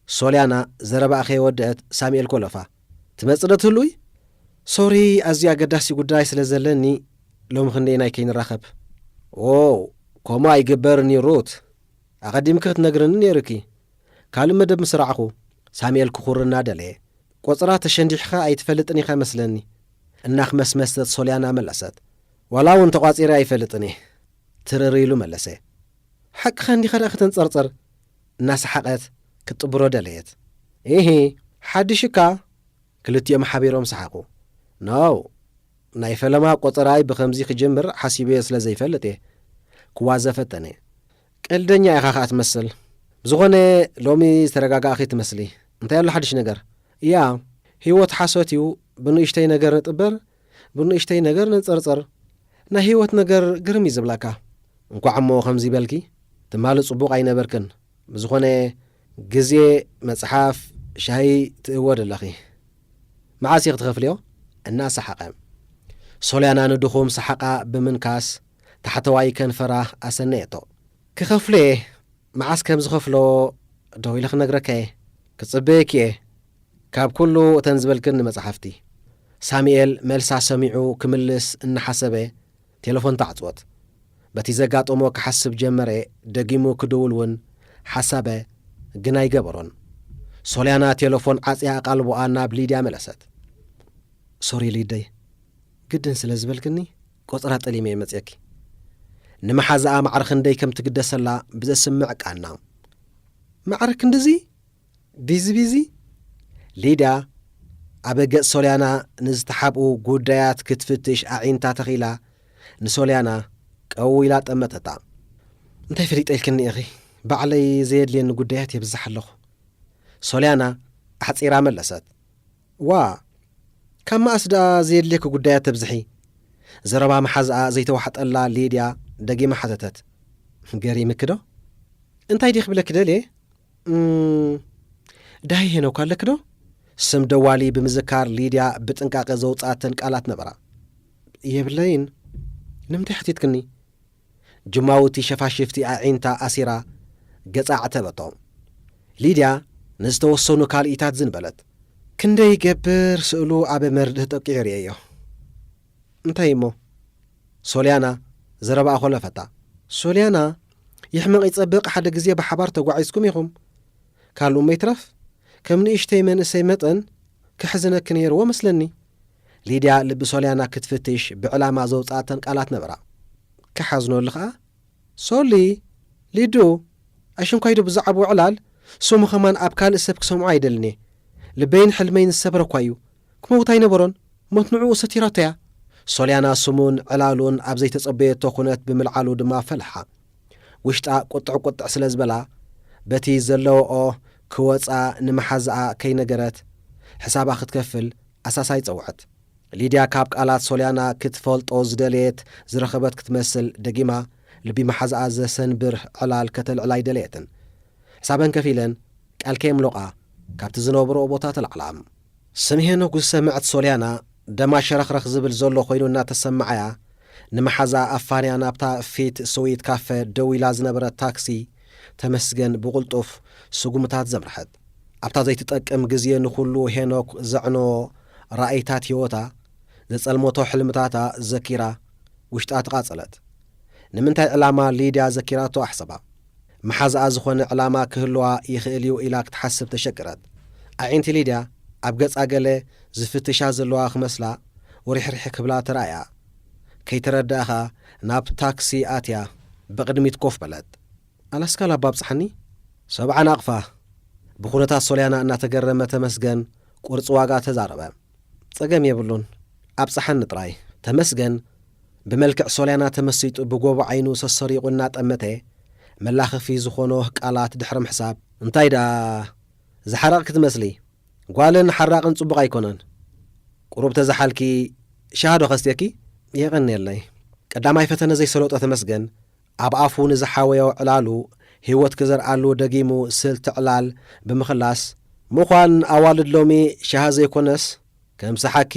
ሶልያና ዘረባኣ ከይወደአት ሳሙኤል ኮለፋ። "ትመጽእ ዶ ትህሉይ?" "ሶሪ፣ ኣዝዩ ኣገዳሲ ጉዳይ ስለ ዘለኒ ሎሚ ክንደየናይ ከይንራኸብ?" "ዎው፣ ከምኡ ኣይግበርን እዩ ሩት። ኣቐዲምኪ ክትነግርኒ ነይሩኪ። ካልእ መደብ ምስ ረኣኹ።" ሳሙኤል ክኹር እናደለየ። "ቆጽራ ተሸንዲሕኻ ኣይትፈልጥን ኢኻ መስለኒ?" እናኽመስመሰት ሶልያና መለሰት። "ዋላ እውን ተቋጺረ ኣይፈልጥን እየ።" ትርር ኢሉ መለሰ። "ሓቅኻ እንዲኻ ደኣ ከተንጸርጽር?" እናሰሓቐት ክትጥብሮ ደለየት። "ኢሂ፣ ሓድሽ እካ?" ክልቲኦም ሓቢሮም ሰሓቑ። "ኖው፣ ናይ ፈለማ ቆጸራይ ብኸምዚ ክጅምር ሓሲበዮ ስለ ዘይፈልጥ እየ።" ክዋዘ ፈተነ። "ቀልደኛ ኢኻ ኸኣ ትመስል። ብዝኾነ፣ ሎሚ ዝተረጋጋእኺ ትመስሊ። እንታይ ኣሎ ሓድሽ ነገር?" "እያ፣ ህይወት ሓሶት እዩ። ብንእሽተይ ነገር ንጥበር፣ ብንእሽተይ ነገር ነንጸርጽር። ናይ ህይወት ነገር ግርም እዩ ዝብላካ። እንኳዕ እሞ ከምዚ በልኪ። ትማሊ ጽቡቕ ኣይነበርክን። ብዝኾነ፣ ግዜ፣ መጽሓፍ፣ ሻሂ ትእወድ ኣለኺ። መዓስ ኢኺ ትኸፍልዮ?" እናሰሓቐ። ሶልያና ንድኹም ሰሓቓ ብምንካስ፣ ታሕተዋይ ከንፈራ ኣሰነየቶ። "ክኸፍሎ እየ። መዓስ ከም ዝኸፍሎ ደው ኢለ ክነግረካ እየ። ክጽበየኪ እየ። ካብ ኩሉ እተን ዝበልክኒ መጽሓፍቲ።" ሳሙኤል መልሳ ሰሚዑ ክምልስ እናሓሰበ፣ ቴሌፎን ተዓጽወት። በቲ ዘጋጠሞ ክሓስብ ጀመረ። ደጊሙ ክድውል እውን ሓሳበ፣ ግን ኣይገበሮን። ሶልያና ቴሌፎን ዓጽያ ኣቓልቦኣ ናብ ሊድያ መለሰት። "ሶሪ ሊደይ፣ ግድን ስለ ዝበልክኒ፣ ቆጽራ ጠሊመ እየ መጽየኪ። ንመሓዛኣ ማዕረ ክንደይ ከም ትግደሰላ ብዘስምዕ ቃና።" "ማዕረ ክንድዚ? ቢዚ ቢዚ?" ሊድያ ኣብ ገጽ ሶልያና ንዝተሓብኡ ጉዳያት ክትፍትሽ ኣዒንታ ተኺላ፣ ንሶልያና ቀው ኢላ ጠመተታ። "እንታይ ፈሊጠ ኢልክኒ ኢኺ? ባዕለይ ዘየድልየኒ ጉዳያት የብዝሕ ኣለኹ።" ሶልያና ኣሕጺራ መለሰት። "ዋ፣ ካብ መኣስ ደኣ ዘየድልየኪ ጉዳያት ተብዝሒ?" ዘረባ መሓዛኣ ዘይተዋሕጠላ ሊድያ ደጊማ ሓተተት። "ገሪምኪ ዶ?" "እንታይ ድየ ክብለኪ ደልየ? እም፣ ዳሂ ሄኖክ ኣለኪ ዶ?" ስም ደዋሊ ብምዝካር ሊድያ ብጥንቃቐ ዘውጽኣተን ቃላት ነበራ። "የብለይን። ንምንታይ ሓቲትክኒ?" ጅማውቲ ሸፋሽፍቲ ኣዒንታ ኣሲራ ገጻ ኣዕተበቶ። ሊድያ ንዝተወሰኑ ካልኢታት ዝን በለት። "ክንደይ ይገብር ስእሉ ኣብ መርድእ ተጠቂዑ ርእየዮ። እንታይ እሞ?" ሶልያና ዘረባኣ ኮለፈታ። "ሶልያና፣ ይሕመቕ ይጸብቕ ሓደ ግዜ ብሓባር ተጓዒዝኩም ኢኹም። ካልእ እሞ ይትረፍ፣ ከም ንእሽተይ መንእሰይ መጠን ክሕዝነኪ ነይርዎ መስለኒ።" ሊድያ ልቢ ሶልያና ክትፍትሽ ብዕላማ ዘውጽኣተን ቃላት ነበራ። "ክሓዝነሉ ኸኣ?" "ሶሊ፣ ሊዱ፣ ኣሽንኳይዶ ብዛዕባኡ ዕላል ስሙ ኸማን ኣብ ካልእ ሰብ ክሰምዖ ኣይደልን እየ። ልበይን ሕልመይን ዝሰበረ እኳ እዩ። ክመውት ኣይነበሮን። ሞት ንዕኡ ሰቲራቶ እያ። ሶልያና ስሙን ዕላሉን ኣብ ዘይተጸበየቶ ኩነት ብምልዓሉ ድማ ፈለሓ። ውሽጣ ቁጥዕ ቁጥዕ ስለ ዝበላ፣ በቲ ዘለውኦ ክወጻ ንመሓዛኣ ከይነገረት፣ ሕሳባ ክትከፍል ኣሳሳይ ጸውዐት። ሊድያ ካብ ቃላት ሶልያና ክትፈልጦ ዝደለየት ዝረኸበት ክትመስል ደጊማ፣ ልቢ መሓዛኣ ዘሰንብር ዕላል ከተልዕል ኣይደለየትን። ሕሳበን ከፊለን፣ ቃል ከየምሎቓ፣ ካብቲ ዝነብርኦ ቦታ ተላዕላ። ስም ሄኖክ ዝሰምዐት ሶልያና፣ ደማ ሸረኽረኽ ዝብል ዘሎ ኮይኑ እናተሰማዓያ፣ ንመሓዛኣ ኣፋንያ ናብታ ፊት ስዊት ካፈ ደው ኢላ ዝነበረት ታክሲ ተመስገን ብቕልጡፍ ስጉምታት ዘምርሐት። ኣብታ ዘይትጠቅም ግዜ ንኹሉ ሄኖክ ዘዕነዎ ራእይታት ህይወታ፣ ዘጸልመቶ ሕልምታታ ዘኪራ ውሽጣ ተቓጸለት። ንምንታይ ዕላማ ሊድያ ዘኪራቶ ኣሕሰባ። መሓዛኣ ዝኾነ ዕላማ ክህልዋ ይኽእል እዩ ኢላ ክትሓስብ ተሸገረት። ኣዒንቲ ሊድያ ኣብ ገጻ ገለ ዝፍትሻ ዘለዋ ክመስላ ውሪሕሪሕ ክብላ ተራእያ። ከይተረዳእኻ ናብ ታክሲ ኣትያ ብቕድሚት ኮፍ በለት። ኣላስካ ላባ ኣብጽሓኒ? ሰብዓ ናቕፋ። ብኹነታት ሶልያና እናተገረመ ተመስገን ቁርጺ ዋጋ ተዛረበ። ጸገም የብሉን። ኣብጽሓኒ ጥራይ። ተመስገን ብመልክዕ ሶልያና ተመሲጡ ብጎቦ ዓይኑ ሰሰሪቑ እናጠመተ መላኸፊ ዝኾኖ ቃላት ድሕሪ ምሕሳብ፣ እንታይ ደኣ ዝሓረቕ ክትመስሊ? ጓልን ሓራቕን ጽቡቕ ኣይኮነን። ቁሩብ ተዝሓልኪ ሻሃዶ ከስትየኪ? የቐንየለይ። ቀዳማይ ፈተነ ዘይሰለጦ ተመስገን ኣብ ኣፉ ንዝሓወዮ ዕላሉ ህይወት ክዘርኣሉ ደጊሙ ስልቲ ዕላል ብምኽላስ፣ ምዃን ኣዋልድ ሎሚ ሻሃ ዘይኮነስ ከም ሰሓኪ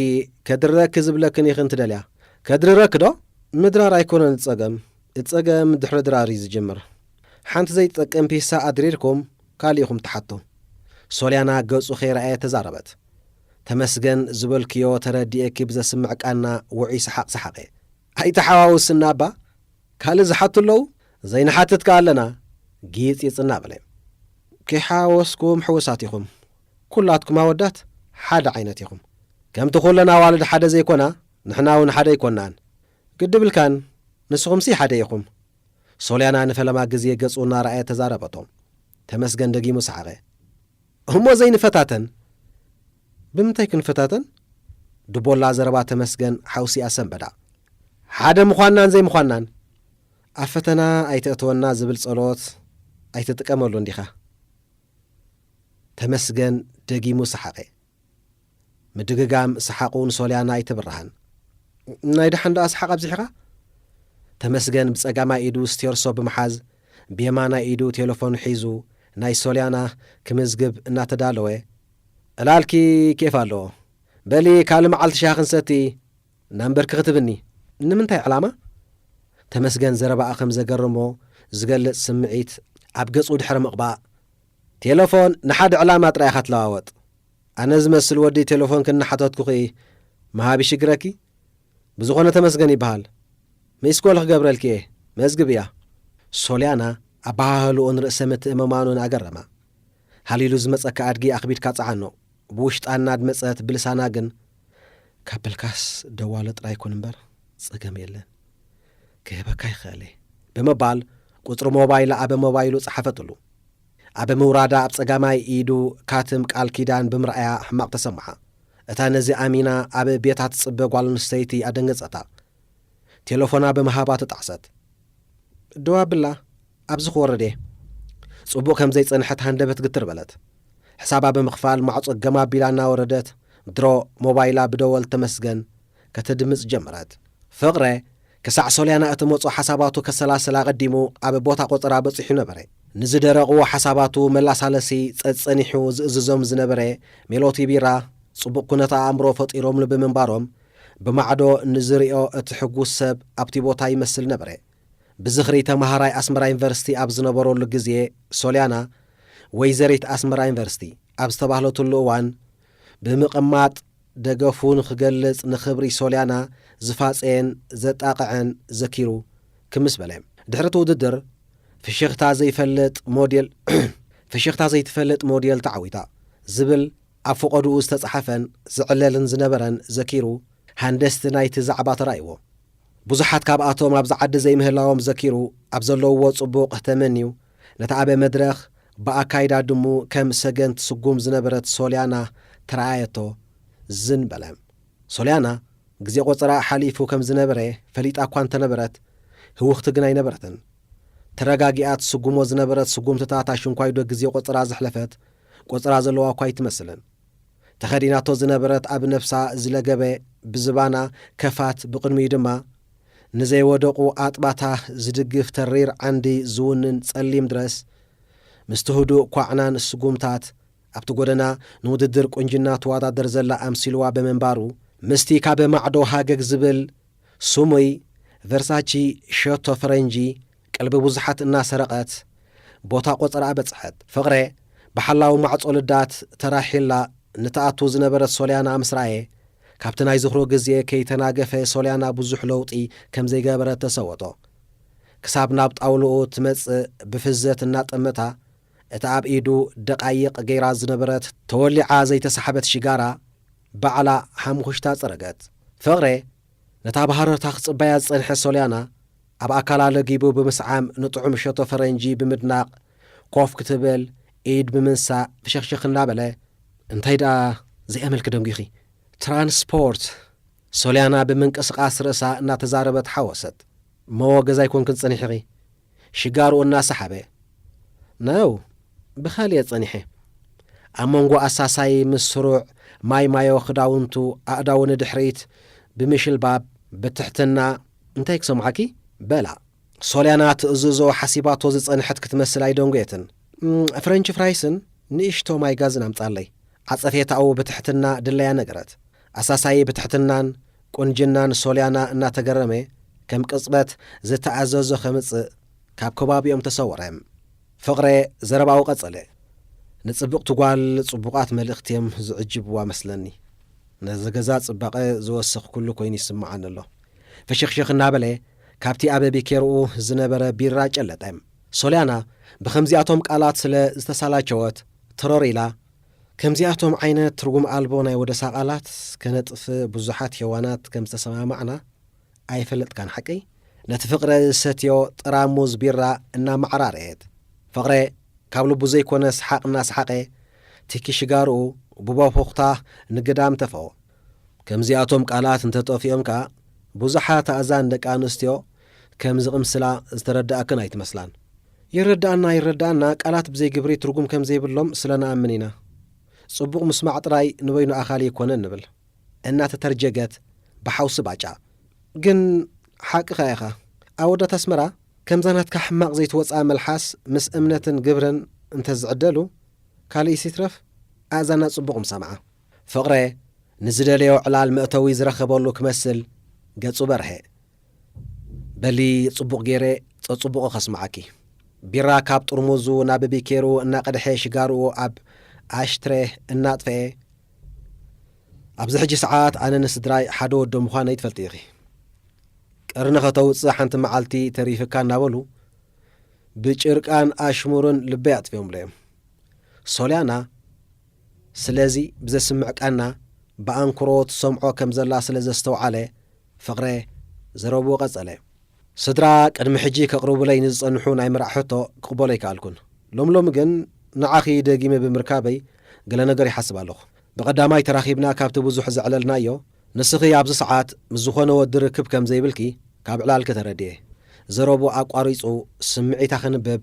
ከድርረኪ ዝብለክን ኢኽን ትደልያ። ከድርረኪ ዶ? ምድራር ኣይኮነን እቲ ጸገም። እቲ ጸገም ድሕሪ ድራር እዩ ዝጅምር። ሓንቲ ዘይትጠቅም ፒሳ ኣድሪርኩም ካልእ ኢኹም ትሓቱ። ሶልያና ገጹ ከይረኣየ ተዛረበት። ተመስገን ዝበልክዮ ተረዲኤኪ ብዘስምዕ ቃና ውዑይ ሰሓቕ ሰሓቐ። ኣይተሓዋውስና እባ፣ ካልእ ዝሓቱ ኣለዉ? ዘይንሓትት ከኣ ኣለና፣ ጊጽ ይጽና በለ። ከይሓወስኩም ሕውሳት ኢኹም። ኩላትኩም ኣወዳት ሓደ ዓይነት ኢኹም። ከምቲ ኩለን ኣዋልድ ሓደ ዘይኮና፣ ንሕና እውን ሓደ ኣይኮናን። ግዲ ብልካን፣ ንስኹምሲ ሓደ ኢኹም። ሶልያና ንፈለማ ግዜ ገጹ እናረኣየ ተዛረበቶ። ተመስገን ደጊሙ ሰሓቐ። እሞ ዘይንፈታተን? ብምንታይ ክንፈታተን? ድቦላ ዘረባ ተመስገን ሓውሲ ኣሰንበዳ። ሓደ ምዃንናን ዘይምዃንናን። ኣብ ፈተና ኣይተእትወና ዝብል ጸሎት ኣይትጥቀመሉ እንዲኻ። ተመስገን ደጊሙ ሰሓቐ። ምድግጋም ሰሓቑ ንሶልያና ኣይተብርሃን። ናይ ደሓን ደኣ ሰሓቕ ኣብዚሕኻ? ተመስገን ብጸጋማይ ኢዱ ስቴርሶ ብምሓዝ፣ ብየማናይ ኢዱ ቴሌፎን ሒዙ ናይ ሶልያና ክምዝግብ እናተዳለወ፣ ዕላልኪ ኬፍ ኣለዎ። በሊ ካልእ መዓልቲ ሻሂ ክንሰቲ ናምበርኪ ክትብኒ። ንምንታይ ዕላማ? ተመስገን ዘረባኣ ከም ዘገረሞ ዝገልጽ ስምዒት ኣብ ገጹ ድሕሪ ምቕባእ፣ ቴሌፎን ንሓደ ዕላማ ጥራይ ኢኻ ትለዋወጥ። ኣነ ዝመስል ወዲ ቴሌፎን ክናሓተትኩኺ ምሃብ ይሽግረኪ? ብዝኾነ ተመስገን ይበሃል። ሚስኮል ክገብረልኪ እየ፣ መዝግብያ። ሶልያና ኣበሃህልኡን ርእሰ ምትእምማኑን ኣገረማ። ሃሊሉ ዝመጸካ ኣድጊ ኣኽቢድካ ጸዓኖ። ብውሽጣ እናድመጸት ብልሳና ግን፣ ካብ በልካስ ደዋሎ ጥራይ ይኩን እምበር ጸገም የለን። ክህበካ ይኽእል እየ፣ ብምባል ቁጽሪ ሞባይላ ኣብ ሞባይሉ ጸሓፈትሉ። ኣብ ምውራዳ ኣብ ጸጋማይ ኢዱ ካትም ቃል ኪዳን ብምርኣያ ሕማቕ ተሰምዓ። እታ ነዚ ኣሚና ኣብ ቤታ ትጽበ ጓል ኣንስተይቲ ኣደንገጸታ። ቴሌፎና ብምሃባ ተጣዕሰት። ደው ኣብላ፣ ኣብዚ ክወርድ እየ። ጽቡቕ ከም ዘይጸንሐት ሃንደበት ግትር በለት። ሕሳባ ብምኽፋል ማዕጾ ገም ኣቢላ እናወረደት ድሮ ሞባይላ ብደወል ተመስገን ከተድምጽ ጀመረት። ፍቕረ ክሳዕ ሶልያና እትመጾ ሓሳባቱ ከሰላስል ኣቐዲሙ ኣብ ቦታ ቆጸራ በጺሑ ነበረ። ንዝደረቑ ሓሳባቱ መላሳለሲ ጸጸኒሑ ዝእዝዞም ዝነበረ ሜሎቲ ቢራ ጽቡቕ ኩነተ ኣእምሮ ፈጢሮምሉ ብምንባሮም ብማዕዶ ንዝርእዮ እቲ ሕጉስ ሰብ ኣብቲ ቦታ ይመስል ነበረ። ብዝኽሪ ተማሃራይ ኣስመራ ዩኒቨርሲቲ ኣብ ዝነበረሉ ግዜ ሶልያና ወይዘሪት ኣስመራ ዩኒቨርሲቲ ኣብ ዝተባህለትሉ እዋን ብምቕማጥ ደገፉ ንኽገልጽ ንኽብሪ ሶልያና ዝፋጸየን ዘጣቕዐን ዘኪሩ ክምስ በለ። ድሕሪ እቲ ውድድር ፍሽኽታ ዘይፈልጥ ሞዴል ፍሽኽታ ዘይትፈልጥ ሞዴል ተዓዊታ ዝብል ኣብ ፈቐድኡ ዝተጻሕፈን ዝዕለልን ዝነበረን ዘኪሩ ሃንደስቲ ናይቲ ዛዕባ ተራእይዎ። ብዙሓት ካብኣቶም ኣብዚ ዓዲ ዘይምህላዎም ዘኪሩ ኣብ ዘለውዎ ጽቡቕ ተመንዩ ነቲ ኣብ መድረኽ ብኣካይዳ ድሙ ከም ሰገን ትስጉም ዝነበረት ሶልያና ተረኣየቶ ዝን በለ። ሶልያና ግዜ ቆጸራ ሓሊፉ ከም ዝነበረ ፈሊጣ እኳ እንተነበረት፣ ህውኽቲ ግን ኣይነበረትን። ተረጋጊኣ ትስጉሞ ዝነበረት ስጉምትታት ኣሽንኳይዶ ግዜ ቆጸራ ዘሕለፈት፣ ቆጸራ ዘለዋ እኳ ኣይትመስልን። ተኸዲናቶ ዝነበረት ኣብ ነፍሳ ዝለገበ ብዝባና ከፋት፣ ብቕድሚኡ ድማ ንዘይወደቑ ኣጥባታ ዝድግፍ ተሪር ዓንዲ ዝውንን ጸሊም ድረስ፣ ምስቲ ህዱእ ኳዕናን ስጉምታት ኣብቲ ጎደና ንውድድር ቁንጅና ትወዳደር ዘላ ኣምሲልዋ ብምንባሩ፣ ምስቲ ካብ ማዕዶ ሃገግ ዝብል ስሙይ ቨርሳቺ ሸቶ ፈረንጂ ቀልቢ ብዙሓት እናሰረቐት፣ ቦታ ቆጸራ በጽሐት። ፍቕሬ ብሓላዊ ማዕጾ ልዳት ተራሒላ ንትኣቱ ዝነበረት ሶልያና ምስ ረኣየ፣ ካብቲ ናይ ዝኽሩ ግዜ ከይተናገፈ ሶልያና ብዙሕ ለውጢ ከም ዘይገበረት ተሰወጦ። ክሳብ ናብ ጣውልኡ ትመጽእ ብፍዘት እናጠመታ፣ እታ ኣብ ኢዱ ደቓይቕ ገይራ ዝነበረት ተወሊዓ ዘይተሳሕበት ሽጋራ ባዕላ ሓምኹሽታ ጸረገት። ፍቕሬ ነታ ብሃረርታ ክጽበያ ዝጸንሐ ሶልያና፣ ኣብ ኣካላ ለጊቡ ብምስዓም ንጥዑም ሸቶ ፈረንጂ ብምድናቕ፣ ኮፍ ክትብል ኢድ ብምንሳእ ፍሽኽሽኽ እናበለ፣ "እንታይ ደኣ ዘይኣመልኪ ደንጒኺ? ትራንስፖርት!" ሶልያና ብምንቅስቓስ ርእሳ እናተዛረበት ሓወሰት። "እሞ ገዛ ኣይኮንክን ጸኒሕኺ?" ሽጋርኡ እናሰሓበ፣ "ነው፣ ብኻልእ እየ ጸኒሐ። ኣብ መንጎ ኣሳሳይ ምስ ስሩዕ ማይ ማዮ ክዳውንቱ ኣእዳዉ ንድሕሪት ብምሽልባብ ብትሕትና፣ እንታይ ክሰምዓኪ?" በላ። ሶልያና ትእዝዞ ሓሲባቶ ዝጸንሐት ክትመስል ኣይደንጎየትን። "እም፣ ፍረንች ፍራይስን ንእሽቶ ማይ ጋዝን ኣምጻለይ።" ዓጸፌታኡ ብትሕትና ድለያ ነገረት። ኣሳሳይ ብትሕትናን ቁንጅናን ሶልያና እናተገረመ፣ ከም ቅጽበት ዝተኣዘዞ ከምጽእ ካብ ከባቢኦም ተሰወረ። ፍቕሬ ዘረባኡ ቀጸለ። "ንጽብቕቲ ጓል ጽቡቓት መልእኽቲ እዮም ዝዕጅብዋ መስለኒ። ነዚ ገዛ ጽባቐ ዝወሰኽኩሉ ኮይኑ ይስምዓኒ ኣሎ።" ፍሽኽሽኽ እናበለ ካብቲ ኣብ ቢኬርኡ ዝነበረ ቢራ ጨለጠ። ሶልያና ብኸምዚኣቶም ቃላት ስለ ዝተሳላቸወት፣ ተሮር ኢላ፣ "ከምዚኣቶም ዓይነት ትርጉም ኣልቦ ናይ ወደሳ ቃላት ከነጥፍ ብዙሓት ሄዋናት ከም ዝተሰማማዕና ኣይፈለጥካን ሓቀይ?" ነቲ ፍቕረ ዝሰትዮ ጠራሙዝ ቢራ እናመዓራረየት። ፍቕረ ካብ ልቡ ዘይኮነ ሰሓቕ እናሰሓቐ፣ ትኪ ሽጋርኡ ብቦኾኽታ ንግዳም ተፈኦ። "ከምዚኣቶም ቃላት እንተጠፊኦም ከኣ፣ ብዙሓት ኣእዛን ደቂ ኣንስትዮ ከም ዝቕምስላ ዝተረድኣክን ኣይትመስላን።" "ይረድኣና፣ ይረድኣና፣ ቃላት ብዘይ ግብሪ ትርጉም ከም ዘይብሎም ስለ ንኣምን ኢና። ጽቡቕ ምስማዕ ጥራይ ንበይኑ ኣኻሊ ኣይኮነን" ንብል። እናተተርጀገት ብሓውሲ ባጫ። "ግን ሓቅኻ ኢኻ። ኣወዳት ኣስመራ ከምዛ ናትካ ሕማቕ ዘይትወጽኣ መልሓስ ምስ እምነትን ግብርን እንተዝዕደሉ፣ ካልእስ ይትረፍ ኣእዛና ጽቡቕ ምሰምዓ።" ፍቕረ ንዝደለዮ ዕላል መእተዊ ዝረኸበሉ ክመስል ገጹ በርሀ። "በሊ ጽቡቕ ገይረ ጸጽቡቑ ከስምዓኪ።" ቢራ ካብ ጥርሙዙ ናብ ቢኬሩ እናቐድሐ ሽጋርኡ ኣብ ኣሽትሬ እናጥፍኤ፣ "ኣብዚ ሕጂ ሰዓት ኣነ ንስድራይ ሓደ ወዶ ምዃነይ ትፈልጢ ኢኺ። ቀርኒ ከተውጽእ ሓንቲ መዓልቲ ተሪፍካ" እናበሉ ብጭርቃን ኣሽሙርን ልበይ ኣጥፊኦምለዮም። ሶልያና ስለዚ ብዘስምዕ ቃና ብኣንክሮ ትሰምዖ ከም ዘላ ስለ ዘስተውዓለ፣ ፍቕረ ዘረብኡ ቀጸለ። "ስድራ ቅድሚ ሕጂ ከቕርቡለይ ንዝጸንሑ ናይ ምርዓ ሕቶ ክቕበሎ ኣይከኣልኩን። ሎም ሎም ግን ንዓኺ ደጊመ ብምርካበይ ገለ ነገር ይሓስብ ኣለኹ። ብቐዳማይ ተራኺብና ካብቲ ብዙሕ ዘዕለልናዮ፣ ንስኺ ኣብዚ ሰዓት ምስ ዝኾነ ወዲ ርክብ ከም ዘይብልኪ ካብ ዕላልኪ ተረዲኤ።" ዘረብኡ ኣቋሪጹ ስምዒታ ከንብብ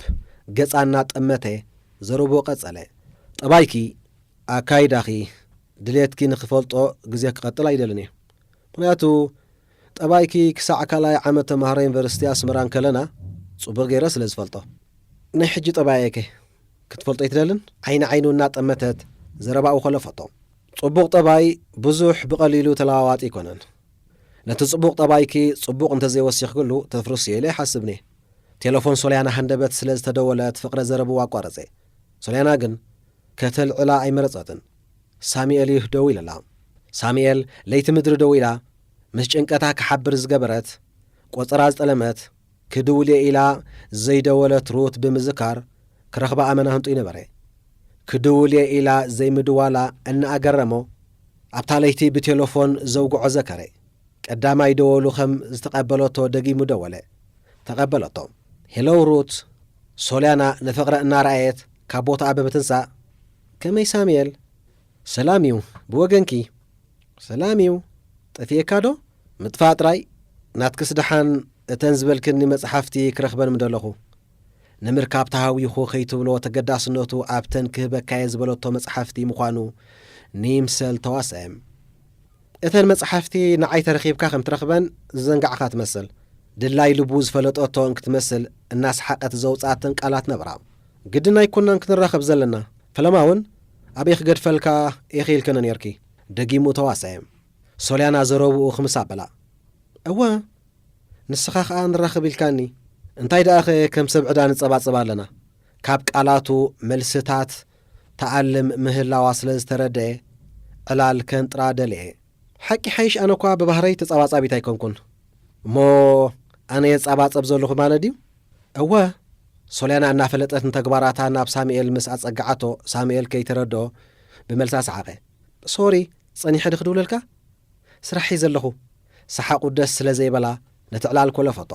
ገጻ እናጠመተ ዘረብኡ ቀጸለ። "ጠባይኪ፣ ኣካይዳኺ፣ ድሌትኪ ንኽፈልጦ ግዜ ክቐጥል ኣይደልን እየ። ምኽንያቱ ጠባይኪ ክሳዕ ካልኣይ ዓመት ተምሃሮ ዩኒቨርሲቲ ኣስመራ እንከለና ጽቡቕ ገይረ ስለ ዝፈልጦ። ናይ ሕጂ ጠባየከ ክትፈልጦ ኣይትደልን?" ዓይኒ ዓይኑ እናጠመተት ዘረባኡ ከለፈቶ። "ጽቡቕ ጠባይ ብዙሕ ብቐሊሉ ተለዋዋጢ ኣይኮነን። ነቲ ጽቡቕ ጠባይኪ ጽቡቕ እንተዘይወሲኽክሉ ተፍርስዮ ኢለ ይሓስብኒ።" ቴለፎን ሶልያና ሃንደበት ስለ ዝተደወለት ፍቕረ ዘረብኡ ኣቋረጸ። ሶልያና ግን ከተልዕላ ኣይመረጸትን። ሳሙኤል እዩ ደዊልላ። ሳሙኤል ለይቲ ምድሪ ደዊላ ምስ ጭንቀታ ክሓብር ዝገበረት፣ ቆጸራ ዝጠለመት፣ ክድውል እየ ኢላ ዘይደወለት ሩት ብምዝካር ክረኽባ ኣመና ህንጡይ ነበረ። ክድውል እየ ኢላ ዘይምድዋላ እናኣገረሞ፣ ኣብታ ለይቲ ብቴለፎን ዘውግዖ ዘከረ። ቀዳማይ ደወሉ ከም ዝተቐበለቶ ደጊሙ ደወለ። ተቐበለቶ። "ሄሎ ሩት!" ሶልያና ንፍቕረ እናረኣየት ካብ ቦታኣ ብምትንሳእ፣ "ከመይ ሳሙኤል?" "ሰላም እዩ፣ ብወገንኪ?" "ሰላም እዩ። ጠፊኤካ ዶ?" "ምጥፋእ ጥራይ። ናትክስ ደሓን እተን ዝበልክኒ መጽሓፍቲ ክረኽበን ምደለኹ። ንምርካብ ተሃዊኹ ከይትብሎ ተገዳስነቱ ኣብተን ክህበካየ ዝበለቶ መጽሓፍቲ ምዃኑ ንይምሰል ተዋስአ። እተን መጽሓፍቲ ንዓይ ተረኺብካ ከም ትረኽበን ዝዘንጋዕኻ ትመስል። ድላይ ልቡ ዝፈለጠቶ እንክትመስል እናሰሓቐት ዘውጽኣተን ቃላት ነበራ። ግድን ኣይኮናን ክንራኸብ ዘለና። ፈለማ እውን ኣበይ ክገድፈልካ ኢኺ ኢልክኒ ነርኪ። ደጊሙ ተዋስአ። ሶልያና ዘረብኡ ክምስ ኣበላ። እወ፣ ንስኻ ኸኣ ንራኸብ ኢልካኒ። እንታይ ደኣኸ ከም ሰብ ዕዳ ንጸባጸብ ኣለና? ካብ ቃላቱ መልስታት ተኣልም ምህላዋ ስለ ዝተረድአ ዕላል ከንጥራ ደልየ። ሓቂ ሓይሽ ኣነ እኳ ብባህረይ ተጸባጻቢት ኣይኮንኩን። እሞ ኣነ የጸባጸብ ዘለኹ ማለት ድዩ? እወ፣ ሶልያና እናፈለጠት ንተግባራታ ናብ ሳሙኤል ምስ ኣጸግዓቶ ሳሙኤል ከይተረድኦ ብመልሳ ሰሓቐ። ሶሪ፣ ጸኒሐ ዶ ክድውለልካ? ስራሕ እየ ዘለኹ። ሰሓቑ ደስ ስለ ዘይበላ ነቲ ዕላል ኮለፈቶ።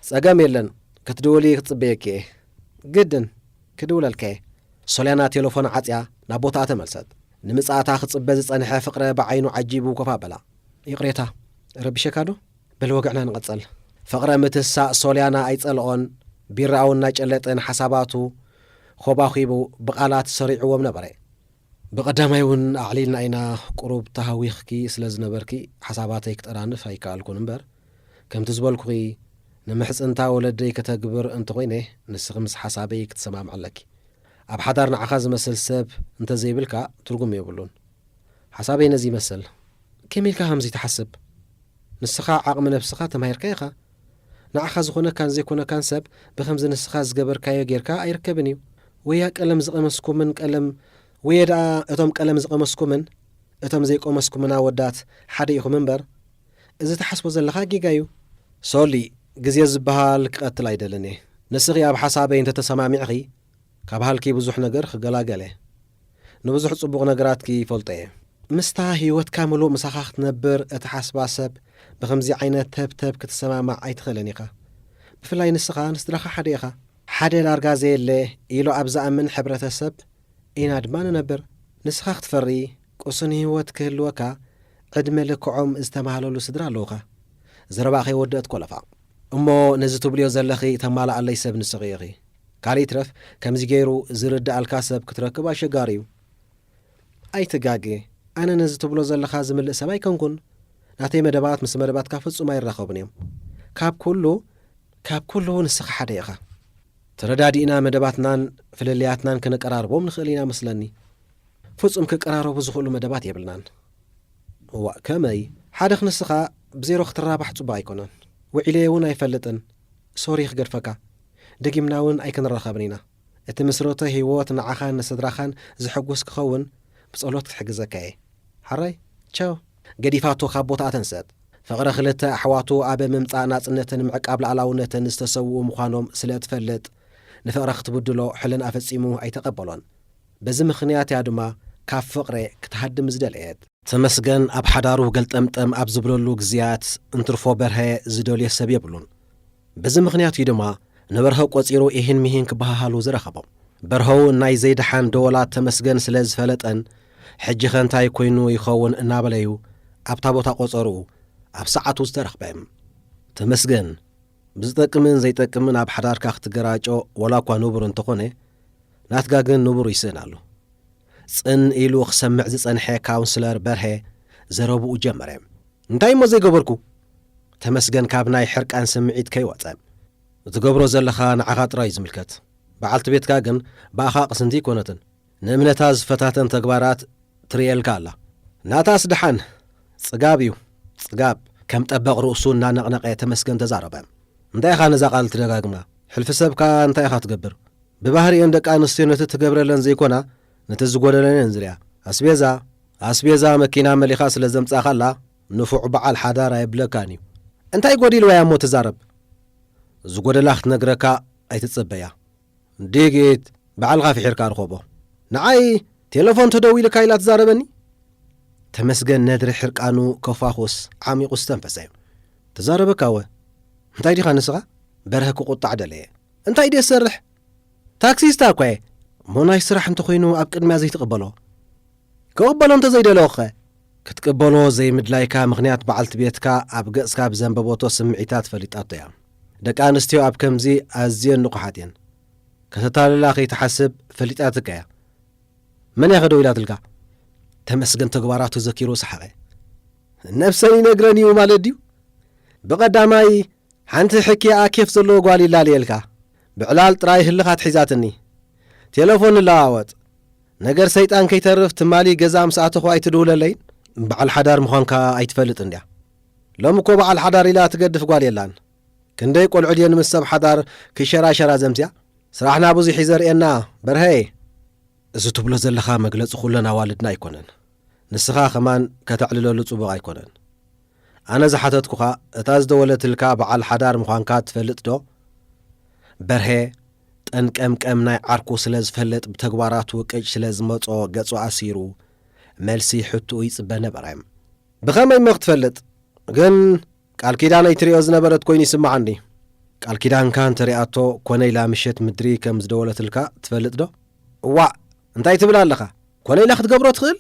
ጸገም የለን፣ ክትድውሊ ክጽበየኪ እየ። ግድን፣ ክድውለልካ እየ። ሶልያና ቴሌፎን ዓጽያ ናብ ቦታኣ ተመልሰት። ንምጽኣታ ክጽበ ዝጸንሐ ፍቕረ ብዓይኑ ዓጂቡ ኮፍ ኣበላ። ይቕሬታ፣ ረቢሸካ ዶ? በል ወግዕና ንቐጸል። ፍቕረ ምትሳእ ሶልያና ኣይጸልኦን። ቢራኡ እናጨለጠ ንሓሳባቱ ኮባኺቡ ብቓላት ሰሪዕዎም ነበረ። ብቐዳማይ እውን ኣዕሊልና ኢና፣ ቁሩብ ተሃዊኽኪ ስለ ዝነበርኪ ሓሳባተይ ክጠራንፍ ኣይከኣልኩን እምበር፣ ከምቲ ዝበልኩኺ ንምሕጽንታ ወለደይ ከተግብር እንተኾይነ ንስኺ ምስ ሓሳበይ ክትሰማምዒ ኣለኪ። ኣብ ሓዳር ንዓኻ ዝመስል ሰብ እንተዘይብልካ ትርጉም የብሉን። ሓሳበይ ነዚ ይመስል። ከመይ ኢልካ ከምዚ ትሓስብ? ንስኻ ዓቕሚ ነብስኻ ተማሂርካ ኢኻ። ንዓኻ ዝኾነካን ዘይኮነካን ሰብ ብኸምዚ ንስኻ ዝገበርካዮ ጌርካ ኣይርከብን እዩ። ወያ ቀለም ዝቐመስኩምን ቀለም፣ ወየ ደኣ እቶም ቀለም ዝቐመስኩምን እቶም ዘይቀመስኩምን ኣወዳት ሓደ ኢኹም እምበር፣ እዚ ትሓስቦ ዘለኻ ጌጋ እዩ። ሶሊ፣ ግዜ ዝበሃል ክቐትል ኣይደልን እየ። ንስኺ ኣብ ሓሳበይ እንተተሰማሚዕኺ፣ ካብ ሃልኪ ብዙሕ ነገር ክገላገለ። ንብዙሕ ጽቡቕ ነገራትኪ ይፈልጦ እየ። ምስታ ህይወትካ ምሉእ ምሳኻ ክትነብር እትሓስባ ሰብ ብኸምዚ ዓይነት ተብተብ ክትሰማማዕ ኣይትኽእልን ኢኻ። ብፍላይ ንስኻ ንስድራኻ ሓደ ኢኻ። ሓደ ዳርጋ ዘየለ ኢሉ ኣብ ዝኣምን ሕብረተሰብ ኢና ድማ ንነብር። ንስኻ ክትፈሪ፣ ቅሱን ህይወት ክህልወካ፣ ዕድመ ልክዖም ዝተማህለሉ ስድራ ኣለዉኻ። ዘረባ ከይወደአት ኮለፋ። እሞ ነዚ ትብልዮ ዘለኺ ተማልኣለይ ሰብ ንስኺ ኢኺ። ካልእ ይትረፍ፣ ከምዚ ገይሩ ዝርድኣልካ ሰብ ክትረክብ ኣሸጋሪ እዩ። ኣይትጋገ፣ ኣነ ነዚ ትብሎ ዘለኻ ዝምልእ ሰብ ኣይኮንኩን። ናተይ መደባት ምስ መደባትካ ፍጹም ኣይራኸቡን እዮም። ካብ ኩሉ፣ ካብ ኩሉ ንስኻ ሓደ ኢኻ። ተረዳዲእና መደባትናን ፍልልያትናን ከነቀራርቦም ንኽእል ኢና መስለኒ። ፍጹም ክቀራረቡ ዝኽእሉ መደባት የብልናን። እዋእ፣ ከመይ? ሓደ ክንስኻ ብዜሮ ክትራባሕ ጽቡቕ ኣይኮነን። ውዒለዮ እውን ኣይፈልጥን። ሶሪ ክገድፈካ። ደጊምና እውን ኣይክንራኸብን ኢና። እቲ ምስረቶ ህይወት ንዓኻን ንስድራኻን ዘሐጉስ ክኸውን ብጸሎት ክትሕግዘካ እየ። ሓራይ፣ ቻው። ገዲፋቶ ካብ ቦታኣ ተንሰት። ፍቕሪ ክልተ ኣሕዋቱ ኣብ ምምጻእ ናጽነትን ምዕቃብ ሉዓላውነትን ዝተሰውኡ ምዃኖም ስለ እትፈልጥ፣ ንፍቕራ ክትብድሎ ሕልንኣ ፈጺሙ ኣይተቐበሎን። በዚ ምኽንያት እያ ድማ ካብ ፍቕረ ክትሃድም ዝደለየት። ተመስገን ኣብ ሓዳሩ ገልጠምጠም ኣብ ዝብለሉ ግዜያት እንትርፎ በርሀ ዝደልዮ ሰብ የብሉን። በዚ ምኽንያት እዩ ድማ ንበርሀ ቆጺሩ ኢሂን ሚሂን ክበሃሃሉ ዝረኸቦም። በርሀው ናይ ዘይደሓን ደወላት ተመስገን ስለ ዝፈለጠን፣ "ሕጂኸ እንታይ ኮይኑ ይኸውን?" እናበለዩ ኣብታ ቦታ ቆጸርኡ ኣብ ሰዓቱ ዝተረኽበ። ተመስገን፣ ብዝጠቅምን ዘይጠቅምን ኣብ ሓዳርካ ክትገራጮ ወላ እኳ ንቡር እንተኾነ፣ ናትካ ግን ንቡር ይስእን ኣሎ። ጽን ኢሉ ክሰምዕ ዝጸንሐ ካውንስለር በርሀ ዘረብኡ ጀመረ። "እንታይ እሞ ዘይገበርኩ?" ተመስገን ካብ ናይ ሕርቃን ስምዒት ከይወጸ። "እትገብሮ ዘለኻ ንዓኻ ጥራይ እዩ ዝምልከት። በዓልቲ ቤትካ ግን ብኣኻ ቅስንቲ ኣይኮነትን። ንእምነታ ዝፈታተን ተግባራት ትርእየልካ ኣላ። ናታስ ደሓን ጽጋብ እዩ፣ ጽጋብ።" ከም ጠበቕ ርእሱ እናነቕነቐ ተመስገን ተዛረበ። "እንታይ ኢኻ ነዛ ቃል ትደጋግማ? ሕልፊ ሰብካ እንታይ ኢኻ ትገብር? ብባህሪኤን ደቂ ኣንስትዮ ነቲ ትገብረለን ዘይኮና፣ ነቲ ዝጎደለን እየን ዝሪኣ። ኣስቤዛ፣ ኣስቤዛ መኪና መሊኻ ስለ ዘምጻኻላ፣ ንፉዕ በዓል ሓዳር ኣየብለካን እዩ። እንታይ ጎዲልዋ እያ እሞ ትዛረብ? ዝጎደላ ክትነግረካ ኣይትጸበያ። ዲጊት፣ ባዕልኻ ፍሒርካ ርኸቦ። ንዓይ ቴሌፎን ተደዊልካ ኢላ ትዛረበኒ?" ተመስገን ነድሪ ሕርቃኑ ከፋኹስ ዓሚቑ ዝተንፈሰ። "ተዛረበካ እወ። እንታይ ዲኻ ንስኻ?" በርሀ ክቁጣዕ ደለየ። "እንታይ ድየ ዝሰርሕ? ታክሲስታ እኳ እየ። እሞ ናይ ስራሕ እንተኾይኑ ኣብ ቅድሚያ ዘይትቕበሎ? ክቕበሎ እንተዘይደለኹኸ? ክትቅበሎ ዘይምድላይካ ምኽንያት በዓልቲ ቤትካ ኣብ ገጽካ ብዘንበበቶ ስምዒታት ፈሊጣቶ እያ። ደቂ ኣንስትዮ ኣብ ከምዚ ኣዝየን ንቑሓት እየን። ከተታልላ ከይትሓስብ ፈሊጣትካ እያ። መን እያ ከደው ኢላትልካ? ተመስገን ተግባራቱ ዘኪሩ ሰሓቐ። ነብሰን ይነግረን እዩ ማለት ድዩ? ብቐዳማይ ሓንቲ ሕክያኣ ኬፍ ዘለዎ ጓል ይላልየልካ። ብዕላል ጥራይ ህልኻት ሒዛትኒ። ቴሌፎን ንለዋወጥ። ነገር ሰይጣን ከይተርፍ ትማሊ ገዛ ምስ ኣተኹ ኣይትድውለለይን? በዓል ሓዳር ምዃንካ ኣይትፈልጥን ድያ? ሎሚ እኮ በዓል ሓዳር ኢላ ትገድፍ ጓል የላን። ክንደይ ቆልዑ ድየን ምስ ሰብ ሓዳር ክሸራሸራ ዘምስያ? ስራሕና ብዙሕ እዩ ዘርእየና በርሀይ። እዚ ትብሎ ዘለኻ መግለጺ ኩለን ኣዋልድና ኣይኮነን። ንስኻ ከማን ከተዕልለሉ ጽቡቕ ኣይኮነን። ኣነ ዝሓተትኩኻ እታ ዝደወለትልካ በዓል ሓዳር ምዃንካ ትፈልጥ ዶ? በርሀ ጠንቀምቀም ናይ ዓርኩ ስለ ዝፈልጥ ብተግባራቱ ቅጭ ስለ ዝመጾ ገጹ ኣሲሩ መልሲ ሕትኡ ይጽበ ነበረ። ብኸመይ እሞ ክትፈልጥ? ግን ቃል ኪዳነይ ትሪኦ ዝነበረት ኮይኑ ይስምዓኒ። ቃል ኪዳንካ እንተሪኣቶ ኮነ ኢላ ምሸት ምድሪ ከም ዝደወለትልካ ትፈልጥ ዶ? እዋእ እንታይ ትብል ኣለኻ? ኮነ ኢላ ክትገብሮ ትኽእል?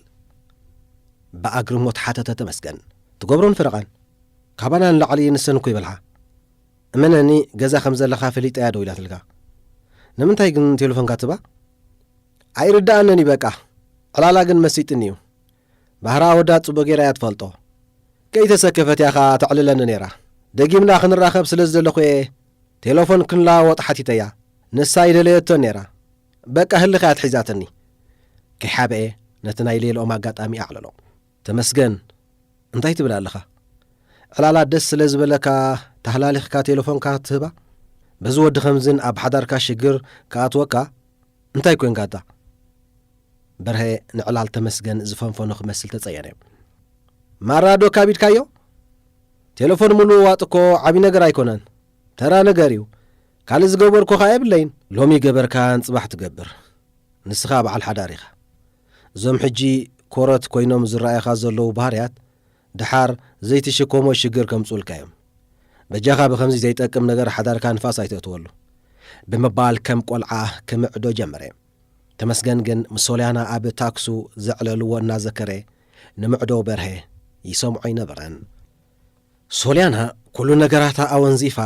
ብኣግርሞት ሓተተ ተመስገን። ትገብሮን ፈረቓን ካባና ንላዕሊ ንሰን እኮ ይበልሓ። እመነኒ ገዛ ከም ዘለኻ ፈሊጠያ ዶ ኢላትልካ? ንምንታይ ግን ቴሌፎንካ ትባ? ኣይርድኣንን እዩ በቃ። ዕላላ ግን መሲጥኒ እዩ። ባህራ ወዳ ጽቡቕ ጌራ እያ ትፈልጦ። ከይተሰከፈት እያ ኸኣ ተዕልለኒ ነይራ። ደጊምና ክንራኸብ ስለ ዝደለኹ እየ ቴሌፎን ክንለዋወጥ ሓቲተያ። ንሳ ኣይደለየቶን ነይራ። በቃ ህልኽ እያ ትሒዛትኒ። ከይሓብአ ነቲ ናይ ሌልኦም ኣጋጣሚ ኣዕለሎ። ተመስገን፣ እንታይ ትብል ኣለኻ? ዕላላ ደስ ስለ ዝበለካ ተሃላሊኽካ ቴሌፎንካ ትህባ? በዚ ወዲ ከምዝን ኣብ ሓዳርካ ሽግር ክኣትወካ እንታይ ኮይንካ ኣታ? በርሀ ንዕላል ተመስገን ዝፈንፈኖ ክመስል ተጸየነ። ማራ ዶ ካቢድካዮ? ቴሌፎን ምልውዋጥ እኮ ዓቢ ነገር ኣይኮነን። ተራ ነገር እዩ። ካልእ ዝገበርኩ ኸኣ የብለይን። ሎሚ ገበርካን ጽባሕ ትገብር። ንስኻ በዓል ሓዳር ኢኻ። እዞም ሕጂ ኮረት ኮይኖም ዝረኣዩኻ ዘለዉ ባህርያት ድሓር ዘይትሽከሞ ሽግር ከምጽኡልካ እዮም። በጃኻ ብኸምዚ ዘይጠቅም ነገር ሓዳርካ ንፋስ ኣይተእትወሉ። ብምባል ከም ቆልዓ ክምዕዶ ጀመረ። ተመስገን ግን ምስ ሶልያና ኣብ ታክሱ ዘዕለልዎ እናዘከረ ንምዕዶ በርሀ ይሰምዖ ኣይነበረን። ሶልያና ኩሉ ነገራታ ኣወንዚፋ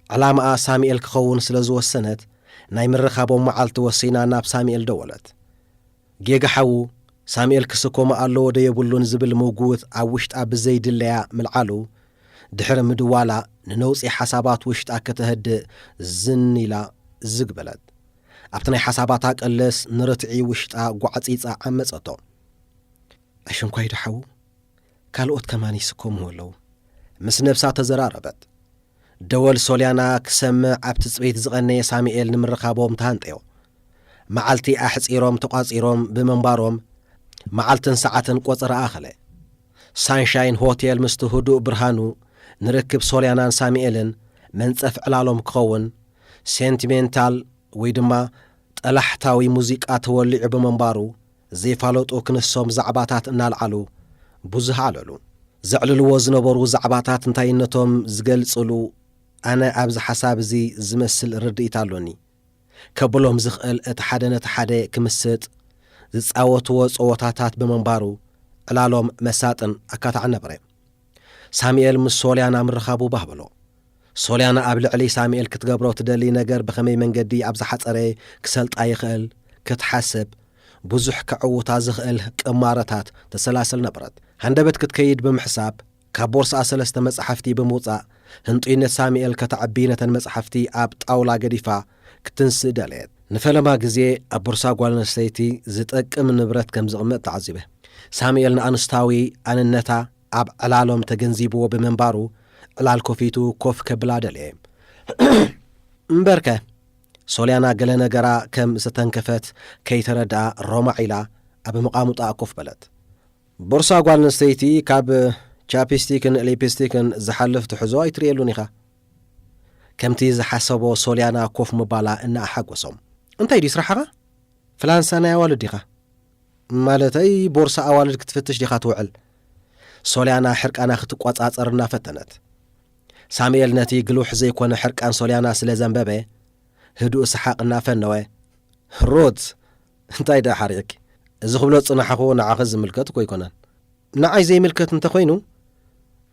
ዕላማኣ ሳሙኤል ክኸውን ስለ ዝወሰነት ናይ ምርኻቦም መዓልቲ ወሲና ናብ ሳሙኤል ደወለት። ጌጋ ሓዉ ሳሙኤል ክስከሞ ኣለዎ ዶ የብሉን ዝብል ምጉት ኣብ ውሽጣ ብዘይድለያ ምልዓሉ ድሕሪ ምድዋላ ንነውጺ ሓሳባት ውሽጣ ከተህድእ ዝን ኢላ ዝግ በለት። ኣብቲ ናይ ሓሳባታ ቀለስ ንርትዒ ውሽጣ ጓዕጺጻ ዓመጸቶ። ኣሽንኳይ ዶ ሓዉ ካልኦት ከማን ይስከምዎ ኣለዉ። ምስ ነብሳ ተዘራረበት። ደወል ሶልያና ክሰምዕ ኣብ ትጽቢት ዝቐነየ ሳሙኤል ንምርኻቦም ተሃንጠዮ። መዓልቲ ኣሕጺሮም ተቋጺሮም ብምንባሮም መዓልትን ሰዓትን ቆጸራ ኣኸለ። ሳንሻይን ሆቴል ምስቲ ህዱእ ብርሃኑ ንርክብ ሶልያናን ሳሙኤልን መንጸፍ ዕላሎም ክኸውን ሴንቲሜንታል ወይ ድማ ጠላሕታዊ ሙዚቃ ተወሊዑ ብምንባሩ ዘይፋለጡ ክንሶም ዛዕባታት እናልዓሉ ብዙህ ኣለሉ። ዘዕልልዎ ዝነበሩ ዛዕባታት እንታይነቶም ዝገልጽሉ ኣነ ኣብዚ ሓሳብ እዚ ዝመስል ርድኢት ኣሎኒ። ከብሎም ዝኽእል እቲ ሓደ ነቲ ሓደ ክምስጥ ዝጻወትዎ ጸወታታት ብምንባሩ ዕላሎም መሳጥን ኣካታዕን ነበረ። ሳሙኤል ምስ ሶልያና ምርኻቡ ባህ በሎ። ሶልያና ኣብ ልዕሊ ሳሙኤል ክትገብሮ ትደሊ ነገር ብኸመይ መንገዲ ኣብ ዝሓጸረ ክሰልጣ ይኽእል ክትሓስብ ብዙሕ ከዕውታ ዝኽእል ቅማረታት ተሰላስል ነበረት። ሃንደበት ክትከይድ ብምሕሳብ ካብ ቦርስኣ ሰለስተ መጻሕፍቲ ብምውጻእ ህንጡይነት ሳሙኤል ከተዕቢ ነተን መጻሕፍቲ ኣብ ጣውላ ገዲፋ ክትንስእ ደለየት። ንፈለማ ግዜ ኣብ ቦርሳ ጓል ኣንስተይቲ ዝጠቅም ንብረት ከም ዝቕመጥ ተዓዚበ። ሳሙኤል ንኣንስታዊ ኣንነታ ኣብ ዕላሎም ተገንዚብዎ ብምንባሩ ዕላል ኮፊቱ ኮፍ ከብላ ደለየ። እምበርከ ሶልያና ገለ ነገራ ከም ዝተንከፈት ከይተረድኣ ሮማዕ ኢላ ኣብ መቓሙጣ ኮፍ በለት። ቦርሳ ጓል ኣንስተይቲ ካብ ቻፕስቲክን ሊፕስቲክን ዝሓልፍ ትሕዞ ኣይትርእየሉን ኢኻ። ከምቲ ዝሓሰቦ ሶልያና ኮፍ ምባላ እናኣሓጎሶም። እንታይ ድዩ ስራሕኻ? ፍላንሳ ናይ ኣዋልድ ዲኻ? ማለተይ ቦርሳ ኣዋልድ ክትፍትሽ ዲኻ ትውዕል? ሶልያና ሕርቃና ክትቆጻጸር እናፈተነት። ሳሙኤል ነቲ ግሉሕ ዘይኮነ ሕርቃን ሶልያና ስለ ዘንበበ ህዱእ ሰሓቕ እናፈነወ፣ ሩት፣ እንታይ ደኣ ሓሪቕኪ? እዚ ክብሎ ዝጽናሕኹ ንዓኺ ዝምልከት እኮ ኣይኮነን። ንዓይ ዘይምልከት እንተኾይኑ፣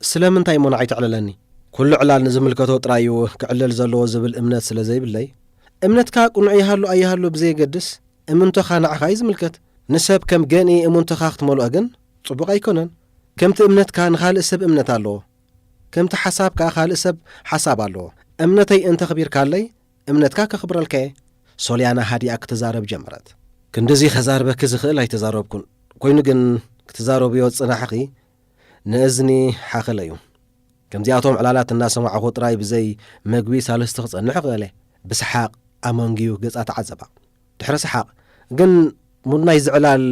ስለምንታይ እሞ ንዓይ ትዕለለኒ? ኩሉ ዕላል ንዝምልከቶ ጥራይ እዩ ክዕለል ዘለዎ ዝብል እምነት ስለ ዘይብለይ፣ እምነትካ ቅኑዕ ይሃሉ ኣይሃሉ ብዘየገድስ፣ እምንቶኻ ንዓኻ እዩ ዝምልከት። ንሰብ ከም ገንኢ እምንቶኻ ክትመልኦ ግን ጽቡቕ ኣይኮነን። ከምቲ እምነትካ ንኻልእ ሰብ እምነት ኣለዎ። ከምቲ ሓሳብካ ካልእ ሰብ ሓሳብ ኣለዎ። እምነተይ እንተኽቢርካለይ፣ እምነትካ ከኽብረልካ እየ። ሶልያና ሃዲኣ ክትዛረብ ጀመረት። ክንድዚ ከዛርበኪ ዝኽእል ኣይተዛረብኩን። ኮይኑ ግን ክትዛረብዮ ዝጽናሕኺ ንእዝኒ ሓኸለ እዩ። ከምዚኣቶም ዕላላት እናሰማዕኹ ጥራይ ብዘይ መግቢ ሳልስቲ ክጸንሕ ክእለ። ብሰሓቕ ኣመንግዩ ገጻ ተዓዘባ። ድሕሪ ሰሓቕ፣ ግን ሙድ ናይዚ ዕላል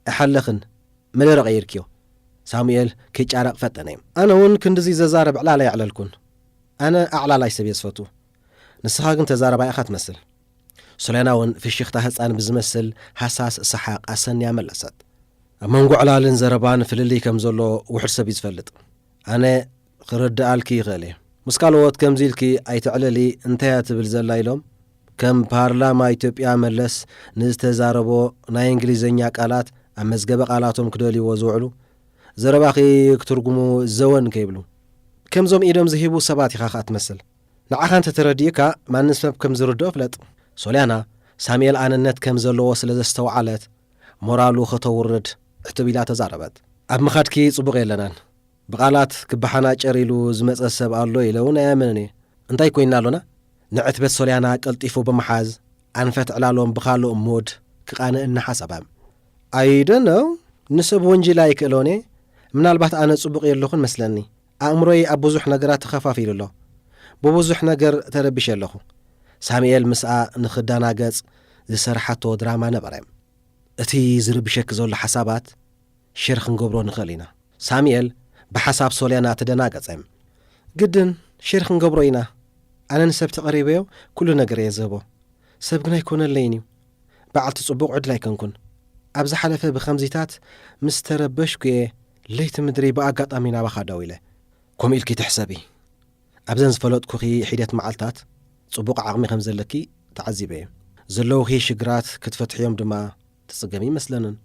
ኣይሓለኽን፣ መደረ ቀይርክዮ። ሳሙኤል ክጫረቕ ፈጠነ። ኣነ እውን ክንድዚ ዘዛረብ ዕላል ኣየዕለልኩን። ኣነ ኣዕላላይ ሰብ እየ ዝፈቱ። ንስኻ ግን ተዛረባይ ኢኻ ትመስል። ሶልያና እውን ፍሽኽታ ህጻን ብዝመስል ሃሳስ ሰሓቕ ኣሰንያ መለሰት። ኣብ መንጎ ዕላልን ዘረባን ፍልልይ ከም ዘሎ ውሑድ ሰብ እዩ ዝፈልጥ። ኣነ ክርድኣልኪ ይኽእል እየ። ምስ ካልኦት ከምዚ ኢልኪ ኣይትዕለሊ፣ እንታይ እያ ትብል ዘላ ኢሎም ከም ፓርላማ ኢትዮጵያ መለስ ንዝተዛረቦ ናይ እንግሊዝኛ ቃላት ኣብ መዝገበ ቃላቶም ክደልይዎ ዝውዕሉ፣ ዘረባኺ ክትርጉሙ ዘወን ከይብሉ። ከምዞም ኢዶም ዝሂቡ ሰባት ኢኻ ኸኣ ትመስል። ንዓኻ እንተተረዲኡካ ማንም ሰብ ከም ዝርድኦ ፍለጥ። ሶልያና፣ ሳሙኤል ኣነነት ከም ዘለዎ ስለ ዘስተውዓለት፣ ሞራሉ ከተውርድ ዕትብ ኢላ ተዛረበት። ኣብ ምኻድኪ ጽቡቕ የለናን። ብቓላት ክበሓናጨር ኢሉ ዝመጸ ሰብ ኣሎ ኢለ እውን ኣይኣምንን እየ። እንታይ ኮይንና ኣሎና? ንዕትበት ሶልያና ቀልጢፉ ብምሓዝ፣ ኣንፈት ዕላሎም ብኻልእ ሙድ ክቓንእ እናሓሰበ። ኣይ ዶንት ኖው፣ ንሰብ ወንጂላ ኣይክእሎን እየ። ምናልባት ኣነ ጽቡቕ የለኹን መስለኒ። ኣእምሮይ ኣብ ብዙሕ ነገራት ተኸፋፊሉ ኣሎ። ብብዙሕ ነገር ተረቢሸ ኣለኹ። ሳሙኤል ምስኣ ንኽደናገጽ ዝሰርሓቶ ድራማ ነበረ። እቲ ዝርብሸኪ ዘሎ ሓሳባት ሼር ክንገብሮ ንኽእል ኢና። ሳሙኤል ብሓሳብ ሶልያና ተደናገጸ። ግድን ሼር ክንገብሮ ኢና። ኣነ ንሰብ ተቐሪበዮ ኩሉ ነገር እየ ዝህቦ። ሰብ ግን ኣይኮነለይን እዩ። በዓልቲ ጽቡቕ ዕድል ኣይኮንኩን። ኣብ ዝሓለፈ ብኸምዚታት ምስ ተረበሽኩ እየ ለይቲ ምድሪ ብኣጋጣሚ ናባኻ ደው ኢለ። ከምኡ ኢልኪ ትሕሰቢ። ኣብዘን ዝፈለጥኩኺ ሒደት መዓልታት ጽቡቕ ዓቕሚ ከም ዘለኪ ተዓዚበ እየ። ዘለዉኺ ሽግራት ክትፈትሕዮም ድማ ትጽገሚ ይመስለንን።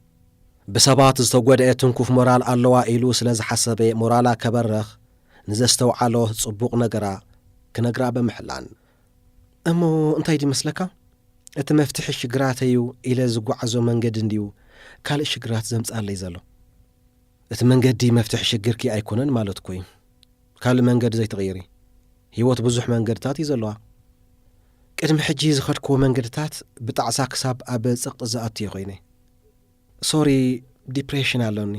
ብሰባት ዝተጎድአ ትንኩፍ ሞራል ኣለዋ ኢሉ ስለ ዝሓሰበ ሞራላ ከበርኽ ንዘስተውዓሎ ጽቡቕ ነገራ ክነግራ ብምሕላን። እሞ እንታይ ድዩ መስለካ? እቲ መፍትሒ ሽግራተይ እዩ ኢለ ዝጓዓዞ መንገዲ እንድዩ ካልእ ሽግራት ዘምጽኣለይ ዘሎ። እቲ መንገዲ መፍትሒ ሽግርኪ ኣይኮነን ማለት እኮ እዩ። ካልእ መንገዲ ዘይትቕይሪ። ህይወት ብዙሕ መንገድታት እዩ ዘለዋ። ቅድሚ ሕጂ ዝኸድክዎ መንገድታት ብጣዕሳ ክሳብ ኣብ ጸቕጢ ዝኣቱ እየ ኮይነ። ሶሪ፣ ዲፕሬሽን ኣሎኒ።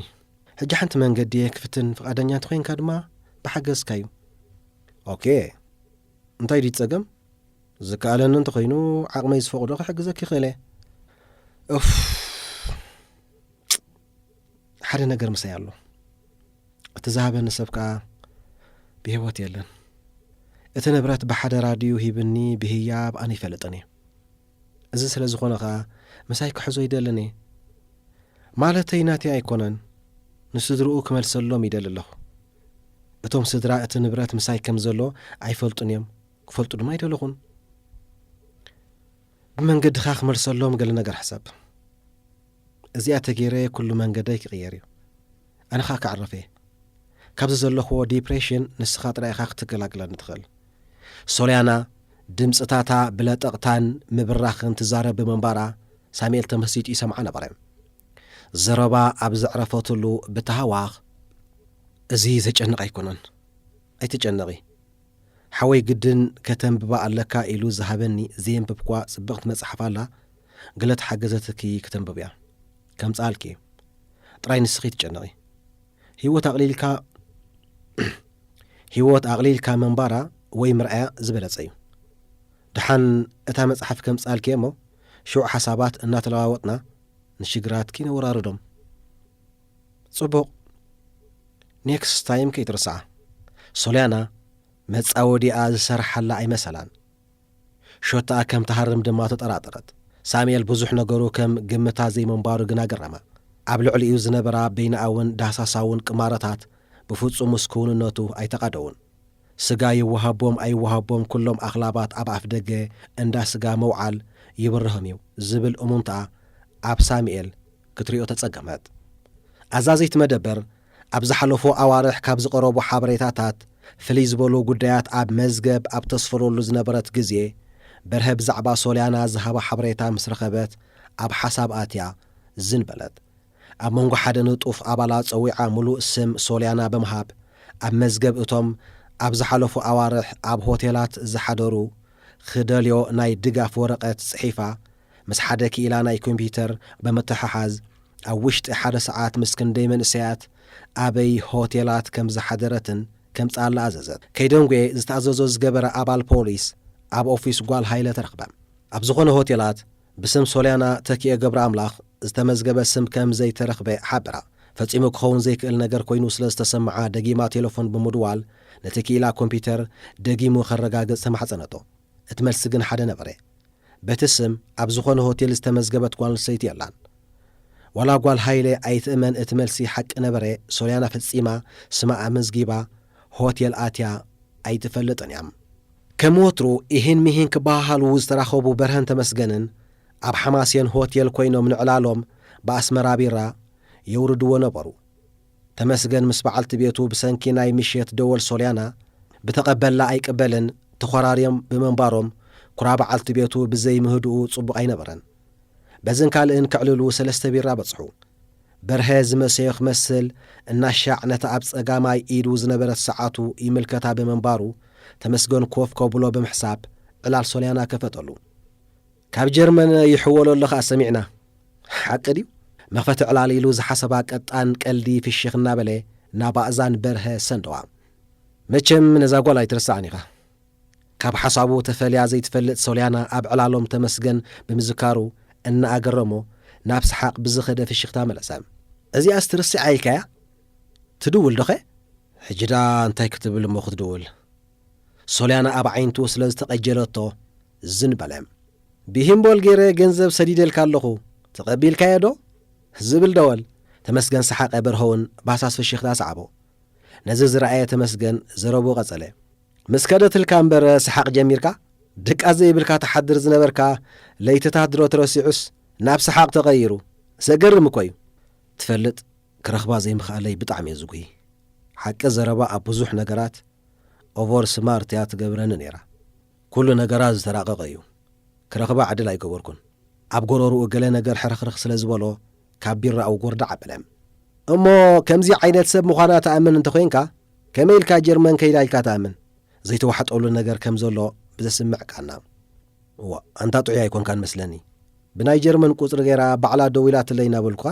ሕጂ ሓንቲ መንገዲ እየ ክፍትን፣ ፍቓደኛ እንተኾይንካ ድማ ብሓገዝካ እዩ። ኦኬ፣ እንታይ ድዩ ጸገም? ዝከኣለኒ እንተኾይኑ ዓቕመይ ዝፈቕዶ ክሕግዘኪ ይኽእል እየ። ኡፍ፣ ሓደ ነገር ምሳይ ኣሎ። እቲ ዝሃበኒ ሰብ ከኣ ብህይወት የለን። እቲ ንብረት ብሓደራ ድዩ ሂብኒ ብህያብ ኣነ ይፈልጥን እየ። እዚ ስለ ዝኾነ ከኣ ምሳይ ክሕዞ ይደልን እየ። ማለተይ ናተይ ኣይኮነን፣ ንስድርኡ ክመልሰሎም ይደሊ ኣለኹ። እቶም ስድራ እቲ ንብረት ምሳይ ከም ዘሎ ኣይፈልጡን እዮም፣ ክፈልጡ ድማ ኣይደለኹን። ብመንገድኻ ክመልሰሎም ገለ ነገር ሕሰብ። እዚኣ ተገይረ ኩሉ መንገደይ ክቕየር እዩ። ኣነ ኸኣ ክዕረፍ እየ። ካብዚ ዘለኽዎ ዲፕሬሽን ንስኻ ጥራይ ኢኻ ክትገላግለኒ ትኽእል። ሶልያና ድምጽታታ ብለጠቕታን ምብራኽን ትዛረብ ብምንባራ ሳሙኤል ተመሲጡ ይሰምዓ ነበረ። ዘረባ ኣብ ዘዕረፈትሉ ብተሃዋኽ፣ "እዚ ዘጨንቕ ኣይኮነን። ኣይትጨነቒ። ሓወይ ግድን ከተንብባ ኣለካ" ኢሉ ዝሃበኒ ዘየንበብክዋ ጽብቕቲ መጽሓፍ ኣላ። ገለ ተሓገዘትኪ ከተንብብያ። ከምጽኣልኪ። ጥራይ ንስኺ ትጨነቒ። ህይወት ኣቕሊልካ፣ ህይወት ኣቕሊልካ ምንባራ ወይ ምርኣያ ዝበለጸ እዩ። ደሓን እታ መጽሓፍ ከምጽኣልኪ እሞ፣ ሽዑ ሓሳባት እናተለዋወጥና ንሽግራትኪ ነወራርዶም። ጽቡቕ። ኔክስት ታይም ከይትርስዓ። ሶልያና መጻወዲኣ ዝሰርሓላ ኣይመሰላን። ሾታኣ ከም ትሃርም ድማ ተጠራጠረት። ሳሙኤል ብዙሕ ነገሩ ከም ግምታ ዘይምንባሩ ግና ገረማ። ኣብ ልዕሊኡ ዝነበራ በይናኣውን ዳህሳሳውን ቅማረታት ብፍጹም ምስ ክውንነቱ ኣይተቓደዉን። ስጋ ይወሃቦም ኣይወሃቦም ኩሎም ኣኽላባት ኣብ ኣፍ ደገ እንዳ ስጋ ምውዓል ይብርሆም እዩ ዝብል እሙንታ ኣብ ሳሙኤል ክትሪኦ ተጸገመት። ኣዛዚት መደበር ኣብ ዝሓለፉ ኣዋርሕ ካብ ዝቐረቡ ሓበሬታታት ፍልይ ዝበሉ ጉዳያት ኣብ መዝገብ ኣብ ተስፍረሉ ዝነበረት ግዜ፣ በርሀ ብዛዕባ ሶልያና ዝሃባ ሓበሬታ ምስ ረኸበት ኣብ ሓሳብ ኣትያ ዝን በለት። ኣብ መንጎ ሓደ ንጡፍ ኣባላ ጸዊዓ ምሉእ ስም ሶልያና ብምሃብ ኣብ መዝገብ እቶም ኣብ ዝሓለፉ ኣዋርሕ ኣብ ሆቴላት ዝሓደሩ ክደልዮ ናይ ድጋፍ ወረቐት ጽሒፋ ምስ ሓደ ክኢላ ናይ ኮምፒውተር ብምትሕሓዝ ኣብ ውሽጢ ሓደ ሰዓት ምስ ክንደይ መንእሰያት ኣበይ ሆቴላት ከም ዝሓደረትን ከምጽኣላ ኣዘዘት። ከይደንጉየ ዝተኣዘዞ ዝገበረ ኣባል ፖሊስ ኣብ ኦፊስ ጓል ሃይለ ተረኽበ። ኣብ ዝኾነ ሆቴላት ብስም ሶልያና ተኪኤ ገብረኣምላኽ ዝተመዝገበ ስም ከም ዘይተረኽበ ሓበራ። ፈጺሙ ክኸውን ዘይክእል ነገር ኮይኑ ስለ ዝተሰምዓ ደጊማ ቴሌፎን ብምድዋል ነቲ ክኢላ ኮምፒውተር ደጊሙ ከረጋግጽ ተማሕጸነቶ። እቲ መልሲ ግን ሓደ ነበረ። በቲ ስም ኣብ ዝኾነ ሆቴል ዝተመዝገበት ጓል ኣንስተይቲ የላን። ዋላ ጓል ሃይለ ኣይትእመን እቲ መልሲ ሓቂ ነበረ፣ ሶልያና ፈጺማ ስማ ኣመዝጊባ ሆቴል ኣትያ ኣይትፈልጥን እያ። ከም ወትሩ ኢሂን ሚሂን ክበሃሃሉ ዝተራኸቡ በርሀን ተመስገንን ኣብ ሓማሴን ሆቴል ኮይኖም ንዕላሎም ብኣስመራ ቢራ የውርድዎ ነበሩ። ተመስገን ምስ በዓልቲ ቤቱ ብሰንኪ ናይ ምሸት ደወል ሶልያና ብተቐበላ ኣይቅበልን ተኾራርዮም ብምንባሮም ኩራ በዓልቲ ቤቱ ብዘይምህድኡ ጽቡቕ ኣይነበረን። በዝን ካልእን ከዕልሉ ሰለስተ ቢራ በጽሑ። በርሀ ዝመሰዮ ክመስል እናሻዕ ነታ ኣብ ጸጋማይ ኢዱ ዝነበረት ሰዓቱ ይምልከታ ብምንባሩ ተመስገን ኮፍ ከብሎ ብምሕሳብ ዕላል ሶልያና ከፈተሉ። ካብ ጀርመን ይሕወሎ ኣሎ ኸኣ ሰሚዕና። ሓቂ ድዩ? መኽፈቲ ዕላል ኢሉ ዝሓሰባ ቀጣን ቀልዲ ፍሽኽ እናበለ ናብ ኣእዛን በርሀ ሰንደዋ። መቸም ነዛ ጓል ኣይትረስዓን ኢኻ። ካብ ሓሳቡ ተፈልያ ዘይትፈልጥ ሶልያና ኣብ ዕላሎም ተመስገን ብምዝካሩ እናኣገረሞ ናብ ሰሓቕ ብዝኸደ ፍሽኽታ መለሰ። እዚኣስ ትርስዓ ኢልካያ? ትድውል ዶኸ? ሕጂ ደኣ እንታይ ክትብል እሞ ክትድውል? ሶልያና ኣብ ዓይንቱ ስለ ዝተቐጀለቶ ዝን በለ። ብሂምቦል ገይረ ገንዘብ ሰዲደልካ ኣለኹ፣ ተቐቢልካዮ ዶ? ዝብል ደወል። ተመስገን ሰሓቐ፣ በርሀውን ብሃሳስ ፍሽኽታ ሰዓቦ። ነዚ ዝረኣየ ተመስገን ዘረብኡ ቀጸለ። ምስ ከደትልካ እምበር ሰሓቕ ጀሚርካ? ድቃስ ዘይብልካ ትሓድር ዝነበርካ ለይትታት ድሮ ተረሲዑስ ናብ ሰሓቕ ተቐይሩ? ዘገርም እኮ እዩ። ትፈልጥ፣ ክረኽባ ዘይምኽኣለይ ብጣዕሚ እየ ዝጉሂ። ሓቂ ዘረባ ኣብ ብዙሕ ነገራት ኦቨር ስማርት እያ ትገብረኒ ነይራ። ኩሉ ነገራ ዝተራቐቐ እዩ። ክረኽባ ዕድል ኣይገበርኩን። ኣብ ጎረርኡ ገለ ነገር ሕርኽርኽ ስለ ዝበሎ ካብ ቢራኡ ጎርዳዕ ኣበለ። እሞ ከምዚ ዓይነት ሰብ ምዃና ትኣምን እንተኾይንካ ከመይ ኢልካ ጀርመን ከይዳ ኢልካ ትኣምን? ዘይተዋሕጠሉ ነገር ከም ዘሎ ብዘስምዕ ቃና። እዋ፣ ኣንታ ጥዑይ ኣይኮንካን መስለኒ። ብናይ ጀርመን ቁጽሪ ገይራ ባዕላ ደዊላትለይ እናበልኩኻ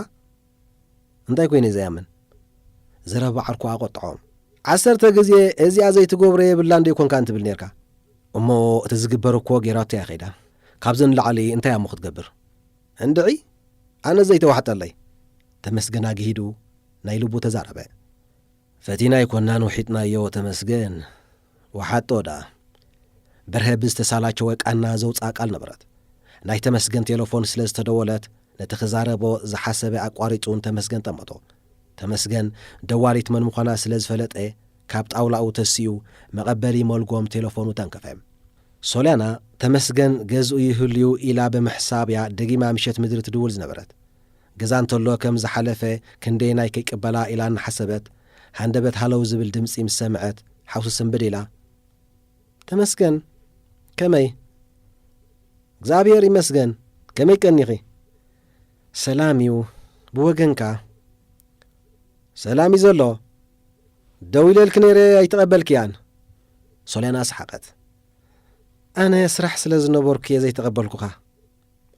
እንታይ ኮይነ ዘይኣምን? ዘረባ ዓርኩ ኣቖጥዖ። ዓሰርተ ግዜ እዚኣ ዘይትገብሮ የብላን ዶ ይኮንካን ትብል ኔርካ? እሞ እቲ ዝግበር እኮ ጌራቶ እያ ከይዳ። ካብዚ ንላዕሊ እንታይ እሞ ክትገብር? እንድዒ ኣነ ዘይተዋሕጠለይ። ተመስገን ኣግሂዱ ናይ ልቡ ተዛረበ። ፈቲና ኣይኮናን ውሒጥናዮ ተመስገን። ወሓጦ ደኣ። በርሀ ብዝተሳላቸወ ቃና ዘውፅኣ ቃል ነበረት። ናይ ተመስገን ቴሌፎን ስለ ዝተደወለት ነቲ ክዛረቦ ዝሓሰበ ኣቋሪፁ ንተመስገን ጠመቶ። ተመስገን ደዋሊት መን ምዃና ስለ ዝፈለጠ ካብ ጣውላኡ ተሲኡ መቐበሊ መልጎም ቴሌፎኑ ተንከፈ። ሶልያና ተመስገን ገዝኡ ይህልዩ ኢላ ብምሕሳብ እያ ደጊማ ምሸት ምድሪ ትድውል ዝነበረት። ገዛ እንተሎ ከም ዝሓለፈ ክንደየናይ ከይቅበላ ኢላ እናሓሰበት ሃንደበት ሃለው ዝብል ድምፂ ምስ ሰምዐት ሓውሲ ስንብድ ኢላ፣ ተመስገን፣ ከመይ? እግዚኣብሔር ይመስገን። ከመይ ቀኒኺ? ሰላም እዩ። ብወገንካ? ሰላም እዩ ዘሎ። ደዊለልኪ ነይረ ኣይተቐበልክያን። ሶልያና ሰሓቐት። ኣነ ስራሕ ስለ ዝነበርኩ እየ ዘይተቐበልኩኻ።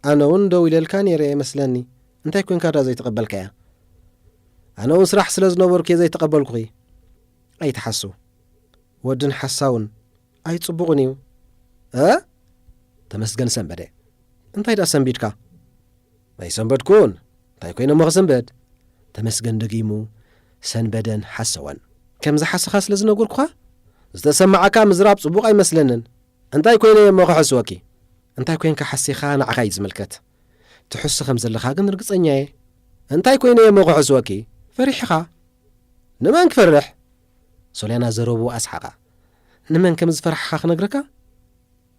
ኣነ እውን ደዊለልካ ነይረ መስለኒ። እንታይ ኮንካ ዳ ዘይተቐበልካያ? ኣነ እውን ስራሕ ስለ ዝነበርኩ እየ ዘይተቐበልኩኺ። ኣይትሓሱ። ወድን ሓሳውን ኣይጽቡቕን እዩ። እ? ተመስገን ሰንበደ። እንታይ ደኣ ሰንቢድካ? ኣይሰንበድኩን። እንታይ ኮይነ እሞ ክስንበድ? ተመስገን ደጊሙ ሰንበደን ሓሰወን። ከም ዝሓስኻ ስለ ዝነገርኩኻ? ዝተሰማዓካ ምዝራብ ጽቡቕ ኣይመስለንን። እንታይ ኮይነ እየ እሞ ክሕስወኪ? እንታይ ኮይንካ ሓሲኻ ንዓኻ እዩ ዝምልከት። ትሕሱ ከም ዘለኻ ግን ርግጸኛ እየ። እንታይ ኮይነ እየ እሞ ክሕስወኪ? ፈሪሕኻ? ንመን ክፈርሕ? ሶልያና ዘረብኡ ኣስሓቓ። ንመን ከም ዝፈራሕኻ ክነግረካ?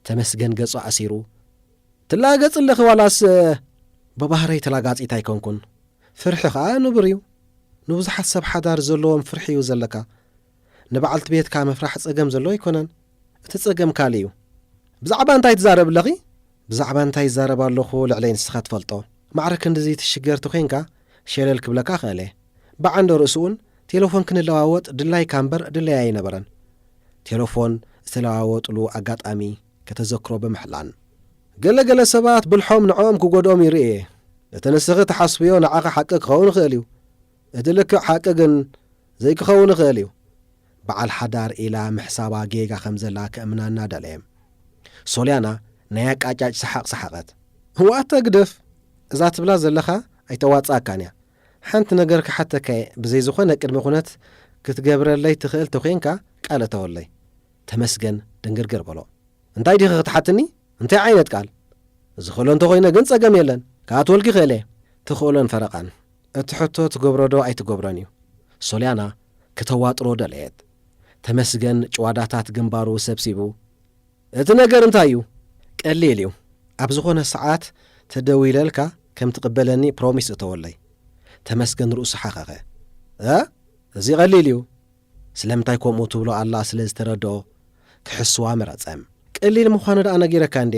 ተመስገን ገጹ ኣሲሩ። ትላገጽ ኣለኺ ዋላስ? ብባህረይ ተላጋጺት ኣይኮንኩን። ፍርሒ ኸኣ ንቡር እዩ። ንብዙሓት ሰብ ሓዳር ዘለዎም ፍርሒ እዩ ዘለካ። ንበዓልቲ ቤትካ ምፍራሕ ጸገም ዘሎ ኣይኮነን። እቲ ጸገም ካልእ እዩ። ብዛዕባ እንታይ ትዛረብ ኣለኺ? ብዛዕባ እንታይ ይዛረብ ኣለኹ ልዕለይ ንስኻ ትፈልጦ። ማዕረ ክንድዚ ትሽገር ተኾይንካ ሸለል ክብለካ ክእል እየ። ብዓንዶ ርእሱ እውን ቴሌፎን ክንለዋወጥ ድላይካ እምበር ድለይ ኣይነበረን። ቴሌፎን ዝተለዋወጥሉ ኣጋጣሚ ከተዘክሮ ብምሕላን። ገለ ገለ ሰባት ብልሖም ንዕኦም ክጎድኦም ይርኢ እየ። እቲ ንስኺ ትሓስብዮ ንዓኺ ሓቂ ክኸውን ይኽእል እዩ። እቲ ልክዕ ሓቂ ግን ዘይክኸውን ይኽእል እዩ። በዓል ሓዳር ኢላ ምሕሳባ ጌጋ ከም ዘላ ከእምናና ደለየ። ሶልያና ናይ ኣቃጫጭ ሰሓቕ ሰሓቐት። ዋተ ግደፍ፣ እዛ ትብላ ዘለኻ ኣይተዋጽኣካን እያ። ሓንቲ ነገር ክሓተካ እየ፣ ብዘይ ዝኾነ ቅድመ ኩነት ክትገብረለይ ትኽእል ተኾይንካ ቃል እተወለይ። ተመስገን ድንግርግር በሎ። እንታይ ዲኺ ክትሓትኒ? እንታይ ዓይነት ቃል? ዝኽእሎ እንተኾይነ ግን ጸገም የለን፣ ክኣትወልኪ ይኽእል እየ። ትኽእሎን ፈረቓን። እቲ ሕቶ ትገብሮ ዶ ኣይትገብሮን እዩ። ሶልያና ከተዋጥሮ ደለየት። ተመስገን ጭዋዳታት ግንባሩ ሰብሲቡ፣ እቲ ነገር እንታይ እዩ? ቀሊል እዩ። ኣብ ዝኾነ ሰዓት ተደዊለልካ ከም ትቕበለኒ ፕሮሚስ እተወለይ። ተመስገን ርእሱ ሓኸኸ። እ? እዚ ቀሊል እዩ። ስለምንታይ ከምኡ ትብሎ ኣላ ስለ ዝተረድኦ ክሕስዋ መረጸ። ቀሊል ምዃኑ ደኣ ነጊረካ እንዴ?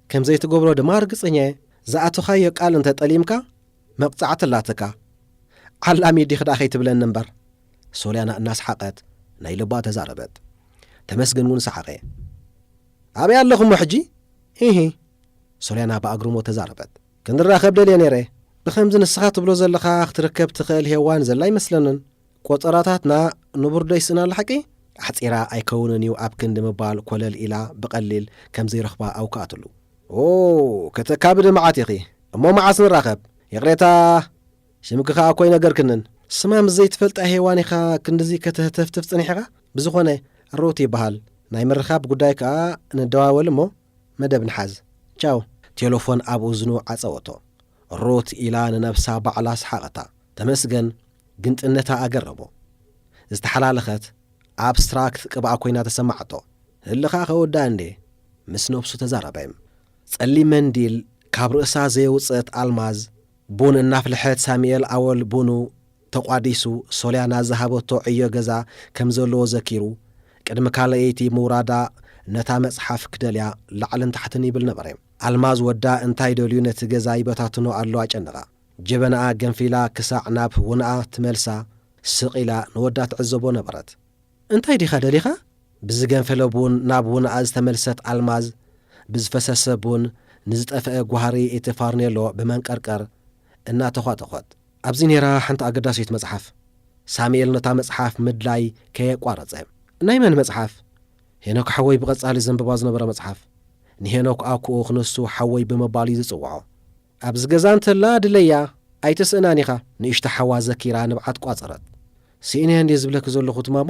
ከም ዘይትገብሮ ድማ ርግጸኛ እየ። ዝኣተኻዮ ቃል እንተ ጠሊምካ መቕጻዕቲ ኣላትካ። ዓላሚ ዲኺ ደኣ ከይትብለኒ እምበር። ሶልያና እናሰሓቐት ናይ ልባ ተዛረበት። ተመስገን እውን ሰሓቐ። ኣበይ ኣለኹሞ ሕጂ? ሂሂ። ሶልያና ብኣግርሞ ተዛረበት። ክንራኸብ ደልየ ነይረ። ብኸምዚ ንስኻ ትብሎ ዘለኻ ክትርከብ ትኽእል ሄዋን ዘላ ኣይመስለንን። ቆጸራታትና ንቡር ዶ ይስእና ኣሎ ሓቂ? ኣሕጺራ ኣይከውንን እዩ ኣብ ክንዲ ምባል ኮለል ኢላ ብቐሊል ከም ዘይረኽባ ኣውክኣትሉ። ኦ፣ ከተካብዲ መዓት ኢኺ። እሞ መዓስ ንራኸብ? ይቕሬታ፣ ሽምኪ ኸኣ እኮ ኣይነገርክንን። ስማ ምስ ዘይትፈልጣ ሄዋን ኢኻ ክንድዚ ከተህተፍትፍ ጸኒሕኻ? ብዝኾነ፣ ሩት ይበሃል። ናይ ምርኻብ ጉዳይ ከኣ ንደዋወል እሞ መደብ ንሓዝ። ቻው። ቴሌፎን ኣብ እዝኑ ዓጸወቶ። ሩት ኢላ ንነብሳ ባዕላ ሰሓቐታ። ተመስገን ግንጥነታ ኣገረሞ። ዝተሓላለኸት ኣብስትራክት ቅብኣ ኮይና ተሰማዓቶ። ህልኻ ከወድኣ እንዴ? ምስ ነብሱ ተዛረበ። ጸሊም መንዲል ካብ ርእሳ ዘየውጽአት ኣልማዝ ቡን እናፍልሐት ሳሙኤል ኣወል ቡኑ ተቋዲሱ ሶልያና ዝሃበቶ ዕዮ ገዛ ከም ዘለዎ ዘኪሩ፣ ቅድሚ ካልኣይቲ ምውራዳ ነታ መጽሓፍ ክደልያ ላዕልን ታሕትን ይብል ነበረ። ኣልማዝ ወዳ እንታይ ደልዩ ነቲ ገዛ ይበታትኖ ኣሎ ኣጨነቓ። ጀበናኣ ገንፊላ ክሳዕ ናብ ውንኣ ትመልሳ ስቕ ኢላ ንወዳ ትዕዘቦ ነበረት። እንታይ ዲኻ ደሊኻ? ብዝገንፈለ ቡን ናብ ውንኣ ዝተመልሰት ኣልማዝ፣ ብዝፈሰሰ ቡን ንዝጠፍአ ጓህሪ እቲ ፋርኔሎ ብመንቀርቀር እናተዃተኾት። ኣብዚ ነይራ ሓንቲ ኣገዳሲት መጽሓፍ። ሳሙኤል ነታ መጽሓፍ ምድላይ ከየቋረጸ። ናይ መን መጽሓፍ? ሄኖክ ሓወይ ብቐጻሊ ዘንብባ ዝነበረ መጽሓፍ። ንሄኖክ ኣኩኡ ክንሱ ሓወይ ብምባል እዩ ዝጽውዖ። ኣብዚ ገዛ እንተላ ድለያ፣ ኣይትስእናን ኢኻ። ንእሽቶ ሓዋ ዘኪራ ንብዓት ቋጸረት። ስኢነ እንድየ ዝብለኪ ዘለኹ ትማማ።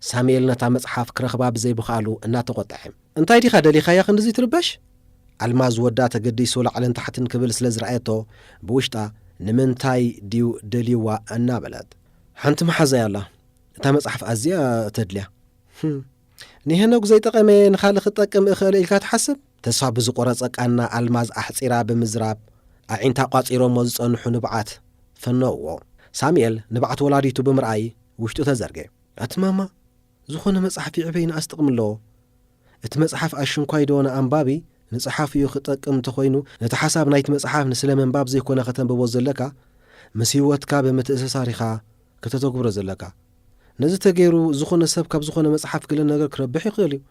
ሳሙኤል ነታ መጽሓፍ ክረኽባ ብዘይምኽኣሉ እናተቖጥዐ። እንታይ ዲኻ ደሊኻያ ክንድዚ ትርበሽ? ኣልማዝ ወዳ ተገዲሱ ላዕልን ታሕትን ክብል ስለ ዝረኣየቶ ብውሽጣ ንምንታይ ድዩ ደልይዋ እናበለት። ሓንቲ መሓዛይ ኣላ። እታ መጽሓፍ ኣዝያ ተድልያ። ህም። ንሄኖክ ዘይጠቐመ ንኻልእ ክጠቅም እኽእል ኢልካ ትሓስብ? ተስፋ ብዝቆረጸ ቃና ኣልማዝ ኣሕጺራ ብምዝራብ ኣዒንታ ቋጺሮሞ ዝጸንሑ ንብዓት ፈነውዎ። ሳሙኤል ንብዓት ወላዲቱ ብምርኣይ ውሽጡ ተዘርገ። ኣቲ ማማ፣ ዝኾነ መጽሓፍ ይዕበይ ንኣስ ጥቕሚ ኣለዎ። እቲ መጽሓፍ ኣሽንኳይ ዶ ንኣንባቢ ንጸሓፊኡ ክጠቅም እንተኾይኑ፣ ነቲ ሓሳብ ናይቲ መጽሓፍ ንስለ ምንባብ ዘይኮነ ከተንብቦ ዘለካ፣ ምስ ህይወትካ ብምትእስሳር ኢኻ ከተተግብሮ ዘለካ። ነዚ ተገይሩ ዝኾነ ሰብ ካብ ዝኾነ መጽሓፍ ገለ ነገር ክረብሕ ይኽእል እዩ።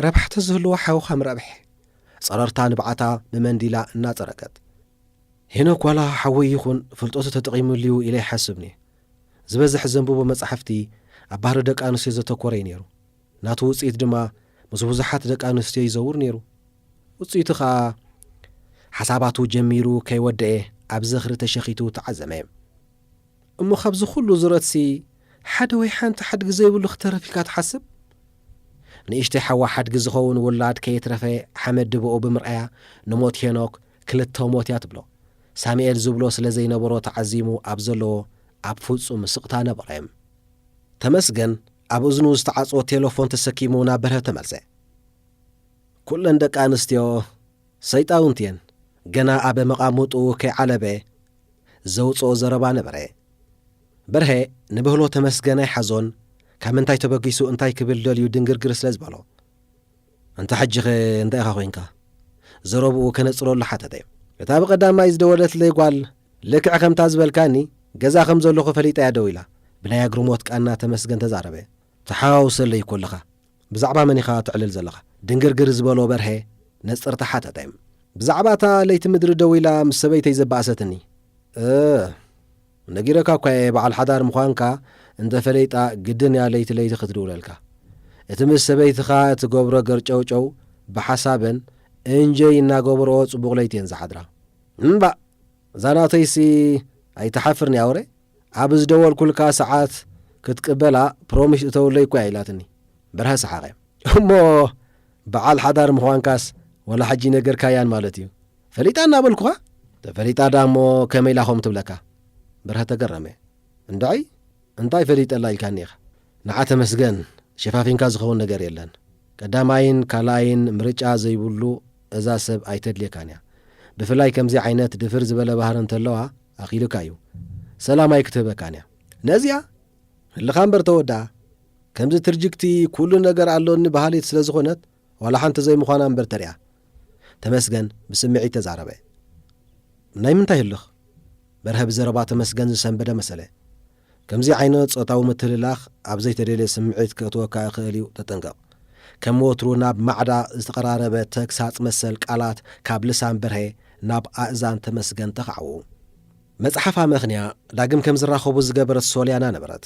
ረብሓ ተዝህልዎ ሓውኻ ምረብሐ። ጸረርታ ንብዓታ ብመንዲላ እናጸረገት። ሄኖክ ዋላ ሓወይ ይኹን ፍልጠቱ ተጠቒሙሉ እዩ ኢለ ይሓስብኒ። ዝበዝሕ ዘንብቦ መጻሕፍቲ ኣብ ባህሪ ደቂ ኣንስትዮ ዘተኮረ እዩ ነይሩ። ናቱ ውጽኢት ድማ ምስ ብዙሓት ደቂ ኣንስትዮ ይዘውር ነይሩ። ውጽኢቱ ኸኣ ሓሳባቱ ጀሚሩ ከይወደኤ ኣብ ዝኽሪ ተሸኺቱ ተዓዘመ። እሞ ካብዚ ኩሉ ዙረትሲ ሓደ ወይ ሓንቲ ሓድጊ ዘይብሉ ክተርፍ ኢልካ ትሓስብ? ንእሽተይ ሓዋ ሓድጊ ዝኸውን ውላድ ከየትረፈ ሓመድ ድበኡ ብምርኣያ ንሞት ሄኖክ ክልተ ሞት እያ ትብሎ። ሳሙኤል ዝብሎ ስለ ዘይነበሮ ተዓዚሙ ኣብ ዘለዎ ኣብ ፍጹም ስቕታ ነበረ። ተመስገን ኣብ እዝኑ ዝተዓጽወ ቴሌፎን ተሰኪሙ ናብ በርሀ ተመልሰ። ኩለን ደቂ ኣንስትዮ ሰይጣውንቲ እየን። ገና ኣብ መቓሙጡ ከይዓለበ ዘውፅኦ ዘረባ ነበረ። በርሀ ንብህሎ ተመስገን ኣይሓዞን። ካብ ምንታይ ተበጊሱ እንታይ ክብል ደልዩ ድንግርግር ስለ ዝበሎ፣ "እንተ ሕጂኸ እንታይ ኢኻ ኮይንካ?" ዘረብኡ ከነጽረሉ ሓተተ። እታ ብቐዳማይ ዝደወለትለይ ጓል፣ "ልክዕ ከምታ ዝበልካኒ፣ ገዛ ከም ዘለኹ ፈሊጣ እያ ደዊላ." ብናይ ኣግርሞት ቃና ተመስገን ተዛረበ። "ተሓዋውሰለይ እኮ ኣለኻ። ብዛዕባ መን ኢኻ ተዕልል ዘለኻ?" ድንግርግር ዝበሎ በርሀ ነጽርታ ሓተተ። "ብዛዕባ እታ ለይቲ ምድሪ ደዊላ ምስ ሰበይተይ ዘባእሰትኒ። እ፣ ነጊረካ እኳ እየ በዓል ሓዳር ምዃንካ እንተ ፈለይጣ ግድን እያ ለይቲ ለይቲ ክትድውለልካ። እቲ ምስ ሰበይትኻ እትገብሮ ገርጨውጨው ብሓሳበን እንጀይ እናገበርኦ ጽቡቕ ለይቲ እየን ዝሓድራ። እምባእ፣ እዛ ናተይሲ ኣይትሓፍርን እያ ወረ? ኣብ ዝደወልኩልካ ሰዓት ክትቅበላ ፕሮሚስ እተውለይ እኳ እያ" ኢላትኒ። በርሀ ሰሓቐ። "እሞ በዓል ሓዳር ምዃንካስ ዋላ ሕጂ ነገርካያን ማለት እዩ? ፈሊጣ እናበልኩኻ?" "ተፈሊጣ ዳ እሞ ከመይ ኢላ ኸም ትብለካ?" በርሀ ተገረመ። "እንድዒ እንታይ ፈሊጠላ ኢልካኒ ኢኻ?" "ንዓ ተመስገን፣ ሸፋፊንካ ዝኸውን ነገር የለን። ቀዳማይን ካልኣይን ምርጫ ዘይብሉ እዛ ሰብ ኣይተድልየካን እያ። ብፍላይ ከምዚ ዓይነት ድፍር ዝበለ ባህሪ እንተለዋ ኣኺሉካ እዩ። ሰላም ኣይክትህበካን እያ። ነዚኣ ህልኻ እምበር ተወድኣ። ከምዚ ትርጅግቲ ኩሉ ነገር ኣሎኒ በሃሊት ስለ ዝኾነት ዋላ ሓንቲ ዘይምዃና እምበር ተሪኣ።" ተመስገን ብስምዒት ተዛረበ። "ናይ ምንታይ ህልኽ?" በርሀ ብዘረባ ተመስገን ዝሰንበደ መሰለ። "ከምዚ ዓይነት ጾታዊ ምትልላኽ ኣብ ዘይተደልየ ስምዒት ከእትወካ ይኽእል እዩ፣ ተጠንቀቕ።" ከም ወትሩ ናብ ማዕዳ ዝተቐራረበ ተግሳጽ መሰል ቃላት ካብ ልሳን በርሀ ናብ ኣእዛን ተመስገን ተኻዕዉ። መጽሓፍ ኣመኽንያ ዳግም ከም ዝራኸቡ ዝገበረት ሶልያና ነበረት።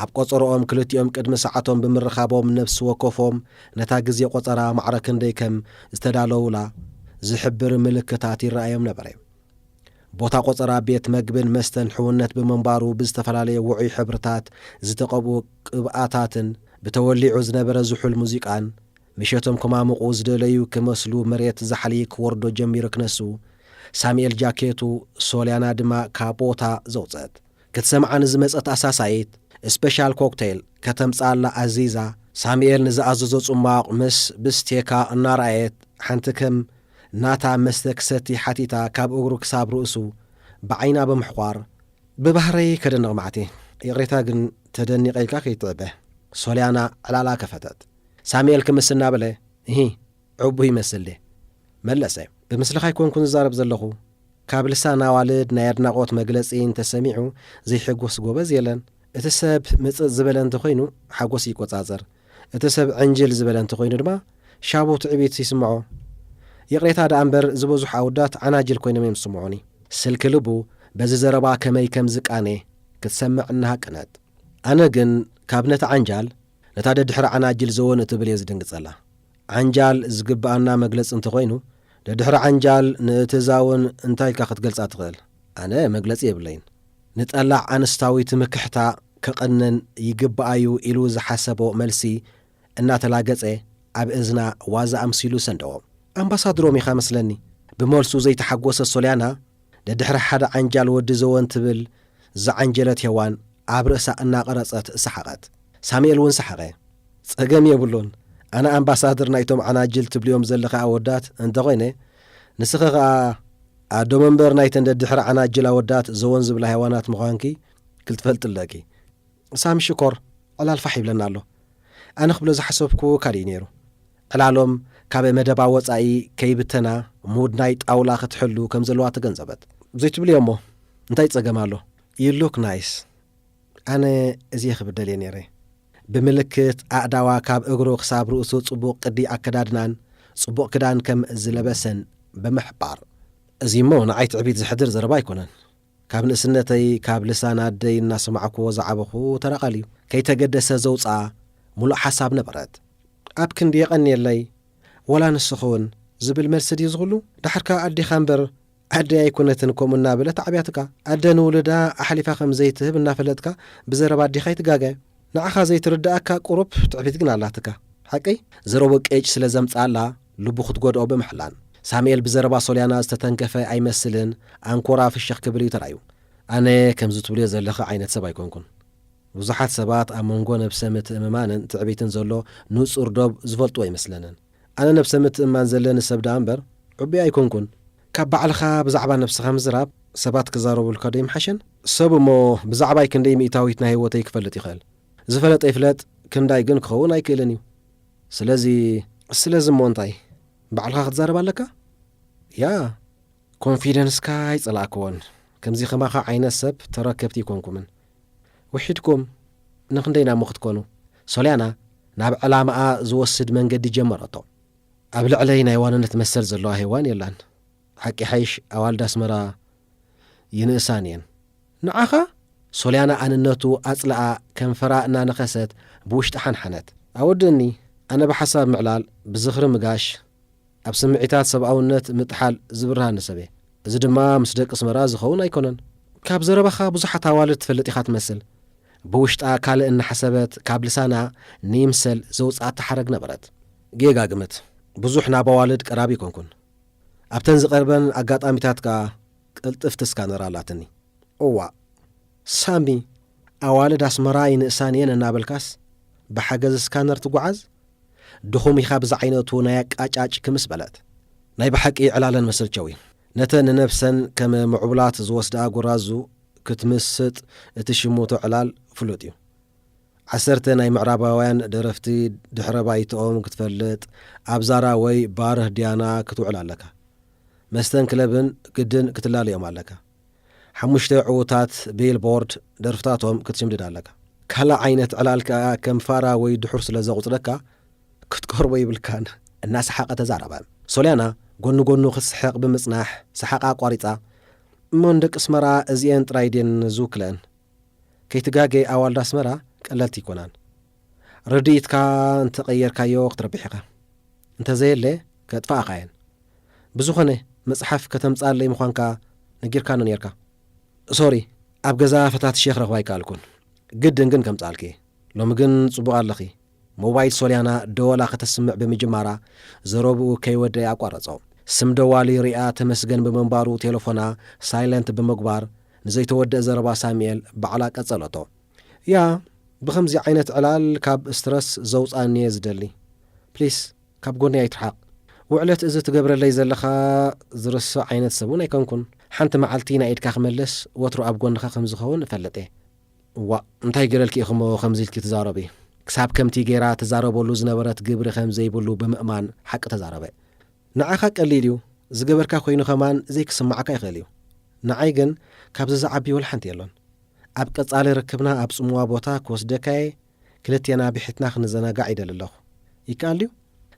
ኣብ ቆጸርኦም ክልቲኦም ቅድሚ ሰዓቶም ብምርኻቦም ነፍሲ ወከፎም ነታ ግዜ ቆጸራ ማዕረ ክንደይ ከም ዝተዳለዉላ ዝሕብር ምልክታት ይረኣዮም ነበረ። ቦታ ቆጸራ ቤት መግብን መስተን ሕውነት ብምንባሩ ብዝተፈላለየ ውዑይ ሕብርታት ዝተቐብኡ ቅብኣታትን ብተወሊዑ ዝነበረ ዝሑል ሙዚቃን ምሸቶም ክማምቑ ዝደለዩ ክመስሉ መሬት ዛሕሊ ክወርዶ ጀሚሩ ክነሱ ሳሙኤል ጃኬቱ ሶልያና ድማ ካብ ቦታ ዘውጸት። ክትሰምዓ ንዝመጸት ኣሳሳይት ስፔሻል ኮክቴል ከተምጽኣላ ኣዚዛ፣ ሳሙኤል ንዝኣዘዞ ጽማቕ ምስ ብስቴካ እናረኣየት፣ ሓንቲ ከም ናታ መስተ ክሰቲ ሓቲታ፣ ካብ እግሩ ክሳብ ርእሱ ብዓይና ብምሕቋር፣ ብባህረይ ከደንቕ ማዕቲ፣ ይቕሬታ ግን ተደኒቐ ኢልካ ከይትዕበ። ሶልያና ዕላላ ከፈተት። ሳሙኤል ክምስ እናበለ፣ "እሂ፣ ዕቡይ ይመስል ድየ?" መለሰ። "ብምስልኻ ኣይኮንኩን ዝዛረብ ዘለኹ። ካብ ልሳን ኣዋልድ ናይ ኣድናቖት መግለጺ እንተሰሚዑ ዘይሕጎስ ጎበዝ የለን። እቲ ሰብ ምጽጽ ዝበለ እንተኾይኑ ሓጎስ ይቆጻጸር። እቲ ሰብ ዕንጅል ዝበለ እንተኾይኑ ድማ ሻቡ ትዕቢት ይስምዖ። ይቕሬታ ደኣ እምበር ዝበዝሑ ኣወዳት ዓናጅል ኮይኖም እዮም ዝስምዑኒ።" ስልኪ ልቡ በዚ ዘረባ ከመይ ከም ዝቃነ ክትሰምዕ እናሃቀነት። ኣነ ግን ካብ ነቲ ዓንጃል ነታ ደድሕሪ ዓናጅል ዘወን እትብል እየ ዝድንግጸላ። ዓንጃል ዝግብኣና መግለጺ እንተኾይኑ፣ ደድሕሪ ዓንጃል ንእትዛውን እንታይ ኢልካ ክትገልጻ ትኽእል? ኣነ መግለጺ የብለይን። ንጠላዕ ኣንስታዊ ትምክሕታ ከቐንን ይግብኣዩ ኢሉ ዝሓሰቦ መልሲ እናተላገጸ ኣብ እዝና ዋዛ ኣምሲሉ ሰንደዎ። ኣምባሳድሮም ኢኻ መስለኒ። ብመልሱ ዘይተሓጎሰት ሶልያና፣ ደድሕሪ ሓደ ዓንጃል ወዲ ዘወን ትብል ዝዓንጀለት ሄዋን ኣብ ርእሳ እናቐረጸት ሰሓቐት። ሳሙኤል እውን ሰሓቐ። "ጸገም የብሉን። ኣነ ኣምባሳደር ናይቶም ዓናጅል ትብልዮም ዘለኻ ኣወዳት እንተኾይነ፣ ንስኺ ኸኣ ኣዶም እምበር ናይተን ደድሕሪ ዓናጅል ኣወዳት ዘወን ዝብላ ሄዋናት ምዃንኪ ክትፈልጢ ኣለኪ።" ሳሚ ሽኮር ዕላል ፋሕ ይብለና ኣሎ። ኣነ ክብሎ ዝሓሰብኩ ካልእ እዩ ነይሩ። ዕላሎም ካብ መደባ ወጻኢ ከይብተና ሙድ ናይ ጣውላ ክትሕሉ ከም ዘለዋ ተገንዘበት። "ዘይትብልዮ እሞ እንታይ ጸገም ኣሎ? You look nice." ኣነ እዚ ክብደል እየ ነይረ። ብምልክት ኣእዳዋ ካብ እግሩ ክሳብ ርእሱ ጽቡቕ ቅዲ ኣከዳድናን ጽቡቕ ክዳን ከም ዝለበሰን ብምሕባር። እዚ እሞ ንዓይ ትዕቢት ዘሕድር ዘረባ ኣይኮነን። ካብ ንእስነተይ ካብ ልሳን ኣደይ እናሰማዕክዎ ዝዓበኹ ተራ ቃል እዩ። ከይተገደሰ ዘውፅኣ ሙሉእ ሓሳብ ነበረት። ኣብ ክንዲ የቐንየለይ፣ ወላ ንስኺ እውን ዝብል መልሲ ድዩ ዝኽሉ? ዳሕርካ ኣዴኻ እምበር ኣደይ ኣይኮነትን ከምኡ እናበለት ኣዕብያትካ። ኣደ ንውሉዳ ኣሕሊፋ ከም ዘይትህብ እናፈለጥካ ብዘረባ ኣዴኻ ኣይትጋገ። ንዓኻ ዘይትርድኣካ ቁሩብ ትዕቢት ግን ኣላትካ። ሓቀይ? ዘረቦ ቄጭ ስለ ዘምጽኣላ ልቡ ክትጎድኦ ብምሕላን። ሳሙኤል ብዘረባ ሶልያና ዝተተንከፈ ኣይመስልን፣ ኣንኮራ ፍሽኽ ክብል እዩ ተራእዩ። ኣነ ከምዚ ትብልዮ ዘለኺ ዓይነት ሰብ ኣይኮንኩን። ብዙሓት ሰባት ኣብ መንጎ ነብሰ ምትእምማንን ትዕቢትን ዘሎ ንጹር ዶብ ዝፈልጥዎ ኣይመስለንን። ኣነ ነብሰ ምትእምማን ዘለኒ ሰብ ደኣ እምበር ዕቡይ ኣይኮንኩን። ካብ ባዕልኻ ብዛዕባ ነብስኻ ምዝራብ፣ ሰባት ክዛረቡልካ ዶ ይምሓሸን? ሰብ እሞ ብዛዕባይ ክንደይ ሚእታዊት ናይ ህይወተይ ክፈልጥ ይኽእል? ዝፈለጠ ይፍለጥ፣ ክንዳይ ግን ክኸውን ኣይክእልን እዩ። ስለዚ፣ ስለዚ እሞ እንታይ? ባዕልኻ ክትዛረብ ኣለካ? ያ፣ ኮንፊደንስካ ኣይጸላእክዎን። ከምዚ ከማኻ ዓይነት ሰብ ተረከብቲ ኣይኮንኩምን። ውሒድኩም ንኽንደይ ናሞ ክትኮኑ? ሶልያና ናብ ዕላማኣ ዝወስድ መንገዲ ጀመረቶ። ኣብ ልዕለይ ናይ ዋንነት መሰል ዘለዋ ሄዋን የላን። ሓቂ ሓይሽ ኣዋልድ ኣስመራ ይንእሳን እየን። ንዓኻ? ሶልያና ኣንነቱ ኣጽልኣ፣ ከንፈራ እናነኸሰት ብውሽጢ ሓንሓነት። ኣወድእኒ፣ ኣነ ብሓሳብ ምዕላል፣ ብዝኽሪ ምጋሽ፣ ኣብ ስምዒታት ሰብኣውነት ምጥሓል ዝብርሃኒ ሰብ እየ። እዚ ድማ ምስ ደቂ ኣስመራ ዝኸውን ኣይኮነን። ካብ ዘረባኻ ብዙሓት ኣዋልድ ትፈልጥ ኢኻ ትመስል። ብውሽጣ ካልእ እናሓሰበት ካብ ልሳና ንይምሰል ዘውጽኣታ ሓረግ ነበረት። ጌጋ ግምት። ብዙሕ ናብ ኣዋልድ ቀራቢ ኣይኮንኩን። ኣብተን ዝቐርበን ኣጋጣሚታት ከኣ ቅልጥፍቲ ስካነር ኣላትኒ። እዋእ ሳሚ፣ ኣዋልድ ኣስመራ ይንእሳን እየን እናበልካስ ብሓገዝ ስካነር ትጓዓዝ? ድኹም ኢኻ ብዝዓይነቱ ናይ ኣቃጫጭ ክምስ በለት። ናይ ብሓቂ ዕላለን መሰልቸው እዩ። ነተን ንነብሰን ከም ምዕቡላት ዝወስድኣ ጎራዙ ክትምስጥ እቲ ሽሙቶ ዕላል ፍሉጥ እዩ። ዓሰርተ ናይ ምዕራባውያን ደረፍቲ ድሕረ ባይትኦም ክትፈልጥ ኣብ ዛራ ወይ ባርህ ዲያና ክትውዕል ኣለካ። መስተን ክለብን ግድን ክትላለዮም ኣለካ። ሓሙሽተ ዕዉታት ቢልቦርድ ደርፍታቶም ክትሽምድድ ኣለካ። ካልእ ዓይነት ዕላል ከኣ ከም ፋራ ወይ ድሑር ስለ ዘቑጽረካ ክትቀርቦ ይብልካን። እናሰሓቐ ተዛረበ። ሶልያና ጎኒ ጎኑ ክትስሕቕ ብምጽናሕ ሰሓቓ ኣቋሪጻ፣ እሞ ንደቂ ኣስመራ እዚኤን ጥራይ ድየን ዝውክለን? ከይትጋገ ኣዋልድ ኣስመራ ቀለልቲ ኣይኮናን። ርድኢትካ እንተቐየርካዮ ክትረብሕ ኢኻ። እንተዘየለ ከጥፋእኻ እየን። ብዝኾነ መጽሓፍ ከተምጽኣለይ ምዃንካ ነጊርካኒ ኔርካ። ሶሪ፣ ኣብ ገዛ ፈታትሸ ክረኽባ ኣይከኣልኩን። ግድን ግን ከምጽኣልኪ። ሎሚ ግን ጽቡቕ ኣለኺ። ሞባይል ሶልያና ደወላ ከተስምዕ ብምጅማራ ዘረብኡ ከይወደአ ኣቋረጾ። ስም ደዋሊ ሪኣ ተመስገን ብምንባሩ ቴለፎና ሳይለንት ብምግባር ንዘይተወደአ ዘረባ ሳሙኤል ባዕላ ቀጸለቶ። ያ፣ ብኸምዚ ዓይነት ዕላል ካብ ስትረስ ዘውጽኣኒ እየ ዝደሊ። ፕሊስ፣ ካብ ጎኒ ኣይትርሓቕ። ውዕለት እዚ ትገብረለይ ዘለኻ ዝርስዕ ዓይነት ሰብ እውን ኣይኮንኩን። ሓንቲ መዓልቲ ናይ ኢድካ ክመልስ ወትሩ ኣብ ጎንኻ ከም ዝኸውን እፈልጥ እየ። ዋእ፣ እንታይ ገለልኪ ኢኺ እሞ ከምዚ ኢልኪ ትዛረቢ? ክሳብ ከምቲ ገይራ ትዛረበሉ ዝነበረት ግብሪ ከም ዘይብሉ ብምእማን ሓቂ ተዛረበ። ንዓኻ ቀሊል እዩ፣ ዝገበርካ ኮይኑ ከማን ዘይክስምዓካ ይኽእል እዩ። ንዓይ ግን ካብዚ ዝዓቢ ወላ ሓንቲ የሎን። ኣብ ቀጻሊ ርክብና ኣብ ጽምዋ ቦታ ክወስደካ እየ፣ ክልቴና ብሒትና ክንዘናጋዕ ይደሊ ኣለኹ። ይከኣል ድዩ?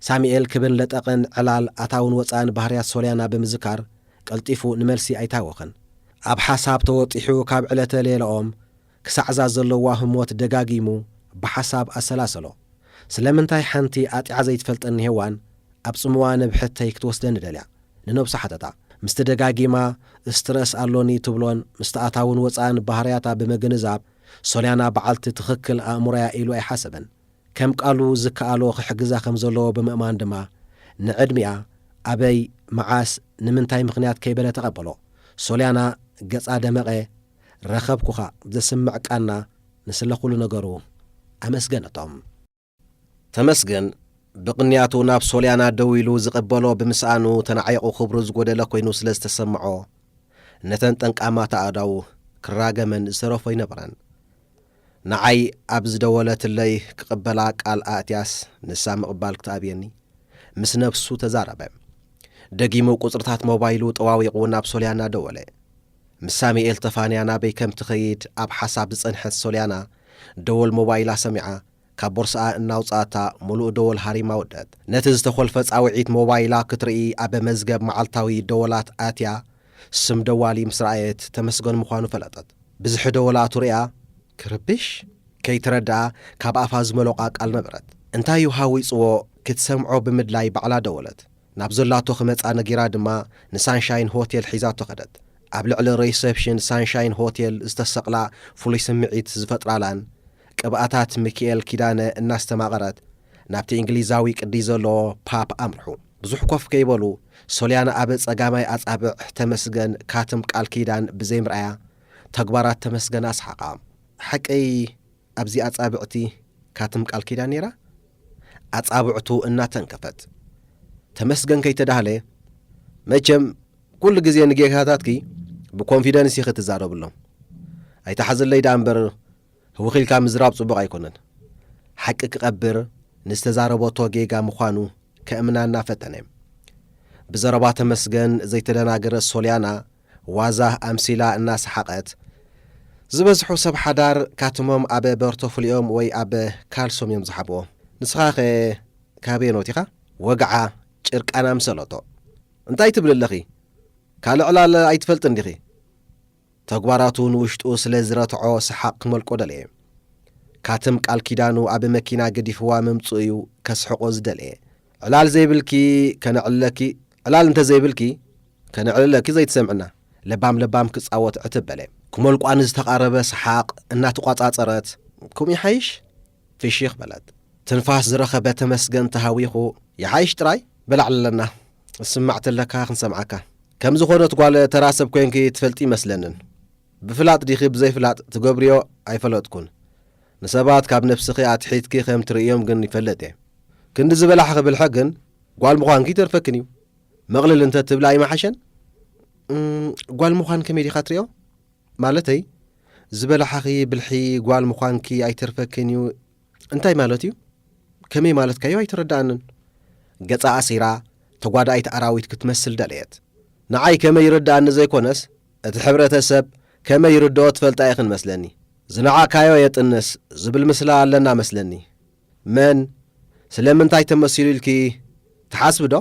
ሳሙኤል ክብን ለጠቕን ዕላል ኣታውን ወጻእን ባህርያት ሶልያና ብምዝካር ቀልጢፉ ንመልሲ ኣይታወኸን። ኣብ ሓሳብ ተወጢሑ ካብ ዕለተ ሌላኦም ክሳዕዛ ዘለዋ ህሞት ደጋጊሙ ብሓሳብ ኣሰላሰሎ። ስለምንታይ ሓንቲ ኣጢዓ ዘይትፈልጠኒ ሄዋን ኣብ ጽምዋ ንብሕተይ ክትወስደኒ ደልያ? ንነብሱ ሓተታ። ምስቲ ደጋጊማ ስትረስ ኣሎኒ ትብሎን ምስቲ ኣታውን ወጻእን ባህርያታ ብምግንዛብ ሶልያና በዓልቲ ትኽክል ኣእምሮያ ኢሉ ኣይሓሰበን። ከም ቃሉ ዝከኣሎ ክሕግዛ ከም ዘለዎ ብምእማን ድማ ንዕድሚኣ ኣበይ፣ መዓስ፣ ንምንታይ ምኽንያት ከይበለ ተቐበሎ። ሶልያና ገጻ ደመቐ። ረኸብኩኻ፣ ዘስምዕ ቃና፣ ንስለ ኩሉ ነገሩ ኣመስገነቶም። ተመስገን ብቕንያቱ ናብ ሶልያና ደዊሉ ዝቕበሎ ብምስኣኑ ተናዒቑ ክብሩ ዝጎደለ ኮይኑ ስለ ዝተሰምዖ ነተን ጠንቃማት ኣእዳዉ ክራገመን ዝተረፎ ኣይነበረን። ንዓይ ኣብ ዝደወለትለይ ክቕበላ ቃል ኣእትያስ ንሳ ምቕባል ክትኣብየኒ ምስ ነብሱ ተዛረበ። ደጊሙ ቁጽርታት ሞባይሉ ጠዋዊቑ ናብ ሶልያና ደወለ። ምስ ሳሙኤል ተፋንያ ናበይ ከም ትኸይድ ኣብ ሓሳብ ዝጸንሐት ሶልያና ደወል ሞባይላ ሰሚዓ ካብ ቦርስኣ እናውጽኣታ ምሉእ ደወል ሃሪማ ወደት። ነቲ ዝተኾልፈ ጻውዒት ሞባይላ ክትርኢ ኣብ መዝገብ መዓልታዊ ደወላት ኣትያ ስም ደዋሊ ምስ ረኣየት ተመስገን ምዃኑ ፈለጠት። ብዝሒ ደወላቱ ሪኣ ክርብሽ ከይተረድኣ ካብ ኣፋ ዝመለቋ ቃል ነበረት። እንታይ እዩ ሃዊጽዎ ክትሰምዖ ብምድላይ ባዕላ ደወለት። ናብ ዘላቶ ክመጻ ነጊራ ድማ ንሳንሻይን ሆቴል ሒዛቶ ከደት። ኣብ ልዕሊ ሪሰፕሽን ሳንሻይን ሆቴል ዝተሰቕላ ፍሉይ ስምዒት ዝፈጥራላን ቅብኣታት ሚኪኤል ኪዳነ እናስተማቐረት ናብቲ እንግሊዛዊ ቅዲ ዘለዎ ፓብ ኣምርሑ። ብዙሕ ኮፍ ከይበሉ ሶልያና ኣብ ጸጋማይ ኣጻብዕ ተመስገን ካትም ቃል ኪዳን ብዘይምርኣያ ተግባራት ተመስገን ኣስሓቓ። ሓቀይ ኣብዚ ኣጻብዕቲ ካትም ቃል ኪዳን ነይራ? ኣጻብዕቱ እናተንከፈት። ተመስገን ከይተዳህለ፣ መቸም ኩሉ ግዜ ንጌጋታትኪ ብኮንፊደንስ ኢኺ ትዛረብሎም። ኣይትሓዝለይ ደኣ እምበር፣ ህውኽ ኢልካ ምዝራብ ጽቡቕ ኣይኮነን። ሓቂ ክቐብር ንዝተዛረበቶ ጌጋ ምዃኑ ከእምና እናፈተነ። ብዘረባ ተመስገን ዘይተደናገረት ሶልያና ዋዛ ኣምሲላ እናሰሓቐት፣ ዝበዝሑ ሰብ ሓዳር ካትሞም ኣብ በርቶፍሊኦም ወይ ኣብ ካልሶም እዮም ዝሓብዎ። ንስኻኸ ካበየኖት ኢኻ? ወግዓ ጭርቃን ኣምሰለቶ። እንታይ ትብል ኣለኺ? ካልእ ዕላል ኣይትፈልጥን ዲኺ? ተግባራቱ ንውሽጡ ስለ ዝረትዖ ሰሓቕ ክመልቆ ደለየ። ካትም ቃል ኪዳኑ ኣብ መኪና ገዲፍዋ ምምጽኡ እዩ ከስሕቆ ዝደለየ። ዕላል ዘይብልኪ ከነዕልለኪ፣ ዕላል እንተ ዘይብልኪ ከነዕልለኪ ዘይትሰምዕና። ለባም ለባም ክጻወት ዕትብ በለ። ክመልቋ ንዝተቓረበ ሰሓቕ እናተቋጻጸረት፣ ከምኡ ይሓይሽ? ፍሽኽ በለት። ትንፋስ ዝረኸበ ተመስገን ተሃዊኹ፣ ይሓይሽ ጥራይ በላዕለና። ስማዕ ተለካ ክንሰምዓካ። ከም ዝኾነት ጓል ተራ ሰብ ኮንኪ ትፈልጢ ይመስለንን። ብፍላጥ ዲኺ ብዘይፍላጥ ትገብርዮ ኣይፈለጥኩን። ንሰባት ካብ ነብስኺ ኣትሒትኪ ከም ትርእዮም ግን ይፈልጥ እየ። ክንዲ ዝበላሕኺ ብልሒ ግን ጓል ምዃንኪ ይተርፈክን እዩ። መቕልል እንተ ትብላ ኣይመሓሸን? እም፣ ጓል ምዃን ከመይ ዲኻ ትርእዮ? ማለተይ፣ ዝበላሓኺ ብልሒ ጓል ምዃንኪ ኣይተርፈክን እዩ። እንታይ ማለት እዩ? ከመይ ማለትካዮ ኣይተረድኣንን። ገጻ ኣሲራ፣ ተጓዳኢት ኣራዊት ክትመስል ደለየት። ንዓይ ከመይ ይርድኣኒ ዘይኮነስ፣ እቲ ሕብረተሰብ ከመይ ይርድኦ ትፈልጣ ኢኽን መስለኒ። ዝነዓቕካዮ የጥንስ ዝብል ምስላ ኣለና መስለኒ። መን ስለምንታይ ተመሲሉ ኢልኪ ትሓስቢ ዶ?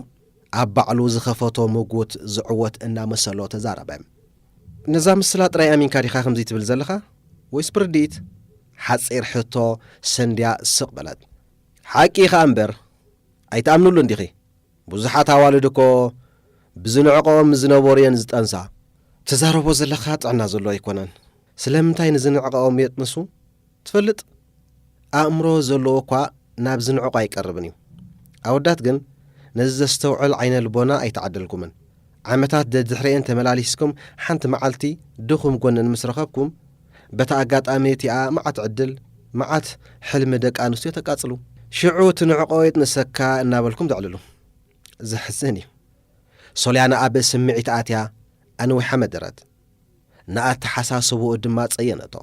ኣብ ባዕሉ ዝኸፈቶ ምጉት ዝዕወት እናመሰሎ ተዛረበ። ነዛ ምስላ ጥራይ ኣሚንካ ዲኻ ከምዚ ትብል ዘለኻ? ወይስ ብርድኢት? ሓጺር ሕቶ ሰንድያ ስቕ በለት። ሓቂ ኢኻ እምበር፣ ኣይትኣምኑሉን ዲኺ? ብዙሓት ኣዋልድ እኮ ብዝንዕቐኦም ዝነበሩ እየን ዝጠንሳ። ትዛረቦ ዘለኻ ጥዕና ዘለዎ ኣይኮነን። ስለምንታይ ንዝንዕቐኦም የጥንሱ ትፈልጥ? ኣእምሮ ዘለዎ እኳ ናብ ዝንዕቖ ኣይቀርብን እዩ። ኣወዳት ግን ነዚ ዘስተውዕል ዓይነ ልቦና ኣይተዓደልኩምን። ዓመታት ደድሕሪኤን ተመላሊስኩም ሓንቲ መዓልቲ ድኹም ጎነን ምስ ረኸብኩም፣ በታ ኣጋጣሚ እቲኣ መዓት ዕድል፣ መዓት ሕልሚ ደቂ ኣንስትዮ ተቃጽሉ። ሽዑ ትንዕቆ የጥንሰካ እናበልኩም ተዕልሉ። ዘሕዝን እዩ። ሶልያና ኣብ ስምዒት ኣትያ ኣንዊሓ መደረት። ንኣተሓሳስብኡ ድማ ጸየነቶ።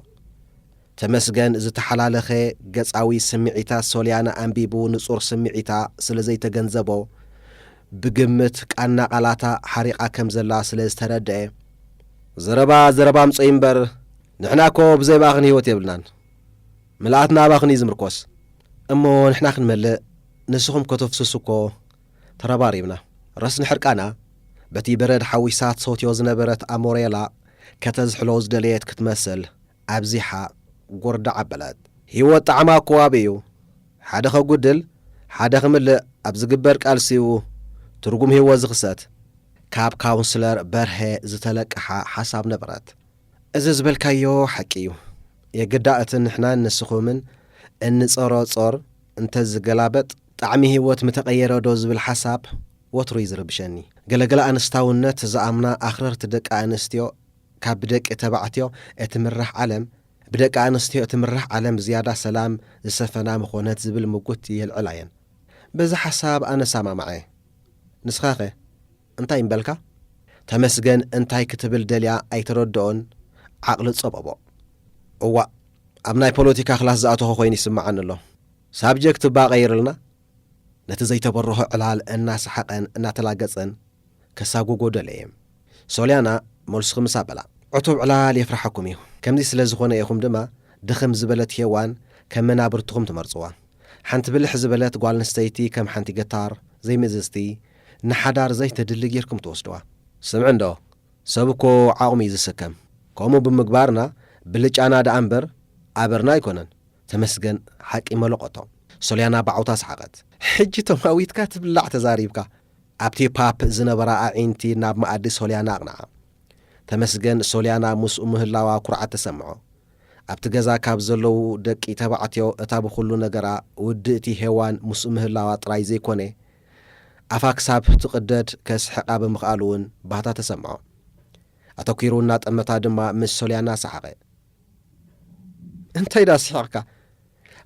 ተመስገን ዝተሓላለኸ ገጻዊ ስምዒታት ሶልያና ኣንቢቡ ንጹር ስምዒታ ስለ ዘይተገንዘቦ፣ ብግምት ቃና ቃላታ ሓሪቓ ከም ዘላ ስለ ዝተረድአ፣ ዘረባ ዘረባ ምጸይ እምበር፣ ንሕና እኮ ብዘይ ብኣኽን ህይወት የብልናን። ምልኣትና ኣባኽን እዩ ዝምርኮስ። እሞ ንሕና ክንመልእ፣ ንስኹም ከተፍስሱ እኮ ተረባሪብና። ረስኒ ሕርቃና በቲ በረድ ሓዊሳ ትሰትዮ ዝነበረት ኣሞሬላ ከተዝሕሎ ዝደለየት ክትመስል ኣብዚሓ ጎርዳዕ ኣበለት። ህይወት ጣዕማ እኮ ኣብዩ። ሓደ ከጉድል፣ ሓደ ክምልእ ኣብ ዝግበር ቃልሲ'ዩ ትርጉም ህይወት ዝኽሰት። ካብ ካውንስለር በርሀ ዝተለቀሓ ሓሳብ ነበረት። እዚ ዝበልካዮ ሓቂ እዩ። የግዳ እቲ ንሕናን ንስኹምን እንጸሮ ጾር እንተዝገላበጥ ጣዕሚ ህይወት ምተቐየረ ዶ ዝብል ሓሳብ ወትሩ እዩ ዝርብሸኒ። ገለገለ ኣንስታውነት ዝኣምና ኣኽረርቲ ደቂ ኣንስትዮ ካብ ብደቂ ተባዕትዮ እትምራሕ ዓለም፣ ብደቂ ኣንስትዮ እትምራሕ ዓለም ዝያዳ ሰላም ዝሰፈና ምኾነት ዝብል ምጉት የልዕላ እየን። በዚ ሓሳብ ኣነ እሰማማዕ እየ። ንስኻኸ እንታይ እምበልካ? ተመስገን እንታይ ክትብል ደልያ ኣይተረድኦን፣ ዓቕሊ ጸበቦ። እዋእ፣ ኣብ ናይ ፖለቲካ ክላስ ዝኣተኹ ኮይኑ ይስምዓኒ ኣሎ። ሳብጀክት እባ ቀይርልና። ነቲ ዘይተበርሆ ዕላል እናሰሓቐን እናተላገጸን ከሳጉጎ ደለየ። ሶልያና፣ መልስኺ ምስ ኣበላ፣ ዕቱብ ዕላል የፍርሓኩም እዩ። ከምዚ ስለ ዝኾነ ኢኹም ድማ ድኽም ዝበለት ሄዋን ከም መናብርትኹም ትመርጽዋ። ሓንቲ ብልሕ ዝበለት ጓል ኣንስተይቲ ከም ሓንቲ ገታር ዘይምእዝዝቲ፣ ንሓዳር ዘይተድሊ ጌርኩም ትወስድዋ። ስምዒ እንዶ፣ ሰብ እኮ ዓቕሙ እዩ ዝስከም። ከምኡ ብምግባርና ብልጫና ደኣ እምበር ኣበርና ኣይኮነን። ተመስገን ሓቂ መለቖቶ። ሶልያና ብዓውታ ሰሓቐት። ሕጂ ተማዊትካ ትብላዕ ተዛሪብካ። ኣብቲ ፓፕ ዝነበራ ኣዒንቲ ናብ መኣዲ ሶልያና ኣቕንዓ። ተመስገን ሶልያና ምስኡ ምህላዋ ኩርዓት ተሰምዖ። ኣብቲ ገዛ ካብ ዘለዉ ደቂ ተባዕትዮ እታ ብኹሉ ነገራ ውድእቲ ሄዋን ምስኡ ምህላዋ ጥራይ ዘይኮነ፣ ኣፋ ክሳብ ትቕደድ ከስሕቓ ብምኽኣሉ እውን ባህታ ተሰምዖ። ኣተኲሩ እናጠመታ ድማ ምስ ሶልያና ሰሓቐ። እንታይ ዳ ስሒቕካ?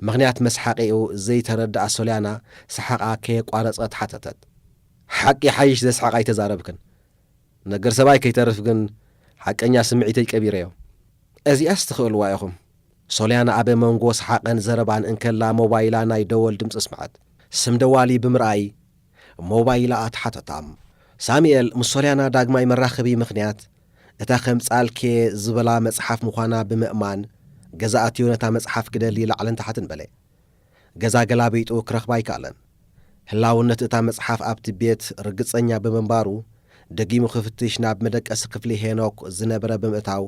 ምኽንያት መስሓቒኡ ዘይተረድኣ ሶልያና ሰሓቓ ከየቋረጸት ሓተተት። ሓቂ ሓይሽ ዘስሕቕ ኣይተዛረብክን። ነገር ሰብኣይ ከይተርፍ ግን ሓቀኛ ስምዒተይ ቀቢረዮ። እዚኣስ ትኽእልዋ ኢኹም። ሶልያና ኣብ መንጎ ሰሓቐን ዘረባን እንከላ ሞባይላ ናይ ደወል ድምፂ ኣስምዐት። ስም ደዋሊ ብምርኣይ ሞባይላ ኣትሓተታ። ሳሙኤል ምስ ሶልያና ዳግማይ መራኸቢ ምኽንያት እታ ከምጻልኪ ዝበላ መጽሓፍ ምዃና ብምእማን ገዛ ኣትዩ ነታ መጽሓፍ ክደሊ ላዕልን ታሕትን በለ። ገዛ ገላቢጡ ክረኽባ ኣይከኣለን። ህላውነት እታ መጽሓፍ ኣብቲ ቤት ርግጸኛ ብምንባሩ ደጊሙ ክፍትሽ ናብ መደቀሲ ክፍሊ ሄኖክ ዝነበረ ብምእታው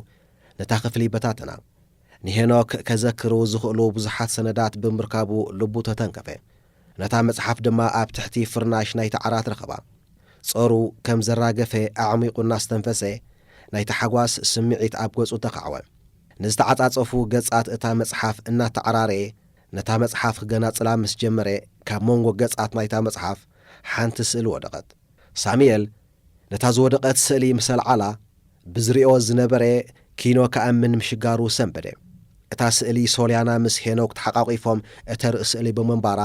ነታ ክፍሊ በታተና። ንሄኖክ ከዘክሩ ዝኽእሉ ብዙሓት ሰነዳት ብምርካቡ ልቡ ተተንከፈ። ነታ መጽሓፍ ድማ ኣብ ትሕቲ ፍርናሽ ናይቲ ዓራት ረኸባ። ጾሩ ከም ዘራገፈ ኣዕሚቑ እናስተንፈሰ ናይ ታሕጓስ ስምዒት ኣብ ገጹ ተኻዕወ። ንዝተዓጻጸፉ ገጻት እታ መጽሓፍ እናተዓራረየ ነታ መጽሓፍ ክገናጽላ ምስ ጀመረ ካብ መንጎ ገጻት ናይታ መጽሓፍ ሓንቲ ስእሊ ወደቐት። ሳሙኤል ነታ ዝወደቐት ስእሊ ምስ ኣልዓላ ብዝሪኦ ዝነበረ ኪኖ ክኣምን ምሽጋሩ ሰንበደ። እታ ስእሊ ሶልያና ምስ ሄኖክ ተሓቋቒፎም እተርኢ ስእሊ ብምንባራ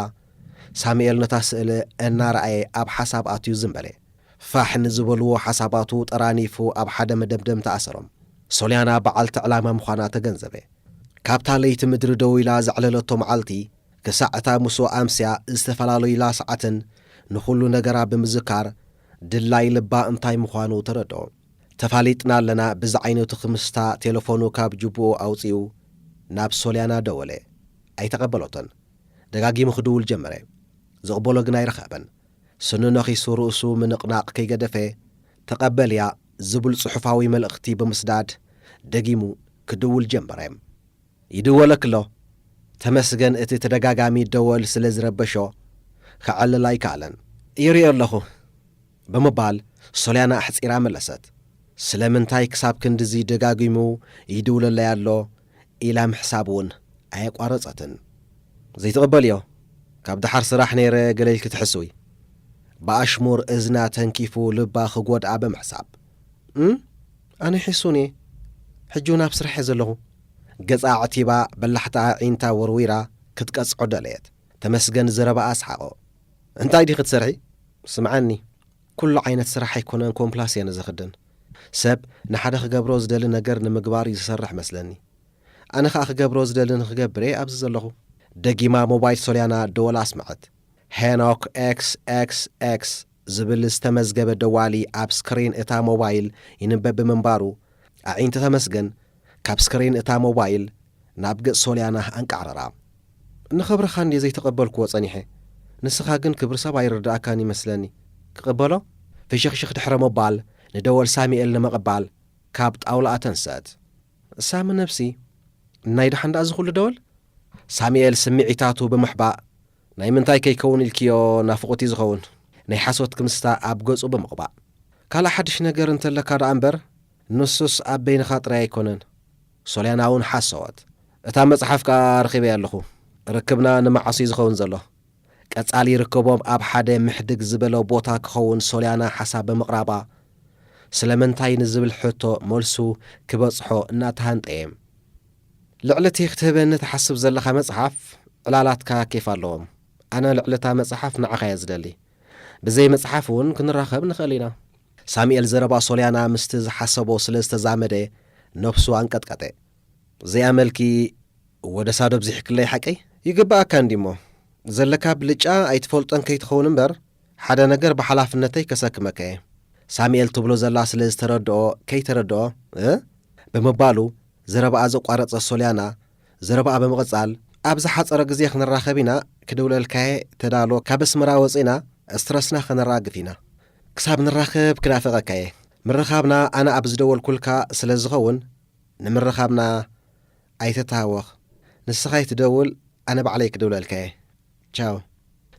ሳሙኤል ነታ ስእሊ እናረኣየ ኣብ ሓሳብ ኣትዩ ዝም በለ። ፋሕ ንዝበልዎ ሓሳባቱ ጠራኒፉ ኣብ ሓደ መደምደምታ ኣሰሮም። ሶልያና በዓልቲ ዕላማ ምዃና ተገንዘበ። ካብታ ለይቲ ምድሪ ደው ኢላ ዘዕለለቶ መዓልቲ ክሳዕ እታ ምስኡ ኣምስያ ዝተፈላለዩላ ሰዓትን ንኹሉ ነገራ ብምዝካር ድላይ ልባ እንታይ ምዃኑ ተረድኦ። ተፋሊጥና ኣለና ብዝዓይነቱ ክምስታ ቴለፎኑ ካብ ጅብኡ ኣውጺኡ ናብ ሶልያና ደወለ። ኣይተቐበለቶን። ደጋጊሙ ክድውል ጀመረ። ዝቕበሎ ግን ኣይረኸበን። ስኑ ነኺሱ ርእሱ ምንቕናቕ ከይገደፈ ተቐበልያ ዝብል ጽሑፋዊ መልእኽቲ ብምስዳድ ደጊሙ ክድውል ጀመረ። ይድወለክሎ። ተመስገን እቲ ተደጋጋሚ ደወል ስለ ዝረበሾ ክዓልል ኣይከኣለን። ይሪኦ ኣለኹ ብምባል ሶልያና ኣሕጺራ መለሰት። ስለምንታይ ክሳብ ክንድዚ ደጋጊሙ ይድውለለይ ኣሎ ኢላ ምሕሳብ እውን ኣየቋረጸትን። ዘይትቕበልዮ? ካብ ደሓር ስራሕ ነይረ ገለ ኢልኪ ትሕስዊ። ብኣሽሙር እዝና ተንኪፉ ልባ ክጎድኣ ብምሕሳብ። እም? ኣነ ሕሱን እየ። ሕጂ እውን ኣብ ስራሕ እየ ዘለኹ። ገጻ ኣዕቲባ በላሕታ ኣዒንታ ወርዊራ ክትቀጽዖ ደለየት። ተመስገን ዘረባኣ ኣስሓቖ። እንታይ ዲኺ ትሰርሒ? ስምዓኒ፣ ኩሉ ዓይነት ስራሕ ኣይኮነን ኮምፕላስ እየ ንዝኽድን። ሰብ ንሓደ ክገብሮ ዝደሊ ነገር ንምግባር እዩ ዝሰርሕ መስለኒ። ኣነ ኸኣ ክገብሮ ዝደሊ ንኽገብር እየ ኣብዚ ዘለኹ። ደጊማ ሞባይል ሶልያና ደወል ኣስመዐት። ሄኖክ ኤክስ ኤክስ ኤክስ ዝብል ዝተመዝገበ ደዋሊ ኣብ ስክሪን እታ ሞባይል ይንበብ ብምንባሩ ኣዒንቲ ተመስገን ካብ ስክሪን እታ ሞባይል ናብ ገጽ ሶልያና ኣንቃዕረራ። ንኽብርኻ እንድየ ዘይተቐበልክዎ ጸኒሐ። ንስኻ ግን ክብሪ ሰብ ኣይርድኣካን ይመስለኒ። ክቕበሎ? ፍሽኽሽኽ ድሕሪ ምባል ንደወል ሳሙኤል ንምቕባል ካብ ጣውላኣ ተንሰት። ሳሚ ነብሲ፣ ናይ ደሓን ደኣ እዚ ኩሉ ደወል? ሳሙኤል ስምዒታቱ ብምሕባእ፣ ናይ ምንታይ ከይከውን ኢልክዮ ናፍቖት እዩ ዝኸውን። ናይ ሓሶት ክምስታ ኣብ ገጹ ብምቕባእ። ካልእ ሓድሽ ነገር እንተለካ ደኣ እምበር፣ ንሱስ ኣብ በይንኻ ጥራይ ኣይኮነን። ሶልያና እውን ሓሰወት። እታ መጽሓፍ ከኣ ረኺበያ ኣለኹ። ርክብና ንመዓስ እዩ ዝኸውን ዘሎ? ቀጻሊ ርክቦም ኣብ ሓደ ምሕድግ ዝበለ ቦታ ክኸውን ሶልያና ሓሳብ ብምቕራባ፣ ስለምንታይ ንዝብል ሕቶ መልሱ ክበጽሖ እናተሃንጠየ። ልዕሊ እቲ ክትህበኒ ትሓስብ ዘለኻ መጽሓፍ ዕላላትካ ኬፍ ኣለዎም። ኣነ ልዕሊ እታ መጽሓፍ ንዓኻ እየ ዝደሊ። ብዘይ መጽሓፍ እውን ክንራኸብ ንኽእል ኢና። ሳሙኤል ዘረባ ሶልያና ምስቲ ዝሓሰቦ ስለ ዝተዛመደ ነብሱ ኣንቀጥቀጠ። ዘይኣመልኪ ወደ ሳዶ ብዚሕክለይ ሓቀይ? ይግብኣካ እንዲሞ። ዘለካ ብልጫ ኣይትፈልጦን ከይትኸውን እምበር፣ ሓደ ነገር ብሓላፍነተይ ከሰክመካ እየ። ሳሙኤል ትብሎ ዘላ ስለ ዝተረድኦ፣ ከይተረድኦ፣ እ? ብምባሉ፣ ዘረባኣ ዘቋረጸት ሶልያና፣ ዘረባኣ ብምቕጻል፣ ኣብ ዝሓጸረ ግዜ ክንራኸብ ኢና፣ ክድውለልካየ ተዳሎ፣ ካብ ኣስመራ ወጺና፣ ስትረስና ከነራግፍ ኢና። ክሳብ ንራኸብ ክናፍቐካ እየ። ምርኻብና ኣነ ኣብ ዝደወልኩልካ ስለ ዝኸውን፣ ንምርኻብና ኣይትተሃወኽ። ንስኻ ኣይትደውል፣ ኣነ ባዕለይ ክድውለልካ እየ። ቻው።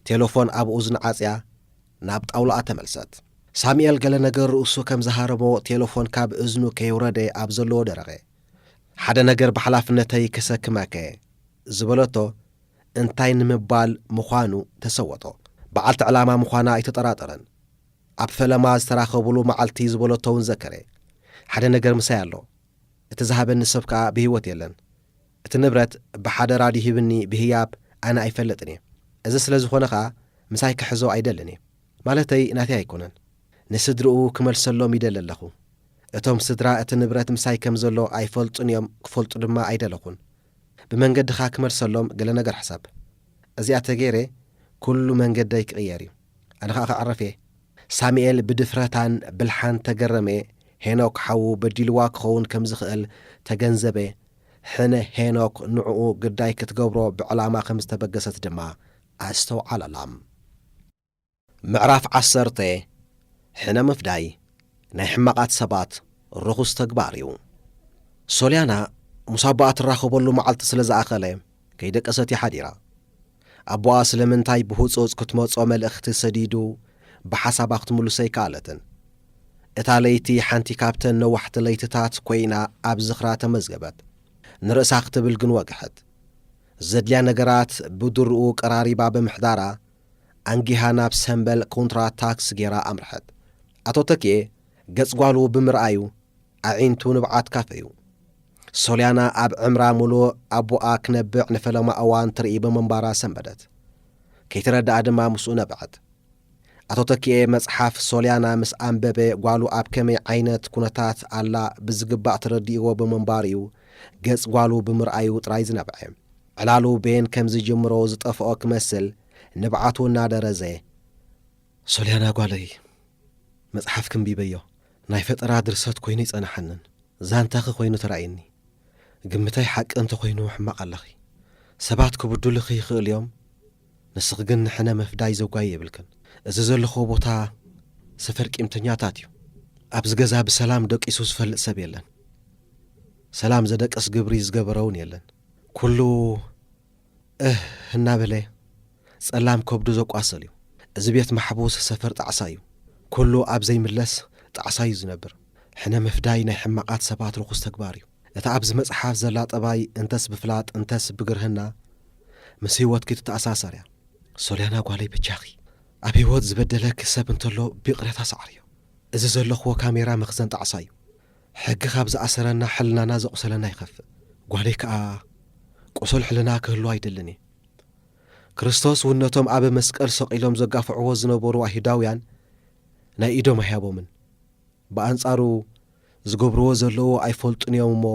ቴለፎን ኣብ እዝኑ ዓጽያ ናብ ጣውላኣ ተመልሰት። ሳሙኤል ገለ ነገር ርእሱ ከም ዝሃረሞ ቴለፎን ካብ እዝኑ ከየውረደ ኣብ ዘለዎ ደረቐ። ሓደ ነገር ብሓላፍነተይ ክሰክመከ ዝበለቶ እንታይ ንምባል ምዃኑ ተሰወጦ። በዓልቲ ዕላማ ምዃና ኣይተጠራጠረን። ኣብ ፈለማ ዝተራኸቡሉ መዓልቲ ዝበለቶ እውን ዘከረ። ሓደ ነገር ምሳይ ኣሎ። እቲ ዝሃበኒ ሰብ ከኣ ብህይወት የለን። እቲ ንብረት ብሓደራ ድዩ ሂብኒ ብህያብ ኣነ ኣይፈልጥን እየ። እዚ ስለ ዝኾነ ከኣ ምሳይ ክሕዞ ኣይደልን እየ። ማለተይ ናተይ ኣይኮነን። ንስድርኡ ክመልሰሎም ይደሊ ኣለኹ። እቶም ስድራ እቲ ንብረት ምሳይ ከም ዘሎ ኣይፈልጡን እዮም፣ ክፈልጡ ድማ ኣይደለኹን። ብመንገድኻ ክመልሰሎም ገለ ነገር ሕሰብ። እዚኣ ተገይረ ኩሉ መንገደይ ክቕየር እዩ። ኣነ ኸኣ ክዕረፍ እየ። ሳሙኤል ብድፍረታን ብልሓን ተገረመ። ሄኖክ ሓዉ በዲልዋ ክኸውን ከም ዝኽእል ተገንዘበ። ሕነ ሄኖክ ንዕኡ ግዳይ ክትገብሮ ብዕላማ ከም ዝተበገሰት ድማ ኣስተውዓለላ። ምዕራፍ ዓሰርተ። ሕነ ምፍዳይ ናይ ሕማቓት ሰባት ርኹስ ተግባር እዩ። ሶልያና ምስ ኣቦኣ ትራኸበሉ መዓልቲ ስለ ዝኣኸለ ከይደቀሰት እያ ሓዲራ። ኣቦኣ ስለምንታይ ብህጹጽ ክትመጾ መልእኽቲ ሰዲዱ ብሓሳባ ክትምልሶ ኣይከኣለትን። እታ ለይቲ ሓንቲ ካብተን ነዋሕቲ ለይትታት ኮይና ኣብ ዝኽራ ተመዝገበት። ንርእሳ ክትብል ግን ወግሐት። ዘድልያ ነገራት ብድርኡ ቀራሪባ ብምሕዳራ፣ ኣንጊሃ ናብ ሰምበል ኮንትራ ታክስ ጌራ ኣምርሐት። ኣቶ ተኪኤ ገጽ ጓሉ ብምርኣዩ ኣዒንቱ ንብዓት ካፈዩ። ሶልያና ኣብ ዕምራ ምሉእ ኣቦኣ ክነብዕ ንፈለማ እዋን ትርኢ ብምንባራ ሰንበደት። ከይተረድኣ ድማ ምስኡ ነብዐት። ኣቶ ተኪኤ መጽሓፍ ሶልያና ምስ ኣንበበ ጓሉ ኣብ ከመይ ዓይነት ኩነታት ኣላ ብዝግባእ ተረዲእዎ ብምንባሩ እዩ ገጽ ጓሉ ብምርኣዩ ጥራይ ዝነብዐ። ዕላሉ በየን ከም ዝጅምሮ ዝጠፍኦ ክመስል ንብዓቱ እናደረዘ፣ "ሶልያና ጓለይ፣ መጽሓፍኪ ኣንቢበዮ። ናይ ፈጠራ ድርሰት ኮይኑ ኣይጸንሓንን። ዛንታኺ ኮይኑ ተራእዩኒ። ግምተይ ሓቂ እንተኾይኑ ሕማቕ ኣለኺ። ሰባት ክብድሉኺ ይኽእሉ እዮም። ንስኺ ግን ንሕነ ምፍዳይ ዘጓይ የብልክን። እዚ ዘለኽዎ ቦታ ሰፈር ቂምተኛታት እዩ። ኣብዚ ገዛ ብሰላም ደቂሱ ዝፈልጥ ሰብ የለን። ሰላም ዘደቅስ ግብሪ ዝገበረ እውን የለን። ኩሉ እህ እናበለ ጸላም ከብዱ ዘቋሰል እዩ። እዚ ቤት ማሕቡስ ሰፈር ጣዕሳ እዩ። ኩሉ ኣብ ዘይምለስ ጣዕሳ እዩ ዝነብር። ሕነ ምፍዳይ ናይ ሕማቓት ሰባት ርኹስ ተግባር እዩ። እታ ኣብዚ መጽሓፍ ዘላ ጠባይ እንተስ ብፍላጥ እንተስ ብግርህና ምስ ህይወትኪ ትተኣሳሰር እያ። ሶልያና ጓለይ በጃኺ፣ ኣብ ህይወት ዝበደለኪ ሰብ እንተሎ ብይቕሬታ ሰዓርዮ። እዚ ዘለኽዎ ካሜራ መኽዘን ጣዕሳ እዩ። ሕጊ ካብ ዝኣሰረና ሕልናና ዘቑሰለና ይኸፍእ። ጓለይ ከኣ ቁሱል ሕልና ክህልዋ ኣይደልን እየ። ክርስቶስ እውን ነቶም ኣብ መስቀል ሰቒሎም ዘጋፍዕዎ ዝነበሩ ኣይሁዳውያን ናይ ኢዶም ኣይሃቦምን። ብኣንጻሩ ዝገብርዎ ዘለዉ ኣይፈልጡን እዮም እሞ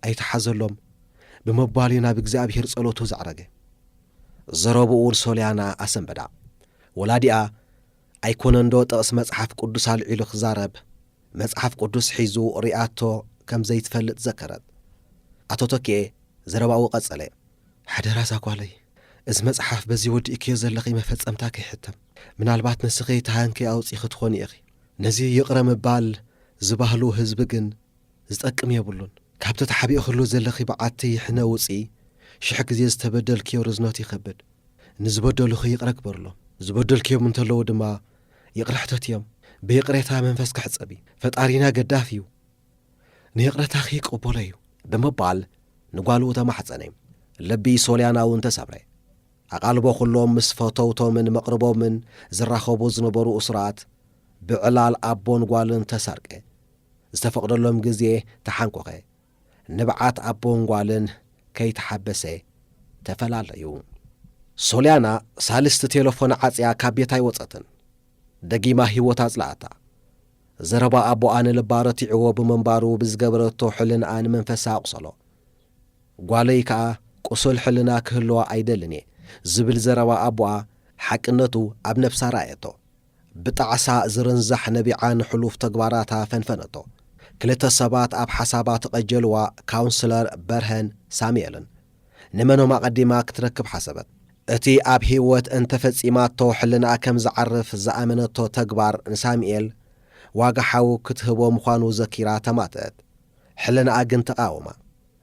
ኣይተሓዘሎም ብምባል እዩ ናብ እግዚኣብሔር ጸሎቱ ዘዕረገ። ዘረብኡ ንሶልያና ኣሰንበዳ። ወላዲኣ ኣይኮነንዶ ጥቕሲ መጽሓፍ ቅዱስ ኣልዒሉ ክዛረብ፣ መጽሓፍ ቅዱስ ሒዙ ሪኣቶ ከም ዘይትፈልጥ ዘከረት። ኣቶ ተኪኤ ዘረባኡ ቀጸለ። ሓደራ እዛ ጓለይ፣ እዚ መጽሓፍ በዚ ወዲእክዮ ዘለኺ መፈጸምታ ከይሕተም። ምናልባት ንስኺ ተሃንኪ ኣውጺኺ ትኾኒ ኢኺ። ነዚ ይቕረ ምባል ዝባህሉ ህዝቢ ግን ዝጠቅም የብሉን። ካብቲ ተሓቢእኽሉ ዘለኺ በዓቲ ሕነ ውጺ፣ ሽሕ ግዜ ዝተበደልክዮ ርዝነቱ ይኸብድ። ንዝበደሉኺ ይቕረ ግበርሎም። ዝበደልክዮም እንተለዉ ድማ ይቕረ ሕተትዮም። ብይቕሬታ መንፈስኪ ሕጸቢ። ፈጣሪና ገዳፍ እዩ። ንይቕረታኺ ይቕበሎ እዩ። ብምባል ንጓሉ ተማሕጸነ። ልቢ ሶልያና እውን ተሰብረ። ኣቓልቦ ኩሎም ምስ ፈተውቶምን መቕርቦምን ዝራኸቡ ዝነበሩ እሱራት ብዕላል ኣቦን ጓልን ተሰርቀ። ዝተፈቕደሎም ግዜ ተሓንኮኸ። ንብዓት ኣቦን ጓልን ከይተሓበሰ ተፈላለዩ። ሶልያና ሳልስቲ ቴሌፎን ዓጽያ ካብ ቤት ኣይወጸትን። ደጊማ ህይወት ኣጽልኣታ። ዘረባ ኣቦኣ ንልባ ረቲዕዎ ብምንባሩ ብዝገበረቶ ሕልንኣ ንመንፈሳ ኣቑሰሎ። ጓለይ ከኣ ቁሱል ሕልና ክህልዋ ኣይደልን እየ ዝብል ዘረባ ኣቦኣ ሓቅነቱ ኣብ ነብሳ ረኣየቶ። ብጣዕሳ ዝርንዛሕ ነቢዓ ንሕሉፍ ተግባራታ ፈንፈነቶ። ክልተ ሰባት ኣብ ሓሳባ ተቐጀልዋ፣ ካውንስለር በርሀን ሳሙኤልን። ንመኖም ኣቐዲማ ክትረክብ ሓሰበት? እቲ ኣብ ህይወት እንተፈጺማቶ ሕልናኣ ከም ዝዓርፍ ዝኣመነቶ ተግባር ንሳሙኤል ዋጋ ሓው ክትህቦ ምዃኑ ዘኪራ ተማትአት። ሕልናኣ ግን ተቓወማ።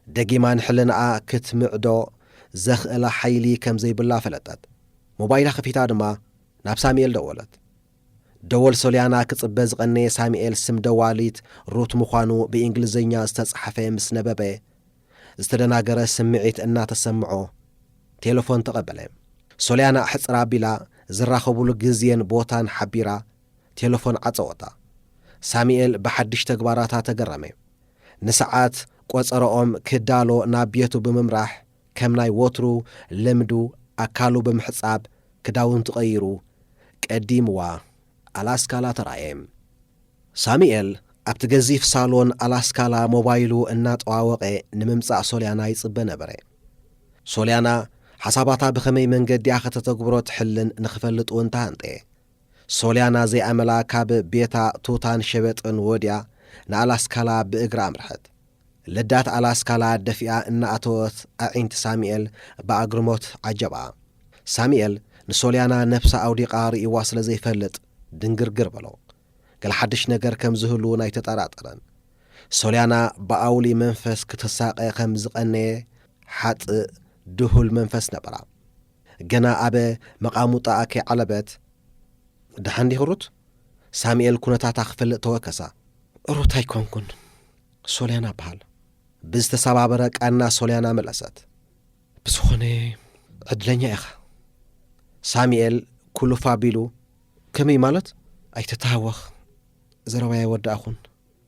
ደጊማ ንሕልናኣ ክትምዕዶ ዘኽእላ ሓይሊ ከም ዘይብላ ፈለጠት። ሞባይላ ከፊታ ድማ ናብ ሳሙኤል ደወለት። ደወል ሶልያና ክጽበ ዝቐነየ ሳሙኤል ስም ደዋሊት ሩት ምዃኑ ብእንግሊዝኛ ዝተጻሕፈ ምስ ነበበ፣ ዝተደናገረ ስምዒት እናተሰምዖ ቴሌፎን ተቐበለ። ሶልያና ኣሕጽር ኣቢላ ዝራኸቡሉ ግዜን ቦታን ሓቢራ ቴሌፎን ዓጸወታ። ሳሙኤል ብሓድሽ ተግባራታ ተገረመ። ንሰዓት ቆጸረኦም ክዳሎ ናብ ቤቱ ብምምራሕ፣ ከም ናይ ወትሩ ልምዱ ኣካሉ ብምሕጻብ ክዳውንቱ ቀይሩ ቀዲምዋ ኣላስካላ ተራእየ። ሳሙኤል ኣብቲ ገዚፍ ሳሎን ኣላስካላ ሞባይሉ እናጠዋወቐ ንምምጻእ ሶልያና ይጽበ ነበረ። ሶልያና ሓሳባታ ብኸመይ መንገዲ እያ ከተተግብሮ ትሕልን ንኽፈልጥ እውን ተሃንጠየ። ሶልያና ዘይኣመላ ካብ ቤታ ቱታን ሸበጥን ወዲያ ንኣላስካላ ብእግራ ኣምርሐት። ልዳት ኣላስካላ ደፊኣ እናኣተወት ኣዒንቲ ሳሙኤል ብኣግርሞት ዓጀባ። ሳሙኤል ንሶልያና ነብሳ ኣውዲቓ ርእይዋ ስለ ዘይፈልጥ ድንግርግር በሎ። ገለ ሓድሽ ነገር ከም ዝህሉ እውን ኣይተጠራጠረን። ሶልያና ብኣውሊ መንፈስ ክትሳቐ ከም ዝቐነየ ሓጥእ ድሁል መንፈስ ነበራ። ገና ኣብ መቓሙጣኣ ከይዓለበት፣ "ደሓን ዲኺ ሩት?" ሳሙኤል ኩነታታ ክፈልጥ ተወከሳ። "ሩት ኣይኮንኩን፣ ሶልያና እበሃል." ብዝተሰባበረ ቃና ሶልያና መለሰት። "ብዝኾነ ዕድለኛ ኢኻ." ሳሙኤል ኩልፍ ኣቢሉ፣ "ከመይ ማለት?" "ኣይትተሃወኽ፣ ዘረባይ ኣይወዳእኹን።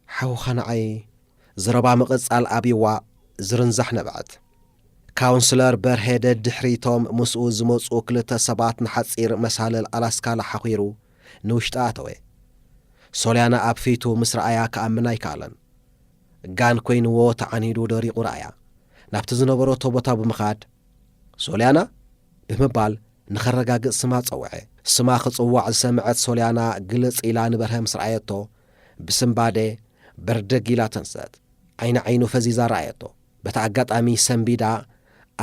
ሓውኻ ንዓይ" ዘረባ ምቕጻል ኣብይዋ ዝርንዛሕ ነበዐት። ካውንስለር በርሄ ደድሕሪቶም ምስኡ ዝመጹ ክልተ ሰባት ንሓጺር መሳልል ኣላስካላ ሓኺሩ ንውሽጢ ኣተወ። ሶልያና ኣብ ፊቱ ምስ ረኣያ ክኣምን ኣይከኣለን። ጋን ኮይንዎ ተዓኒዱ ደሪቑ ረኣያ። ናብቲ ዝነበረቶ ቦታ ብምኻድ፣ "ሶልያና?" ብምባል ንኸረጋግጽ ስማ ጸውዐ። ስማ ክጽዋዕ ዝሰምዐት ሶልያና ግልጽ ኢላ ንበርሀ ምስ ረኣየቶ፣ ብስንባደ በርደግ ኢላ ተንሰት። ዓይኒ ዓይኑ ፈዚዛ ረኣየቶ። በቲ ኣጋጣሚ ሰንቢዳ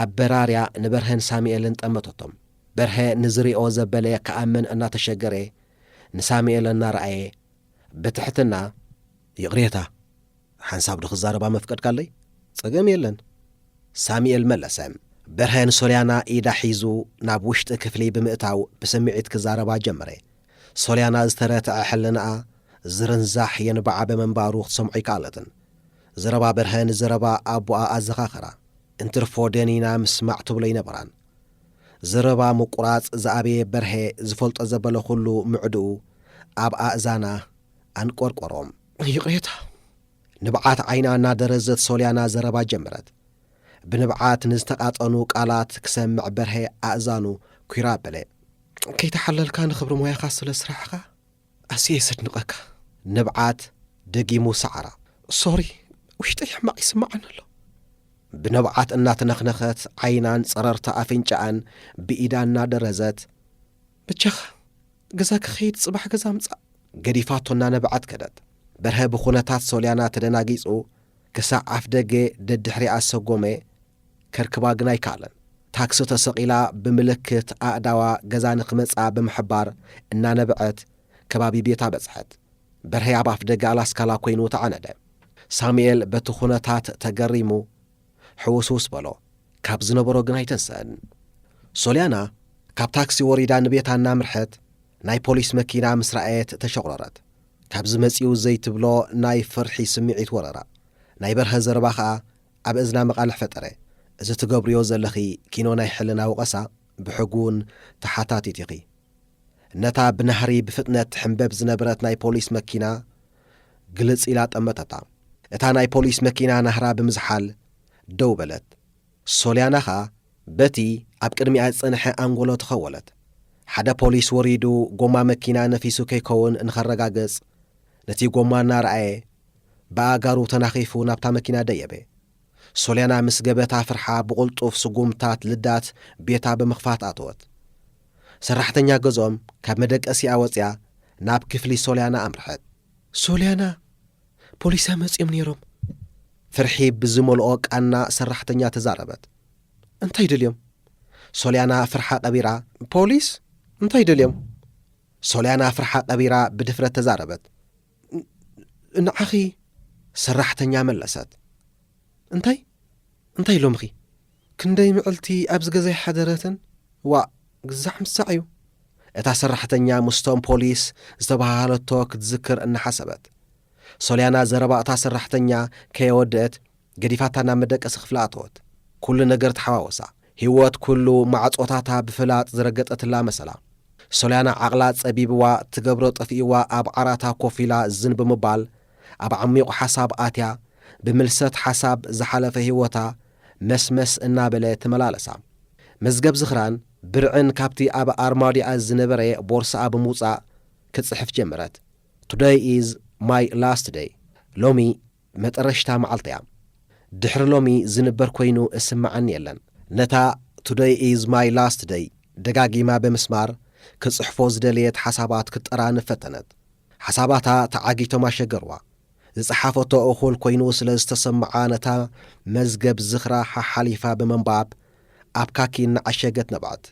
ኣበራርያ ንበርሀን ሳሙኤልን ጠመተቶም። በርሀ ንዝሪኦ ዘበለ ክኣምን እናተሸገረ ንሳሙኤል እናረኣየ ብትሕትና፣ "ይቕሬታ፣ ሓንሳብ ዶ ክዛረባ መፍቀድካለይ?" "ጸገም የለን," ሳሙኤል መለሰ። በርሀ ንሶልያና ኢዳ ሒዙ ናብ ውሽጢ ክፍሊ ብምእታው ብስምዒት ክዛረባ ጀመረ። ሶልያና ዝተረትዐ ሕልናኣ ዝርንዛሕ የንባዓ ብምንባሩ ክትሰምዖ ኣይከኣለትን። ዘረባ በርሀ ንዘረባ ኣቦኣ ኣዘኻኸራ። እንትርፎ ደኒና ምስማዕ ትብሎ ኣይነበራን። ዘረባ ምቁራጽ ዝኣበየ በርሀ ዝፈልጦ ዘበለ ኩሉ ምዕድኡ ኣብ ኣእዛና ኣንቆርቆሮም። "ይቕሬታ!" ንብዓት ዓይና እናደረዘት ሶልያና ዘረባ ጀመረት። ብንብዓት ንዝተቓጠኑ ቃላት ክሰምዕ በርሀ ኣእዛኑ ኲራ ኣበለ። "ከይተሓለልካ ንኽብሪ ሞያኻ ስለ ስራሕኻ ኣስየ የሰድንቐካ." ንብዓት ደጊሙ ሰዓራ። "ሶሪ፣ ውሽጠይ ሕማቕ ይስምዓኒ ኣሎ." ብንብዓት እናተነኽነኸት ዓይናን ጸረርታ ኣፍንጫኣን ብኢዳ እናደረዘት፣ "በጃኻ፣ ገዛ ክኸይድ ጽባሕ ገዛ ምጻእ." ገዲፋቶ እናነብዐት ከደት። በርሀ ብኹነታት ሶልያና ተደናጊጹ፣ ክሳዕ ኣፍ ደገ ደድሕሪኣ ሰጎመ፣ ከርክባ ግን ኣይከኣለን። ታክሲ ተሰቒላ ብምልክት ኣእዳዋ ገዛ ንኽመጻ ብምሕባር እናነብዐት ከባቢ ቤታ በጽሐት። በርሀ ኣብ ኣፍ ደገ ኣላስካላ ኮይኑ ተዓነደ። ሳሙኤል በቲ ኩነታት ተገሪሙ ሕውስውስ በሎ። ካብ ዝነበሮ ግን ኣይተንስአን። ሶልያና ካብ ታክሲ ወሪዳ ንቤታ እናምርሐት ናይ ፖሊስ መኪና ምስ ረኣየት ተሸቑረረት። ካብዚ መጺኡ ዘይትብሎ ናይ ፍርሒ ስምዒት ወረራ። ናይ በርሀ ዘረባ ኸኣ ኣብ እዝና መቓልሕ ፈጠረ። "እዚ ትገብርዮ ዘለኺ ኪኖ ናይ ሕልና ወቐሳ፣ ብሕጉ እውን ተሓታቲት ኢኺ።" ነታ ብናህሪ ብፍጥነት ትሕንበብ ዝነበረት ናይ ፖሊስ መኪና ግልጽ ኢላ ጠመተታ። እታ ናይ ፖሊስ መኪና ናህራ ብምዝሓል ደው በለት። ሶልያና ኸኣ በቲ ኣብ ቅድሚኣ ዝጸንሐ ኣንጎሎ ተኸወለት። ሓደ ፖሊስ ወሪዱ ጎማ መኪና ነፊሱ ከይከውን ንኸረጋግጽ ነቲ ጎማ እናረኣየ ብኣእጋሩ ተናኺፉ ናብታ መኪና ደየበ። ሶልያና ምስ ገበታ ፍርሓ ብቕልጡፍ ስጉምታት ልዳት ቤታ ብምኽፋት ኣተወት። ሰራሕተኛ ገዝኦም ካብ መደቀሲኣ ወጺኣ ናብ ክፍሊ ሶልያና ኣምርሐት። "ሶልያና፣ ፖሊሳ መጺኦም ነይሮም።" ፍርሒ ብዝመልኦ ቃና ሰራሕተኛ ተዛረበት። "እንታይ ደልዮም?" ሶልያና ፍርሓ ቀቢራ። "ፖሊስ እንታይ ደልዮም?" ሶልያና ፍርሓ ቀቢራ ብድፍረት ተዛረበት። "ን-፣ ንዓኺ።" ሰራሕተኛ መለሰት። "እንታይ? እንታይ ኢሎምኺ? ክንደይ ምዕልቲ ኣብዚ ገዛ ኣይሓደረትን? ዋእ፣ ግዛዕ ምሳዕ እዩ።" እታ ሰራሕተኛ ምስቶም ፖሊስ ዝተባሃለቶ ክትዝክር እናሓሰበት፣ ሶልያና ዘረባ እታ ሰራሕተኛ ከየወደአት ገዲፋታ ናብ መደቀሲ ክፍሊ ኣተወት። ኩሉ ነገር ተሓዋወሳ። ህይወት ኩሉ ማዕጾታታ ብፍላጥ ዝረገጠትላ መሰላ። ሶልያና ዓቕላ ጸቢብዋ፣ ትገብሮ ጠፊእዋ ኣብ ዓራታ ኮፍ ኢላ ዝን ብምባል፣ ኣብ ዓሚቑ ሓሳብ ኣትያ፣ ብምልሰት ሓሳብ ዝሓለፈ ህይወታ መስመስ እናበለ ተመላለሳ። መዝገብ ዝኽራን ብርዕን ካብቲ ኣብ ኣርማድዮኣ ዝነበረ ቦርሳኣ ብምውጻእ፣ ክጽሕፍ ጀመረት። Today is my last day. ሎሚ መጠረሽታ መዓልቲ እያ። ድሕሪ ሎሚ ዝንበር ኮይኑ እስምዓኒ የለን። ነታ Today is my last day ደጋጊማ ብምስማር ክጽሕፎ ዝደለየት ሓሳባት ክትጠራንፍ ፈተነት። ሓሳባታ ተዓጊቶም ኣሸገርዋ። ዝጸሓፈቶ እኹል ኮይኑ ስለ ዝተሰምዓ ነታ መዝገብ ዝኽራ ሓሓሊፋ ብምንባብ ኣብ ካኪ እናዓሸገት ነብዐት።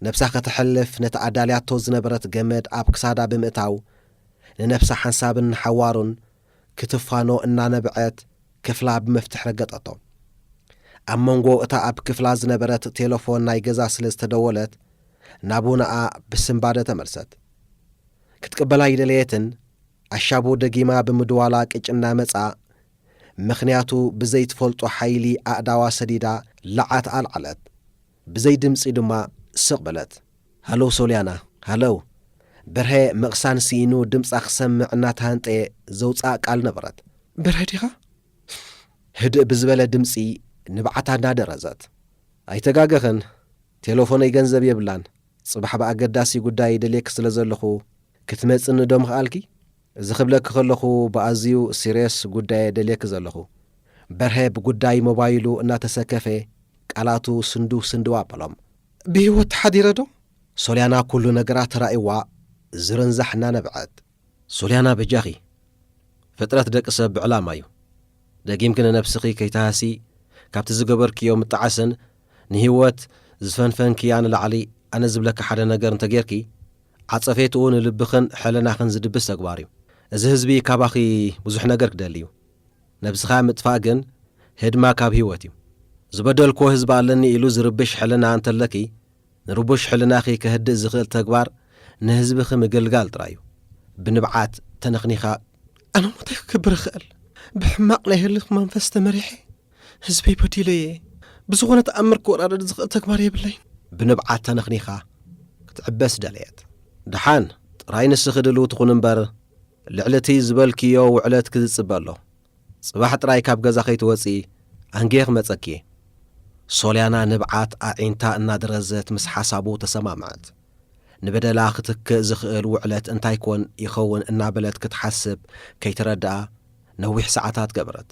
ነብሳ ከተሕልፍ ነቲ ኣዳልያቶ ዝነበረት ገመድ ኣብ ክሳዳ ብምእታው ንነብሳ ሓንሳብን ንሓዋሩን ክትፋኖ እናነብዐት ክፍላ ብመፍትሕ ረገጠቶ። ኣብ መንጎ እታ ኣብ ክፍላ ዝነበረት ቴለፎን ናይ ገዛ ስለ ዝተደወለት ናቡናኣ ብስንባደ ተመልሰት። ክትቅበላ ይደለየትን ኣሻቡ ደጊማ ብምድዋላ ቅጭና መጻ። ምኽንያቱ ብዘይትፈልጦ ሓይሊ ኣእዳዋ ሰዲዳ ለዓት ኣልዓለት። ብዘይ ድምጺ ድማ ስቕ በለት። ሃለው ሶልያና፣ ሃለው። በርሀ ምቕሳን ስኢኑ ድምጻ ክሰምዕ እናተሃንጠየ ዘውጽኣ ቃል ነበረት። በርሀ ዲኻ? ህድእ ብዝበለ ድምጺ ንብዓታ እናደረዘት። ኣይተጋገኽን፣ ቴሌፎነይ ገንዘብ የብላን። ጽባሕ ብኣገዳሲ ጉዳይ ደልየኪ ስለ ዘለኹ ክትመጽኒ ዶ ምኽኣልኪ? እዚ ክብለኪ ከለኹ ብኣዝዩ ሲርየስ ጉዳየ ደልየኪ ዘለኹ። በርሀ ብጉዳይ ሞባይሉ እናተሰከፈ ቃላቱ ስንድው ስንድው ኣበሎም። ብህይወት ተሓዲረ ዶ? ሶልያና ኩሉ ነገራ ተራእይዋ ዝርንዛሕ እናነብዐት። ሶልያና በጃኺ፣ ፍጥረት ደቂ ሰብ ብዕላማ እዩ። ደጊምኪ ንነብስኺ ከይትሃሲ፣ ካብቲ ዝገበርክዮ ምጥዓስን ንህይወት ዝፈንፈንክያ ንላዕሊ ኣነ ዝብለኪ ሓደ ነገር እንተጌርኪ፣ ዓጸፌትኡ ንልብኽን ሕልናኽን ዝድብስ ተግባር እዩ። እዚ ህዝቢ ካባኺ ብዙሕ ነገር ክደሊ እዩ። ነብስኻ ምጥፋእ ግን ህድማ ካብ ህይወት እዩ። ዝበደልክዎ ህዝቢ ኣለኒ ኢሉ ዝርብሽ ሕልና እንተለኪ፣ ንርቡሽ ሕልናኺ ከህድእ ዝኽእል ተግባር ንህዝብኺ ምግልጋል ጥራይ እዩ። ብንብዓት ተነኽኒኻ፣ ኣነ ሞታይ ክገብር እኽእል? ብሕማቕ ናይ ህልኽ መንፈስ ተመሪሐ ህዝበይ በዲለየ። ብዝኾነ ተኣምር ክወራረድ ዝኽእል ተግባር የብለይን። ብንብዓት ተነኽኒኻ ክትዕበስ ደለየት። ደሓን ጥራይ ንስኺ ድልው ትኹን እምበር፣ ልዕሊ እቲ ዝበልክዮ ውዕለትኪ ዝጽበ ኣሎ። ጽባሕ ጥራይ ካብ ገዛ ከይትወጺ ኣንጌ ክመጸኪ። ሶልያና ንብዓት ኣዒንታ እናደረዘት ምስ ሓሳቡ ተሰማምዐት። ንበደላ ክትክእ ዝኽእል ውዕለት እንታይ ኮን ይኸውን እናበለት ክትሓስብ ከይተረድኣ ነዊሕ ሰዓታት ገበረት።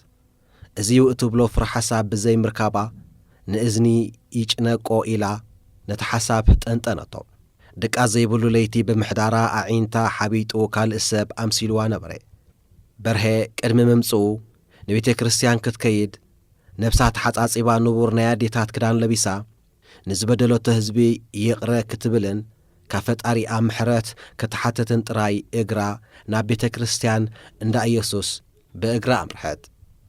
እዚዩ እትብሎ ፍረ ሓሳብ ብዘይምርካባ ንእዝኒ ይጭነቆ ኢላ ነቲ ሓሳብ ጠንጠነቶ። ድቃስ ዘይብሉ ለይቲ ብምሕዳራ ኣዒንታ ሓቢጡ ካልእ ሰብ ኣምሲልዋ ነበረ። በርሀ ቅድሚ ምምጽኡ ንቤተ ክርስቲያን ክትከይድ ነብሳ ተሓጻጺባ ንቡር ናይ ኣዴታት ክዳን ለቢሳ ንዝበደለቶ ህዝቢ ይቕረ ክትብልን ካብ ፈጣሪኣ ምሕረት ክትሓተትን ጥራይ እግራ ናብ ቤተ ክርስቲያን እንዳ ኢየሱስ ብእግራ ኣምርሐት።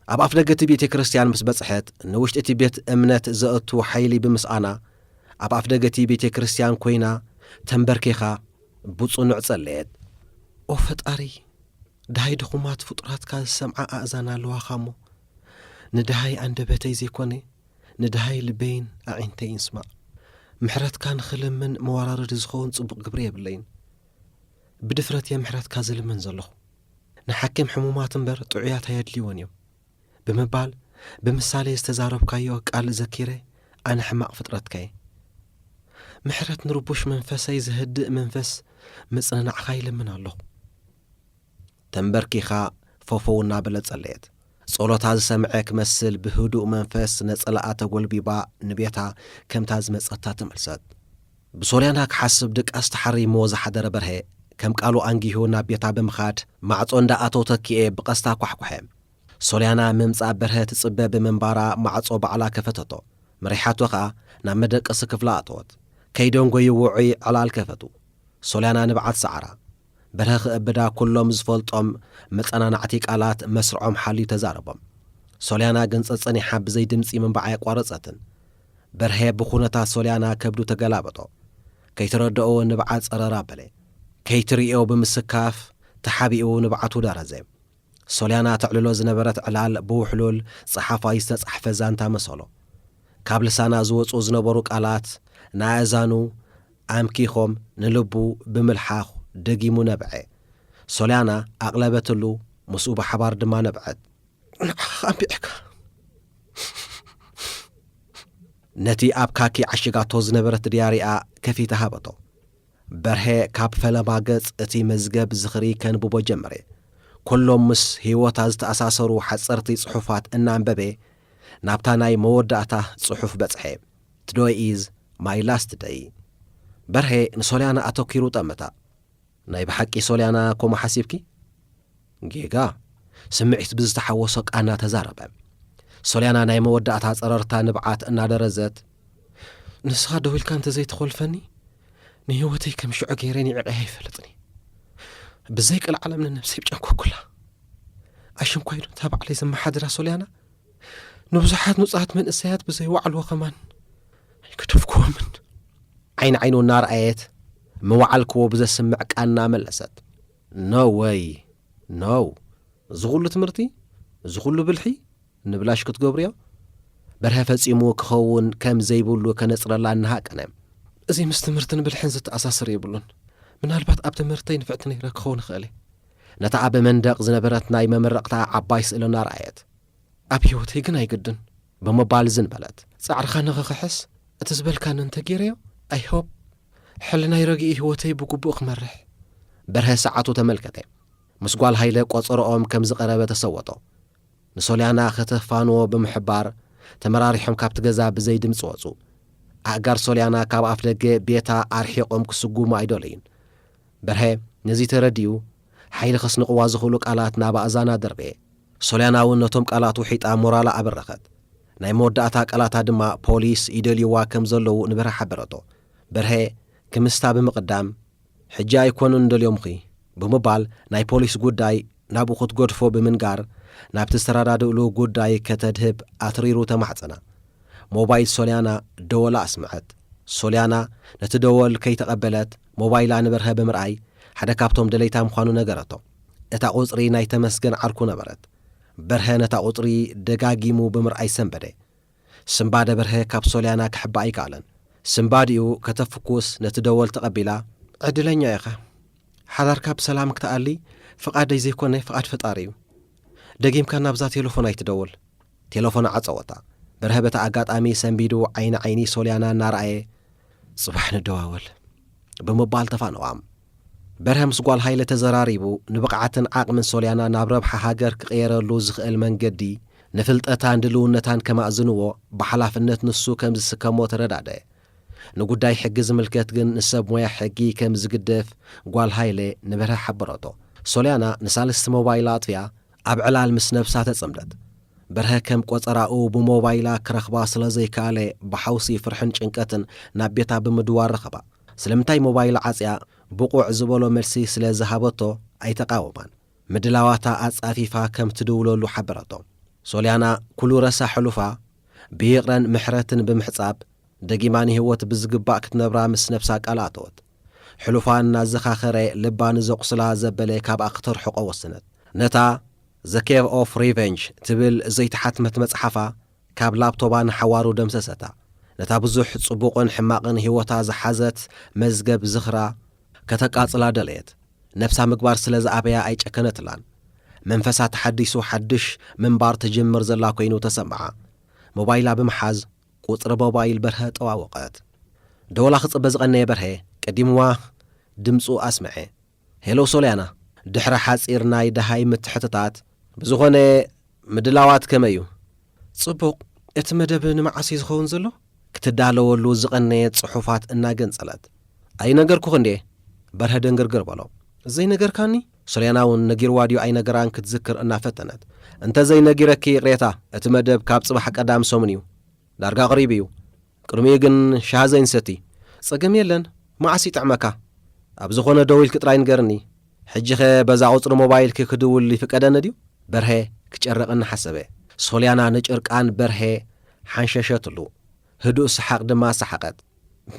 ኣብ ኣፍደገ እቲ ቤተ ክርስቲያን ምስ በጽሐት ንውሽጢ እቲ ቤት እምነት ዘእቱ ሓይሊ ብምስኣና ኣብ ኣፍደገ እቲ ቤተ ክርስቲያን ኮይና ተንበርኪኻ ብጽኑዕ ጸለየት። ኦ ፈጣሪ፣ ደሃይ ድኹማት ፍጡራትካ ዝሰምዓ ኣእዛን ኣለዋኻ እሞ፣ ንደሃይ ኣንደበተይ ዘይኮነ፣ ንደሃይ ልበይን ኣዒንተይን ስማዕ። ምሕረትካ ንኽልምን መወራረዲ ዝኸውን ጽቡቕ ግብሪ የብለይን። ብድፍረት እየ ምሕረትካ ዝልምን ዘለኹ። ንሓኪም ሕሙማት እምበር ጥዑያት ኣየድልይዎን እዮም ብምባል ብምሳሌ ዝተዛረብካዮ ቃል ዘኪረ፣ ኣነ ሕማቕ ፍጥረትካየ። ምሕረት ንርቡሽ መንፈሰይ ዘህድእ መንፈስ ምጽንናዕኻ ይልምን ኣለኹ። ተንበርኪኻ ፈፈው እናበለ ጸለየት። ጸሎታ ዝሰምዐ ክመስል ብህዱእ መንፈስ ነጸላኣ ተጎልቢባ ንቤታ ከምታ ዝመጸታ ተመልሰት። ብሶልያና ክሓስብ ድቃስ ተሓሪምዎ ዝሓደረ በርሀ ከም ቃሉ ኣንጊሁ ናብ ቤታ ብምኻድ ማዕጾ እንዳ ኣተው ተኪኤ ብቐስታ ኳሕኳሐ። ሶልያና ምምጻእ በርሀ ትጽበ ብምንባራ ማዕጾ ባዕላ ከፈተቶ። መሪሓቶ ኸኣ ናብ መደቀሲ ክፍላ ኣተወት። ከይደንጎዩ ውዑይ ዕላል ከፈቱ። ሶልያና ንብዓት ሰዓራ። በርሀ ክእብዳ ኩሎም ዝፈልጦም መጸናናዕቲ ቃላት መስርዖም ሓልዩ ተዛረቦም። ሶልያና ግን ጸጸኒሓ ብዘይ ድምጺ ምንባዓ ኣየቋረጸትን። በርሀ ብኹነታት ሶልያና ከብዱ ተገላበጦ። ከይተረድኦ ንብዓት ጸረር ኣበለ። ከይትርእዮ ብምስካፍ ተሓቢኡ ንብዓቱ ደረዘ። ሶልያና ተዕልሎ ዝነበረት ዕላል ብውሕሉል ጸሓፋይ ዝተጻሕፈ ዛንታ መሰሎ። ካብ ልሳና ዝወጹ ዝነበሩ ቃላት ንኣእዛኑ ኣምኪኾም ንልቡ ብምልሓኽ ደጊሙ ነብዐ። ሶልያና ኣቕለበትሉ፣ ምስኡ ብሓባር ድማ ነብዐት። ንዓኻ ኣንቢዕካ። ነቲ ኣብ ካኪ ዓሺጋቶ ዝነበረት ድያሪኣ ከፊታ ሃበቶ። በርሀ ካብ ፈለማ ገጽ እቲ መዝገብ ዝኽሪ ከንብቦ ጀመረ። ኩሎም ምስ ህይወታ ዝተኣሳሰሩ ሓጸርቲ ጽሑፋት እናንበበ ናብታ ናይ መወዳእታ ጽሑፍ በጽሐ። Today is my last day። በርሀ ንሶልያና ኣተኲሩ ጠመታ። ናይ ብሓቂ ሶልያና ከምኡ ሓሲብኪ? ጌጋ፣ ስምዒት ብዝተሓወሶ ቃና ተዛረበ። ሶልያና ናይ መወዳእታ ጸረርታ ንብዓት እናደረዘት፣ ንስኻ ደው ኢልካ እንተዘይትኾልፈኒ፣ ንህይወተይ ከም ሽዑ ገይረ ንዒቐያ ኣይፈልጥኒ። ብዘይ ቀልዓለም ንነብሰይ ብጨንኮኩላ። ኣሽንኳይዶ እታ ባዕለይ ዘመሓድራ ሶልያና፣ ንብዙሓት ንጹሃት መንእሰያት ብዘይ ዋዕልዎ ከማን ኣይገደፍክዎምን። ዓይኒ ዓይኑ እናረኣየት፣ ምወዓልክዎ ብዘስምዕ ቃና መለሰት። No way፣ no። እዚ ኩሉ ትምህርቲ፣ እዚ ኩሉ ብልሒ፣ ንብላሽ ክትገብርዮ? በርሀ ፈጺሙ ክኸውን ከም ዘይብሉ ከነጽረላ እናሃቀነ። እዚ ምስ ትምህርትን ብልሕን ዝተኣሳሰር የብሉን። ምናልባት ኣብ ትምህርተይ ንፍዕቲ ነይረ ክኸውን እኽእል እየ። ነታ ኣብ መንደቕ ዝነበረት ናይ መመረቕታ ዓባይ ስእሊ እናረኣየት፣ ኣብ ህይወተይ ግን ኣይግድን ብምባል ዝን በለት። ጻዕርኻ ንኽኽሕስ እቲ ዝበልካኒ እንተገይረዮ፣ I hope ሕልናይ ረጊኡ ህይወተይ ብግቡእ ክመርሕ። በርሀ ሰዓቱ ተመልከተ። ምስ ጓል ሃይለ ቆጸሮኦም ከም ዝቐረበ ተሰወጦ። ንሶልያና ከተፋንዎ ብምሕባር ተመራሪሖም ካብቲ ገዛ ብዘይ ድምጺ ወጹ። ኣእጋር ሶልያና ካብ ኣፍ ደገ ቤታ ኣርሒቖም ክስጉሙ ኣይደለዩን። በርሀ ነዚ ተረዲኡ ሓይሊ ከስንቕዋ ዝኽእሉ ቃላት ናብ ኣእዛና ደርበየ። ሶልያና እውን ነቶም ቃላት ውሒጣ ሞራላ ኣበረኸት። ናይ መወዳእታ ቃላታ ድማ ፖሊስ ይደልይዋ ከም ዘለዉ ንበርሀ ሓበረቶ። በርሀ ክምስታ ብምቕዳም፣ ሕጂ ኣይኮኑን እንደልዮምኺ ብምባል ናይ ፖሊስ ጉዳይ ናብኡ ክትገድፎ ብምንጋር ናብቲ ዝተረዳድእሉ ጉዳይ ከተድህብ ኣትሪሩ ተማሕጸና። ሞባይል ሶልያና ደወላ ኣስምዐት። ሶልያና ነቲ ደወል ከይተቐበለት ሞባይላ ንበርሀ ብምርኣይ ሓደ ካብቶም ደለይታ ምዃኑ ነገረቶ። እታ ቁጽሪ ናይ ተመስገን ዓርኩ ነበረት። በርሀ ነታ ቁጽሪ ደጋጊሙ ብምርኣይ ሰንበደ። ስምባደ በርሀ ካብ ሶልያና ክሕባእ ኣይከኣለን። ስምባዲኡ ከተፍኩስ ነቲ ደወል ተቐቢላ፣ ዕድለኛ ኢኻ። ሓዳርካ ብሰላም ክትኣሊ ፍቓደይ ዘይኮነ ፍቓድ ፈጣሪ እዩ። ደጊምካ ናብዛ ቴሌፎን ኣይትደውል። ቴሌፎን ዓጸወታ። በርሀ በቲ ኣጋጣሚ ሰንቢዱ ዓይኒ ዓይኒ ሶልያና እናረኣየ፣ ጽባሕ ንደዋወል ብምባል ተፋነዋ። በርሀ ምስ ጓል ሃይለ ተዘራሪቡ ንብቕዓትን ዓቕምን ሶልያና ናብ ረብሓ ሃገር ክቕየረሉ ዝኽእል መንገዲ ንፍልጠታን ድልውነታን ከማእዝንዎ ብሓላፍነት ንሱ ከም ዝስከሞ ተረዳደ። ንጉዳይ ሕጊ ዝምልከት ግን ንሰብ ሞያ ሕጊ ከም ዝግደፍ ጓል ሃይለ ንበርሀ ሓበረቶ። ሶልያና ንሳልስቲ ሞባይላ ኣጥፍያ ኣብ ዕላል ምስ ነብሳ ተጸምደት። በርሀ ከም ቆጸራኡ ብሞባይላ ክረኽባ ስለ ዘይከኣለ ብሓውሲ ፍርሕን ጭንቀትን ናብ ቤታ ብምድዋር ረኸባ። ስለምንታይ ሞባይላ ዓጽያ ብቑዕ ዝበሎ መልሲ ስለ ዝሃበቶ ኣይተቓወማን። ምድላዋታ ኣጻፊፋ ከም ትድውለሉ ሓበረቶ። ሶልያና ኩሉ ረሳ ሕሉፋ ብይቕረን ምሕረትን ብምሕጻብ ደጊማ ንህይወት ብዝግባእ ክትነብራ ምስ ነብሳ ቃል ኣተወት። ሕሉፋ እናዘኻኸረ ልባ ንዘቑስላ ዘበለ ካብኣ ክተርሕቆ ወሰነት። ነታ The Cave of Revenge ትብል ዘይተሓትመት መጽሓፋ ካብ ላፕቶባ ንሓዋሩ ደምሰሰታ። ነታ ብዙሕ ጽቡቕን ሕማቕን ህይወታ ዝሓዘት መዝገብ ዝኽራ ከተቃጽላ ደለየት። ነብሳ ምግባር ስለ ዝኣበያ ኣይጨከነትላን። መንፈሳ ተሓዲሱ ሓድሽ ምንባር ትጅምር ዘላ ኮይኑ ተሰምዓ። ሞባይላ ብምሓዝ ቁጽሪ ሞባይል በርሀ ጠዋወቐት። ደወላ ክጽበ ዝቐነየ በርሀ ቀዲምዋ ድምጹ ኣስምዐ። ሄሎ ሶልያና፣ ድሕሪ ሓጺር ናይ ደሃይ ምትሕትታት፣ ብዝኾነ ምድላዋት ከመይ እዩ? ጽቡቕ፣ እቲ መደብ ንመዓስ እዩ ዝኸውን ዘሎ? ክትዳለወሉ ዝቐነየት ጽሑፋት እናገንጸለት። ኣይነገርኩኽን ድየ? በርሀ ደንገርገር በሎ። ዘይነገርካኒ? ሶልያና እውን ነጊርዋ ድዩ ኣይነገራን ክትዝክር እናፈተነት። እንተ ዘይነጊረኪ ይቕሬታ፣ እቲ መደብ ካብ ጽባሕ ቀዳም ሰሙን እዩ። ዳርጋ ኣቕሪቡ እዩ። ቅድሚኡ ግን ሻሂ ዘይንሰቲ። ጸገም የለን፣ መዓስ ይጥዕመካ? ኣብ ዝኾነ ደው ኢልኪ ጥራይ ንገርኒ። ሕጂኸ በዛ ቁጽሪ ሞባይልኪ ክድውል ይፍቀደኒ ድዩ? በርሀ ክጨርቕ እናሓሰበ። ሶልያና ንጭርቃን በርሀ ሓንሸሸትሉ። ህዱእ ሰሓቕ ድማ ሰሓቐት።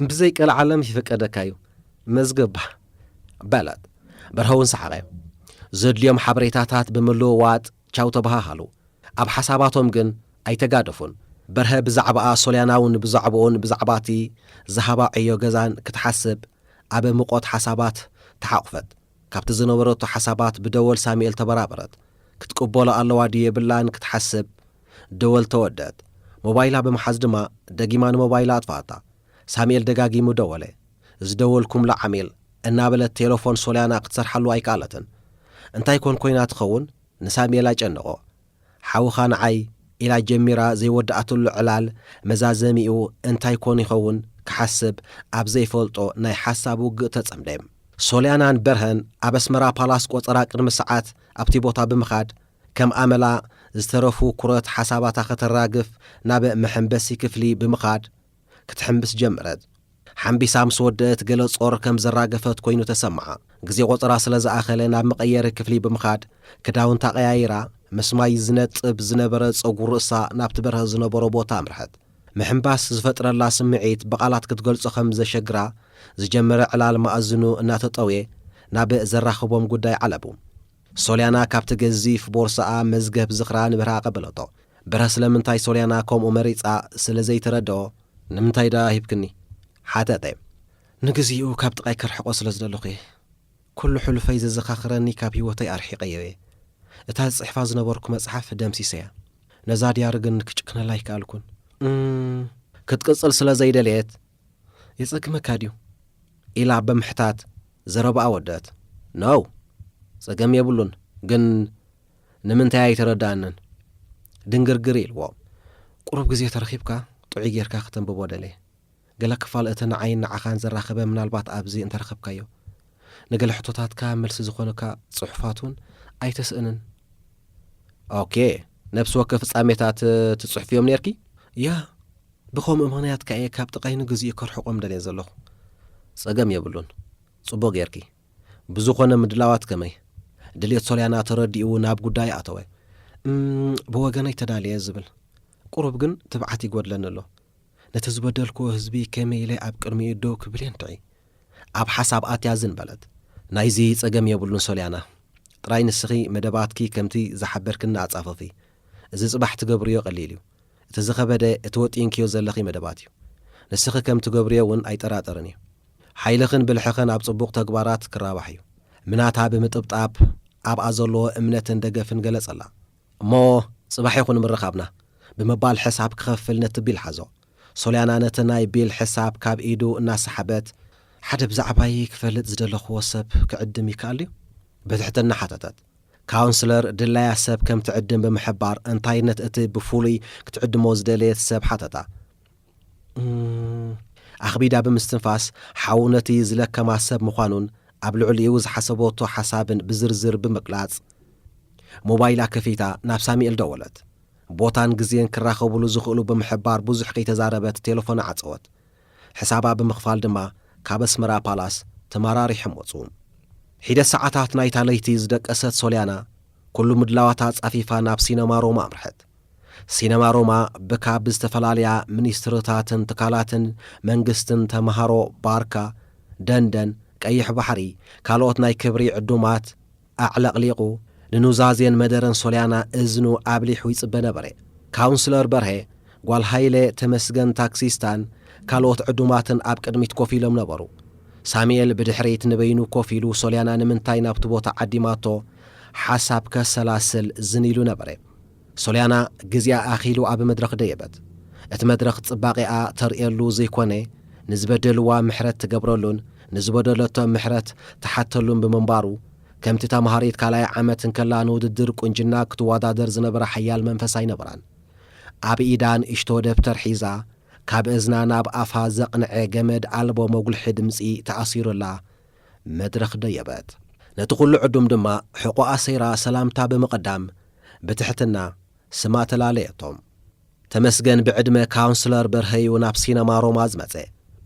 ብዘይ ቀልዓለም ይፍቀደካ እዩ። መዝገባ። በለት። በርሀ እውን ሰሓቐ። ዘድልዮም ሓበሬታታት ብምልውዋጥ ቻው ተበሃሃሉ። ኣብ ሓሳባቶም ግን ኣይተጋደፉን። በርሀ ብዛዕባኣ፣ ሶልያና እውን ብዛዕባኡን ብዛዕባ እቲ ዝሃባ ዕዮ ገዛን ክትሓስብ ኣብ ምቖት ሓሳባት ተሓቑፈት። ካብቲ ዝነበረቶ ሓሳባት ብደወል ሳሙኤል ተበራበረት። ክትቅበሎ ኣለዋ ድዩ የብላን ክትሓስብ ደወል ተወደት። ሞባይላ ብምሓዝ ድማ ደጊማ ንሞባይላ ኣጥፍኣታ። ሳሙኤል ደጋጊሙ ደወለ። ዝደወልኩምላ ዓሚል እናበለት ቴሌፎን ሶልያና ክትሰርሓሉ ኣይከኣለትን። እንታይ ኮን ኮይና ትኸውን? ንሳሙኤል ኣጨነቖ። ሓውኻ ንዓይ ኢላ ጀሚራ ዘይወድኣትሉ ዕላል መዛዘሚኡ እንታይ ኮን ይኸውን ክሓስብ ኣብ ዘይፈልጦ ናይ ሓሳብ ውግእ ተጸምደ። ሶልያናን በርሀን ኣብ ኣስመራ ፓላስ ቆጸራ ቅድሚ ሰዓት ኣብቲ ቦታ ብምኻድ ከም ኣመላ ዝተረፉ ኩረት ሓሳባታ ከተራግፍ ናብ መሐንበሲ ክፍሊ ብምኻድ ክትሕምብስ ጀመረት። ሓምቢሳ ምስ ወደእት ገለ ጾር ከም ዘራገፈት ኮይኑ ተሰምዓ። ግዜ ቆጸራ ስለ ዝኣኸለ ናብ መቐየሪ ክፍሊ ብምኻድ ክዳውንታ ቀያይራ ምስ ማይ ዝነጥብ ዝነበረ ጸጉር ርእሳ ናብቲ በርሀ ዝነበሮ ቦታ ኣምርሐት። ምሕንባስ ዝፈጥረላ ስምዒት ብቓላት ክትገልጾ ከም ዘሸግራ ዝጀመረ ዕላል መኣዝኑ እናተጠውየ ናብ ዘራኽቦም ጉዳይ ዓለቡ። ሶልያና ካብቲ ገዚፍ ቦርሳኣ መዝገብ ዝኽራ ንበርሀ ኣቐበለቶ። በርሀ ስለምንታይ ሶልያና ከምኡ መሪጻ ስለ ዘይተረድኦ፣ "ንምንታይ ደኣ ሂብክኒ?" ሓተተ። "ንግዚኡ ካብ ጥቓይ ከርሕቆ ስለ ዝደለኹ እየ። ኩሉ ሕሉፈይ ዘዘኻኽረኒ ካብ ህይወተይ ኣርሒቐዮ እየ። እታ ዝጽሕፋ ዝነበርኩ መጽሓፍ ደምሲሰያ። ነዛ ድያሪ ግን ክጭክነላ ኣይከኣልኩን። እም፣ ክትቅጽል ስለ ዘይደለየት፣ የጸግመካ ድዩ?" ኢላ ብምሕታት ዘረባኣ ወደት። "ነው፣ ጸገም የብሉን፣ ግን ንምንታይ ኣይተረዳእንን?" ድንግርግር ኢልዎ። "ቁሩብ ግዜ ተረኺብካ ጥዑይ ጌርካ ከተንብቦ ደልየ። ገለ ክፋል እቲ ንዓይን ንዓኻን ዘራኸበ ምናልባት ኣብዚ እንተረኸብካዮ። ንገለ ሕቶታትካ መልሲ ዝኾኑካ ጽሑፋት እውን ኣይተስእንን።" "ኦኬ፣ ነፍሲ ወከፍ ፍጻሜታት ትጽሕፍዮም ኔርኪ?" "ያ፣ ብኸምኡ ምኽንያት ከኣ እየ ካብ ጥቓይ ንግዚኡ ከርሕቖም ደልየ ዘለኹ።" "ጸገም የብሉን፣ ጽቡቕ ጌርኪ። ብዝኾነ ምድላዋት ከመይ?" ድልየት ሶልያና ተረዲኡ ናብ ጉዳይ ኣተወ። "እም፣ ብወገነይ ተዳልየ ዝብል። ቁሩብ ግን ትብዓት ይጎድለኒ ኣሎ። ነቲ ዝበደልክዎ ህዝቢ ከመይ ኢለ ኣብ ቅድሚኡ ደው ክብል እየ እንድዒ?" ኣብ ሓሳብ ኣትያ ዝን በለት። "ናይዚ ጸገም የብሉን ሶልያና። ጥራይ ንስኺ መደባትኪ ከምቲ ዝሓበርክኒ ኣጻፈፊ። እዚ ጽባሕ ትገብርዮ ቀሊል እዩ። እቲ ዝኸበደ እቲ ወጢንክዮ ዘለኺ መደባት እዩ። ንስኺ ከም ትገብርዮ እውን ኣይጠራጠርን እዩ። ሓይልኽን ብልሕኽን ኣብ ጽቡቕ ተግባራት ክራባሕ እዩ።" ምናታ ብምጥብጣብ ኣብኣ ዘለዎ እምነትን ደገፍን ገለጸላ። "እሞ ጽባሕ ይኹን ምርኻብና" ብምባል ሕሳብ ክኸፍል ነቲ ቢል ሓዞ። ሶልያና ነቲ ናይ ቢል ሕሳብ ካብ ኢዱ እናሰሓበት፣ "ሓደ ብዛዕባይ ክፈልጥ ዝደለኽዎ ሰብ ክዕድም ይከኣል ድዩ?" ብትሕትና ሓተተት። ካውንስለር ድላያ ሰብ ከም ትዕድም ብምሕባር፣ እንታይነት እቲ ብፍሉይ ክትዕድሞ ዝደለየት ሰብ ሓተታ። "እም"፣ ኣኽቢዳ ብምስትንፋስ፣ ሓው ነቲ ዝለከማ ሰብ ምዃኑን ኣብ ልዕሊኡ ዝሓሰበቶ ሓሳብን ብዝርዝር ብምግላጽ፣ ሞባይላ ከፊታ ናብ ሳሙኤል ደወለት። ቦታን ግዜን ክራኸቡሉ ዝኽእሉ ብምሕባር ብዙሕ ከይተዛረበት ቴሌፎና ዓጸወት። ሕሳባ ብምኽፋል ድማ ካብ ኣስመራ ፓላስ ተመራሪሖም ወጹ። ሒደት ሰዓታት ናይታ ለይቲ ዝደቀሰት ሶልያና፣ ኩሉ ምድላዋታ ጻፊፋ ናብ ሲነማ ሮማ ኣምርሐት። ሲነማ ሮማ ብካብ ዝተፈላለያ ሚኒስትርታትን ትካላትን መንግስትን፣ ተመሃሮ፣ ባርካ፣ ደንደን፣ ቀይሕ ባሕሪ፣ ካልኦት ናይ ክብሪ ዕዱማት ኣዕለቕሊቑ፣ ንኑዛዜን መደረን ሶልያና እዝኑ ኣብሊሑ ይጽበ ነበረ። ካውንስለር በርሄ፣ ጓል ሃይለ፣ ተመስገን፣ ታክሲስታን ካልኦት ዕዱማትን ኣብ ቅድሚት ኮፍ ኢሎም ነበሩ። ሳሙኤል ብድሕሪት ንበይኑ ኮፍ ኢሉ፣ ሶልያና ንምንታይ ናብቲ ቦታ ዓዲማቶ ሓሳብ ከሰላስል ዝን ኢሉ ነበረ። ሶልያና ግዜኣ ኣኺሉ ኣብ መድረኽ ደየበት። እቲ መድረኽ ጽባቐኣ ተርእየሉ ዘይኮነ፣ ንዝበደልዋ ምሕረት ትገብረሉን ንዝበደለቶ ምሕረት ትሓተሉን ብምንባሩ፣ ከምቲ ተምሃሪት ካልኣይ ዓመት እንከላ ንውድድር ቁንጅና ክትወዳደር ዝነበራ ሓያል መንፈስ ኣይነበራን። ኣብ ኢዳ ንእሽቶ ደብተር ሒዛ፣ ካብ እዝና ናብ ኣፋ ዘቕንዐ ገመድ ኣልቦ መጉልሒ ድምጺ ተኣሲሩላ መድረኽ ደየበት። ነቲ ኩሉ ዕዱም ድማ ሕቖኣ ሰይራ ሰላምታ ብምቕዳም ብትሕትና ስማ ተላለየቶም። ተመስገን ብዕድመ ካውንስለር በርሀዩ ናብ ሲነማ ሮማ ዝመጸ።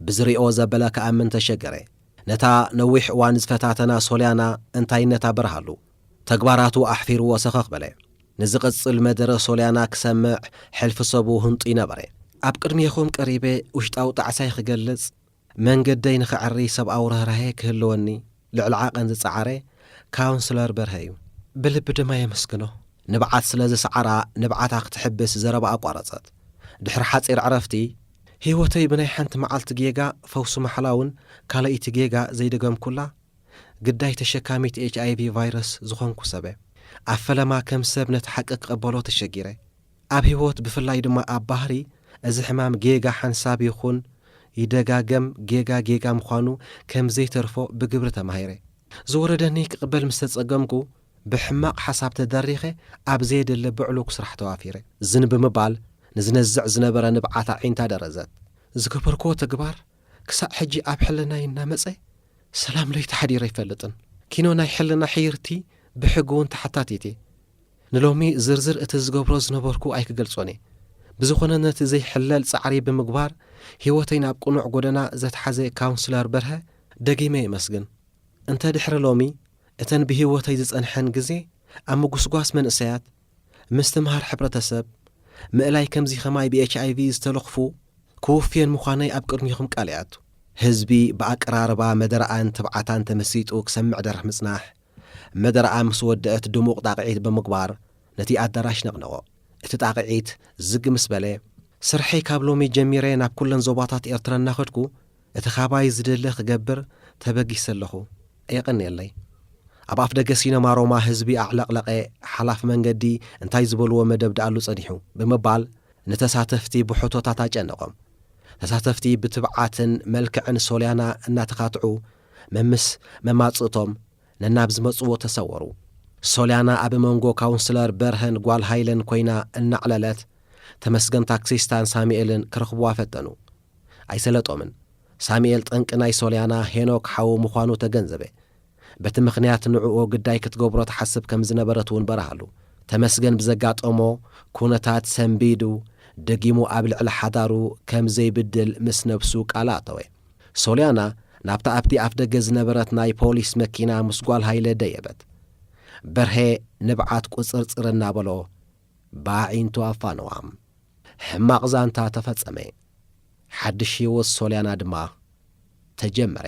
ብዝሪኦ ዘበለ ክኣምን ተሸገረ። ነታ ነዊሕ እዋን ዝፈታተና ሶልያና እንታይነታ በርሃሉ። ተግባራቱ ኣሕፊርዎ ሰኸኽ በለ። ንዝቕጽል መደረ ሶልያና ክሰምዕ ሕልፊ ሰቡ ህንጡ ይነበረ። ኣብ ቅድሜኹም ቀሪበ ውሽጣዊ ጣዕሳይ ክገልጽ፣ መንገደይ ንኸዕሪ ሰብኣዊ ርህራሄ ክህልወኒ ልዕሊ ዓቐን ዝጸዓረ ካውንስለር በርሀ እዩ። ብልቢ ድማ የመስግኖ። ንብዓት ስለ ዝሰዓራ ንብዓታ ክትሕብስ ዘረባ ኣቋረጸት። ድሕሪ ሓጺር ዕረፍቲ፣ ህይወተይ ብናይ ሓንቲ መዓልቲ ጌጋ ፈውሲ ማሕላውን ካልኣይቲ ጌጋ ዘይደገምኩላ ግዳይ ተሸካሚት ኤች ኣይ ቪ ቫይረስ ዝኾንኩ ሰበ። ኣብ ፈለማ ከም ሰብ ነቲ ሓቂ ክቐበሎ ተሸጊረ። ኣብ ህይወት ብፍላይ ድማ ኣብ ባህሪ እዚ ሕማም ጌጋ ሓንሳብ ይኹን ይደጋገም ጌጋ ጌጋ ምዃኑ ከም ዘይተርፎ ብግብሪ ተማሂረ። ዝወረደኒ ክቕበል ምስ ተጸገምኩ፣ ብሕማቕ ሓሳብ ተደሪኸ ኣብ ዘየደለ ብዕሉ ክስራሕ ተዋፊረ። ዝን ብምባል ንዝነዝዕ ዝነበረ ንብዓት ኣዒንታ ደረዘት። ዝገበርክዎ ተግባር ክሳዕ ሕጂ ኣብ ሕልናይ እናመጸ ሰላም ለይቲ ሓዲረ ኣይፈልጥን። ኪኖ ናይ ሕልና ሕይርቲ ብሕጊ እውን ተሓታቲት እየ። ንሎሚ ዝርዝር እቲ ዝገብሮ ዝነበርኩ ኣይክገልጾን እየ። ብዝኾነ ነቲ ዘይሕለል ጻዕሪ ብምግባር ህይወተይ ናብ ቅኑዕ ጎደና ዘትሓዘ ካውንስለር በርሀ ደጊመ የመስግን። እንተ ድሕሪ ሎሚ እተን ብህይወተይ ዝጸንሐን ግዜ ኣብ ምጉስጓስ መንእሰያት፣ ምስ ትምሃር ሕብረተሰብ፣ ምእላይ ከምዚ ኸማይ ብ ኤች ኣይ ቪ ዝተለኽፉ ክውፍየን ምዃነይ ኣብ ቅድሚኹም ቃል ይኣቱ። ህዝቢ ብኣቀራርባ መደረኣን ትብዓታን ተመሲጡ ክሰምዕ ደርፍ ምጽናሕ፣ መደረኣ ምስ ወደአት ድሙቕ ጣቕዒት ብምግባር ነቲ ኣዳራሽ ነቕነቖ። እቲ ጣቕዒት ዝግ ምስ በለ፣ ስርሐይ ካብ ሎሚ ጀሚረ ናብ ኩለን ዞባታት ኤርትራ እናኸድኩ እቲ ኻባይ ዝደለ ክገብር ተበጊሰ ኣለኹ። የቐንየለይ። ኣብ ኣፍ ደገ ሲነማ ሮማ ህዝቢ ኣዕለቕለቐ። ሓላፍ መንገዲ እንታይ ዝበልዎ መደብ ደኣሉ ጸኒሑ ብምባል ንተሳተፍቲ ብሕቶታት ኣጨነቖም። ተሳተፍቲ ብትብዓትን መልክዕን ሶልያና እናተኻትዑ መምስ መማጽእቶም ነናብ ዝመጽዎ ተሰወሩ። ሶልያና ኣብ መንጎ ካውንስለር በርሀን ጓል ሃይለን ኮይና እናዕለለት ተመስገን ታክሲስታን ሳሙኤልን ክረኽብዋ ፈተኑ። ኣይሰለጦምን። ሳሙኤል ጠንቂ ናይ ሶልያና ሄኖክ ሓዉ ምዃኑ ተገንዘበ። በቲ ምኽንያት ንዕኡ ግዳይ ክትገብሮ ትሓስብ ከም ዝነበረት እውን በረሃሉ። ተመስገን ብዘጋጠሞ ኩነታት ሰንቢዱ ደጊሙ ኣብ ልዕሊ ሓዳሩ ከም ዘይብድል ምስ ነብሱ ቃል ኣተወ። ሶልያና ናብታ ኣብቲ ኣፍ ደገ ዝነበረት ናይ ፖሊስ መኪና ምስ ጓል ሃይለ ደየበት። በርሄ ንብዓት ቁጽርጽር እናበሎ ብኣዒንቱ ኣፋነዋ። ሕማቕ ዛንታ ተፈጸመ። ሓድሽ ህይወት ሶልያና ድማ ተጀመረ።